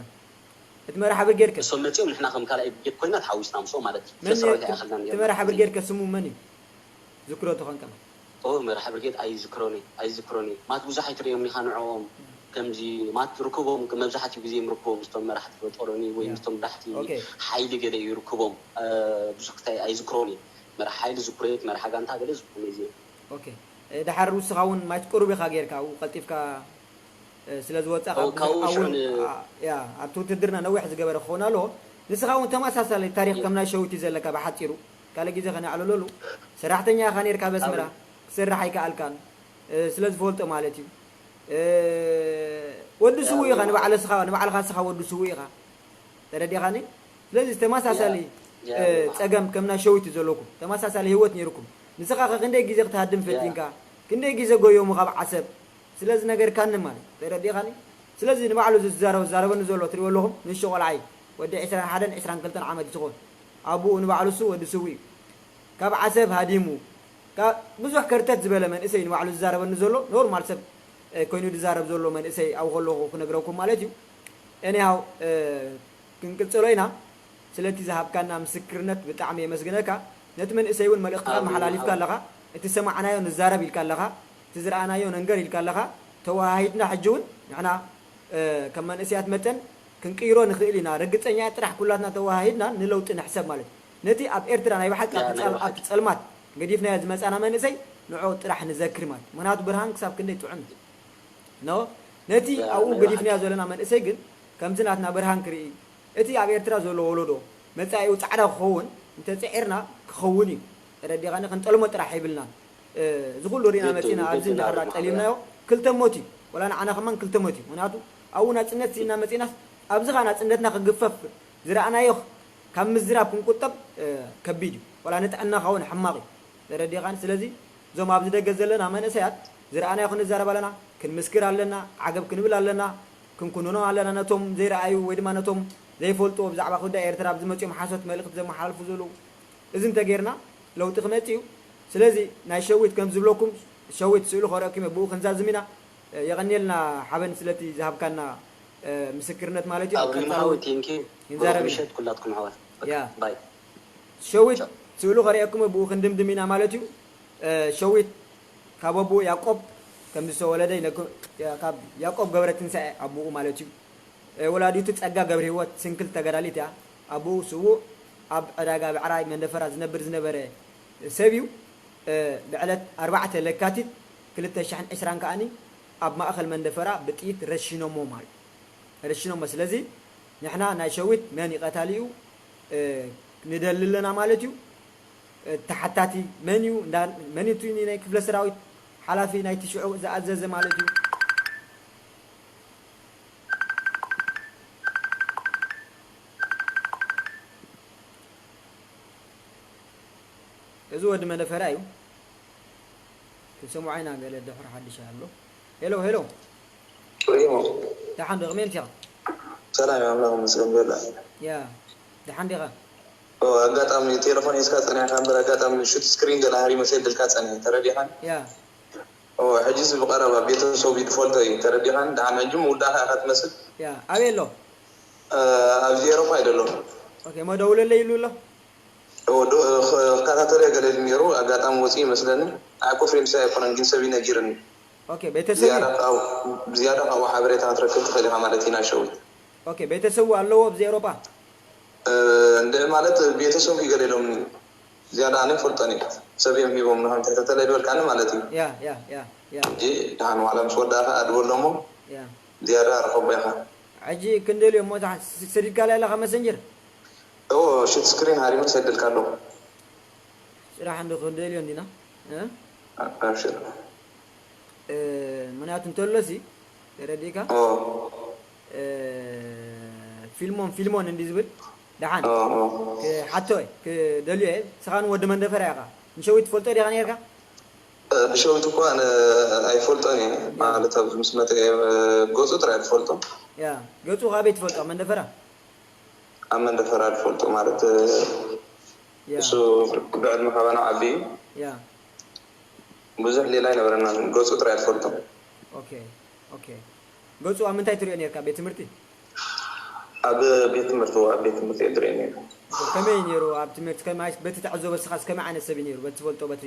እቲ መራሒ ብርጌድ ከ? እሶም መጺኦም ንሕና ከም ካልኣይ ብርጌድ ኮይና ተሓዊስና ምስኦም ማለት እዩ። ክፍለ መን ሰራዊት ነርና። ኣይኣኸልናን እቲ ነርና። መራሒ ብርጌድ ከ ስሙ መን እዩ? ዝክሮ ተኾንከ ማለት። ኦ መራሒ ብርጌድ ኣይዝክሮን እየ ኣይዝክሮን እየ። ማት ብዙሕ ኣይትርእዮም ኢኻ ንዕኦም ከምዚ ማት ርክቦም መብዛሕትኡ ግዜ ምርክቦም ምስቶም መራሕቲ በጦሎኒ ወይ ያ። ምስቶም መራሕቲ ኦኬ። ሓይሊ ገለ እዩ ርክቦም ብዙሕ ክታይ ኣይዝክሮን እየ። መራሕ ሓይሊ ዝኩሬት መርሓ ጋንታ ገለ ዝኾነ እዚ ኦኬ ድሓር ንስኻ እውን ማይት ቅሩብ ኢኻ ጌርካ ኣብኡ ቀልጢፍካ ስለ ዝወፃእ ካብኡ ሽዑ ያ ኣብቲ ውትድርና ነዊሕ ዝገበረ ክኸውን ኣለዎ። ንስኻ እውን ተመሳሳሊ ታሪክ ከም ናይ ሸዊት እዩ ዘለካ ብሓፂሩ ካልእ ግዜ ከነዕልለሉ ሰራሕተኛ ኢኻ ኔርካ በስመራ ክትሰርሕ ኣይከኣልካን ስለ ዝፈልጦ ማለት እዩ። ወዲ ስውእ ኢኻ ንባዕለ ስኻ ንባዕልኻ ስኻ ወዲ ስውእ ኢኻ ተረዲኻኒ። ስለዚ ተመሳሳሊ ጸገም ከም ናይ ሸዊት እዩ ዘለኩም። ተመሳሳሊ ህይወት ነይርኩም። ንስኻ ከ ክንደይ ግዜ ክትሃድም ፈቲንካ? ክንደይ ግዜ ጎዮሙ ካብ ዓሰብ? ስለዚ ነገርካኒ ማለት ተረዲኻኒ። ስለዚ ንባዕሉ ዝዛረብ ዝዛረበኒ ዘሎ ትሪእዎ ኣለኹም ንእሽቶ ቆልዓ እዩ። ወዲ ዕስራን ሓደን ዕስራን ክልተን ዓመት እዩ ዝኸውን። ኣቡኡ ንባዕሉ እሱ ወዲ ስውእ እዩ። ካብ ዓሰብ ሃዲሙ ብዙሕ ከርተት ዝበለ መንእሰይ ንባዕሉ ዝዛረበኒ ዘሎ ኖርማል ሰብ ኮይኑ ዝዛረብ ዘሎ መንእሰይ ኣብኡ ከለኹ ክነግረኩም ማለት እዩ። Anyhow ክንቅጽሎ ኢና። ስለቲ ዝሃብካና ምስክርነት ብጣዕሚ የመስግነካ። ነቲ መንእሰይ እውን መልእኽትኻ ኣሜን፣ መሓላሊፍካ ኣሜን። ኣለኻ። እቲ ዝሰማዕናዮ ንዛረብ ኢልካ ኣለኻ። እቲ ዝረኣናዮ ነንገር ኢልካ ኣለኻ። ተወሃሂድና ሕጂ እውን ንሕና ከም መንእሰያት መጠን ክንቅይሮ ንኽእል ኢና። ርግጸኛ ጥራሕ ኩላትና ተወሃሂድና ንለውጢ ንሕሰብ ማለት እዩ። ነቲ ኣብ ኤርትራ ናይ ብሓቂ ኣብቲ ጸልማት ገዲፍናዮ ዝመጻና መንእሰይ ንዑ ጥራሕ ንዘክር ማለት ምክንያቱ ብርሃን ክሳብ ክንደይ ጥዑም እዩ። ኖ ነቲ ኣብኡ ገዲፍናዮ ዘለና መንእሰይ ግን ከምዚ ናትና ብርሃን ክርኢ እቲ ኣብ ኤርትራ ዘሎ ወለዶ መጻኢኡ ጻዕዳ ክኸውን እንተጽዒርና ክኸውን እዩ። ተረዲኻኒ? ክንጠልሞ ጥራሕ የብልናን። እዚ ኩሉ ሪእና መጺና ኣብዚ እንዳሕራ ጠሊምናዮ ክልተ ሞት እዩ። ወላ ንዓና ከማን ክልተ ሞት እዩ። ምክንያቱ ኣብኡ ናጽነት ስኢና መጺናስ ኣብዚ ኸኣ ናጽነትና ክግፈፍ ዝረኣናዮ ካብ ምዝራብ ክንቁጠብ ከቢድ እዩ። ወላ ንጥዕናኻ እውን ሕማቕ እዩ። ተረዲኻኒ? ስለዚ እዞም ኣብዚ ደገ ዘለና መንእሰያት ዝረኣናዮ ክንዛረብ ኣለና፣ ክንምስክር ኣለና፣ ዓገብ ክንብል ኣለና፣ ክንኩንኖም ኣለና ነቶም ዘይረኣዩ ወይ ድማ ነቶም ዘይፈልጥዎ ብዛዕባ ጉዳይ ኤርትራ ኣብዚ መጺኦም ሓሶት መልእኽቲ ዘመሓላልፉ ዘለዉ። እዚ እንተጌርና ለውጢ ክመጽእ እዩ። ስለዚ ናይ ሸዊት ከም ዝብለኩም ሸዊት ስእሉ ከርእኩም እየ ብኡ ክንዛዝም ኢና። የቐንየልና ሓበን ስለቲ ዝሃብካና ምስክርነት ማለት እዩ። ኣብ ቀጻሊ እውን ክንዛረብ ኢና። ሸዊት ስእሉ ከርእየኩም ብኡ ክንድምድም ኢና ማለት እዩ። ሸዊት ካብ ኣቦኡ ያቆብ ከም ዝተወለደ ካብ ያቆብ ገብረ ትንሳኤ ኣቦኡ ማለት እዩ። ወላዲቱ ጸጋ ገብረህይወት ስንክል ተጋዳሊት እያ። ኣቦኡ ስዉእ ኣብ ዕዳጋ ብዕራይ መንደፈራ ዝነብር ዝነበረ ሰብ እዩ። ብዕለት ኣርባዕተ ለካቲት ክልተ ሽሕን ዕስራን ከኣኒ ኣብ ማእኸል መንደፈራ ብጥይት ረሽኖሞ ማለት ረሽኖሞ። ስለዚ ንሕና ናይ ሸዊት መን እዩ ቀታሊኡ ንደሊ ኣለና ማለት እዩ። ተሓታቲ መን እዩ? መን እዩ ናይ ክፍለ ሰራዊት ሓላፊ ናይቲ ሽዑ ዝኣዘዘ ማለት እዩ? እዚ ወዲ መደፈራ እዩ። ክንሰምዖ ኢና ገለ ድሕሪ ሓድሽ ኣሎ። ሄሎ ሄሎ። ሪሞ። ደሓን ዶ? ከመይ ኢኻ? ሰላም፣ ኣምላኽ ይመስገን። በላ። ያ፣ ደሓን ዲኻ? ኦ፣ ኣጋጣሚ ቴሌፎን ሒዝካ ጸኒሕካ እምበር፣ ኣጋጣሚ ሹት ስክሪን ገለ ሃሪመ ሰዲድልካ ጸኒሐ፣ ተረዲኻን? ያ። ኦ፣ ሕጂስ ብቐረባ ቤተሰቡ ይፈልጦ እዩ፣ ተረዲኻን? ደሓን ሕጂ ምውዳእካ ኢኻ ትመስል። ያ፣ ኣበይ ኣሎ? እ፣ ኣብዚ ኤሮፓ እዩ ዘሎ። ኦኬ፣ እሞ ደውለለይ ኢሉ ኣሎ? ኦ፣ ዶ-፣ እ፣ ኸ-፣ ክከታተሎ ገለ ኢሉ ነይሩ፣ ኣጋጣሚ ወፂኡ ይመስለኒ። ንዓይ እኮ ፍሬንድስ ኣይኮነን፣ ግን ሰብ እዩ ነጊርኒ። ኦኬ፣ ቤተሰብ ዝያዳ እዩ? ካብኡ፣ ዝያዳ ካብኡ ሓበሬታ ክትረክብ ትኽእል ኢኻ ማለት እዩ፣ ናይ ሸዊት። ኦኬ፣ ቤተሰቡ ኣለዎ ኣብዚ ኤሮጳ? እ፣ እንደ ማለት ቤተሰቡ ይገለ ኢሎምኒ። ዝያዳ ኣነ ይፈልጦን እዩ። ሰብ እዮም ሂቦም ንኸም ትሕተተለይ ዝበልካኒ ማለት እዩ። ያ፣ ያ፣ ያ፣ ያ። ሕጂ ደሓን ዋላ ምስ ወዳእካ ኣድበሎሞ ያ። ዝያዳ ርኸቦ ኢኻ። ሕጂ ክንደልዮ እሞ እዛ ስ-፣ ሰዲድካለይ ኣለኻ መሰንጀር? እዎ፣ ሽት ስክሪን ሃሪመ ሰድልካ ኣለኹ። ስራሕ እንዶ ክንደልዮ እንዲና? እ? ኣ-፣ ኣብሽር። እ፣ ምኽንያቱ እንተሎሲ፣ ተረዲእካ? ኦ። እ፣ ፊልሞን፣ ፊልሞን እንዲ ዝብል፣ ደሓን። ኦ፣ ኦ። ክሓቶ እየ፣ ክደልዮ እየ። ንስኻ ንወዲ መንደፈራ ኢኻ። ንሸዊት ትፈልጦ ዲኻ ነይርካ? እ፣ ንሸዊት እኮ ኣነ ኣይፈልጦን እየ። ያ። ማለት ኣብዚ ምስ መጸ እየ፣ እ፣ ገጹ ጥራይ እየ ዝፈልጦ። ያ፣ ገጹ ካበይ ትፈልጦ? መንደፈራ? ኣብ መንደፈራ ዝፈልጦ ማለት፣ እ፣ ያ። እሱ ብዕድመ ካባና ዓቢ እዩ። ያ። ብዙሕ ሌላ ኣይነበረናን። ገጹ ጥራይ ዝፈልጦ። ኦኬ፣ ኦኬ። ገጹ ኣብ ምንታይ ትሪኦ ነይርካ? ቤት ትምህርቲ? ኣብ ቤት ትምህርቲ፣ ኣብ ቤት ትምህርቲ እየ ዝሪኦ ነይሩ። ከመይ እዩ ነይሩ ኣብ ትምህርቲ? ከመይ፣ በቲ ትዕዘቦ ንስኻስ ከመይ ዓይነት ሰብ እዩ ነይሩ? በቲ ትፈልጦ፣ በቲ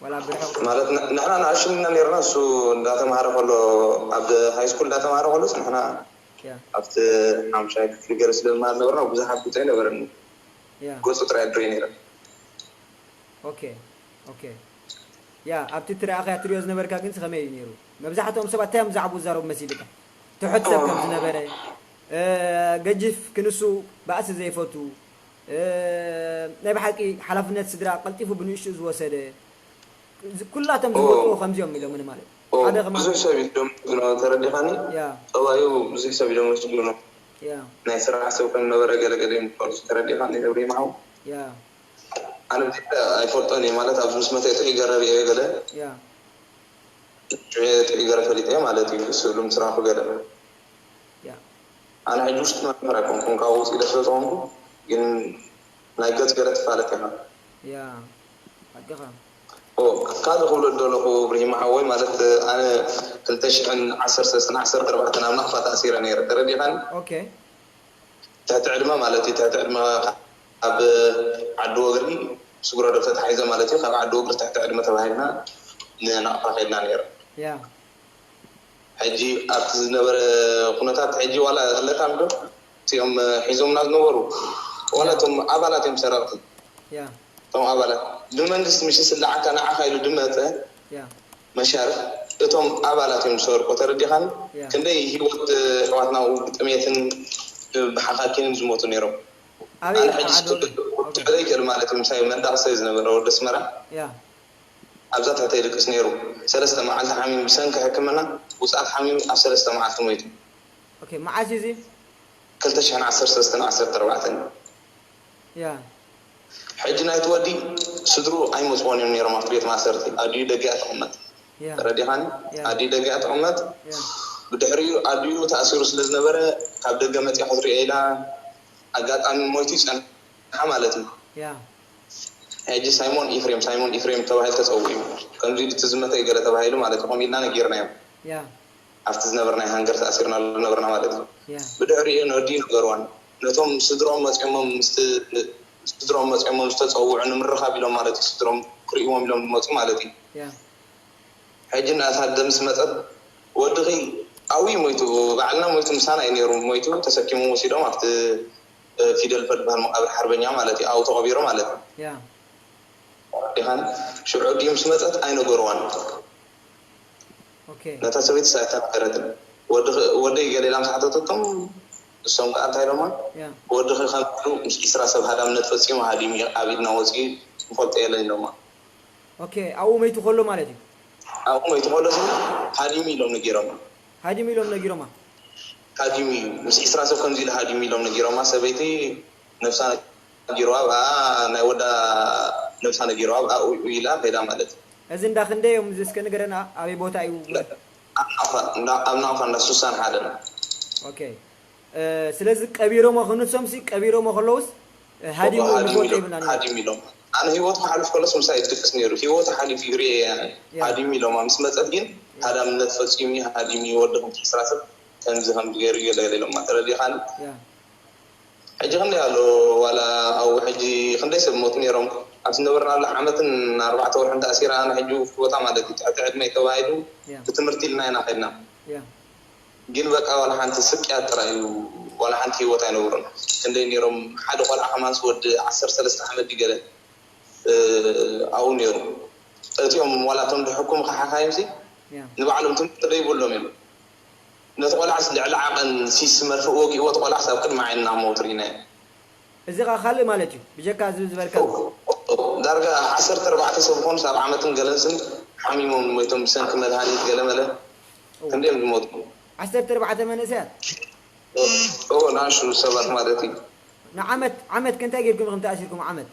ዋላ ብርሕቕ? ማለት ን-፣ ንሕና ንኣሽቱ ኢና ነይርና፣ እሱ እንዳተማሃረ ከሎ፣ ኣብ ሃይ ስኩል እንዳተማሃረ ከሎስ ንሕና ያ። ኣብቲ ሓሙሻይ ክፍሊ ገለ ስለ ንመሃር ነበርና፣ ብዙሕ ኣፍልጦ ኣይነበረኒ። ያ። ገጹ ጥራይ እየ ዝሪኦ ነይረ። ኦኬ፣ ኦኬ። ያ፣ ኣብቲ ትረኣኻያ ትሪኦ ዝነበርካ ግን ከመይ እዩ ነይሩ? መብዛሕትኦም ሰባት እንታይ እዮም ብዛዕባኡ ዝዛረቡ መሲልካ? ትሑት ሰብ ከም ዝነበረ፣ እ፣ ገጅፍ ክንሱ ባእሲ ዘይፈቱ፣ እ፣ ናይ ብሓቂ ሓላፍነት ስድራ ቀልጢፉ ብንእሽቱ ዝወሰደ፣ እዚ ኩላቶም ኦ። ዝፈልጥዎ ከምዚኦም ኢሎምኒ ማለት እዩ። ኦ፣ ሓደ ከማን ብዙሕ ሰብ እዩ ደም ዝብሎ፣ ተረዲኻኒ? ያ። ጠባዩ ብዙሕ ሰብ እዩ ደም ዝብሎ። ያ። ናይ ስራሕ ሰብ ከም ነበረ ገለ ገለ እዮም ዝፈልጡ፣ ተረዲኻኒ? ገብረ ይምዓው። ያ። ኣነ ብትሕቲ ኣይፈልጦን እየ፣ ማለት ኣብዚ ምስ መተ ጥዑይ ገረብ እየ ገለ። ያ። ጥዑይ፣ ጥዑይ ገረ ፈሊጠ ማለት እዩ፣ ስእሉ ምስ ረኣኹ ገለ። ያ። ኣነ ሕጂ ውሽጢ መምህር ኣይኮንኩን፣ ካብ ውፅኢ ኢለ ስለ ዝኾንኩ፣ ግን ናይ ገጽ ገለ ትፋለጥ ኢኻ። ያ፣ ሓቅኻ። ኦ፣ ካልእ ክብሎ ዝደለኹ፣ እብራሂም ሓወይ፣ ማለት ኣነ ክልተ ሽሕን ዓሰርተ ሰለስተን ዓሰርተ ኣርባዕተን ኣብ ናቕፋ ተኣሲረ ነይረ፣ ተረዲኻኒ? ኦኬ። ትሕቲ ዕድመ ማለት እዩ። ትሕቲ ዕድመ ካብ ዓዲ ወግሪ ስግረ ዶብ ተታሒዘ ማለት እዩ። ካብ ዓዲ ወግሪ ትሕቲ ዕድመ ተባሂልና ንናቕፋ ከድና ነይረ። ያ። ሕጂ ኣብቲ ዝነበረ ኩነታት ሕጂ ዋላ ኣለካ ዶ? እቲኦም ሒዞምና ዝነበሩ ዋላ ያ። እቶም ኣባላት እዮም ሰረቕቲ። ያ። እቶም ኣባላት ብመንግስቲ ምሽ ዝስልዓካ ንዓኻ ኢሉ ድመፀ ያ። መሻርፍ እቶም ኣባላት እዮም ዝሰርቁ። ተረዲኻኒ? ያ። ክንደይ ህይወት ኣሕዋትና ብጥሜትን ብሓኻኪንን ዝሞቱ ነይሮም። ኣበይ ኣነ ሕጂ ዓዲ ወግሪ? ኦኬ። ትሕተይ ክእል ማለት እዩ። ምሳይ መንዳቕ ሰይ ዝነበረ ወዲ ኣስመራ ያ። ኣብዛ ትሕተይ ድቅስ ነይሩ። ሰለስተ መዓልቲ ሓሚሙ ብሰንኪ ሕክምና ውፅኣት ሓሚሙ ኣብ ሰለስተ መዓልቲ ሞይቱ። ኦኬ፣ መዓስ እዩ እዚ? ክልተ ሽሕን ዓሰርተ ሰለስተን ዓሰርተ ኣርባዕተን። ያ። ሕጂ ናይቲ ወዲ ስድሩ ኣይመፅዎን እዮም ነይሮም ኣብቲ ቤት ማእሰርቲ። ኣዲኡ ደጊኣ ትቕመጥ። ያ። ተረዲኻኒ? ያ። ኣዲኡ ደጊኣ ትቕመጥ። ያ። ብድሕሪኡ ኣዲኡ ተኣሲሩ ስለ ዝነበረ ካብ ደገ መፂኣ ክትሪኦ ኢላ ኣጋጣሚ ሞይቱ ይፀንሓ ማለት እዩ። ያ። ሕጂ ሳይሞን ኢፍሬም፣ ሳይሞን ኢፍሬም ተባሂሉ ተፀዊዑ። ከምዚ ኢሉ እቲ ዝመተ ገለ ተባሂሉ ማለት እዩ። ከምኡ ኢልና ነጊርናዮም። ያ። ኣብቲ ዝነበርናዮ ሃንገር ተኣሲርናሉ ዝነበርና ማለት እዩ። ያ። ብድሕሪኡ ነወዲኡ ነገርዋን። ነቶም ስድሮም መፂኦሞም ምስቲ፣ ስድሮም መፂኦሞም ዝተፀውዑ ንምርኻብ ኢሎም ማለት እዩ። ስድሮም ክርእይዎም ኢሎም ዝመፁ ማለት እዩ። ያ። ሕጂ እናታ ደምስ መፀት፣ "ወድኺ ኣብኡ እዩ ሞይቱ። ባዕልና ሞይቱ፣ ምሳና እዩ ነይሩ ሞይቱ። ተሰኪሞም ወሲዶም ኣብቲ ፊደል ፈልባል መቃብር ሓርበኛ ማለት እዩ ኣብኡ ተቐቢሩ ማለት እዩ። ያ ዲኻን ሽዑ ድዩ ምስ መፀት ኣይነገርዋን። ኦኬ ነታ ሰበይቲ ኣይተናገረትን። ወዲ ወደይ ገሌላ ምስ ሓተተቶም እሶም ከዓ እንታይ ኢሎማ? ያ ወድኺ ከም ምስ ዒስራ ሰብ ሃዳምነት ፈፂሙ ሃዲሙ ኣብ ኢድና ወፂኡ ንፈልጦ የለን ኢሎማ። ኦኬ ኣብኡ መይቱ ከሎ ማለት እዩ። ኣብኡ መይቱ ከሎ ሃዲሙ ኢሎም ነጊሮማ። ሃዲሙ ኢሎም ነጊሮማ። ሃዲሙ እዩ ምስ ዒስራ ሰብ ከምዚ ኢሉ ሃዲሙ ኢሎም ነጊሮማ። ሰበይቲ ነብሳ ነጊርዋ ብኣ ናይ ወዳ ነብሳ ነጊርዋ ብኣ ኡይ ኡይ ኢላ ከይዳ ማለት እዩ። እዚ እንዳ ክንደይ እዮም እዚ እስከ ንገረና ኣበይ ቦታ እዩ? ኣብ ናቕፋ እንዳ- ኣብ ናቕፋ እንዳ ሱሳን ሓደ ኦኬ ስለዚ ቀቢሮሞ ክንሶምሲ ቀቢሮሞ ከለውስ ሃዲሙ ዝወፀ ይብልና ነይሩ። ሃዲሙ ኢሎም። ኣነ ህይወቱ ክሓልፍ ከሎስ ምሳይ ይድቅስ ነይሩ። ህይወቱ ሓሊፉ ይርኤ። ያ። ሃዲሙ ኢሎማ ምስ መፀት ግን ሃዳምነት ፈፂሙ እዩ። ሃዲሙ እዩ ወዲ ክልተ ዒስራ ሰብ ከምዚ ከምዚ ገይሩ ገለ ገለ ኢሎማ። ተረዲኻኒ? ያ ሕጂ ክንደይ ኣሎ ዋላ ኣብኡ ሕጂ ክንደይ ሰብ ሞት ነይሮም። ኣብ ዝነበርናሉ ዓመትን ኣርባዕተ ወርሕን ተኣሲረ ኣነ ሕጂ ውፍር ቦታ ማለት እዩ። ትሕቲ ዕድመይ ተባሂሉ ያ ብትምህርቲ ኢልና ኢና ከድና። ያ ግን በቃ ዋላ ሓንቲ ስቅያት ጥራይ እዩ። ዋላ ሓንቲ ህይወት ኣይነበሮም። ክንደይ ነይሮም ሓደ ቆልዓ ከማንስ ወዲ ዓሰርተ ሰለስተ ዓመት ድዩ ገለ ኣብኡ ነይሩ። እቲኦም ዋላ እቶም ዝሕክሙ ሓካይምሲ ያ ንባዕሎም ትምህርቲ ዶ ይብሎም እዮም። ነቲ ቆልዓስ ልዕሊ ዓቐን ሲስ መርፍእ ወጊእዎ እቲ ቆልዓስ ኣብ ቅድሚ ዓይንና ሞት ርኢናዮ። እዚ ኸዓ ካልእ ማለት እዩ ብጀካ እዚ ዝበልካ ዳርጋ ዓሰርተ ኣርባዕተ ሰብ ዝኾኑስ ኣብ ዓመትን ገለን ስም ሓሚሞም ሞይቶም ብሰንኪ መድሃኒት ገለ መለ ክንደዮም ዝሞቱ። ዓሰርተ ኣርባዕተ መንእሰያት እዎ ንኣሽቱ ሰባት ማለት እዩ። ንዓመት ዓመት ከ እንታይ ጌርኩም ኢኹም ተኣሲርኩም ዓመት?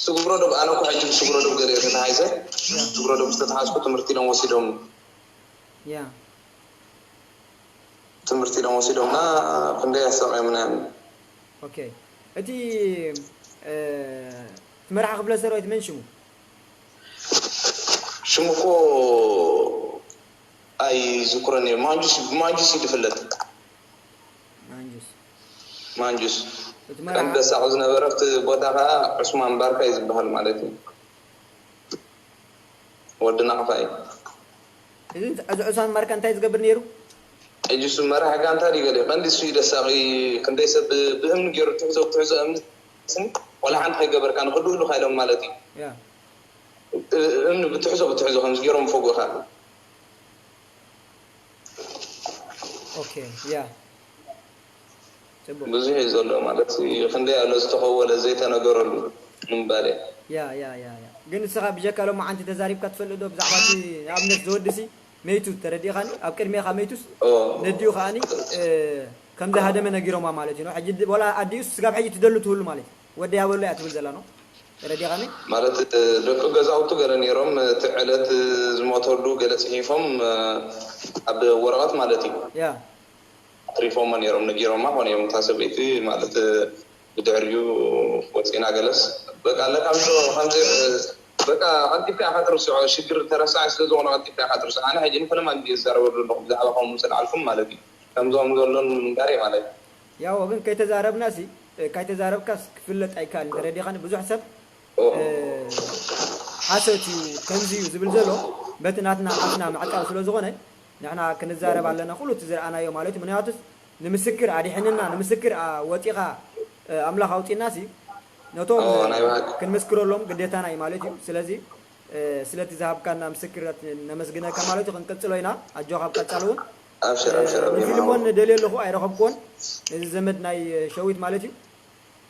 ስግሮ ዶብ ኣነ እኮ ሕጂ ብስግሮ ዶብ ገለ ተታሓይዘ ስግሮ ዶብ ዝተተሓዝኩ ትምህርቲ ኢሎም ወሲዶም ያ ትምህርቲ ኢሎም ወሲዶምና ክንደይ ኣሳቂዮምና እዮም። ኦኬ እቲ እቲ መራሒ ክፍለ ሰራዊት መን ሽሙ? ሽሙ እኮ ኣይዝክሮን እየ። ማንጁስ ብማንጁስ እዩ ዝፍለጥ። ማንጁስ ማንጁስ እቲ መራሒ ቀንዲ ደሳቂ ዝነበረ ኣብቲ ቦታ ከዓ ዑስማን ባርካ እዩ ዝበሃል ማለት እዩ። ወዲ ናቕፋ እዩ። እዚ እዚ ዑስማን ባርካ እንታይ ዝገብር ነይሩ? ሕጂ እሱ መራሒ ጋንታ ድዩ ገለ ቀንዲ እሱ እዩ ደሳቂ። ክንደይ ሰብ ብእምኒ ገይሩ ትሕዞ ክትሕዞ እምኒ ስኒ ቆልዓ ሓንቲ ከይገበርካ ንክድህሉ ካይሎም ማለት እዩ። ያ እምኒ ብትሕዞ ብትሕዞ ከምዚ ገይሮም ፈጉኻ ኦኬ ያ ጽቡቅ ብዙሕ እዩ ዘሎ ማለት እዩ። ክንደይ ኣሎ ዝተኸወለ ዘይተነገረሉ ምንባል እየ። ያ ያ ያ ያ ግን ንስኻ ብጀካ ሎማዓንቲ ተዛሪብካ ትፈልጥ ዶ ብዛዕባ እቲ ንኣብነት ዝወድሲ መይቱ ተረዲእኻኒ ኣብ ቅድሜኻ መይቱስ ኦ፣ ነዲኡ ከዓኒ እ፣ ከም ዝሃደመ ነጊሮማ ማለት እዩ ነው ሕጂ ድ- ወላ ኣዲኡስ ስጋብ ሕጂ ትደሉ ትህሉ ማለት እዩ ወደ ያበሎ እያ ትብል ዘላ ነው ተረዲእኻኒ ማለት ደቂ ገዛውቱ ገለ ነይሮም እቲ ዕለት ዝሞተሉ ገለ ፅሒፎም ኣብ ወረቐት ማለት እዩ ያ ኣትሪፎሞ ነይሮም ነጊሮማ ኾነ እዮም እታ ሰበይቲ ማለት ብድሕሪኡ ወፂና ገለስ በቃ ለካ ምሽ ከምዚ በቃ ቀልጢፍካ ኢኻ ትርስዖ ሽግር ተረሳዒ ስለ ዝኾነ ቀልጢፍካ ኢኻ ትርስዖ ኣነ ሕጂ ንፈለማ ግዜ ዝዛረበሉ ኣለኹ ብዛዕባ ከምኡ ስለ ዓልኩም ማለት እዩ ከምዞም ዘሎን ምንጋር ማለት እዩ ያው ግን ከይተዛረብና ሲ ከይተዛረብካስ ክፍለጥ ኣይከኣልን ተረዲኻኒ ብዙሕ ሰብ ኦ፣ ሓሶት እዩ ከምዚ እዩ ዝብል ዘሎ በቲ ናትና ኣፍና ምዕቃብ ስለ ዝኾነ ንሕና ክንዛረብ ኣለና ኩሉ እቲ ዝረኣናዮ ማለት እዩ ምክንያቱስ ንምስክር ኣድሕንና ንምስክር ኣ- ወፂኻ እ፣ ኣምላኽ ኣውፂና ሲ ነቶም ኦ፣ ናይ ብሓቂ። ክንምስክረሎም ግዴታና እዩ ማለት እዩ ስለዚ እ፣ ስለቲ ዝሃብካና ምስክርነት ነመስግነካ ማለት እዩ ክንቅፅሎ ኢና ኣጆኻ ኣብ ቀፃሊ እውን ኣብሽር ኣብሽር ኣብ ንፊልሞን ደልየ ኣለኹ ኣይረኸብክዎን እዚ ዘመድ ናይ ሸዊት ማለት እዩ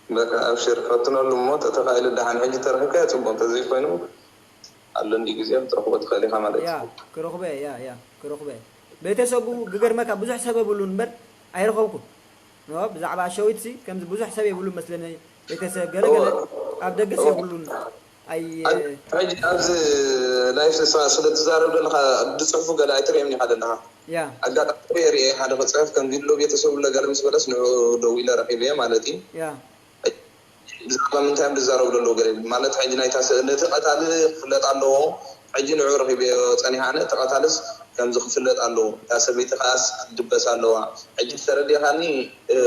በቃ ኣብሽር ፈትነሉ እሞ ተተኻኢሉ ደሓን ሕጂ ተረኺብካዮ ፅቡቅ እንተዘይኮይኑ ኣሎ እንዲ ግዜ ክትረኽቦ ትኽእል ኢኻ ማለት ያ እዩ ክረኽቦ እየ ያ ያ ክረኽቦ እየ ቤተሰቡ ግገርመካ ብዙሕ ሰብ የብሉን እምበር ኣይረኸብኩን ኖ ብዛዕባ ሸዊት ሲ ከምዚ ብዙሕ ሰብ የብሉን መስለኒ ቤተሰብ ገለገለ ኣብ ደገስ የብሉን ኣይ ሕጂ ኣብዚ ላይፍ ንስኻ ስለ ትዛረብ ዘለኻ ብፅሑፉ ገለ ኣይትርእዮም ኢኻ ዘለኻ ያ ኣጋጣሚ ሪኤ ሓደ ክፅሕፍ ከምዚ ኣሎ ቤተሰቡ ለገለ ምስ በለስ ንዑ ደዊለ ረኺበ ማለት እዩ ያ ብዛዕባ ምንታይ እዮም ዝዛረቡ ዘለዉ ገለ ማለት ሕጂ ናይታ ስ- ነቲ ቀታሊ ክፍለጥ ኣለዎ ሕጂ ንዑ ረኺበዮ ፀኒሓ ኣነ እቲ ቀታልስ ከምዚ ክፍለጥ ኣለዎ እታ ሰበይቲ ከዓስ ክትድበስ ኣለዋ ሕጂ ተረዲኻኒ እ፣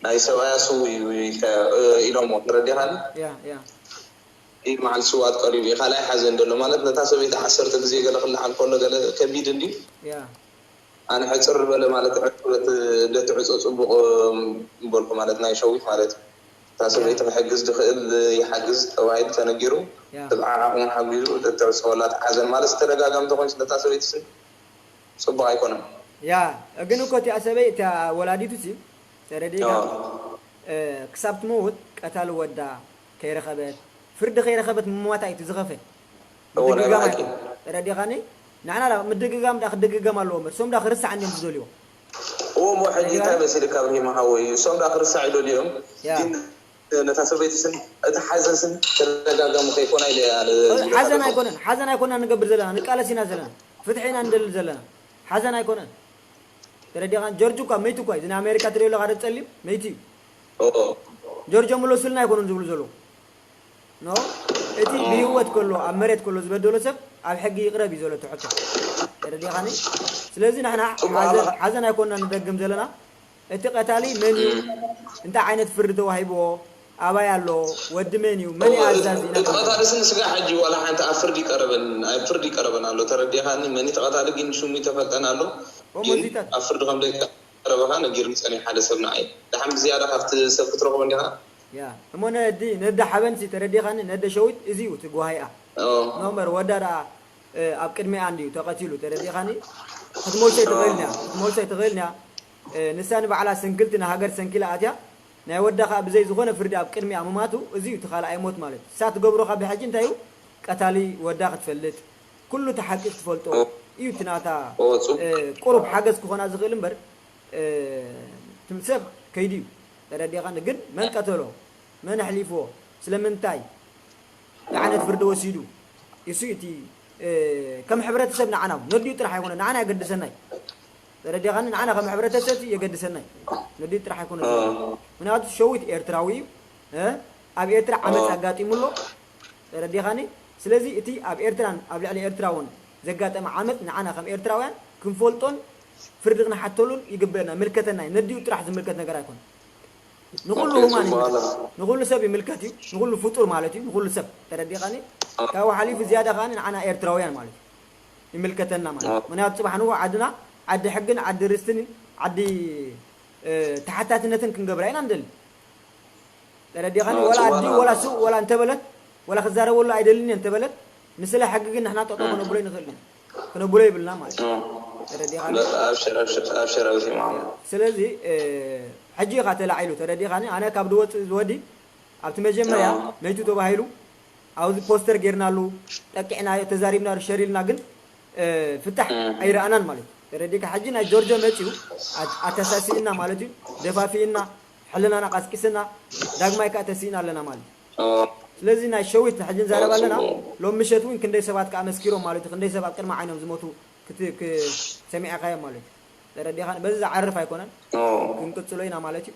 ናይ ሰብኣያ ስው እዩ ኢልካዮ እ፣ ኢሎሞ ተረዲኻኒ ያ ያ ይበሃል ስዋት ቀሪቡ እዩ ካልኣይ ሓዘን ዘሎ ማለት ነታ ሰበይቲ ዓሰርተ ግዜ ገለ ክለዓል ከሎ ገለ ከቢድ እንድዩ ያ ኣነ ሕፅር ዝበለ ማለት ዕቁበት ደትዕፆ ፅቡቕ ምበልኩ ማለት ናይ ሸዊት ማለት እዩ። እታ ሰበይቲ ክሕግዝ ዝኽእል ይሓግዝ ተባሂሉ ተነጊሩ ያ ብዓዓቑም ሓጊዙ ደትዕፀወላ ሓዘን ማለት ዝተደጋጋሚ ተኾይኑ ስለታ ሰበይቲ ስም ፅቡቕ ኣይኮነን። ያ ግን እኮ እቲኣ ሰበይ እቲኣ ወላዲቱ ሲ ተረዲእካ ክሳብ ትመውት ቀታሊ ወዳ ከይረኸበት ፍርዲ ከይረኸበት ምሟታ እዩ ዝኸፈ እዎ ናይ ምድግጋም ብሓቂ ኣይኮነ ተረዲኻኒ ንሕና ዳ ምድግጋም ዳ ክድግገም ኣለዎ እምበር እሶም ዳ ክርሳዕ እንዲዮም ዝደልይዎ እዎ እሞ ሕጂ እንታይ መሲልካ ብሂማ ሓወይ እሶም ዳ ክርሳዕ ይደልዮም ያ ግን ነታ ሰበይቲ ስም እቲ ሓዘን ስም ተደጋጋሚ ከይኮና ኢለ እያ ሓዘን ኣይኮነን ሓዘን ኣይኮና ንገብር ዘለና ንቃለስ ኢና ዘለና ፍትሒ ኢና ንደልል ዘለና ሓዘን ኣይኮነን ተረዲኻ ጆርጅ እኳ መይቱ እኳ እዚ ናይ ኣሜሪካ ትሪኦ ኣለኻ ዶ ጸሊም መይቲ እዩ ጆርጆ ምለሱልና ኣይኮኑን ዝብሉ ዘለዉ ኖ እቲ ብህይወት ከሎ ኣብ መሬት ከሎ ዝበደሎ ሰብ ኣብ ሕጊ ይቕረብ እዩ ዘሎ እቲ ሕቶ ተረዲኻኒ ስለዚ ንሕና ሓዘን ኣይኮንና ንደግም ዘለና እቲ ቀታሊ መን እዩ እንታይ ዓይነት ፍርዲ ተዋሂብዎ ኣባይ ኣሎ ወዲ መን እዩ መን እዩ ኣዛዚ ኢና እቲ ቀታሊ ስም ስጋ ሕጂ ዋላ ሓንቲ ኣብ ፍርዲ ይቀረበን ኣብ ፍርዲ ይቀረበን ኣሎ ተረዲኻኒ መን ተቐታሊ ግን ሽሙ ይተፈልጠን ኣሎ ግን ሞዚታት ኣብ ፍርዲ ከም ዘይቀረበኻ ነጊርኒ ጸኒሑ ሓደ ሰብ ንዓይ ደሓን ብዝያዳ ካብቲ ሰብ ክትረኽቦ እንዲኻ ያ እሞ ነዲ ነዳ ሓበንሲ ተረዲኻኒ ነደ ሸዊት እዚ እዩ እቲ ጓሂኣ ኦ ኖመር ወዳ ደኣ ኣብ ቅድሚኣ እንድዩ ተቐቲሉ ተረዲኻኒ ክትመልሶ ኣይትኽእልን እያ ክትመልሶ ኣይትኽእልን እያ ንሳ ንባዕላ ስንክልቲ ንሃገር ሰንኪላ ኣትያ ናይ ወዳ ከዓ ብዘይ ዝኾነ ፍርዲ ኣብ ቅድሚኣ ምማቱ እዚ እዩ እቲ ካልኣይ ሞት ማለት እሳ ትገብሮ ካብ ብሕጂ እንታይ እዩ ቀታሊ ወዳ ክትፈልጥ ኩሉ እቲ ሓቂ ክትፈልጦ እዩ እቲ ናታ ኦ፣ ጽቡቅ። ቁሩብ ሓገዝ ክኾና ዝኽእል እምበር ትም ሰብ ከይዱ እዩ ተረዲኻኒ ግን መን ቀተሎ መን ኣሕሊፍዎ ስለምንታይ እንታይ ዓይነት ፍርዲ ወሲዱ እሱ እቲ ከም ሕብረተሰብ ንዓና ነዲኡ ጥራሕ ኣይኮነ ንዓና የገድሰናይ ተረዲኻኒ ንዓና ከም ሕብረተሰብ የገድሰናይ ነዲኡ ጥራሕ ኣይኮነ ምክንያቱ ሸዊት ኤርትራዊ እዩ ኣብ ኤርትራ ዓመፅ ኣጋጢሙ ኣሎ ተረዲኻኒ ስለዚ እቲ ኣብ ኤርትራን ኣብ ልዕሊ ኤርትራ እውን ዘጋጠመ ዓመፅ ንዓና ከም ኤርትራውያን ክንፈልጦን ፍርዲ ክንሓተሉን ይግበአና ምልከተና እዩ ነዲኡ ጥራሕ ዝምልከት ነገር ኣይኮነ ንኩሉ ሁማን ይምልከት ንኩሉ ሰብ ይምልከት እዩ ንኩሉ ፍጡር ማለት እዩ ንኩሉ ሰብ ተረዲኻኒ ካብኡ ሓሊፉ ዝያዳ ከዓ ንዓና ኤርትራውያን ማለት እዩ ይምልከተና ማለት እዩ ምክንያቱ ፅባሕ ንጎ ዓድና ዓዲ ሕግን ዓዲ ርስትን ዓዲ ተሓታትነትን ክንገብራ ኢና ንደሊ ተረዲኻኒ ወላ ኣዲ ወላ ሱቕ ወላ እንተበለት ወላ ክዛረበሉ ኣይደልን እየ እንተበለት ንስለ ሕጊ ግን ንሕና ጠጠው ክነብሎ ንኽእል ኢና ክነብሎ ይብልና ማለት እዩ ተረዲኻኒ ኣብሽር ኣብሽር ኣብሽር ኣብሽር ማማ ስለዚ ሕጂ ኢኻ ተላዒሉ ተረዲኻኒ ኣነ ካብ ድወፅእ ዝወዲ ኣብቲ መጀመርያ መይቱ ተባሂሉ ኣብዚ ፖስተር ጌርናሉ ጠቂዕናዮ ተዛሪብና ሸሪልና ግን ፍታሕ ኣይረኣናን ማለት እዩ ተረዲካ ሕጂ ናይ ጆርጆ መፅዩ ኣተሳሲእና ማለት እዩ ደፋፊእና ሕልናና ቀስቂስና ዳግማይ ከዓ ተሲእና ኣለና ማለት እዩ ስለዚ ናይ ሸዊት ሕጂ ንዛረብ ኣለና ሎም ምሸት እውን ክንደይ ሰባት ከዓ መስኪሮም ማለት እዩ ክንደይ ሰብ ኣብ ቅድሚ ዓይኖም ዝሞቱ ሰሚዕካዮም ማለት እዩ ተረዲኻ በዚ ዝዓርፍ ኣይኮነን ክንቅፅሎ ኢና ማለት እዩ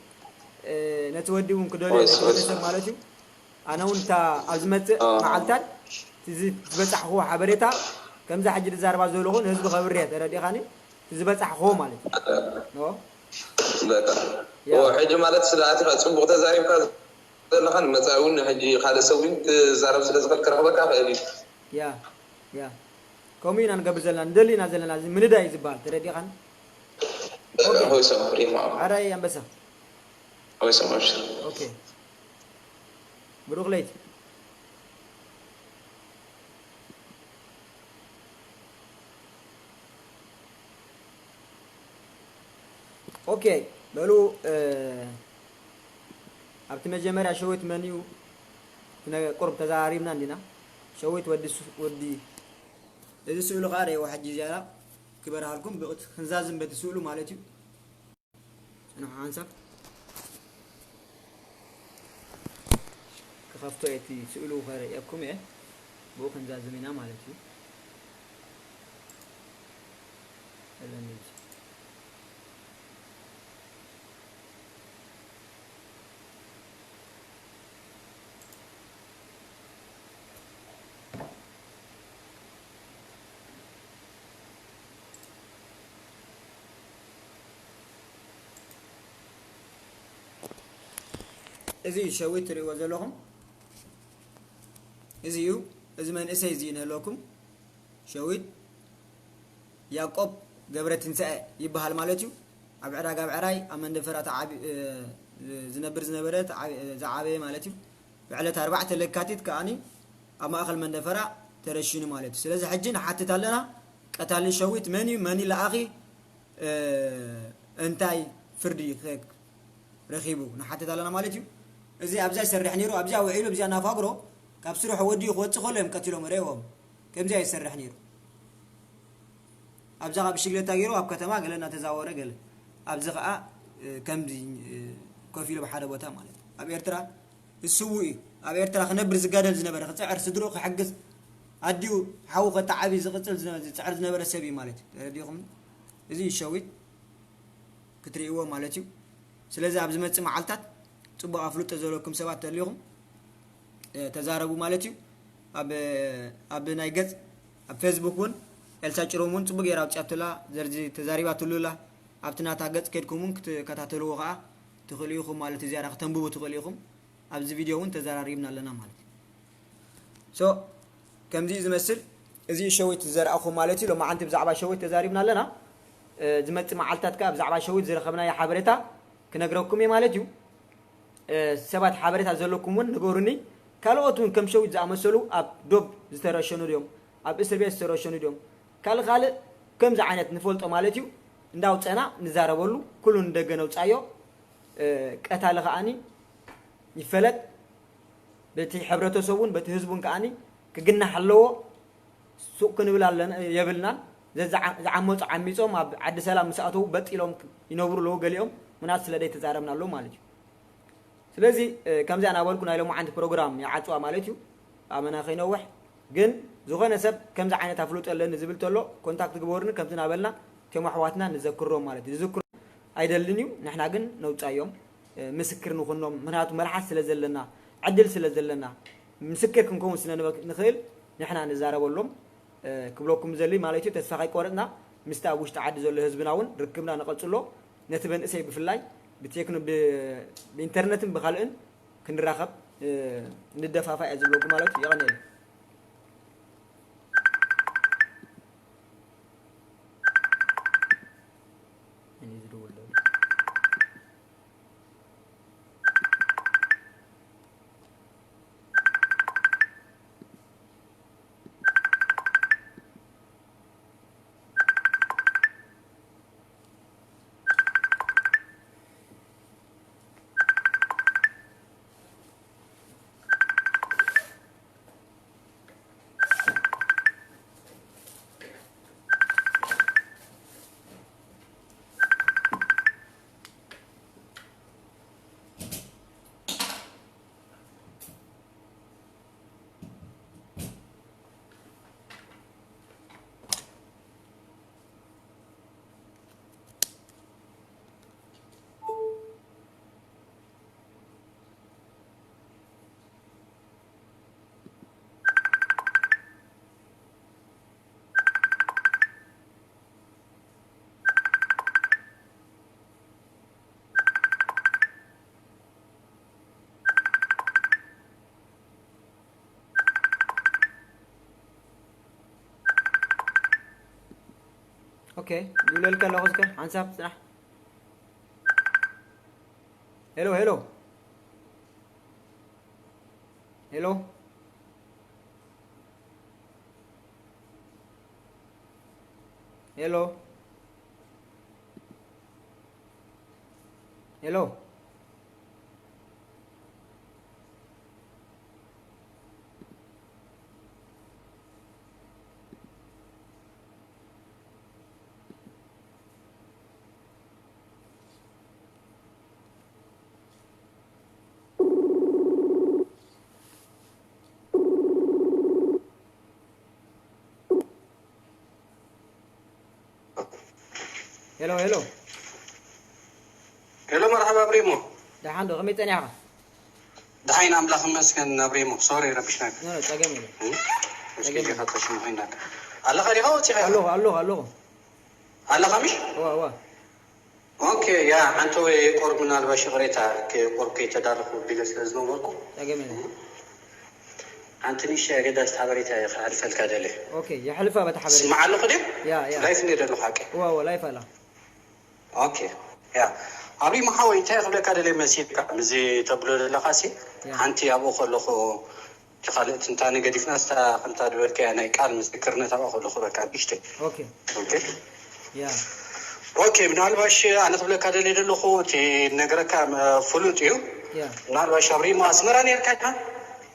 ነቲ ወዲ እውን ክደልዮ ነቲ ወደሰብ ማለት እዩ ኣነ እውን እታ ኣብ ዝመፅእ መዓልታት ዝበፃሕኽዎ ሓበሬታ ከምዛ ሕጂ ዝዛረባ ዘለኹ ንህዝቢ ከብርየ ተረዲኻኒ ዝበፃሕኽዎ ማለት እዩ በቃ ሕጂ ማለት ስለ ኣቲኻ ፅቡቅ ተዛሪብካ ዘለኻ ንመፃኢ እውን ሕጂ ካልእ ሰብ እውን ክዛረብ ስለ ዝኽእል ክረኽበካ ክእል እዩ ያ ያ ከምኡ ኢና ንገብር ዘለና ንደሊ ኢና ዘለና እዚ ምንዳይ እዩ ዝበሃል ተረዲኻኒ ሆይሶም ሪማ ኣራይ ኣንበሳ ሆይሶም ኣብሽር ኦኬ ብሩክ ለይቲ ኦኬ በሉ ኣብቲ መጀመርያ ሸዊት መን እዩ ቁርብ ተዘራሪብና እንዲና ሸዊት ወዲ ወዲ እዚ ስእሉ ከዓ ረእዎ ሕጂ ዝያዳ ክበርሃልኩም ብቕት ክንዛዝም በቲ ስእሉ ማለት እዩ ፅንሑ ሓንሳብ ክኸፍቶ እቲ ስእሉ ከርእየኩም እየ ብኡ ክንዛዝም ኢና ማለት እዩ እዚ ሸዊት ትርእይዎ ዘለኹም እዚ እዩ እዚ መንእሰይ እዚ ነለኩም ሸዊት ያቆብ ገብረ ትንሳኤ ይበሃል ማለት እዩ። ኣብ ዕዳጋ ብዕራይ ኣብ መንደፈራ ተዓቢ-፣ እ፣ ዝነብር ዝነበረ ተዓቢ-፣ እ፣ ዝዓበየ ማለት እዩ። ብዕለት ኣርባዕተ ለካቲት ከኣኒ ኣብ ማእኸል መንደፈራ ተረሺኑ ማለት እዩ። ስለዚ ሕጂ ንሓትት ኣለና፣ ቀታሊ ሸዊት መን እዩ? መን ይለኣኺ? እ፣ እንታይ ፍርዲ ከ-፣ ረኺቡ ንሓትት ኣለና ማለት እዩ። እዚ ኣብዛ ይሰርሕ ነይሩ፣ ኣብዚኣ ውዒሉ፣ ኣብዚኣ እናፋግሮ ካብ ስርሑ ወዲኡ ክወጽእ ከሎ እዮም ቀቲሎም ርእዎም። ከምዚኣ ይሰርሕ ነይሩ። ኣብዛ ካብ ብሽግለታ ገይሩ ኣብ ከተማ ገለ እናተዛወረ ገለ፣ ኣብዚ ኸዓ፣ እ፣ ከምዚ፣ እ፣ ኮፍ ኢሉ ኣብ ሓደ ቦታ ማለት እዩ። ኣብ ኤርትራ እሱ እዩ ኣብ ኤርትራ ክነብር ዝጋደል ዝነበረ፣ ክጽዕር፣ ስድርኡ ክሕግዝ፣ ኣዲኡ ሓዉ ከተዓቢ ዝቕጽል ዝነ-፣ ዝጽዕር ዝነበረ ሰብ እዩ ማለት እዩ። ተረዲኹም? እዚ እዩ ሸዊት ክትርእይዎ ማለት እዩ። ስለዚ ኣብ ዝመጽእ መዓልታት ጽቡቕ ኣፍልጦ ዘለኩም ሰባት ተልዩኹም፣ እ፣ ተዛረቡ ማለት እዩ። ኣብ፣ ኣብ ናይ ገጽ፣ ኣብ ፌስቡክ እውን ኤልሳ ጭሮም እውን ጽቡቕ ገይራ ኣውጺኣትላ፣ ዘርዚ ተዛሪባትሉ ኣላ። ኣብቲ ናታ ገጽ ከድኩም እውን ክትከታተልዎ ከኣ ትኽእሉ ኢኹም ማለት እዩ። ዝያዳ ከተንብቡ ትኽእሉ ኢኹም። ኣብዚ ቪድዮ እውን ተዘራሪብና ኣለና ማለት እዩ። ሶ፣ ከምዚ እዩ ዝመስል። እዚ እዩ ሸዊት ዝዘርኣኹም ማለት እዩ። ሎማዓንቲ ብዛዕባ ሸዊት ተዛሪብና ኣለና። እ፣ ዝመጽእ መዓልታት ከኣ ብዛዕባ ሸዊት ዝረኸብናዮ ሓበሬታ ክነግረኩም እየ ማለት እዩ። እ፣ ሰባት ሓበሬታ ዘለኩም እውን ንገሩኒ። ካልኦት እውን ከም ሸዊት ዝኣመሰሉ ኣብ ዶብ ዝተረሸኑ ድዮም? ኣብ እስር ቤት ዝተረሸኑ ድዮም? ካልእ ካልእ ከምዚ ዓይነት ንፈልጦ ማለት እዩ። እንዳውፀና ንዛረበሉ፣ ኩሉ ንደገ ነውፃዮ። እ፣ ቀታሊ ከኣኒ ይፈለጥ። በቲ ሕብረተሰቡን በቲ ህዝቡን ከኣኒ ክግናሕ ኣለዎ። ሱቕ ክንብል ኣለና፣ የብልናን። ዘዝዓ-፣ ዝዓመፁ ዓሚፆም ኣብ ዓዲ ሰላም ምስ ኣተዉ በጥ ኢሎም ይነብሩ ኣለዉ ገሊኦም። ምናት ስለ ዘይተዛረብናሉ ማለት እዩ። ስለዚ፣ እ፣ ከምዚኣ እናበልኩ ናይ ሎማዓንቲ ፕሮግራም ይዓፅዋ ማለት እዩ። ኣመና ከይነውሕ ግን፣ ዝኾነ ሰብ ከምዚ ዓይነት ኣፍልጦ ኣለኒ ዝብል ተሎ ኮንታክት ግበሩኒ። ከምዚ እናበልና እቶም ኣሕዋትና ንዘክሮም ማለት እዩ። ዝዝክሩ ኣይደልን እዩ፣ ንሕና ግን ነውፃዮም፣ እ፣ ምስክር ንኹኖም። ምኽንያቱ መልሓስ ስለ ዘለና፣ ዕድል ስለ ዘለና፣ ምስክር ክንከውን ስለ ንበ-፣ ንኽእል፣ ንሕና ንዛረበሎም፣ እ፣ ክብለኩም ዘሊ ማለት እዩ። ተስፋ ከይቆረጽና፣ ምስቲ ኣብ ውሽጢ ዓዲ ዘሎ ህዝብና እውን ርክብና ንቐጽሎ። ነቲ መንእሰይ ብፍላይ ብቴክኖ-፣ ብ-፣ ብኢንተርነትን ብኻልእን ክንራኸብ፣ እ፣ ንደፋፋእ እየ ዝብለኩም ማለት እዩ። የቐንየለይ። ኦኬ፣ ይብለልካ ኣለኹ። እስከ ሓንሳብ ጽናሕ። ሄሎ፣ ሄሎ። ሄሎ። ሄሎ። ሄሎ። ሄሎ፣ ሄሎ። ሄሎ፣ መርሓባ ኣብሪሞ። ደሓን ዶ? ከመይ ጸኒሕካ? ደሓን ኣምላኽ ይመስገን ኣብሪሞ። ሶሪ ረቢሽናካ። ኖ፣ ኖ፣ ጸገም የለን። እም? እስኪ ጸገም ዲኻ የለን። ተሽሙ ኮይናካ። ኣለኻ ዲኻ ወጺኻ? ኣለኹ፣ ኣለኹ፣ ኣለኹ። ኣለኻ ምሽ? እዋ፣ እዋ። ኦኬ፣ ያ፣ ሓንቲ ወይ ቁሩብ ምናልባሽ ይቕሬታ፣ ከ-፣ ቁሩብ ከይተዳረኹ ቢለ ስለ ዝነበርኩ። ጸገም የለን። እም። ሓንቲ ንእሽተይ ኣገዳሲት ሓበሬታ እየ ክሓልፈልካ ደልየ። ኦኬ፣ የሕልፋ በታ ሓበሬታ። ስማዕ ኣለኹ ድዩ? ያ፣ ያ። ላይፍ እንድየ ዘለኹ ሓቂ? ዋው፣ ላይፍ ኣላ። ኦኬ። ያ። ኣብሪማ ሓወይ፣ እንታይ ክብለካ ደልየ መሲልካ? ምስዚ ተብሎ ዘለኻ ሲ፣ ያ። ሓንቲ ኣብኡ ከለኹ፣ እቲ ካልእ ትንታነ ገዲፍና፣ ስታ ከምታ ዝበልካያ ናይ ቃል ምስክርነት ኣብኣ ከለኹ፣ በቃ ንእሽተይ። ኦኬ። ኦኬ። ያ። ኦኬ፣ ምናልባሽ ኣነ ክብለካ ደልየ ዘለኹ፣ እቲ ነገረካ መ-፣ ፍሉጥ እዩ። ያ። ምናልባሽ ኣብሪማ ኣስመራ ነርካ ኢኻ?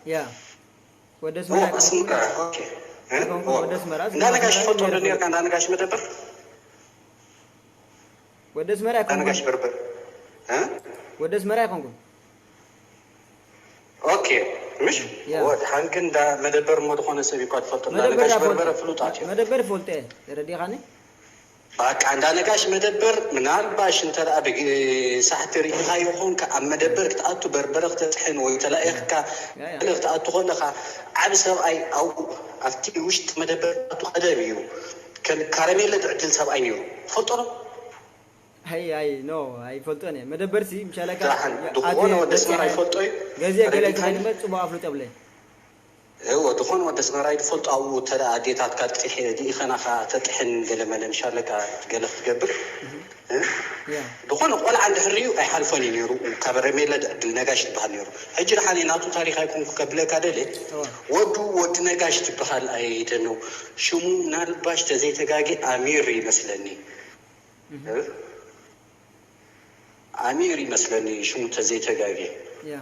ያ። ወደ ኣስመራ ኦ፣ ኣስመራ፣ ኦኬ። እ? ኣይኮንኩን፣ ኦ። ወደ ኣስመራ፣ እንዳ ነጋሽ ኣስመራ ፈልጦ ዶ ነርካ? ነርካ? እንዳ ነጋሽ መደበር? ወደ ኣስመራ እንዳ ነጋሽ ኣይኮንኩን። በርበር? እ? ወደ ኣስመራ ኣይኮንኩን። ኦኬ። ምሽ? ያ። ወድ ሃንግ እንዳ መደበር እሞ ዝኾነ ሰብ እኳ ትፈልጦ። እንዳ መደበር ነጋሽ ዳ በርበረ ፈልጠ? ፍሉጣት እዮም። መደበር ፈልጠ እየ። ተረዲኻኒ? በቃ እንዳ ነጋሽ መደበር ምናልባሽ እንተ ደኣ ብግ-፣ ሳሕቲ ርኢኻዮ ኾንካ ኣብ መደበር ክትኣቱ በርበረ ክተጥሕን ወይ ተላኢኽካ ያ፣ ያ። ገለ ክትኣቱ ከለኻ ዓቢ ሰብኣይ ኣብኡ ኣብቲ ውሽጢ መደበር ክትኣቱ ቀደም እዩ። ከም ካረሜለ ድዕድል ሰብኣይ ነይሩ። ፈልጦ ዶ? ኣይ፣ ኣይ፣ ኖ፣ ኣይፈልጦን እየ። መደበርሲ ምሻለካ ደሓን ያ-፣ ዝኾነ ኣትየ ወዲ ኣስመራ በጺሐ ይፈልጦ እዩ። ገዚአ ገለ ተረዲእካኒ? ተጠቂመ ጽቡቕ ኣፍልጦ ብለይ። እወ፣ ዝኾነ ወዲ ኣስመራ ይፈልጦ ኣብኡ እንተ ደኣ ኣዴታትካ ጥጢሕ-፣ ልኢኸናኻ ተጥሕን ገለ መለ ምሻለካ ገለ ክትገብር። እ? ያ። ዝኾነ ቆልዓ እንድሕር እዩ ኣይሓልፎን እዩ ነይሩ። ካብ ረሜለ ድዕድል ነጋሽ ዝበሃል ነይሩ። ሕጂ ደሓን ናቱ ታሪኽ ኣይኮንኩ ከብለካ ደልየ። እወ። ወዱ ወዲ ነጋሽ ዝበሃል ኣይደነው። ሽሙ ምናልባሽ ተዘይተጋጌ ኣሚር ይመስለኒ። እ? ኣሚር ይመስለኒ ሽሙ ተዘይተጋጌ። ያ።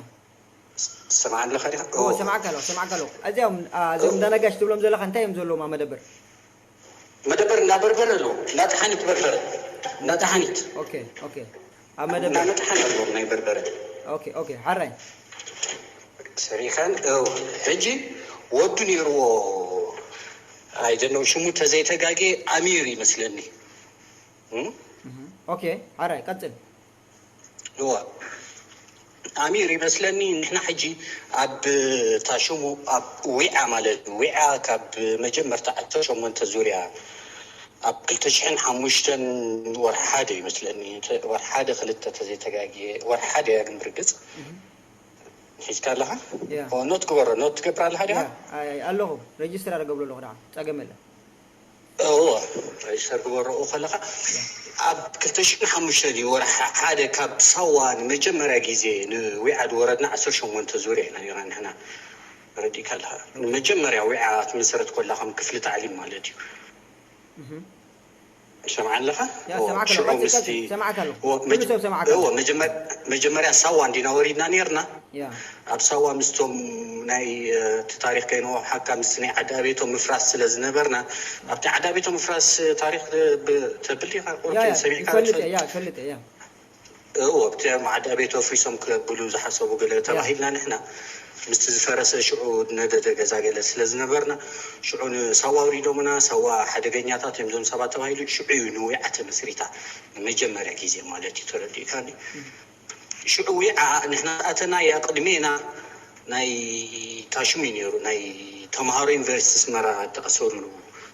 ስማዕ ኣለኻ ዲኻ? ኦ፣ ሰማዕካ ኣለኹ፣ ሰማዕካ ኣለኹ። እዚኦም፣ አ፣ እዚኦም እንዳ ነጋሽ ትብሎም ዘለኻ እንታይ እዮም ዘለዎም ኣብ መደበር? መደበር እንዳ በርበረ ኣለዎ። እንዳ ጠሓኒት በርበረ። እንዳ ጠሓኒት። ኦኬ፣ ኦኬ። ኣብ እንዳ መደበር። መጥሓን ኣለዎም ናይ በርበረ። ኦኬ፣ ኦኬ። ሓራይ። ሰሪኻን፣ እው። ሕጂ ወዱ ነይርዎ። ኣይደነው ሽሙ ተዘይተጋጌ ኣሚር ይመስለኒ። እም? እህ፣ ኦኬ፣ ሓራይ፣ ቀጽል። እዋ። ኣሚር ይመስለኒ ንሕና ሕጂ ኣብ ታሽሙ ኣብ ዊዓ ማለት እዩ። ዊዓ ካብ መጀመርታ ዓሰርተ ሸሞንተ ዙርያ ኣብ ክልተ ሽሕን ሓሙሽተን ወርሒ ሓደ ይመስለኒ። ወርሒ ሓደ ክልተ ተዘይተጋግየ፣ ወርሒ ሓደ እያ ግን ብርግጽ። ሒዝካ ኣለኻ? ያ። ኦ፣ ኖት ግበሮ፣ ኖት ትገብር ኣለኻ ዲኻ? ያ፣ ኣይ፣ ኣለኹ። ሬጅስተር ኣገብሮ ኣለኹ ደኣ። ጸገም የለን። እዎ፣ ሬጅስተር ግበሮ ከለኻ ኣብ ክልተ ሽሕን ሓሙሽተን እዩ ወርሒ ሓደ ካብ ሳዋ ንመጀመርያ ግዜ ንዊዓ ዝወረድና ዓሰርተ ሸሞንተ ዙርያ ኢና ነይርና ንሕና። ረዲእካ ኣለኻ። ንመጀመርያ ዊዓ ትምስረት ኮላ ከም ክፍሊ ታዕሊም ማለት እዩ። እህ። ትሰምዓ ኣለኻ? ያ፣ እዎ፣ ሰማዕካ ኣለኹ። ሽዑ ቀጽል፣ ምስቲ ቀጽል። ሰማዕካ ኣለኹ። እዎ፣ ኩሉ መጀ-፣ ሰብ ሰማዕካ እዎ፣ ኣለኹ። መጀመር-፣ መጀመርያ ሳዋ እንዲና ወሪድና ነይርና። ያ። ኣብ ሳዋ ምስቶም ናይ፣ እ፣ እቲ ታሪኽ ከይንወሓካ ምስ ናይ ዓዲ ኣቤቶም ምፍራስ ስለ ዝነበርና፣ ኣብቲ ዓዲ ኣቤቶም ምፍራስ ታሪኽ ብ-፣ ተብል ዲኻ? ያ፣ ያ፣ ሰሚዕካ ይፈልጥ ትፈልጥ? እየ፣ ያ፣ ይፈልጥ እየ፣ ያ። እዎ፣ ኣብቲ ዓዲ ኣቤት ኣፍሪሶም ክብሉ ዝሓሰቡ ገለ ተባሂልና ንሕና ምስቲ ዝፈረሰ ሽዑ ነደደ ገዛ ገለ ስለ ዝነበርና ሽዑ ንሳዋ ኣውሪዶምና፣ ሳዋ ሓደገኛታት እዮም እዞም ሰባት ተባሂሉ ሽዑ እዩ ንዊዓ ተመስሪታ ንመጀመርያ ግዜ ማለት እዩ። ተረዲእካኒ? ሽዑ ዊዓ ንሕና ኣተናያ ቅድሜና ናይ ታሽሙ እዩ ነይሩ፣ ናይ ተምሃሮ ዩኒቨርሲቲ ኣስመራ ተኣሰሩሉ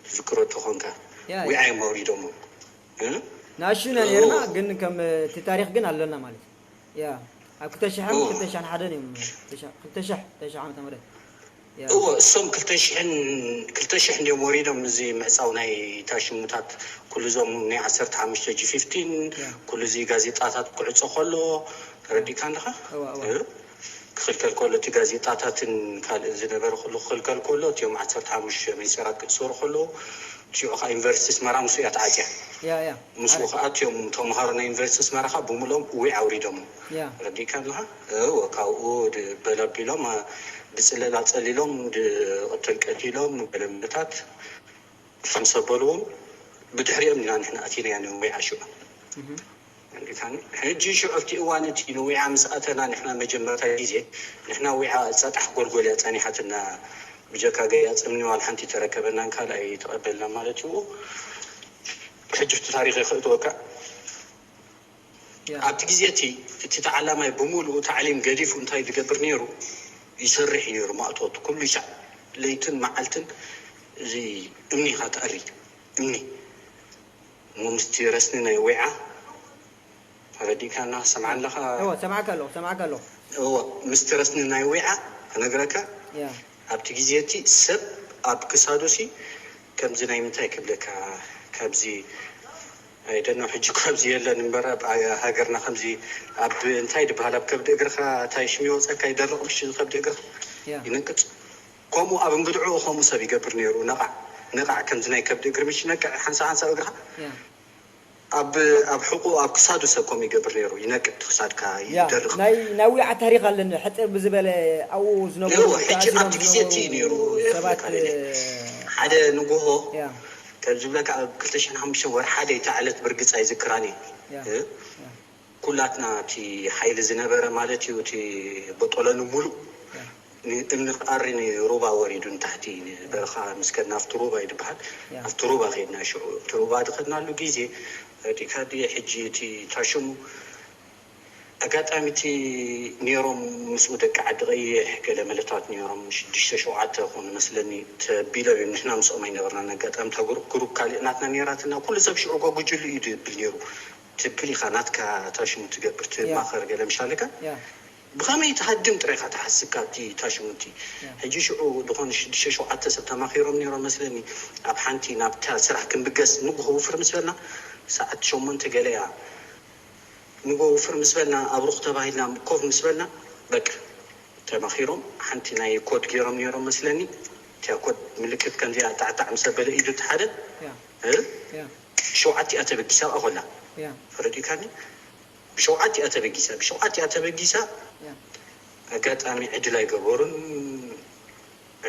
ትዝክሮ ተኾንካ። ያ፣ ያ። ዊዓ እዮም ኣውሪዶሞ። እ? ንኣሽቱ ኢና ነርና፣ ግን ከም እቲ ታሪኽ ግን ኣለና ማለት እዩ። ያ፣ ኣብ ክልተ ሽሕን እዎ። ክልተ ሽሕን ሓደን እዮም፣ ክልተ ሽሕ፣ ክልተ ሽሕ፣ ክልተ ሽሕ ዓመተ ምህረት። ያ። እዎ፣ እሶም ክልተ ሽሕን፣ ክልተ ሽሕ እንዲዮም ወሪዶም እዚ ምዕጻው ናይ ታሽሙታት። ኩሉ እዞም ናይ ዓሰርተ ሓሙሽተ ጂ ፊፍቲን፣ ያ። ኩሉ እዚ ጋዜጣታት ክዕጾ ከሎ፣ ተረዲእካ ኣለኻ? እዎ፣ እዎ። እ? ክኽልከል ከሎ፣ እቲ ጋዜጣታትን ካልእ ዝነበረ ኩሉ ክኽልከል ከሎ፣ እቲኦም ዓሰርተ ሓሙሽተ ሚኒስተራት ክእሰሩ ከለዉ፣ እቲኡ ኸዓ ዩኒቨርሲቲ ኣስመራ ምስኡ እያ ተዓጽያ። ያ፣ ያ። ምስኡ ኸዓ እቲኦም ተምሃሮ ናይ ዩኒቨርሲቲ ኣስመራ ኸዓ ብምልኦም ዊዓ ኣውሪዶሞ። ያ። ረዲእካ ኣለኻ? እወ፣ ካብኡ ድ-፣ በል ኣቢሎም፣ አ፣ ብጽለል ኣጸሊሎም፣ ድ-፣ ቅትል ቀቲሎም፣ ገለመታት ከም ሰበልዎም፣ ብድሕሪኦም ኢና ንሕና ኣቲናያ ንዊዓ ሽዑ። እህ። ረዲእካኒ? ሕጂ ሽዑ ኣብቲ እዋን እቲ ንዊዓ ምስ ኣተና ንሕና መጀመርታ ግዜ፣ ንሕና ዊዓ ጸጣሕ ጎልጎል እያ ጸኒሓትና፣ ብጀካ ገያ ጽምኒ ዋላ ሓንቲ ተረከበናን ካልኣይ ተቐበልና ማለት እዩ። ሕጂ ኣብቲ ታሪኽ ይኽእትወካ። ያ። ኣብቲ ግዜ እቲ፣ እቲ ተዓላማይ ብምሉኡ ታዕሊም ገዲፉ እንታይ ዝገብር ነይሩ? ይሰርሕ እዩ ነይሩ ማእቶት። ኩሉ ሻዕ ለይትን መዓልትን እዚ እምኒ ኢኻ ትኣሪ። እምኒ። እሞ ምስቲ ረስኒ ናይ ዊዓ ተረዲእካና? ሰምዓ ኣለኻ? እወ፣ ሰማዕካ ኣለኹ፣ ሰማዕካ ኣለኹ። እወ፣ ምስቲ ረስኒ ናይ ዊዓ ክነግረካ። ያ። ኣብቲ ግዜ እቲ ሰብ ኣብ ክሳዱሲ ከምዚ ናይ ምንታይ ክብለካ፣ ካብዚ ኣይደኖ ሕጂ እኳ ኣብዚ የለን እምበር፣ ኣብ ሃገርና ከምዚ ኣብ እንታይ ድበሃል፣ ኣብ ከብዲ እግርኻ እንታይ ሽም ይወፀካ፣ ይደርቕ ምሽ ከብዲ እግርኻ ያ ይንቅፅ። ከምኡ ኣብ እንግድዕኡ ከምኡ ሰብ ይገብር ነይሩ። ነቓዕ ነቓዕ ከምዚ ናይ ከብዲ እግሪ ምሽ ነቅዕ ሓንሳብ ሓንሳብ እግርኻ ያ ኣብ ኣብ ሕቁ ኣብ ክሳዱ ሰብ ከምኡ ይገብር ነይሩ። ይነቅጥ ክሳድካ ያ ይደርቕ። ናይ ናይ ዊዓ ታሪክ ኣለኒ ሕፅር ብዝበለ ኣብኡ ዝነበሩ ይኸው ሕጂ ተኣሲሮም ኣብቲ ግዜ እቲ ዝነበሩ ነይሩ ሰባት የፍለካ ሓደ ንጎሆ ያ ከም ዝብለካ ኣብ ክልተ ሽሕን ሓሙሽተን ወርሒ ሓደ ኣይተዓለት ብርግፅ ኣይዝክራን እየ ያ እ? ኩላትና እቲ ሓይሊ ዝነበረ ማለት እዩ። እቲ ቦጦሎኒ ሙሉእ ያ ን- እምኒ ክኣሪ ንሩባ ወሪዱ ንታሕቲ በረኻ ምስ ከድና ኣብቲ ሩባ እዩ ዝበሃል። ያ ኣብቲ ሩባ ከድና ሽዑ እቲ ሩባ ዝኸድናሉ ግዜ ዲካ ድየ ሕጂ እቲ ታሽሙ ኣጋጣሚ እቲ ነይሮም ምስኡ ደቂ ዓዲ ቀይሕ ገለ መለታት ነይሮም ሽዱሽተ ሸውዓተ ኮኑ መስለኒ ተቢሎም እዮም። ንሕና ምስኦም ኣይነበርናን። ኣጋጣሚ እታ ግሩ- ግሩፕ ካልእ ናትና ነይራትና ኩሉ ሰብ ሽዑ ጓጉጅሉ እዩ ዝብል ነይሩ። ትብል ኢኻ ናትካ ታሽሙ ትገብር ያ ትማኸር ገለ ምሻለካ ያ ብኸመይ ትሃድም ጥራይ ኢኻ ትሓስብ ካብቲ ታሽሙ እቲ ያ ሕጂ ሽዑ ዝኾነ ሽዱሽተ ሸውዓተ ሰብ ተማኺሮም ነይሮም መስለኒ ኣብ ሓንቲ ናብታ ስራሕ ክንብገስ ንግሆ ውፍር ምስ በልና ሰዓት ሸሞንተ ገለ እያ ንጎ ውፍር ምስ በልና ኣብሩኽ ተባሂልና ኮፍ ምስ በልና በቃ ተማኺሮም ሓንቲ ናይ ኮድ ገይሮም ነይሮም መስለኒ እቲያ ኮድ ምልክት ከምዚኣ ጣዕጣዕ ምስ ኣበለ ኢዱ እቲ ሓደ ያ እ? ያ ብሸውዓቲኣ ተበጊሳ ኣብኣ ኮላ ያ ፈረዲካኒ ብሸውዓቲኣ ተበጊሳ ብሸውዓቲኣ ተበጊሳ ያ ኣጋጣሚ ዕድል ኣይገበሩን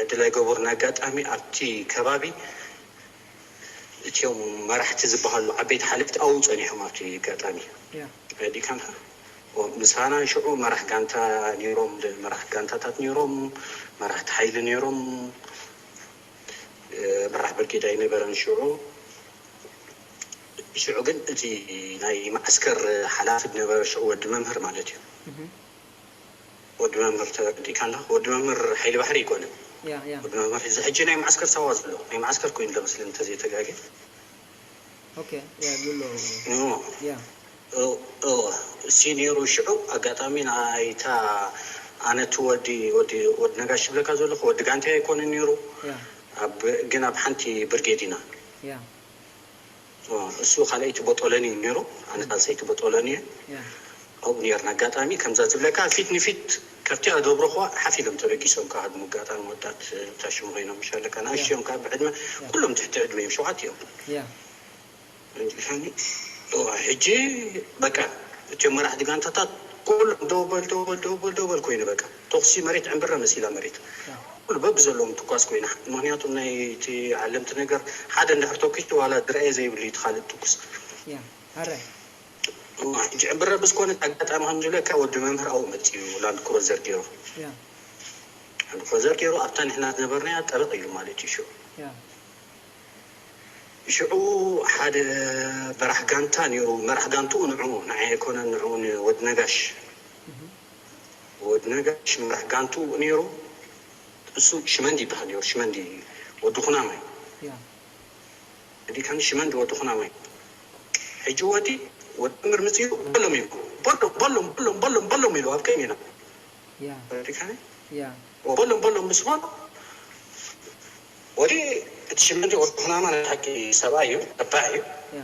ዕድል ኣይገበሩን ኣጋጣሚ ኣብቲ ከባቢ እቲኦም መራሕቲ ዝበሃሉ ዓበይቲ ሓለፍቲ ኣብኡ ፀኒሖም ኣብቲ ኣጋጣሚ ያ ፈረዲካንካ ምሳና ሽዑ መራሕ ጋንታ ነይሮም መራሕ ጋንታታት ነይሮም መራሕቲ ሓይሊ ነይሮም መራሕ ብርጌድ ኣይነበረን ሽዑ ሽዑ ግን እቲ ናይ ማዓስከር ሓላፊ ዝነበረ ሽዑ ወዲ መምህር ማለት እዩ እህ ወዲ መምህር ተረዲእካ ኣለኻ ወዲ መምህር ሓይሊ ባሕሪ ይኮነ ያ ያ ወዲ መምህር እዚ ሕጂ ናይ ማዓስከር ሳዋ ዘሎ ናይ ማዓስከር ኮይኑ ለመስለ እንተዘይተጋገ ኦኬ ያ ብሎ ኖ ያ እሲ ነይሩ ሽዑ ኣጋጣሚ ናይታ ኣነቲ ወዲ ወዲ ወዲ ነጋሽ ዝብለካ ዘለኹ ወዲ ጋንታይ ኣይኮነ ነይሩ ያ ኣብ ግን ኣብ ሓንቲ ብርጌድ ኢና ያ እሱ ካልኣይቲ ቦጦለኒ እዩ ነይሩ ኣነ ሳልሰይቲ ቦጦለኒ እየ ያ ኣብኡ ነርና ኣጋጣሚ ከምዛ ዝብለካ ፊት ንፊት ከፍቲ ኣደብረኹዋ ሓፍ ኢሎም ተበጊሶም ከሃድሙ ኣጋጣሚ ወጣት ታሽሙ ኮይኖም ምሻለካ ንኣሽዮም ከዓ ብዕድመ ኩሎም ትሕቲ ዕድመ እዮም ሸውዓት እዮም ያ ሕጂ በቃ እቲኦም መራሕቲ ጋንታታት ኩሎም ደውበል ደውበል ደውበል ደውበል ኮይኑ በቃ ተኩሲ መሬት ዕምብረ መሲላ መሬት ኩሉ በቢ ዘለዎም ትኳስ ኮይና ምክንያቱ ናይ እቲ ዓለምቲ ነገር ሓደ እንድሕር ተኩሱ ዋላ ዝረኣየ ዘይብሉ እዩ እቲ ካልእ ትኩስ ያ ኣረ ሕጂ ዕምብረ ብዝኮነ ኣጋጣሚ ከም ዝብለካ ወዲ መምህር ኣብኡ መፅኡ ላንድ ክሮዘር ገይሩ ያ ላንድ ክሮዘር ገይሩ ኣብታ ንሕና ዝነበርናያ ጠበቕ ኢሉ ማለት እዩ ሽዑ ያ ሽዑ ሓደ መራሕ ጋንታ ነይሩ መራሕ ጋንትኡ ንዑ ንዓይ ኣይኮነን ንዑ ወዲ ነጋሽ ወዲ ነጋሽ መራሕ ጋንትኡ ነይሩ እሱ ሽመንዲ ይበሃል ነይሩ ሽመንዲ ወዲ ኩናማይ ያ እዲ ከም ሽመንዲ ወዲ ኩናማይ ሕጂ ወዲ ወዲ ምር ምፅኡ በሎም እዩ በሎም በሎም በሎም በሎም በሎም ኢሉ ኣብ ቀሚና ያ ወዲ ከመይ ያ በሎም በሎም ምስ በሎ ወዲ እቲ ሽመንዲ ወዲ ኩናማ ናይ ሓቂ ሰብኣይ እዩ ረባሕ እዩ ያ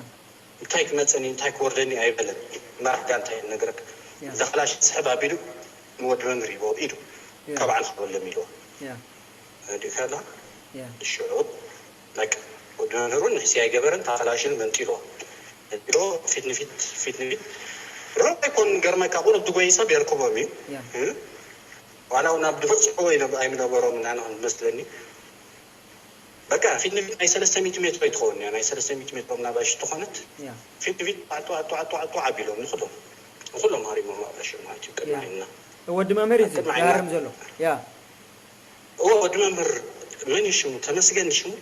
እንታይ ክመፀኒ እንታይ ክወርደኒ ኣይበለን መራሕ ጋንታ እዩ ነገረክ ያ እዛ ክላሽ ስሕብ ኣቢሉ ንወዲ መምህር ይቦ ኢዱ ያ ካብ ዓል ክበሎም ኢልዎ ያ ዲካላ ያ ሽዑ በቃ ወዲ መምህር እውን ንሕሲ ኣይገበረን ታፈላሽን መንጢልዎ ዶ ፊት ንፊት ፊት ንፊት ሮ ኣይኮን ገርመካ ቁሩብ ዝጎይ ሰብ የርክቦም እዩ ያ እ? ዋላ እውን ኣብ ድፈፅሕዎ ኣይነበሮም ናና መስለኒ በቃ ፊት ንፊት ናይ ሰለስተ ሚእቲ ሜትሮ ይትኸውን እያ ናይ ሰለስተ ሚእቲ ሜትሮ ምናባሽ ትኾነት ያ ፊት ንፊት ኣጡ ኣጡ ኣጡ ኣጡ ኣቢሎም ንኩሎም ንኩሎም ሃሪሞም ኣባሽ ማለት እዩ ቅድሚ ዓይንና ወዲ መምህር እዩ ቅድሚ ዓይንና ይሃርም ዘሎ ያ እዎ ወዲ መምህር መን እዩ ሽሙ ተመስገን ሽሙ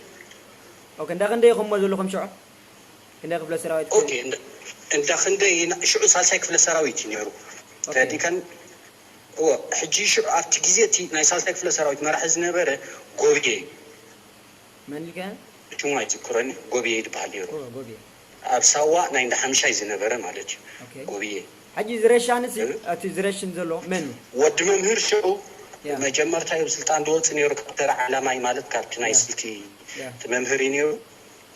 ኦኬ እንዳ ክንደይ ኢኹምዎ ዘለኹም ሽዑ ክንደይ ክፍለ ሰራዊት ኦኬ እንዳ- እንዳ ክንደይ ኢና- ሽዑ ሳልሳይ ክፍለ ሰራዊት እዩ ነይሩ ኦኬ። ተዲከን እዎ ሕጂ ሽዑ ኣብቲ ግዜ እቲ ናይ ሳልሳይ ክፍለ ሰራዊት መራሒ ዝነበረ ጎብየ እዩ መን ኢልካ ሽሙ ኣይዝክሮን እዩ ጎብየ ይድበሃል ነይሩ ኦ፣ ጎብየ ኣብ ሳዋ ናይ እንዳ ሓምሻይ ዝነበረ ማለት እዩ ኦኬ። ጎብየ ሕጂ ዝረሻንስ እ? እቲ ዝረሽን ዘሎ መን እዩ ወዲ መምህር ሽዑ መጀመርታ እዩ ስልጣን ዝወፅእ ነይሩ ካብ ተራ ዓላማይ ማለት ካብቲ ናይ ስልኪ እቲ መምህር እዩ ነይሩ።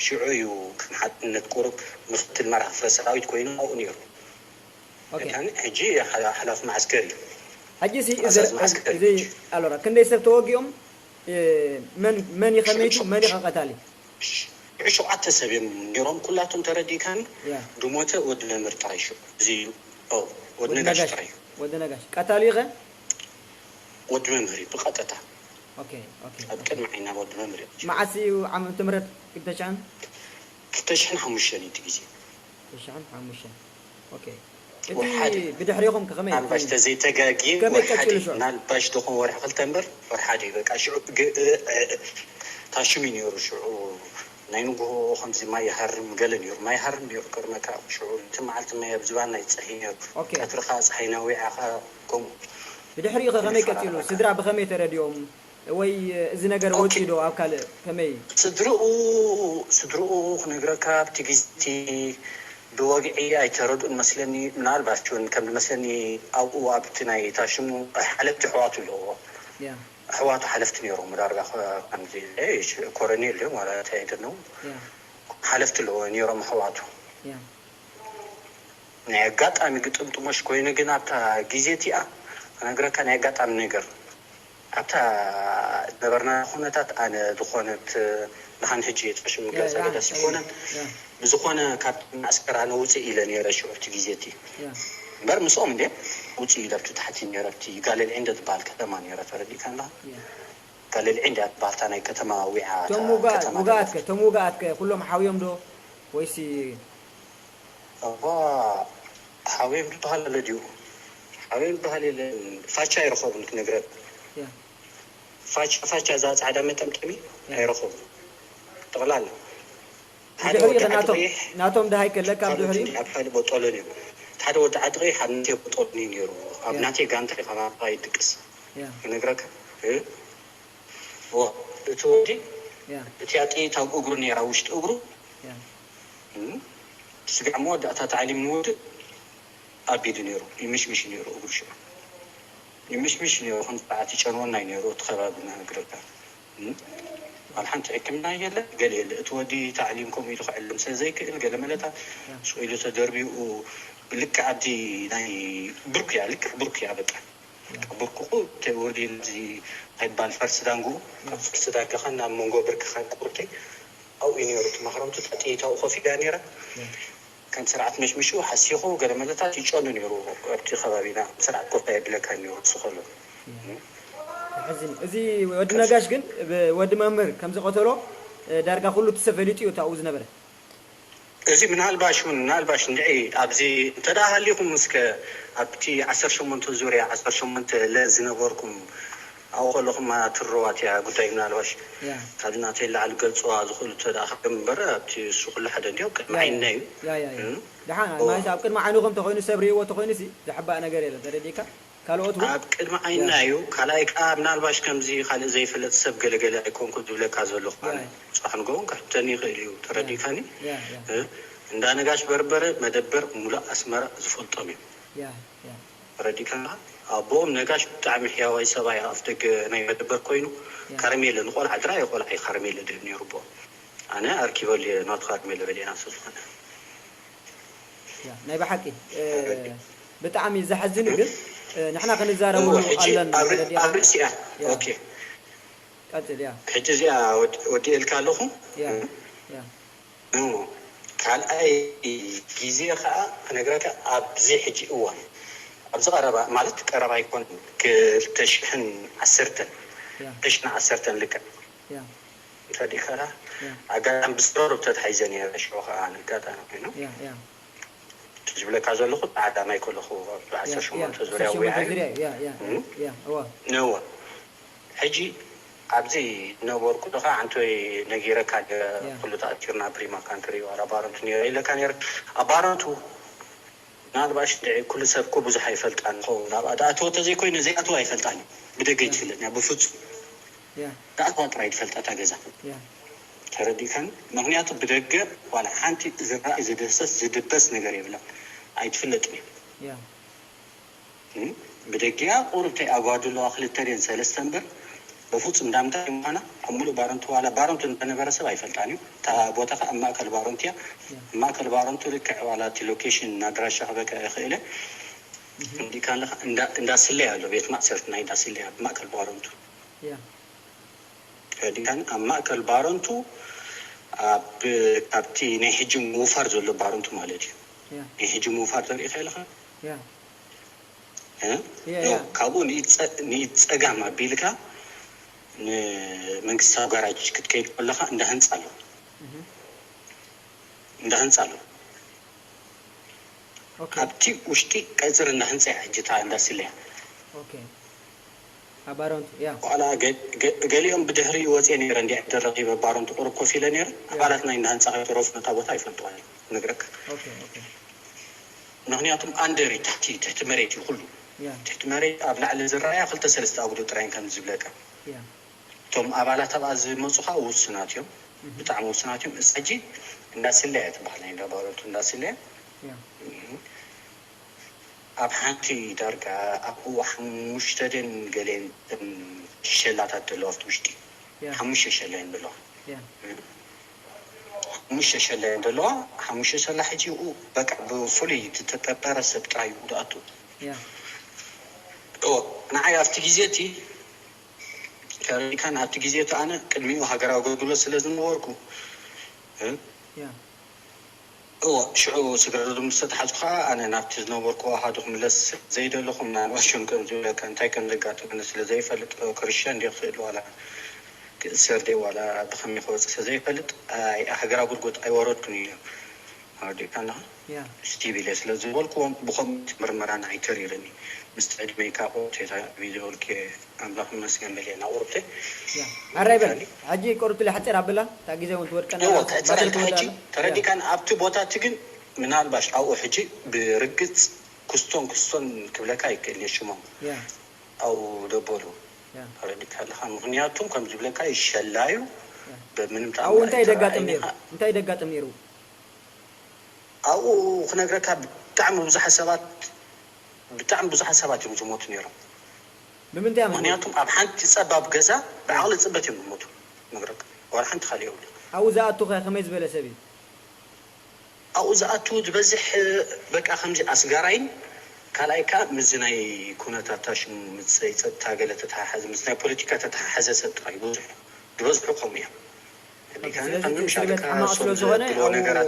ሽዑ እዩ ከም ሓድነት ቁሩብ ምክትል መራሒ ክፍለ ሰራዊት ኮይኑ ኣብኡ ነይሩ። ሕጂ ሓላፊ ማዓስከር እዩ። ሕጂ እዚ ኣሎራ ክንደይ ሰብ ተወጊኦም፣ መን ይኸመይቱ፣ መን ይኸቀታሊ? ሽዑ ሸውዓተ ሰብ እዮም ነይሮም ኩላቶም ተረዲእካኒ። ድሞተ ወዲ መምህር ጥራይ ሽዑ እዚ ወዲ ነጋሽ ጥራይ እዩ። ወዲ ነጋሽ ቀታሊ ይኸ ወዲ መምህር እዩ ብቐጥታ ኣብ ቅድሚ ዓይና ወዲ መምህር እዩ። መዓስ እዩ ዓመተ ምህረት? ክልተ ሽሕን ክልተ ሽሕን ሓሙሽተን እዩ እቲ ግዜ። ክልተ ሽሕን ሓሙሽተን ኦኬ። እቲ ብድሕሪኹም ከመይ ምናልባሽ ተዘይተጋግየ ከመይ ወርሓ ቀጺሉ ድዩ? ሽዑ? ምናልባሽ ዝኾን ወርሒ ክልተ እምበር ወርሓ ድዩ በቃ ሽዑ ግ- እ- እ- ታሽሙ እዩ ነይሩ ሽዑ ናይ ንግሆ ከምዚ ማይ ይሃርም ገለ ነይሩ ማይ ይሃርም ነይሩ ቅድመካ ሽዑ እቲ መዓልቲ ማይ ኣብ ዝባን ናይ ፀሂ ነይሩ ኦኬ። ቀትሪ ከዓ ፀሓይ ናዊዓ ከዓ ከምኡ ብድሕሪኡ ከ ከመይ ቀጺሉ? ስድራ ብኸመይ ተረዲኦም? ወይ እዚ ነገር ኦኬ። ወፂኡ ዶ ኣብ ካልእ ከመይ? ስድርኡ ስድርኡ ክነግረካ ኣብቲ ግዜ እቲ ብወግዒ ኣይተረድኡን መስለኒ ምናልባት እውን ከም ዝመስለኒ ኣብኡ ኣብቲ ናይ ታሽሙ ሓለፍቲ ኣሕዋቱ ኣለዎ ያ ኣሕዋቱ ሓለፍቲ ነይሮም ዳርጋ ከ- ከምዚ እ፣ ኮረኔል ድዮም ዋላ እንታይ ድነው ያ ሓለፍቲ ኣለዎ ነይሮም ኣሕዋቱ ያ ናይ ኣጋጣሚ ግጥምጥሞሽ ኮይኑ ግን ኣብታ ግዜ እቲኣ ክነግረካ ናይ ኣጋጣሚ ነገር ኣብታ ዝነበርና ኩነታት ኣነ ዝኾነት ንሓን ሕጂ የጥቅሽም ገዛ ገዳስ ይኮነን ብዝኾነ ካብ ማእስከር ኣነ ውፅእ ኢለ ነይረ ሽዑ እቲ ግዜ እቲ እምበር ምስኦም እንደ ውፅእ ኢለ ኣብቲ ታሕቲ ነይረ ኣብቲ ጋለል ዕንደ ዝበሃል ከተማ ነይረ ተረዲእካ ኣለካ ጋለል ዕንደ ትበሃል እታ ናይ ከተማ ዊዓ እቶም ውጋ- ከተማ ውጋኣት ከ እቶም ውጋኣት ከ ኩሎም ሓውዮም ዶ ወይሲ እኳ ሓውዮም ዝበሃል ኣሎ ድዩ ሓውዮም ዝበሃል የለን ፋቻ ኣይረኸቡን ክነግረካ ያ ፋቻ ፋቻ እዛ ፃዕዳ መጠምጠሚ ኣይረኸቡ ጠቕላላ ሓደ ብድሕሪኡ ወዲ ከ ናቶም ዓድቕይሕ ናቶም ድሃይ ከለካ ኣብ ብድሕሪኡ ክንዲ ኣብ ሓደ ቦጦሎን እዩ ሓደ ወዲ ዓድቕይሕ ኣብ ናተይ ቦጦሎን እዩ ነይሩ ኣብ ያ ናተይ ጋንታ እዩ ካብ ኣባ ይድቅስ ያ ክነግረካ እ? ዋ፣ እቲ ወዲ ያ እቲኣ ጥይት ኣብ እግሩ ነይራ ውሽጢ እግሩ ያ እም፣ ስጋዕ መወዳእታ ታዕሊም ንወድእ ኣቢዱ ነይሩ ይምሽምሽ ነይሩ እግሩ ሽዑ ይምሽምሽ ነይሩ ከም ሰዓት ይጨንወና እዩ ነይሩ እቲ ከባቢ ንነግረካ እም፣ ዋላ ሓንቲ ሕክምና የለ ገለ የለ እቲ ወዲ ታዕሊም ከምኡ ኢሉ ክዕልም ስለ ዘይክእል ገለ መለታት ስቕ ኢሉ ተደርቢኡ ልክዕ ኣብቲ ናይ ብርኩያ ልክዕ ብርኩያ በቃ ብርኩኹ ተወዲ እዚ ኣይባል ፈርሲ ዳንጉ ካብ ፈርሲ ዳንግኻ ናብ መንጎ ብርክኻ ቁርተይ ኣብኡ እዩ ነይሩ እቲ ማሕረምቱ ጥይት ኣብኡ ኮፍ ኢላ ነይራ ከም ስርዓት መሽምሹ ሓሲኹ ገለ መለታት ይጨኑ ነይሩ ኣብቲ ከባቢና ስርዓት ኮፍ ኣየብለካ ነይሩ ንሱ ከሎ ተሐዝን እዚ ወዲ ነጋሽ ግን ወዲ መምህር ከም ዝቐተሎ ዳርጋ ኩሉ እቲ ሰብ ፈሊጡ እዩ ኣብኡ ዝነበረ እዚ ምናልባሽ እውን ምናልባሽ እንድዒ ኣብዚ እንተ ደኣ ሃሊኹም እስከ ኣብቲ ዓሰርተ ሸሞንተ ዙርያ ዓሰርተ ሸሞንተ ለ ዝነበርኩም ኣብኡ ከለኹም ትረዋት እያ ጉዳይ ምናልባሽ ካብዚ ናተይ ላዕሊ ገልፅዋ ዝኽእሉ እንተ ደኣ ክገም እምበር ኣብቲ እሱ ኩሉ ሓደ እንዲ ኣብ ቅድሚ ዓይንና እዩ ደሓን ማለት ኣብ ቅድሚ ዓይንኹም ተኮይኑ ሰብ ርእይዎ ተኮይኑ ሲ ዘሕባእ ነገር የለን ተረዲእካ ካልኦት እውን ኣብ ቅድሚ ዓይንና እዩ ካልኣይ ከዓ ምናልባሽ ከምዚ ካልእ ዘይፈልጥ ሰብ ገለገለ ኣይኮንኩ ዝብለካ ዘለኹ ኣነ ፅባሕ ንግሆ እውን ከሕተኒ ይኽእል እዩ ተረዲእካኒ እንዳ ነጋሽ በርበረ መደበር ሙሉእ ኣስመራ ዝፈልጦም እዩ ተረዲእካና ኣቦኦም ነጋሽ ብጣዕሚ ሕያዋይ ሰብኣይ ኣፍ ደገ ናይ መደበር ኮይኑ ካረሜለ ንቆልዓ ጥራይ ቆልዓ እዩ ካረሜለ ድህብ ነይሩ ኣቦኦም ኣነ ኣርኪበሉ እየ ናቱ ካረሜለ በሊዕና ስለዝኾነ ናይ ብሓቂ ብጣዕሚ ዘሐዝን እዩ ግን ንሕና ክንዛረበሉ ኣለና ኣብ ርእሲያ ቀፅል ያ ሕጂ እዚኣ ወዲኤልካ ኣለኹ ያ ያ ካልኣይ ግዜ ከዓ ክነግረካ ኣብዚ ሕጂ እዋን ኣብዚ ቀረባ ማለት ቀረባ ኣይኮን ክልተ ሽሕን ዓሰርተን ክልተ ሽሕን ዓሰርተን ልክዕ ያ ፈዲኸራ ኣጋጣሚ ብስረሩ ተታሒዘ ነረ ሽዑ ከዓ ኣጋጣሚ ኮይኑ ያ ያ ዝብለካ ዘለኹ ዓዳማይ ከለኹ ዓሰርተ ሸሞንተ ዙርያ ውያ ነዋ ሕጂ ኣብዚ ነበርኩ ዶ ከዓ ኣንቶይ ነጊረካ ኩሉ ተኣኪርና ፕሪማ ካንትሪ ኣባረንቱ ነረ ኢለካ ነረ ኣባረንቱ ምናልባሽ እንድዒ ኩሉ ሰብ እኮ ብዙሕ ኣይፈልጣን ይኸውን ኣብኣ ደኣተወ ተዘይኮይነ ዘይኣተወ ኣይፈልጣን እዩ ብደገ ይትፍለጥ እያ ብፍፁም ደኣተዋ ጥራይ ትፈልጣ እታ ገዛ ተረዲእካን ምክንያቱ ብደገ ዋላ ሓንቲ ዝረኣይ ዝድህሰስ ዝድበስ ነገር የብላ ኣይትፍለጥን እዩ ብደጊኣ ቁሩብ ተይኣጓድለዋ ክልተ ድየን ሰለስተ እምበር፣ በፍጹም እንዳምንታይ ምዃና ኣብ ሙሉእ ባረንቱ፣ ዋላ ባረንቱ እንተነበረ ሰብ ኣይፈልጣን እዩ። እታ ቦታ ኸኣ ኣብ ማእከል ባረንቱ እያ። ኣብ ማእከል ባረንቱ ልክዕ ዋላ እቲ ሎኬሽን ኣድራሻ ክበካ ይኽእለ። እንዲካ ኣለኻ እንዳ፣ እንዳ ስለያ ኣሎ፣ ቤት ማእሰርቲ ናይ እንዳ ስለያ ኣብ ማእከል ባረንቱ። ከዲካን ኣብ ማእከል ባረንቱ፣ ኣብ፣ ካብቲ ናይ ሕጂ ምውፋር ዘሎ ባረንቱ ማለት እዩ። ናይ ሕጂ ምውፋር ተሪኢኻ ኣለኻ? እ? ያ፣ ኖ፣ ያ። ካብኡ ንኢድ ጸ-፣ ንኢድ ጸጋም ኣቢልካ ንመንግስታዊ ጋራጅ ክትከይድ ከለኻ እንዳ ህንጻ ኣሎ። እንዳ ህንጻ ኣሎ። ኦኬ። ኣብቲ ውሽጢ ቀጽሪ እንዳ ህንጻ እያ ሕጂ እታ እንዳ ስለያ። ኦኬ። ኣብ ባረንቱ፣ ያ። ዋላ ገ-፣ ገ-፣ ገሊኦም ብድሕሪኡ ወጽየ ነይረ፣ እንዲያ ዕድል ረኺበ ባረንቱ ቁሩብ ኮፍ ኢለ ነይረ። ያ። ኣባላት ናይ እንዳ ህንጻ ከይተረፉ ነታ ቦታ ኣይፈልጥዋን እዮም፣ ክነግረካ። ኦኬ፣ ኦኬ። ምኽንያቱም ኣንደር እዩ፣ ታሕቲ፣ ትሕቲ መሬት እዩ ኩሉ። ያ። ትሕቲ መሬት ኣብ ላዕሊ ዝረኣያ ክልተ ሰለስተ ኣጉዶ ጥራይ ከም ዝብለካ። ያ። እቶም ኣባላት ኣብኣ ዝመጹ ኸኣ ውሱናት እዮም፣ ብጣዕሚ ውሱናት እዮም። እሳ ሕጂ እንዳ ስለያ እያ ትበሃል፣ ናይ እንዳ ባረንቱ እንዳ ስለያ። ያ። እም። ኣብ ሓንቲ ዳርጋ ኣብኡ ሓሙሽተ ደን ገሌን እም ሸላታት ዘለዋ ኣብቲ ውሽጢ። ያ። ሓሙሽተ ሸላ እየን ዘለዋ። ያ። እም። ሓሙሽተ ሸላ እየን ዘለዋ። ሓሙሽተ ሸላ ሕጂ ብኡ በቃ ብፍሉይ ዝተጠርጠረ ሰብ ጥራይ እዩ ዝኣቱ። ያ። እወ፣ ንዓይ ኣብቲ ግዜ እቲ ተረዲእካን ኣብቲ ግዜ እቲ ኣነ ቅድሚኡ ሃገራዊ ኣገልግሎት ስለ ዝነበርኩ፣ እ? ያ። እወ፣ ሽዑ ስግረ ዶብ ምስ ተታሕዝኩ ኸኣ ኣነ ናብቲ ዝነበርኩ ኣሃዱ ክምለስ ዘይደለኹ፣ ምናልባት ሽም ከም ዝብለካ እንታይ ከም ዘጋጠመኒ ስለ ዘይፈልጥ፣ እ፣ ክርስትያን ድየ ክስእል ዋላ ክእሰር ድየ ዋላ ብኸመይ ክወጽእ ስለ ዘይፈልጥ፣ ኣይ፣ ሃገራዊ ኣገልግሎት ኣይወረድኩን ኢለ። ኣረዲእካ ኣለኻ? ያ። ስቲቭ ኢለ ስለ ዝበልክዎም፣ ብኸምኡ እቲ ምርመራ ንዓይ ተሪርኒ። ምስቲ ዕድመይ ከኣ ቁሩብ ተታዒበ ዝበልኩ እየ። ኣምላኽ ይመስገን በልየ፣ ናቑርብተይ። ያ። ኣራይ በል። ሕጂ ቁሩብ ኢለ ሓጺር ኣብላ፣ እታ ግዜ እውን ትወድቀና እዎ፣ ኣላ፣ ከዕጽረልካ ባዕሉ ሕጂ ትወድቀና። ተረዲእካን፣ ኣብቲ ቦታ እቲ ግን ምናልባሽ ኣብኡ ሕጂ ብርግጽ ክስቶን ክስቶን ክብለካ ይክእል እየ ሽሞም። ያ። ኣብኡ ደበሉ። ያ። ተረዲእካ ኣለኻ? ምኽንያቱም ከም ዝብለካ ይሸላዩ፣ ያ። በምንም ኣብኡ ተኣምር እንታይ ደጋጥም ነይሩ? ኣይተረኣዩን። እንታይ ደጋጥም ነይሩ? ኣብኡ ክነግረካ ብጣዕሚ ብዙሓት ሰባት፣ ብጣዕሚ ብዙሓት ሰባት እዮም ዝሞቱ ነይሮም። ብምንታይ እዮም ዝሞቱ? ምኽንያቱም ኣብ ሓንቲ ጸባብ ገዛ ብዓቕሊ ጽበት እዮም ዝሞቱ። ክነግረካ። ዋላ ሓንቲ ካልእ የብሉ። ኣብኡ ዝኣቱ ኸ ከመይ ዝበለ ሰብ እዩ? ኣብኡ ዝኣቱ ዝበዝሕ በቃ ከምዚ ኣስጋራይን ካልኣይ ከኣ ምስዚ ናይ ኩነታት ታሽሙ ምስ ናይ ጸጥታ ገለ ተተሓሓዘ፣ ምስ ናይ ፖለቲካ ተተሓሓዘ ሰብ ጥራይ ይበዝሑ። ዝበዝሑ ከምኡ እዮም። ኦኬ፣ ስለዚ እቲ እስር ቤት ሕማቕ ስለ ዝኾነ ኣብኡ ይሞቱ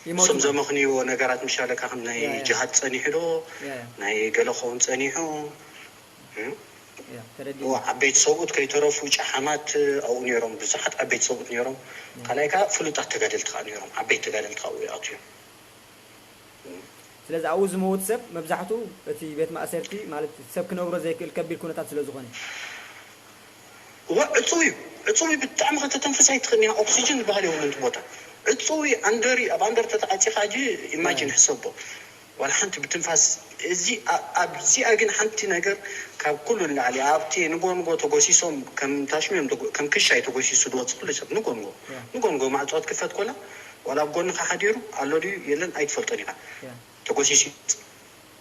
እዮም። እሶም ዘመኽንይዎ ነገራት ምሻለካ ከም ናይ ያ፣ ያ። ጅሃድ ጸኒሑ ዶ፣ ያ፣ ያ። ናይ ገለ ክኸውን ጸኒሑ፣ እ? ያ፣ ተረዲኡ። እዎ፣ ዓበይቲ ሰብኡት ከይተረፉ ጨሓማት ኣብኡ ነይሮም፣ ብዙሓት ዓበይቲ ሰብኡት ነይሮም። ያ። ካልኣይ ከኣ ፍሉጣት ተጋደልቲ ከኣ ነይሮም፣ ዓበይቲ ተጋደልቲ ከኣ ኣብኡ ይኣትዩ እዮም። ስለዚ ኣብኡ ዝመውት ሰብ መብዛሕትኡ እቲ ቤት ማእሰርቲ ማለት ሰብ ክነብሮ ዘይክእል ከቢድ ኩነታት ስለ ዝኾነ። እወ፣ ዕጹው እዩ። ዕጹው እዩ። ብጣዕሚ ከተተንፍስ ኣይትኽእልን ኢኻ። ኦክሲጅን ዝበሃል የብሉን እቲ ቦታ። ዕጹው እዩ። ኣንደር እዩ። ኣብ ኣንደር ተተዓጺኻ ሕጂ ኢማጂን ሕሰቦ። ዋላ ሓንቲ ብትንፋስ፣ እዚ፣ ኣ-፣ ኣብዚኣ ግን ሓንቲ ነገር ካብ ኩሉ ንላዕሊ፣ ኣብቲ ንጎ ንጎ ተጎሲሶም ከም ታሽሙ እዮም ተጎ-፣ ከም ክሻይ ተጎሲሱ ዝወጽእ ኩሉ ሰብ ንጎ ንጎ። ያ። ንጎ ንጎ ማዕጾ ክትክፈት ኮላ፣ ዋላ ኣብ ጎንኻ ሓዲሩ ኣሎ ድዩ የለን ኣይትፈልጦን ኢኻ። ያ። ተጎሲሱ ይወጽእ።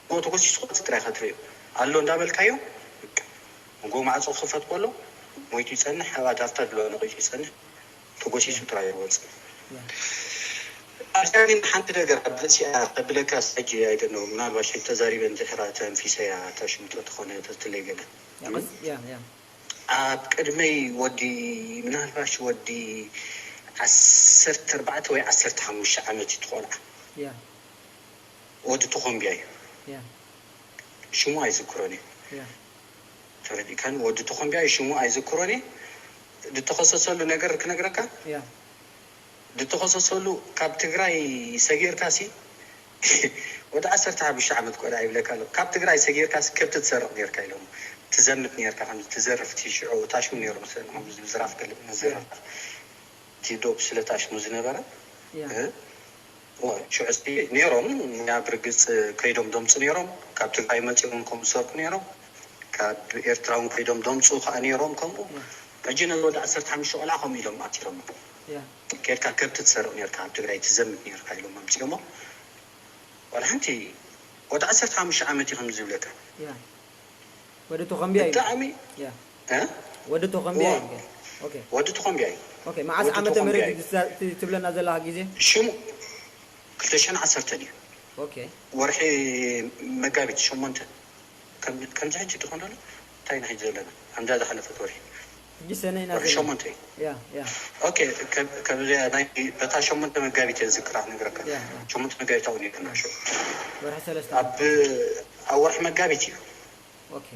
ንጎ ተጎሲሱ ክወጽእ ጥራይ ኢኻ ትርእዮ። ኣሎ እንዳበልካዮ፣ በቃ። ንጎ ማዕጾ ክኸፈት ከሎ፣ ሞይቱ ይጸንሕ፣ ኣብ ኣዳርታ ድልዋ ነቒጹ ይጸንሕ። ተጎሲሱ ጥራይ ይወጽእ። ያ። ኣብዚኣ ግን ሓንቲ ነገር ኣብ ርእሲኣ ከብለካ፣ ሕጂ ኣይደነው፣ ምናልባሽ ተዛሪበ እንድሕር ተንፊሰያ፣ እታ ሽምቶ ተኾነ ተትለይ ገለ። ያ፣ ቀስ-፣ ያ፣ ያ። ኣብ ቅድመይ ወዲ፣ ምናልባሽ ወዲ ዓሰርተ ኣርባዕተ ወይ ዓሰርተ ሓሙሽተ ዓመት እዩ እቲ ቆልዓ። ያ። ወዲ ተኾምቢያ እዩ። ያ። ሽሙ ኣይዝክሮን እዩ። ያ። ተረዲእካኒ? ወዲ ተኾምቢያ እዩ ሽሙ፣ ኣይዝክሮን እዩ። ዝተኸሰሰሉ ነገር ክነግረካ? ያ። ዝተኸሰሰሉ ካብ ትግራይ ሰጊርካሲ፣ ወዲ ዓሰርተ ሓሙሽተ ዓመት ቆልዓ ይብለካ ኣሎ። ካብ ትግራይ ሰጊርካሲ ከብቲ ትሰርቕ ነርካ ኢሎም። ትዘምት ነርካ፣ ከምዚ ትዘርፍ፣ እቲ ሽዑ ታሽሙ ነይሩ መሰለኒ፣ ከምዚ ምዝራፍ ገለ ምዝራፍ። ያ። እቲ ዶብ ስለ ታሽሙ ዝነበረ፣ ያ። እ? እወ፣ ሽዑ እስቲ ነይሮም፣ ያ ብርግጽ ከይዶም ደምጹ ነይሮም፣ ካብ ትግራይ መጺኦም ከምኡ ዝሰርቁ ነይሮም፣ ካብ ኤርትራ እውን ከይዶም ደምጹ ከኣ ነይሮም ከምኡ። ያ። ሕጂ ነዚ ወዲ ዓሰርተ ሓሙሽተ ቆልዓ ከምኡ ኢሎም ኣቲሮሞ። ያ። ኬድካ ከብቲ ትሰርቕ ነርካ፣ ኣብ ትግራይ ትዘምት ነርካ ኢሎም ኣምጺኦሞ። ዋላ ሓንቲ ወዲ ዓሰርተ ሓሙሽተ ዓመት እዩ ከምዚ ዝብለካ። ያ። ወዲ ተኾምቢያ እዩ። ብጣዕሚ ያ እ? ወዲ ተኾምቢያ ዋ- እዩ። ኦኬ ወዲ ተኾምቢያ እዩ። ኦኬ መዓስ ወዲ ዓመተ ተኾምቢያ ምህረት እዩ። እዩ ትዛ- ት- ትብለና ዘለኻ ግዜ? ሽሙ ክልተ ሽሕን ዓሰርተን እዩ። ኦኬ ወርሒ መጋቢት ሸሞንተ ከም- ከምዚ ሕጂ ትኾን ዘሎ እንታይ ኢና ሕጂ ዘለና? ከምዛ ዝሓለፈት ወርሒ ሕጂ ሰነ ኢና ወርሒ ዘለና። ሸሞንተ እዩ። ያ ያ ኦኬ ከ- ከምዚኣ ናይ በታ ሸሞንተ መጋቢት እየ ዝዝክራ ክነግረካ። ያ፣ ያ። ሸሞንተ መጋቢት ኣብኡ ነይርና ሽዑ ወርሒ ሰለስተ ኣብ ኣብ ወርሒ መጋቢት እዩ። ኦኬ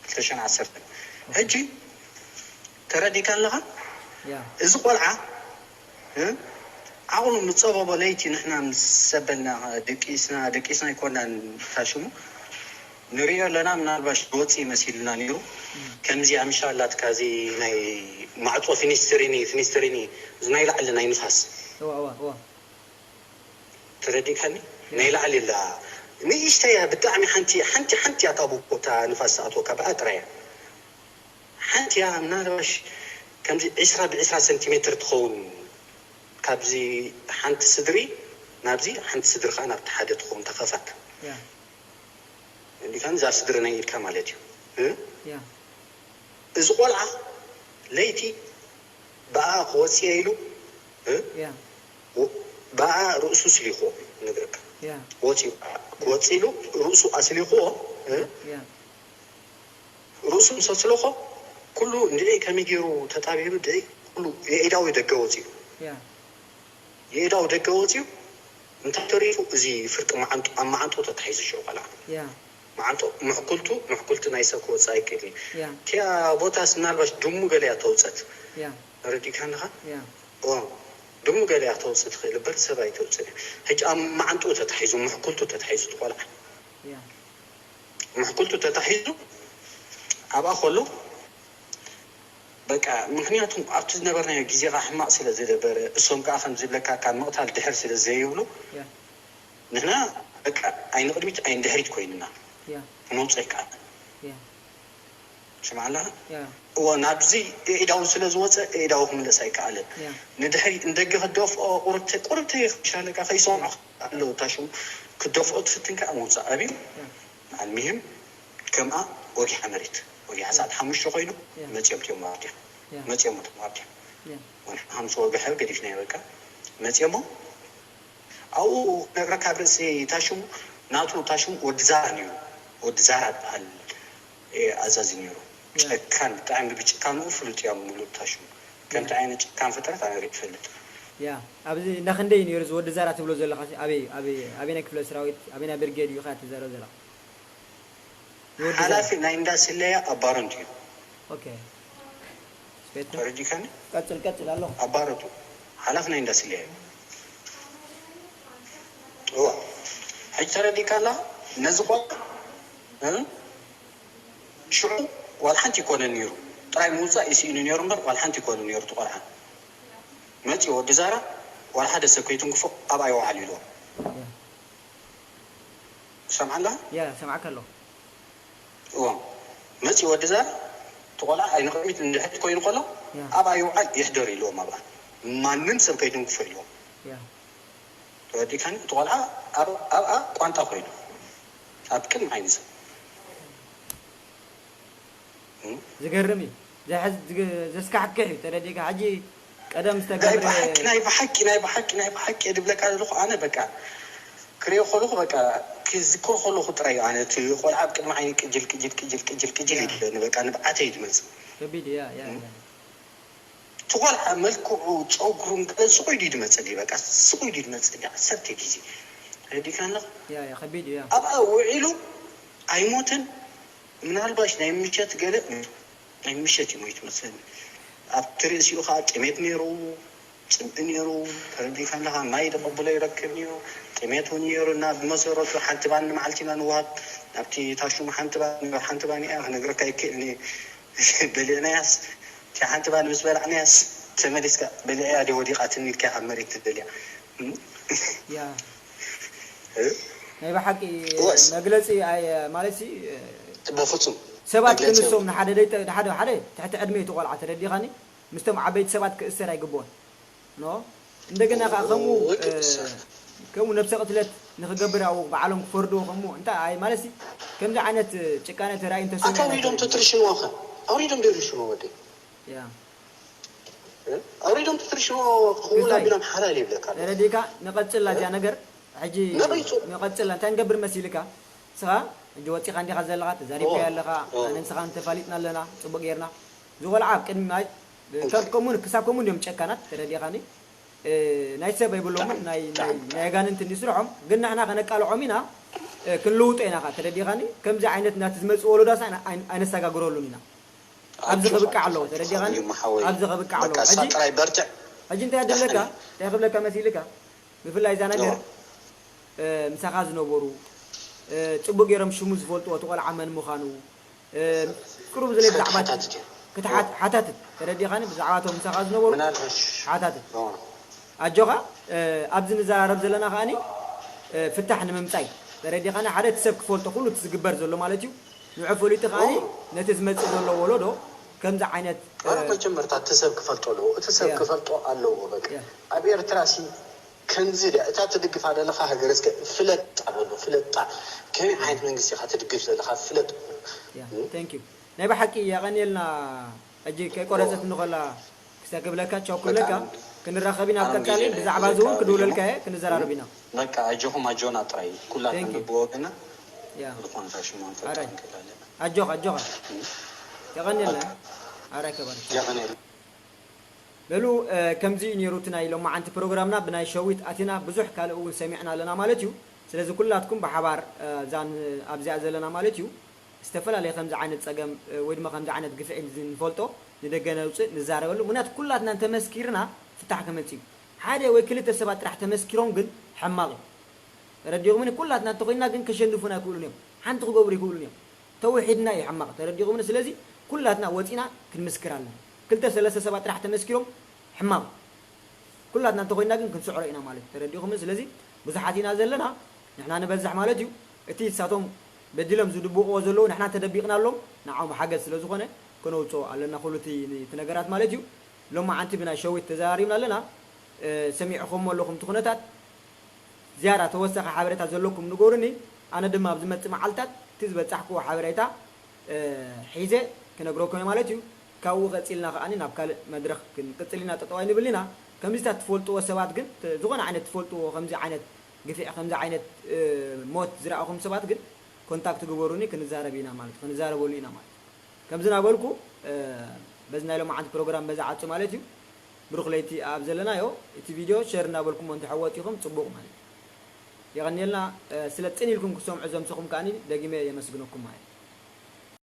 ክልተ ሽሕን ዓሰርተን ሕጂ ተረዲካ ኣለኻ። ያ እዚ ቆልዓ እ? ዓቕሉ ምፀበቦ ለይቲ ንሕና ምስ ሰበልና ደቂስና ደቂስና ኣይኮናን ታሽሙ ንሪኦ ኣለና። ምናልባሽ ወፂ መሲልና ነይሩ። ከምዚ ኣምሻላትካ እዚ ናይ ማዕፆ ፊኒስትሪኒ ፊኒስትሪኒ እዚ ናይ ላዕሊ ናይ ንፋስ እዋ እዋ እዋ ተረዲእካኒ? ናይ ላዕሊ ላ ንእሽተያ ብጣዕሚ ሓንቲ ሓንቲ ሓንቲ እያ ካብ ቦታ ንፋስ ዝኣትወካ ብኣ ጥራይ እያ። ሓንቲ እያ ምናልባሽ ከምዚ ዕስራ ብዕስራ ሰንቲሜትር ትኸውን። ካብዚ ሓንቲ ስድሪ ናብዚ ሓንቲ ስድሪ ከዓ ናብቲ ሓደ ትኸውን ተኸፋት ያ እንዲካን እዛ ስድሪ ናይ ኢድካ ማለት እዩ እ? ያ እዚ ቆልዓ ለይቲ ብኣ ክወፅየ ኢሉ እ? ያ ብኣ ርእሱ ስሊኽዎ ንግረካ ያ ወፂኡ ክወፅእ ኢሉ ርእሱ ኣስሊኽዎ እ? ያ ርእሱ ምስ ኣስለኾ ኩሉ እንድዒ ከመይ ገይሩ ተጣቢሩ ድዒ ኩሉ የኢዳዊ ደገ ወፂኡ ያ የኢዳዊ ደገ ወፂኡ እንታይ ተሪፉ እዚ ፍርቂ መዓንጡ ኣብ መዓንጡ ተታሒዙ ሽዑ ቆልዓ ያ መዓንጡ ምሕኩልቱ ምሕኩልቲ ናይ ሰብ ክወፅእ ኣይክእል እዩ ያ እቲያ ቦታስ ምናልባሽ ድሙ ገለ እያ ተውፀት ያ ረዲእካ ኣለኻ ያ ድሙ ገለ እያ ተውፅእ ትኽእል እበር ሰብ ኣይተውፅእ ሕጂ ኣብ መዓንጡ ተታሒዙ ምሕኩልቱ ተታሒዙ ትቆልዓ ያ ምሕኩልቱ ተታሒዙ ኣብኣ ከሎ በቃ ምክንያቱ ኣብቲ ዝነበርናዮ ግዜ ከዓ ሕማቕ ስለ ዝነበረ እሶም ከዓ ከም ዝብለካ ካብ ምቕታል ድሕር ስለ ዘይብሉ ያ ንሕና በቃ ኣይንቕድሚት ኣይንድሕሪት ኮይንና ያ ክነውፅእ ኣይከኣልን ያ ስምዓላ ያ እዎ ናብዚ ኤዳው ስለ ዝወፀ ኤዳው ክምለስ ኣይከኣልን ያ ንድሕሪት ንደገ ክደፍኦ ቁርብተ ቁርብተ ይሻለካ ከይሰምዖ ኣሎ ታሽሙ ክደፍኦ ትፍትን ከዓ ምውፃእ ኣብዩ ኣልሚህም ከምኣ ወጊሓ መሬት ወጊሓ ሰዓት ሓሙሽተ ኮይኑ ያ። መፅኦም ቲኦም ኣብዲያ ያ። መፅኦም ቶም ኣብዲያ ያ። ወንሓ ምስ ወግሐ ገዲፍናዮ በቃ መፅኦሞ ኣብኡ ነግረካ ኣብ ርእሲ ታሽሙ ናቱ ታሽሙ ወዲ ዛራ ነይሩ ወዲ ዛራ በሃል ኣዛዚ ነይሩ ጨካን ብጣዕሚ ብጭካንኡ ፍሉጥ እዮም ሙሉእ ታሽሙ ከምቲ ዓይነት ጨካን ፍጥረት ኣነ ርኢ ይፈልጥ ያ ኣብዚ እንዳክንደይ ነይሩ እዚ ወዲ ዛራ ትብሎ ዘለኻ ኣበይ ኣበይ ኣበይ ናይ ክፍለ ሰራዊት ኣበይ ናይ ብርጌድ እዩ ካ ትዛረብ ዘለኻ ወዲ ዛራ ሓላፊ ናይ እንዳ ስለያ ኣብ ባረንቱ እዩ ኦኬ ስፔትር ተረዲካኒ ቀጽል ቀጽል ኣሎ ኣብ ባረንቱ ሓላፊ ናይ እንዳ ስለያ እዩ እዋ ሕጂ ተረዲካ ኣላ ነዚ ቆልዓ እ? ሽዑ ዋላ ሓንቲ ይኮነን ነይሩ ጥራይ ምውፃእ ይስኢኑ ነይሩ እምበር ዋላ ሓንቲ ይኮነን ነይሩ እቲ ቆልዓ መፂኡ ወዲ ዛራ ዋላ ሓደ ሰብ ከይትንክፎ ኣብኣ ይውዓል ኢልዎ ሰምዓላ ያ ሰምዓካ ኣሎ እዎ መፂኡ ወዲ ዛራ እቲ ቆልዓ ኣይንቅድሚት ንድሕሪት ኮይኑ ከሎ ያ። ኣብኣ ይውዓል ይሕደር ኢልዎም ኣብኣ ማንም ሰብ ከይትንክፎ ኢልዎም ያ ተወዲካኒ እቲ ቆልዓ ኣብ- ኣብኣ ቋንጣ ኮይኑ ኣብ ቅድሚ ዓይኒ ሰብ ዝገርም እዩ ዘሕዝ- ዝገ- ዘስካሕክሕ እዩ ተረዲካ ሕጂ ቀደም ናይ ዝተገብረ ብሓቂ ናይ ብሓቂ ናይ ብሓቂ ናይ ብሓቂ ድብለካ ዘለኹ ኣነ በቃ ክሪኦ ከለኹ በቃ ክዝክር ከለኹ ጥራይ እዩ ኣነ እቲ ቆልዓ ኣብ ቅድሚ ዓይኒ ቅጅል ቅጅል ቅጅል ቅጅል ቅጅል ይብለኒ በቃ ንብዓተይ ድመፅእ ከቢድ እያ ያ ያ። እቲ ቆልዓ መልክዑ ጨጉሩን ገለ ስቑ ኢሉ ይድመፀሊ በቃ ስቑ ኢሉ ይድመፀሊ ዓሰርተ ግዜ ረዲካ ኣለኻ ያ ያ ከቢድ እዩ ያ ኣብኣ ውዒሉ ኣይሞተን ምናልባሽ ናይ ምሸት ገለ ናይ ምሸት እዩ ሞይቱ መስለኒ ኣብቲ ርእሲኡ ከዓ ጥሜት ነይሩ ፅምኢ ነይሩ ተረዲካ ኣለካ ማይ ተቐብሎ ይረክብ ነይሩ ጥሜት እውን ነይሩ እና ብመሰረቱ ሓንቲ ባኒ መዓልቲ ኢና ንዋሃብ ናብቲ ታሹም ሓንቲ ባኒ ሓንቲ ባኒ እያ ክነግረካ ይክእል በሊዕናያስ እቲ ሓንቲ ባኒ ምስ በላዕናያስ ተመሊስካ በሊዐያ ዲ ወዲቓትኒ ኢልካ ኣብ መሬት ትደልያ ያ ናይ ብሓቂ ወስ። መግለፂ ኣይ- ማለት ሲ በፍፁም ሰባት መግለፂ ክንሶም ንሓደ ደይ- ሓደ ሓደ ትሕቲ ዕድመ እቲ ቆልዓ ተረዲኻኒ ምስቶም ዓበይቲ ሰባት ክእሰር ኣይግብኦን ኖ እንደገና ከዓ ከምኡ ወይ እ፣ ክእሰር። ከምኡ ነብሰ ቅትለት ንክገብር ኣብኡ ባዕሎም ክፈርድዎ ከምኡ እንታይ ኣይ ማለት ሲ ከምዚ ዓይነት ጭካነ ተራእዩ እንተሰሚዑ ኣታ ኣውሪዶም ተትርሽንዎ ከ ኣውሪዶም ዶ ይርሽንዎ ወደይ ያ ኣውሪዶም ተትርሽንዎ ክውን ኣቢሎም ሓላል ይብለካ ኣሎ። ተረዲእካ ንቐጽላ እዚኣ ነገር ሕጂ ነቒጹ። ንቐጽላ እንታይ ንገብር መሲልካ ስኻ ሕጂ ወጺኻ እንዲኻ ዘለኻ ተዛሪብካዮ ኣለኻ ኣነን ስኻን ተፋሊጥና ኣለና ጽቡቕ ጌርና ዝቆልዓ ኣብ ቅድሚ ማይ ከም ከሙን ክሳብ ከሙን እዮም ጨካናት ተረዲኻኒ ናይ ሰብ ኣይብሎምን ናይ ናይ ኣጋንንቲ እንዲ ስርሖም ግን ንሕና ከነቃልዖም ኢና ክንልውጦ ኢና ካ ተረዲኻኒ ከምዚ ዓይነት ናቲ ዝመጽእ ወለዳስ ኣይነሰጋግረሉን ኢና ኣብዚ ክብቃዕ ኣለዎ ተረዲኻኒ ኣብዚ ክብቃዕ ኣለዎ ሕጂ ጥራይ በርትዕ ሕጂ እንታይ ኣድለካ እንታይ ክብለካ መሲልካ ብፍላይ እዛ ነገር ምሳኻ ዝነበሩ ጽቡቅ ገይሮም ሽሙ ዝፈልጥዎ እቲ ቆልዓ መን ምዃኑ ቅሩብ ዝለ ብዛዕባ ክትሓትት ተረዲኻኒ ብዛዕባ እቶም ምሳኻ ዝነበሩ ሓታትት ኣጆኻ ኣብዚ ንዘራረብ ዘለና ከኣኒ ፍታሕ ንምምጻይ ተረዲኻኒ ሓደ እቲ ሰብ ክፈልጦ ኩሉ እቲ ዝግበር ዘሎ ማለት እዩ ንዑ ፈሊጡ ከኣኒ ነቲ ዝመጽእ ዘሎ ወለዶ ከምዚ ዓይነት መጀመርታ እቲ ሰብ ክፈልጦ ኣለዎ እቲ ሰብ ክፈልጦ ኣለዎ በቃ ኣብ ኤርትራ ሲ ከምዚ ድያ እታ ትድግፋ ዘለኻ ሃገር እስከ ፍለጣ በሎ ፍለጣ ከመይ ዓይነት መንግስቲ ኢኻ ትድግፍ ዘለኻ ፍለጥ Thank you ናይ ብሓቂ የቐንየልና ሕጂ ከይቆረፀት እንኸላ ክሰክብለካ ቻው ክብለካ ክንራኸብ ኢና ኣብ ቀፃሊ ብዛዕባ እዚ እውን ክድውለልካ እየ ክንዘራረብ ኢና በቃ ኣጆኹም ኣጆና ጥራይ ኩላትና በብወገና ዝኾነ ፋሽን ማንፈጣ ኣጆኻ ኣጆኻ የቐንየልና ኣራይ ከባሪ በሉ ከምዚ እዩ ነይሩ እቲ ናይ ሎማዓንቲ ፕሮግራምና ብናይ ሸዊት ኣቲና ብዙሕ ካልእ እውን ሰሚዕና ኣለና ማለት እዩ ስለዚ ኩላትኩም ብሓባር እዛን ኣብዚኣ ዘለና ማለት እዩ ዝተፈላለየ ከምዚ ዓይነት ፀገም ወይ ድማ ከምዚ ዓይነት ግፍዒ ንፈልጦ ንደገ ነውፅእ ንዛረበሉ ምክንያቱ ኩላትና እንተመስኪርና ፍታሕ ክመፅእ እዩ ሓደ ወይ ክልተ ሰባት ጥራሕ ተመስኪሮም ግን ሕማቕ እዩ ተረዲኹምኒ ኩላትና እንተኮይንና ግን ከሸንፉና ኣይክእሉን እዮም ሓንቲ ክገብሩ ይክእሉን እዮም ተውሒድና እዩ ሕማቕ ተረዲኹምኒ ስለዚ ኩላትና ወፂና ክንምስክር ኣለና ክልተ ሰለስተ ሰባት ጥራሕ ተመስኪሮም ሕማቕ ኩላትና እንተኮይንና ግን ክንስዕሮ ኢና ማለት እዩ ተረዲኹምኒ ስለዚ ብዙሓት ኢና ዘለና ንሕና ንበዝሕ ማለት እዩ እቲ እሳቶም በዲሎም ዝድብቕዎ ዘለዉ ንሕና ተደቢቕናሎም ንዓኦም ሓገዝ ስለ ዝኾነ ከነውፅኦ ኣለና ኩሉ እቲ ነገራት ማለት እዩ ሎማዓንቲ ብናይ ሸዊት ተዘራሪብና ኣለና ሰሚዕኹሞ ኣለኹም እቲ ኩነታት ዝያዳ ተወሳኺ ሓበሬታ ዘለኩም ንገሩኒ ኣነ ድማ ኣብ ዝመፅእ መዓልታት እቲ ዝበፃሕክዎ ሓበሬታ ሒዘ ክነግረኩም ማለት እዩ ካብኡ ቀፂልና ከኣ ናብ ካልእ መድረኽ ክንቅፅል ኢና ጠጠዋይ ንብል ኢና ከምዚታት ትፈልጥዎ ሰባት ግን ዝኾነ ዓይነት ትፈልጥዎ ከምዚ ዓይነት ግፍዒ ከምዚ ዓይነት ሞት ዝረኣኹም ሰባት ግን ኮንታክት ግበሩኒ ክንዛረብ ኢና ማለት ክንዛረበሉ ኢና ማለት ከምዚ ናበልኩ በዚ ናይ ሎማዓንቲ ፕሮግራም በዚ ዓጹ ማለት እዩ ብሩኽ ለይቲ ኣብ ዘለናዮ እቲ ቪድዮ ሸር እናበልኩሞ እንተሐወጢኹም ጽቡቕ ማለት እዩ የቐንየልና ስለ ጽን ኢልኩም ክሰምዑ ዘምሰኹም ከኣኒ ደጊመ የመስግነኩም ማለት እዩ